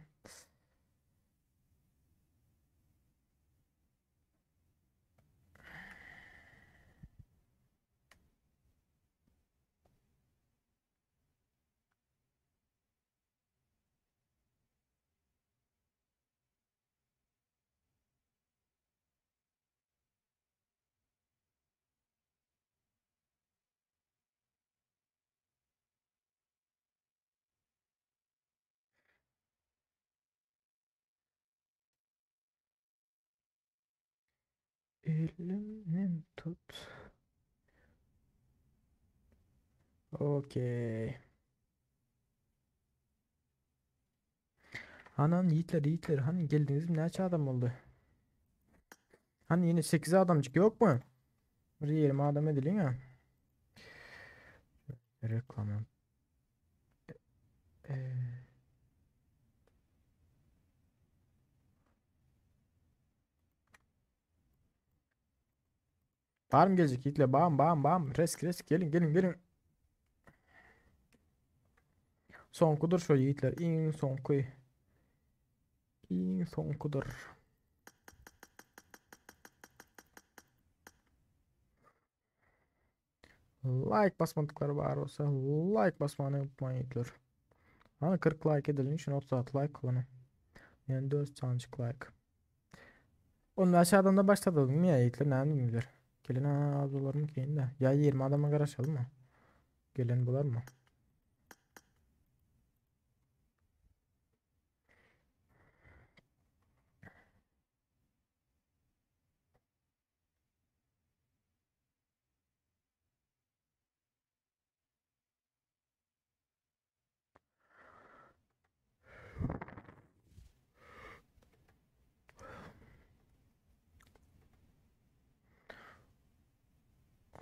Elimden tut. Okey. Anan yiğitler yiğitler hani geldiniz mi? Neçe adam oldu? Hani yine 8 adamcık yok mu? Bir 20 adam edilin ya. Reklamı. Ee, Var mı gelecek yiğitler? Bam bam bam. Resk resk gelin gelin gelin. Son kudur şu yiğitler. İn son kuy. İn son kudur. Like basmadıkları var olsa like basmayı unutmayın yiğitler. Hani 40 like edelim için 36 like kullanın. Yani 4 tanecik like. 15 adamda başladım ya yiğitler ne bilirler. Gelen az olur mu ki de. Ya 20 adama karışalım mı? Gelen bular mı?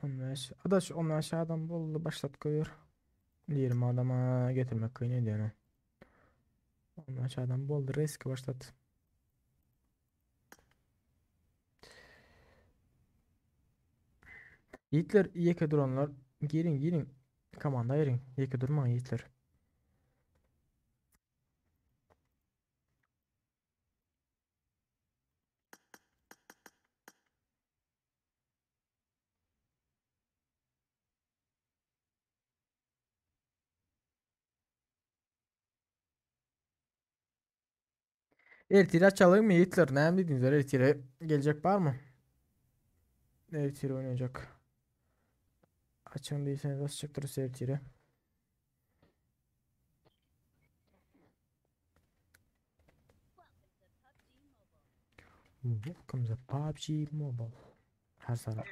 15. Adaş 15 adam boldy başlat goýur. 20 adama getirmek kyn edýän. 15 adam boldy risk başlat. Yiğitler ýeke duranlar girin girin komanda girin. Ýeke durmaň yiğitler. Ertire açalım mı Yiğitler? Ne dediniz? Ertire gelecek var mı? Ertire oynayacak. Açın değilseniz açacaktır Ertire. Welcome to PUBG Mobile. Her sana.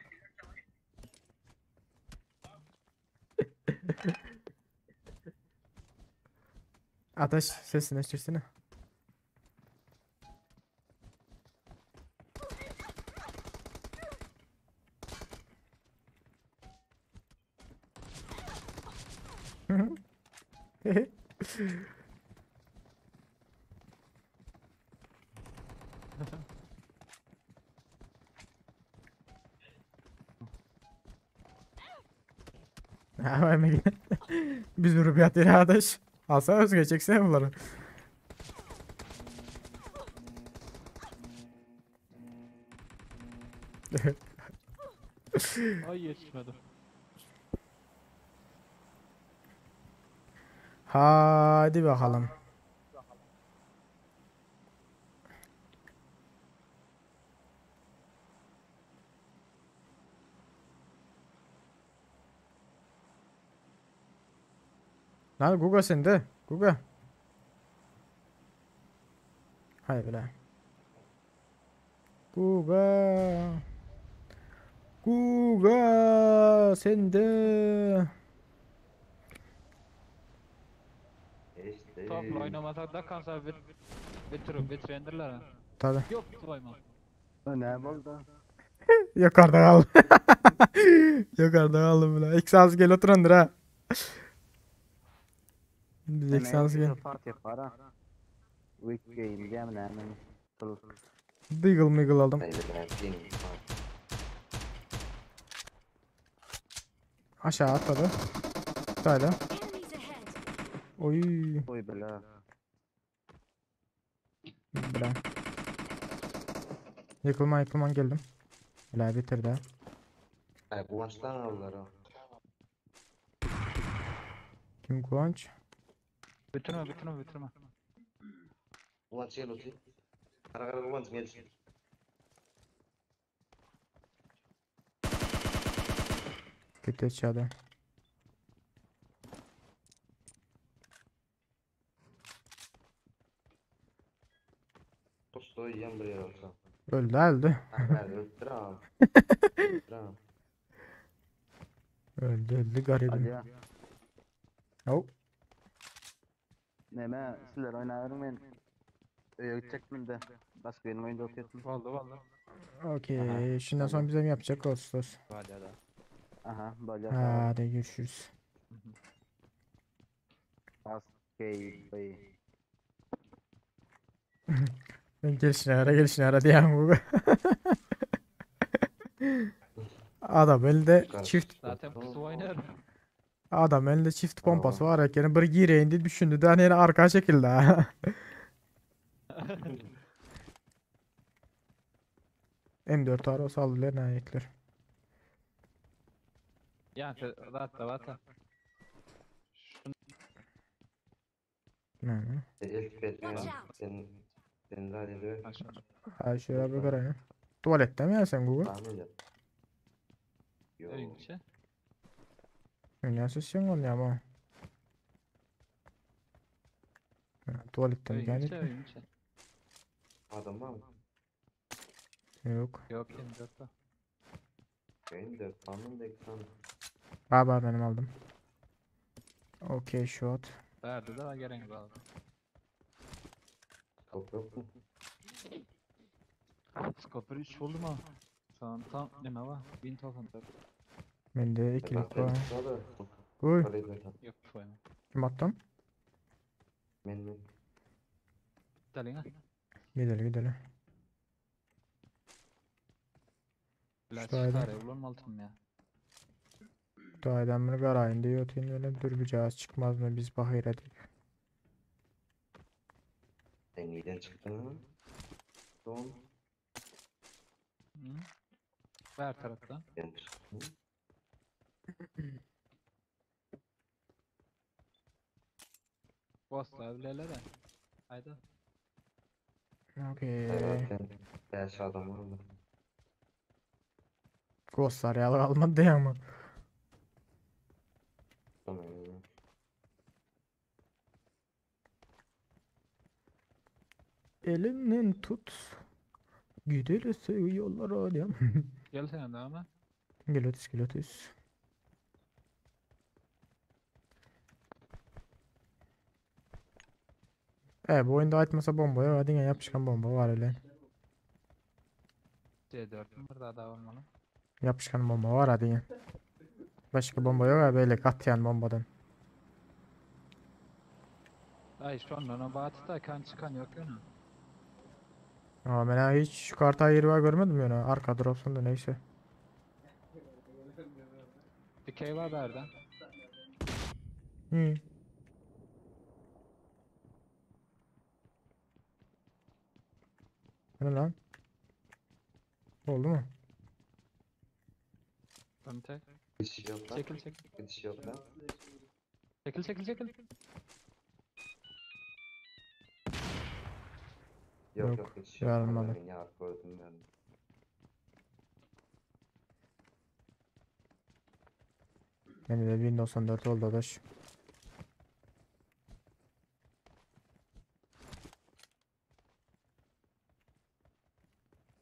Ateş sesini açırsana. Biz rubiyat adaş. Alsana Özge çeksene bunları. Ay yetişmedi. Hadi bakalım. Lan Guga sende. Guga. Hay bile. Guga. Guga sende. Topla oynamasak da kanser bit bitirip bitirendirler ha. Tabii. Yok koyma. Ne oldu? Yukarıda kaldı. Yukarıda kaldım bile. İki az gel oturandır ha. Biz iki az gel. Parti para. Week game game ne hemen. Deagle miggle aldım. Aşağı atladı. Böyle. Oy. Oy bela. Bela. Yıkılma yıkılman geldim. Bela bitirdi. Ay Kıvanç'tan aldılar o. Kim Kıvanç? Bitirme bitirme bitirme. Kıvanç gel otur. Kara kara Kıvanç gel. Gitti aşağıda. Posto yiyen buraya olsa. Öldü öldü. Öldü ha. Öldü ha. Öldü öldü garibim. Hadi Oh. Neme sizler oynarım ben. Öyle gidecek de. Başka benim oyunda oturuyorsun. Vallahi vallahi. Okey. Şimdiden sonra bize mi yapacak Ağustos? Hadi hadi. Aha böyle. Hadi görüşürüz. Okey. Gelişine ara gelişine ara diyen bu. Adam elde çift Zaten pusu oynarım. Adam elinde çift pompası var yani bir gireyim diye düşündü de hani yine arka çekildi ha. M4 ara saldılar nihayetler. Yani rahat da vata. Ne? Elif sen. Sen zaten de. Ha şöyle bir göreyim. Tuvalette mi ya sen Google? Yok. Öýünçe. Nasıl sen onu ama? Tuvalette mi Öýünçe, geldi? öýünçe. Adam var mı? Yok. Yok M4 da. Benim de sandım da ekran. Baba benim aldım. Okey shot. Verdi de gerek kaldı. Top yok mu? Skoper 3 oldu mu? Tamam tam ne var? 1094. Bende ikilik var. Uy. Uy. Yok koyma. Kim attın? Men men. Gidelim ha. Gidelim gidelim. Biraz Şuraydı. çıkar ulan altın ya. Dayıdan bunu qarayın deyə öteyim öyle dur bir cihaz çıkmaz mı biz bakır edik. Sen neden çıktın ha? Don. Hı? Ver taraftan. Ben çıktım. Bosslar bilerler de. Haydi. Okey. Zaten 5 adam var mı? Ghostlar yalı almadı ya ama. Tamam. Elinden tut. Gideriz yollara diyorum. Gel sen de ama. Gel ötüs gel ötüs. E bu oyunda atmasa bomba yok. Hadi yapışkan bomba var öyle. C4 mü burada da olmalı? Yapışkan bomba var hadi ya. Başka bomba yok ya böyle katlayan bombadan. Ay şu an ona batı da kan çıkan yok ya. Ama ben hiç şu karta yeri var görmedim yani. Arka dropsun da neyse. Dikey var nereden? Hı. Ne lan? Oldu mu? Önte. Gidiş yok lan. Çekil çekil. Gidiş yok lan. Çekil çekil çekil. Yok Yok, yok gidiş yok. yarılmadı. Ben yar gördüm ben. Benim de 1094 oldu adaş.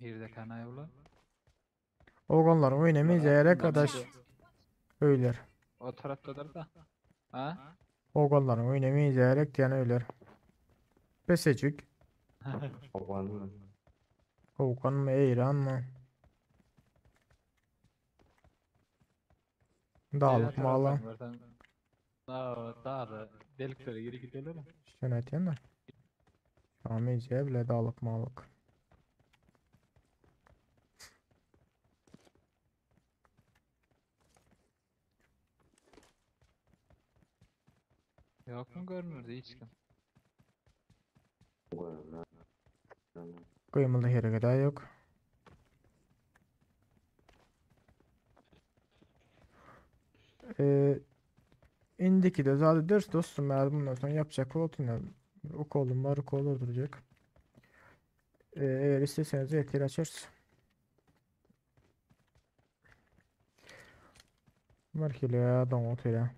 Bir de kanay ulan. Oğlanlar oynamayacak arkadaş. Öyler. O taraftadır da. Ha? Oğlanlar oynamayacak diyen öyler. Pesecik. Ogan mı? Oğlan mı İran mı? Dağlık mı alan? Dağ, dağ, deliklere geri gidiyorlar. İşte ne diyen de. Şamice bile dağlık malık. Yok mu görmüyordu hiç kim. Kıymalı yere kadar yok. Ee, indiki de zaten ders dostum ben bundan sonra yapacak oldu Okulum var okul duracak. Eğer isterseniz etleri açarız. Markele don otele.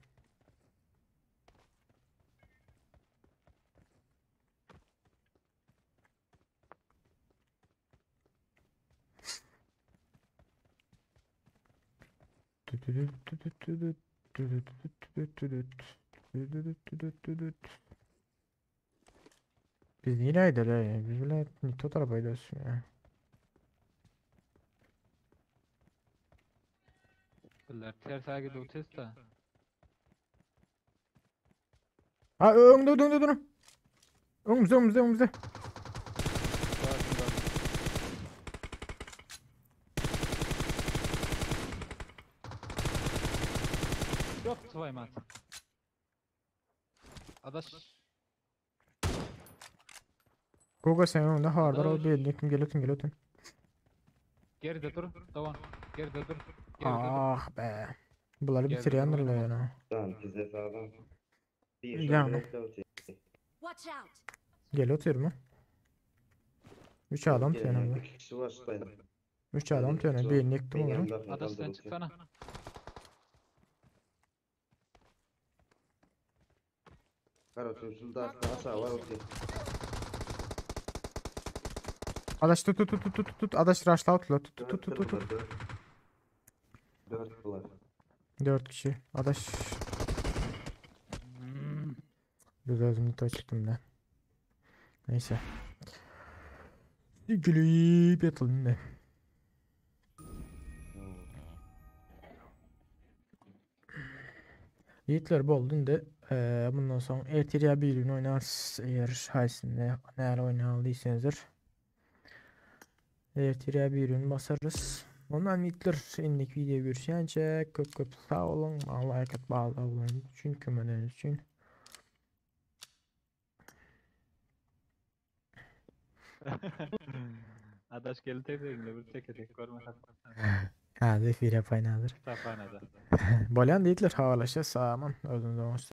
Biz nereye gidelim? Biz bile Nito tarafa gidiyoruz ya. Bunlar ters ağa gidiyor test de. Ha önde önde önde. Önümüzde önümüzde önümüzde. Yok Zweimal. Adaş. Google sen önünde hardar ol belli kim geliyorsun geliyorsun. Geride dur. Tamam. Geride dur. Geride dur. Ah be. Bunları Geride bitirendirler dur. yani. Tamam bize sağdan. Bir Yani. şöyle Watch out! Gel otur mu? Üç adam tüýene bu. İki kişi başlayın. Üç adam tüýene birini ýykdym onuň. Adaş sen çıksana. Kara şunu da aşağı var okey. Adaş tut tut tut tut tut tut. Adaş rushla outla tut tut tut tut tut. Dört bular. Dört kişi. Adaş. Biz özümü çıktım da. Neyse. Gülüp yatalım ne. Yiğitler boldy indi. Eee, bundan soň ertir ýa bir gün oýnarys. Eger haýsyny näle oýnaly diýseňizdir. Ertir ýa bir gün basarys. Ondan yiğitler indiki video görüşýänçä köp köp sag boluň. Maňa like atyp bagly bolanyňyz üçin, kömeginiz üçin. Adaş gelin tepeginde bir teke tek görme Ha, zefir yapaýyn häzir. Kitaphanada. Bolýan diýdiler, habarlaşýas. Sag aman. Özüňize hoş.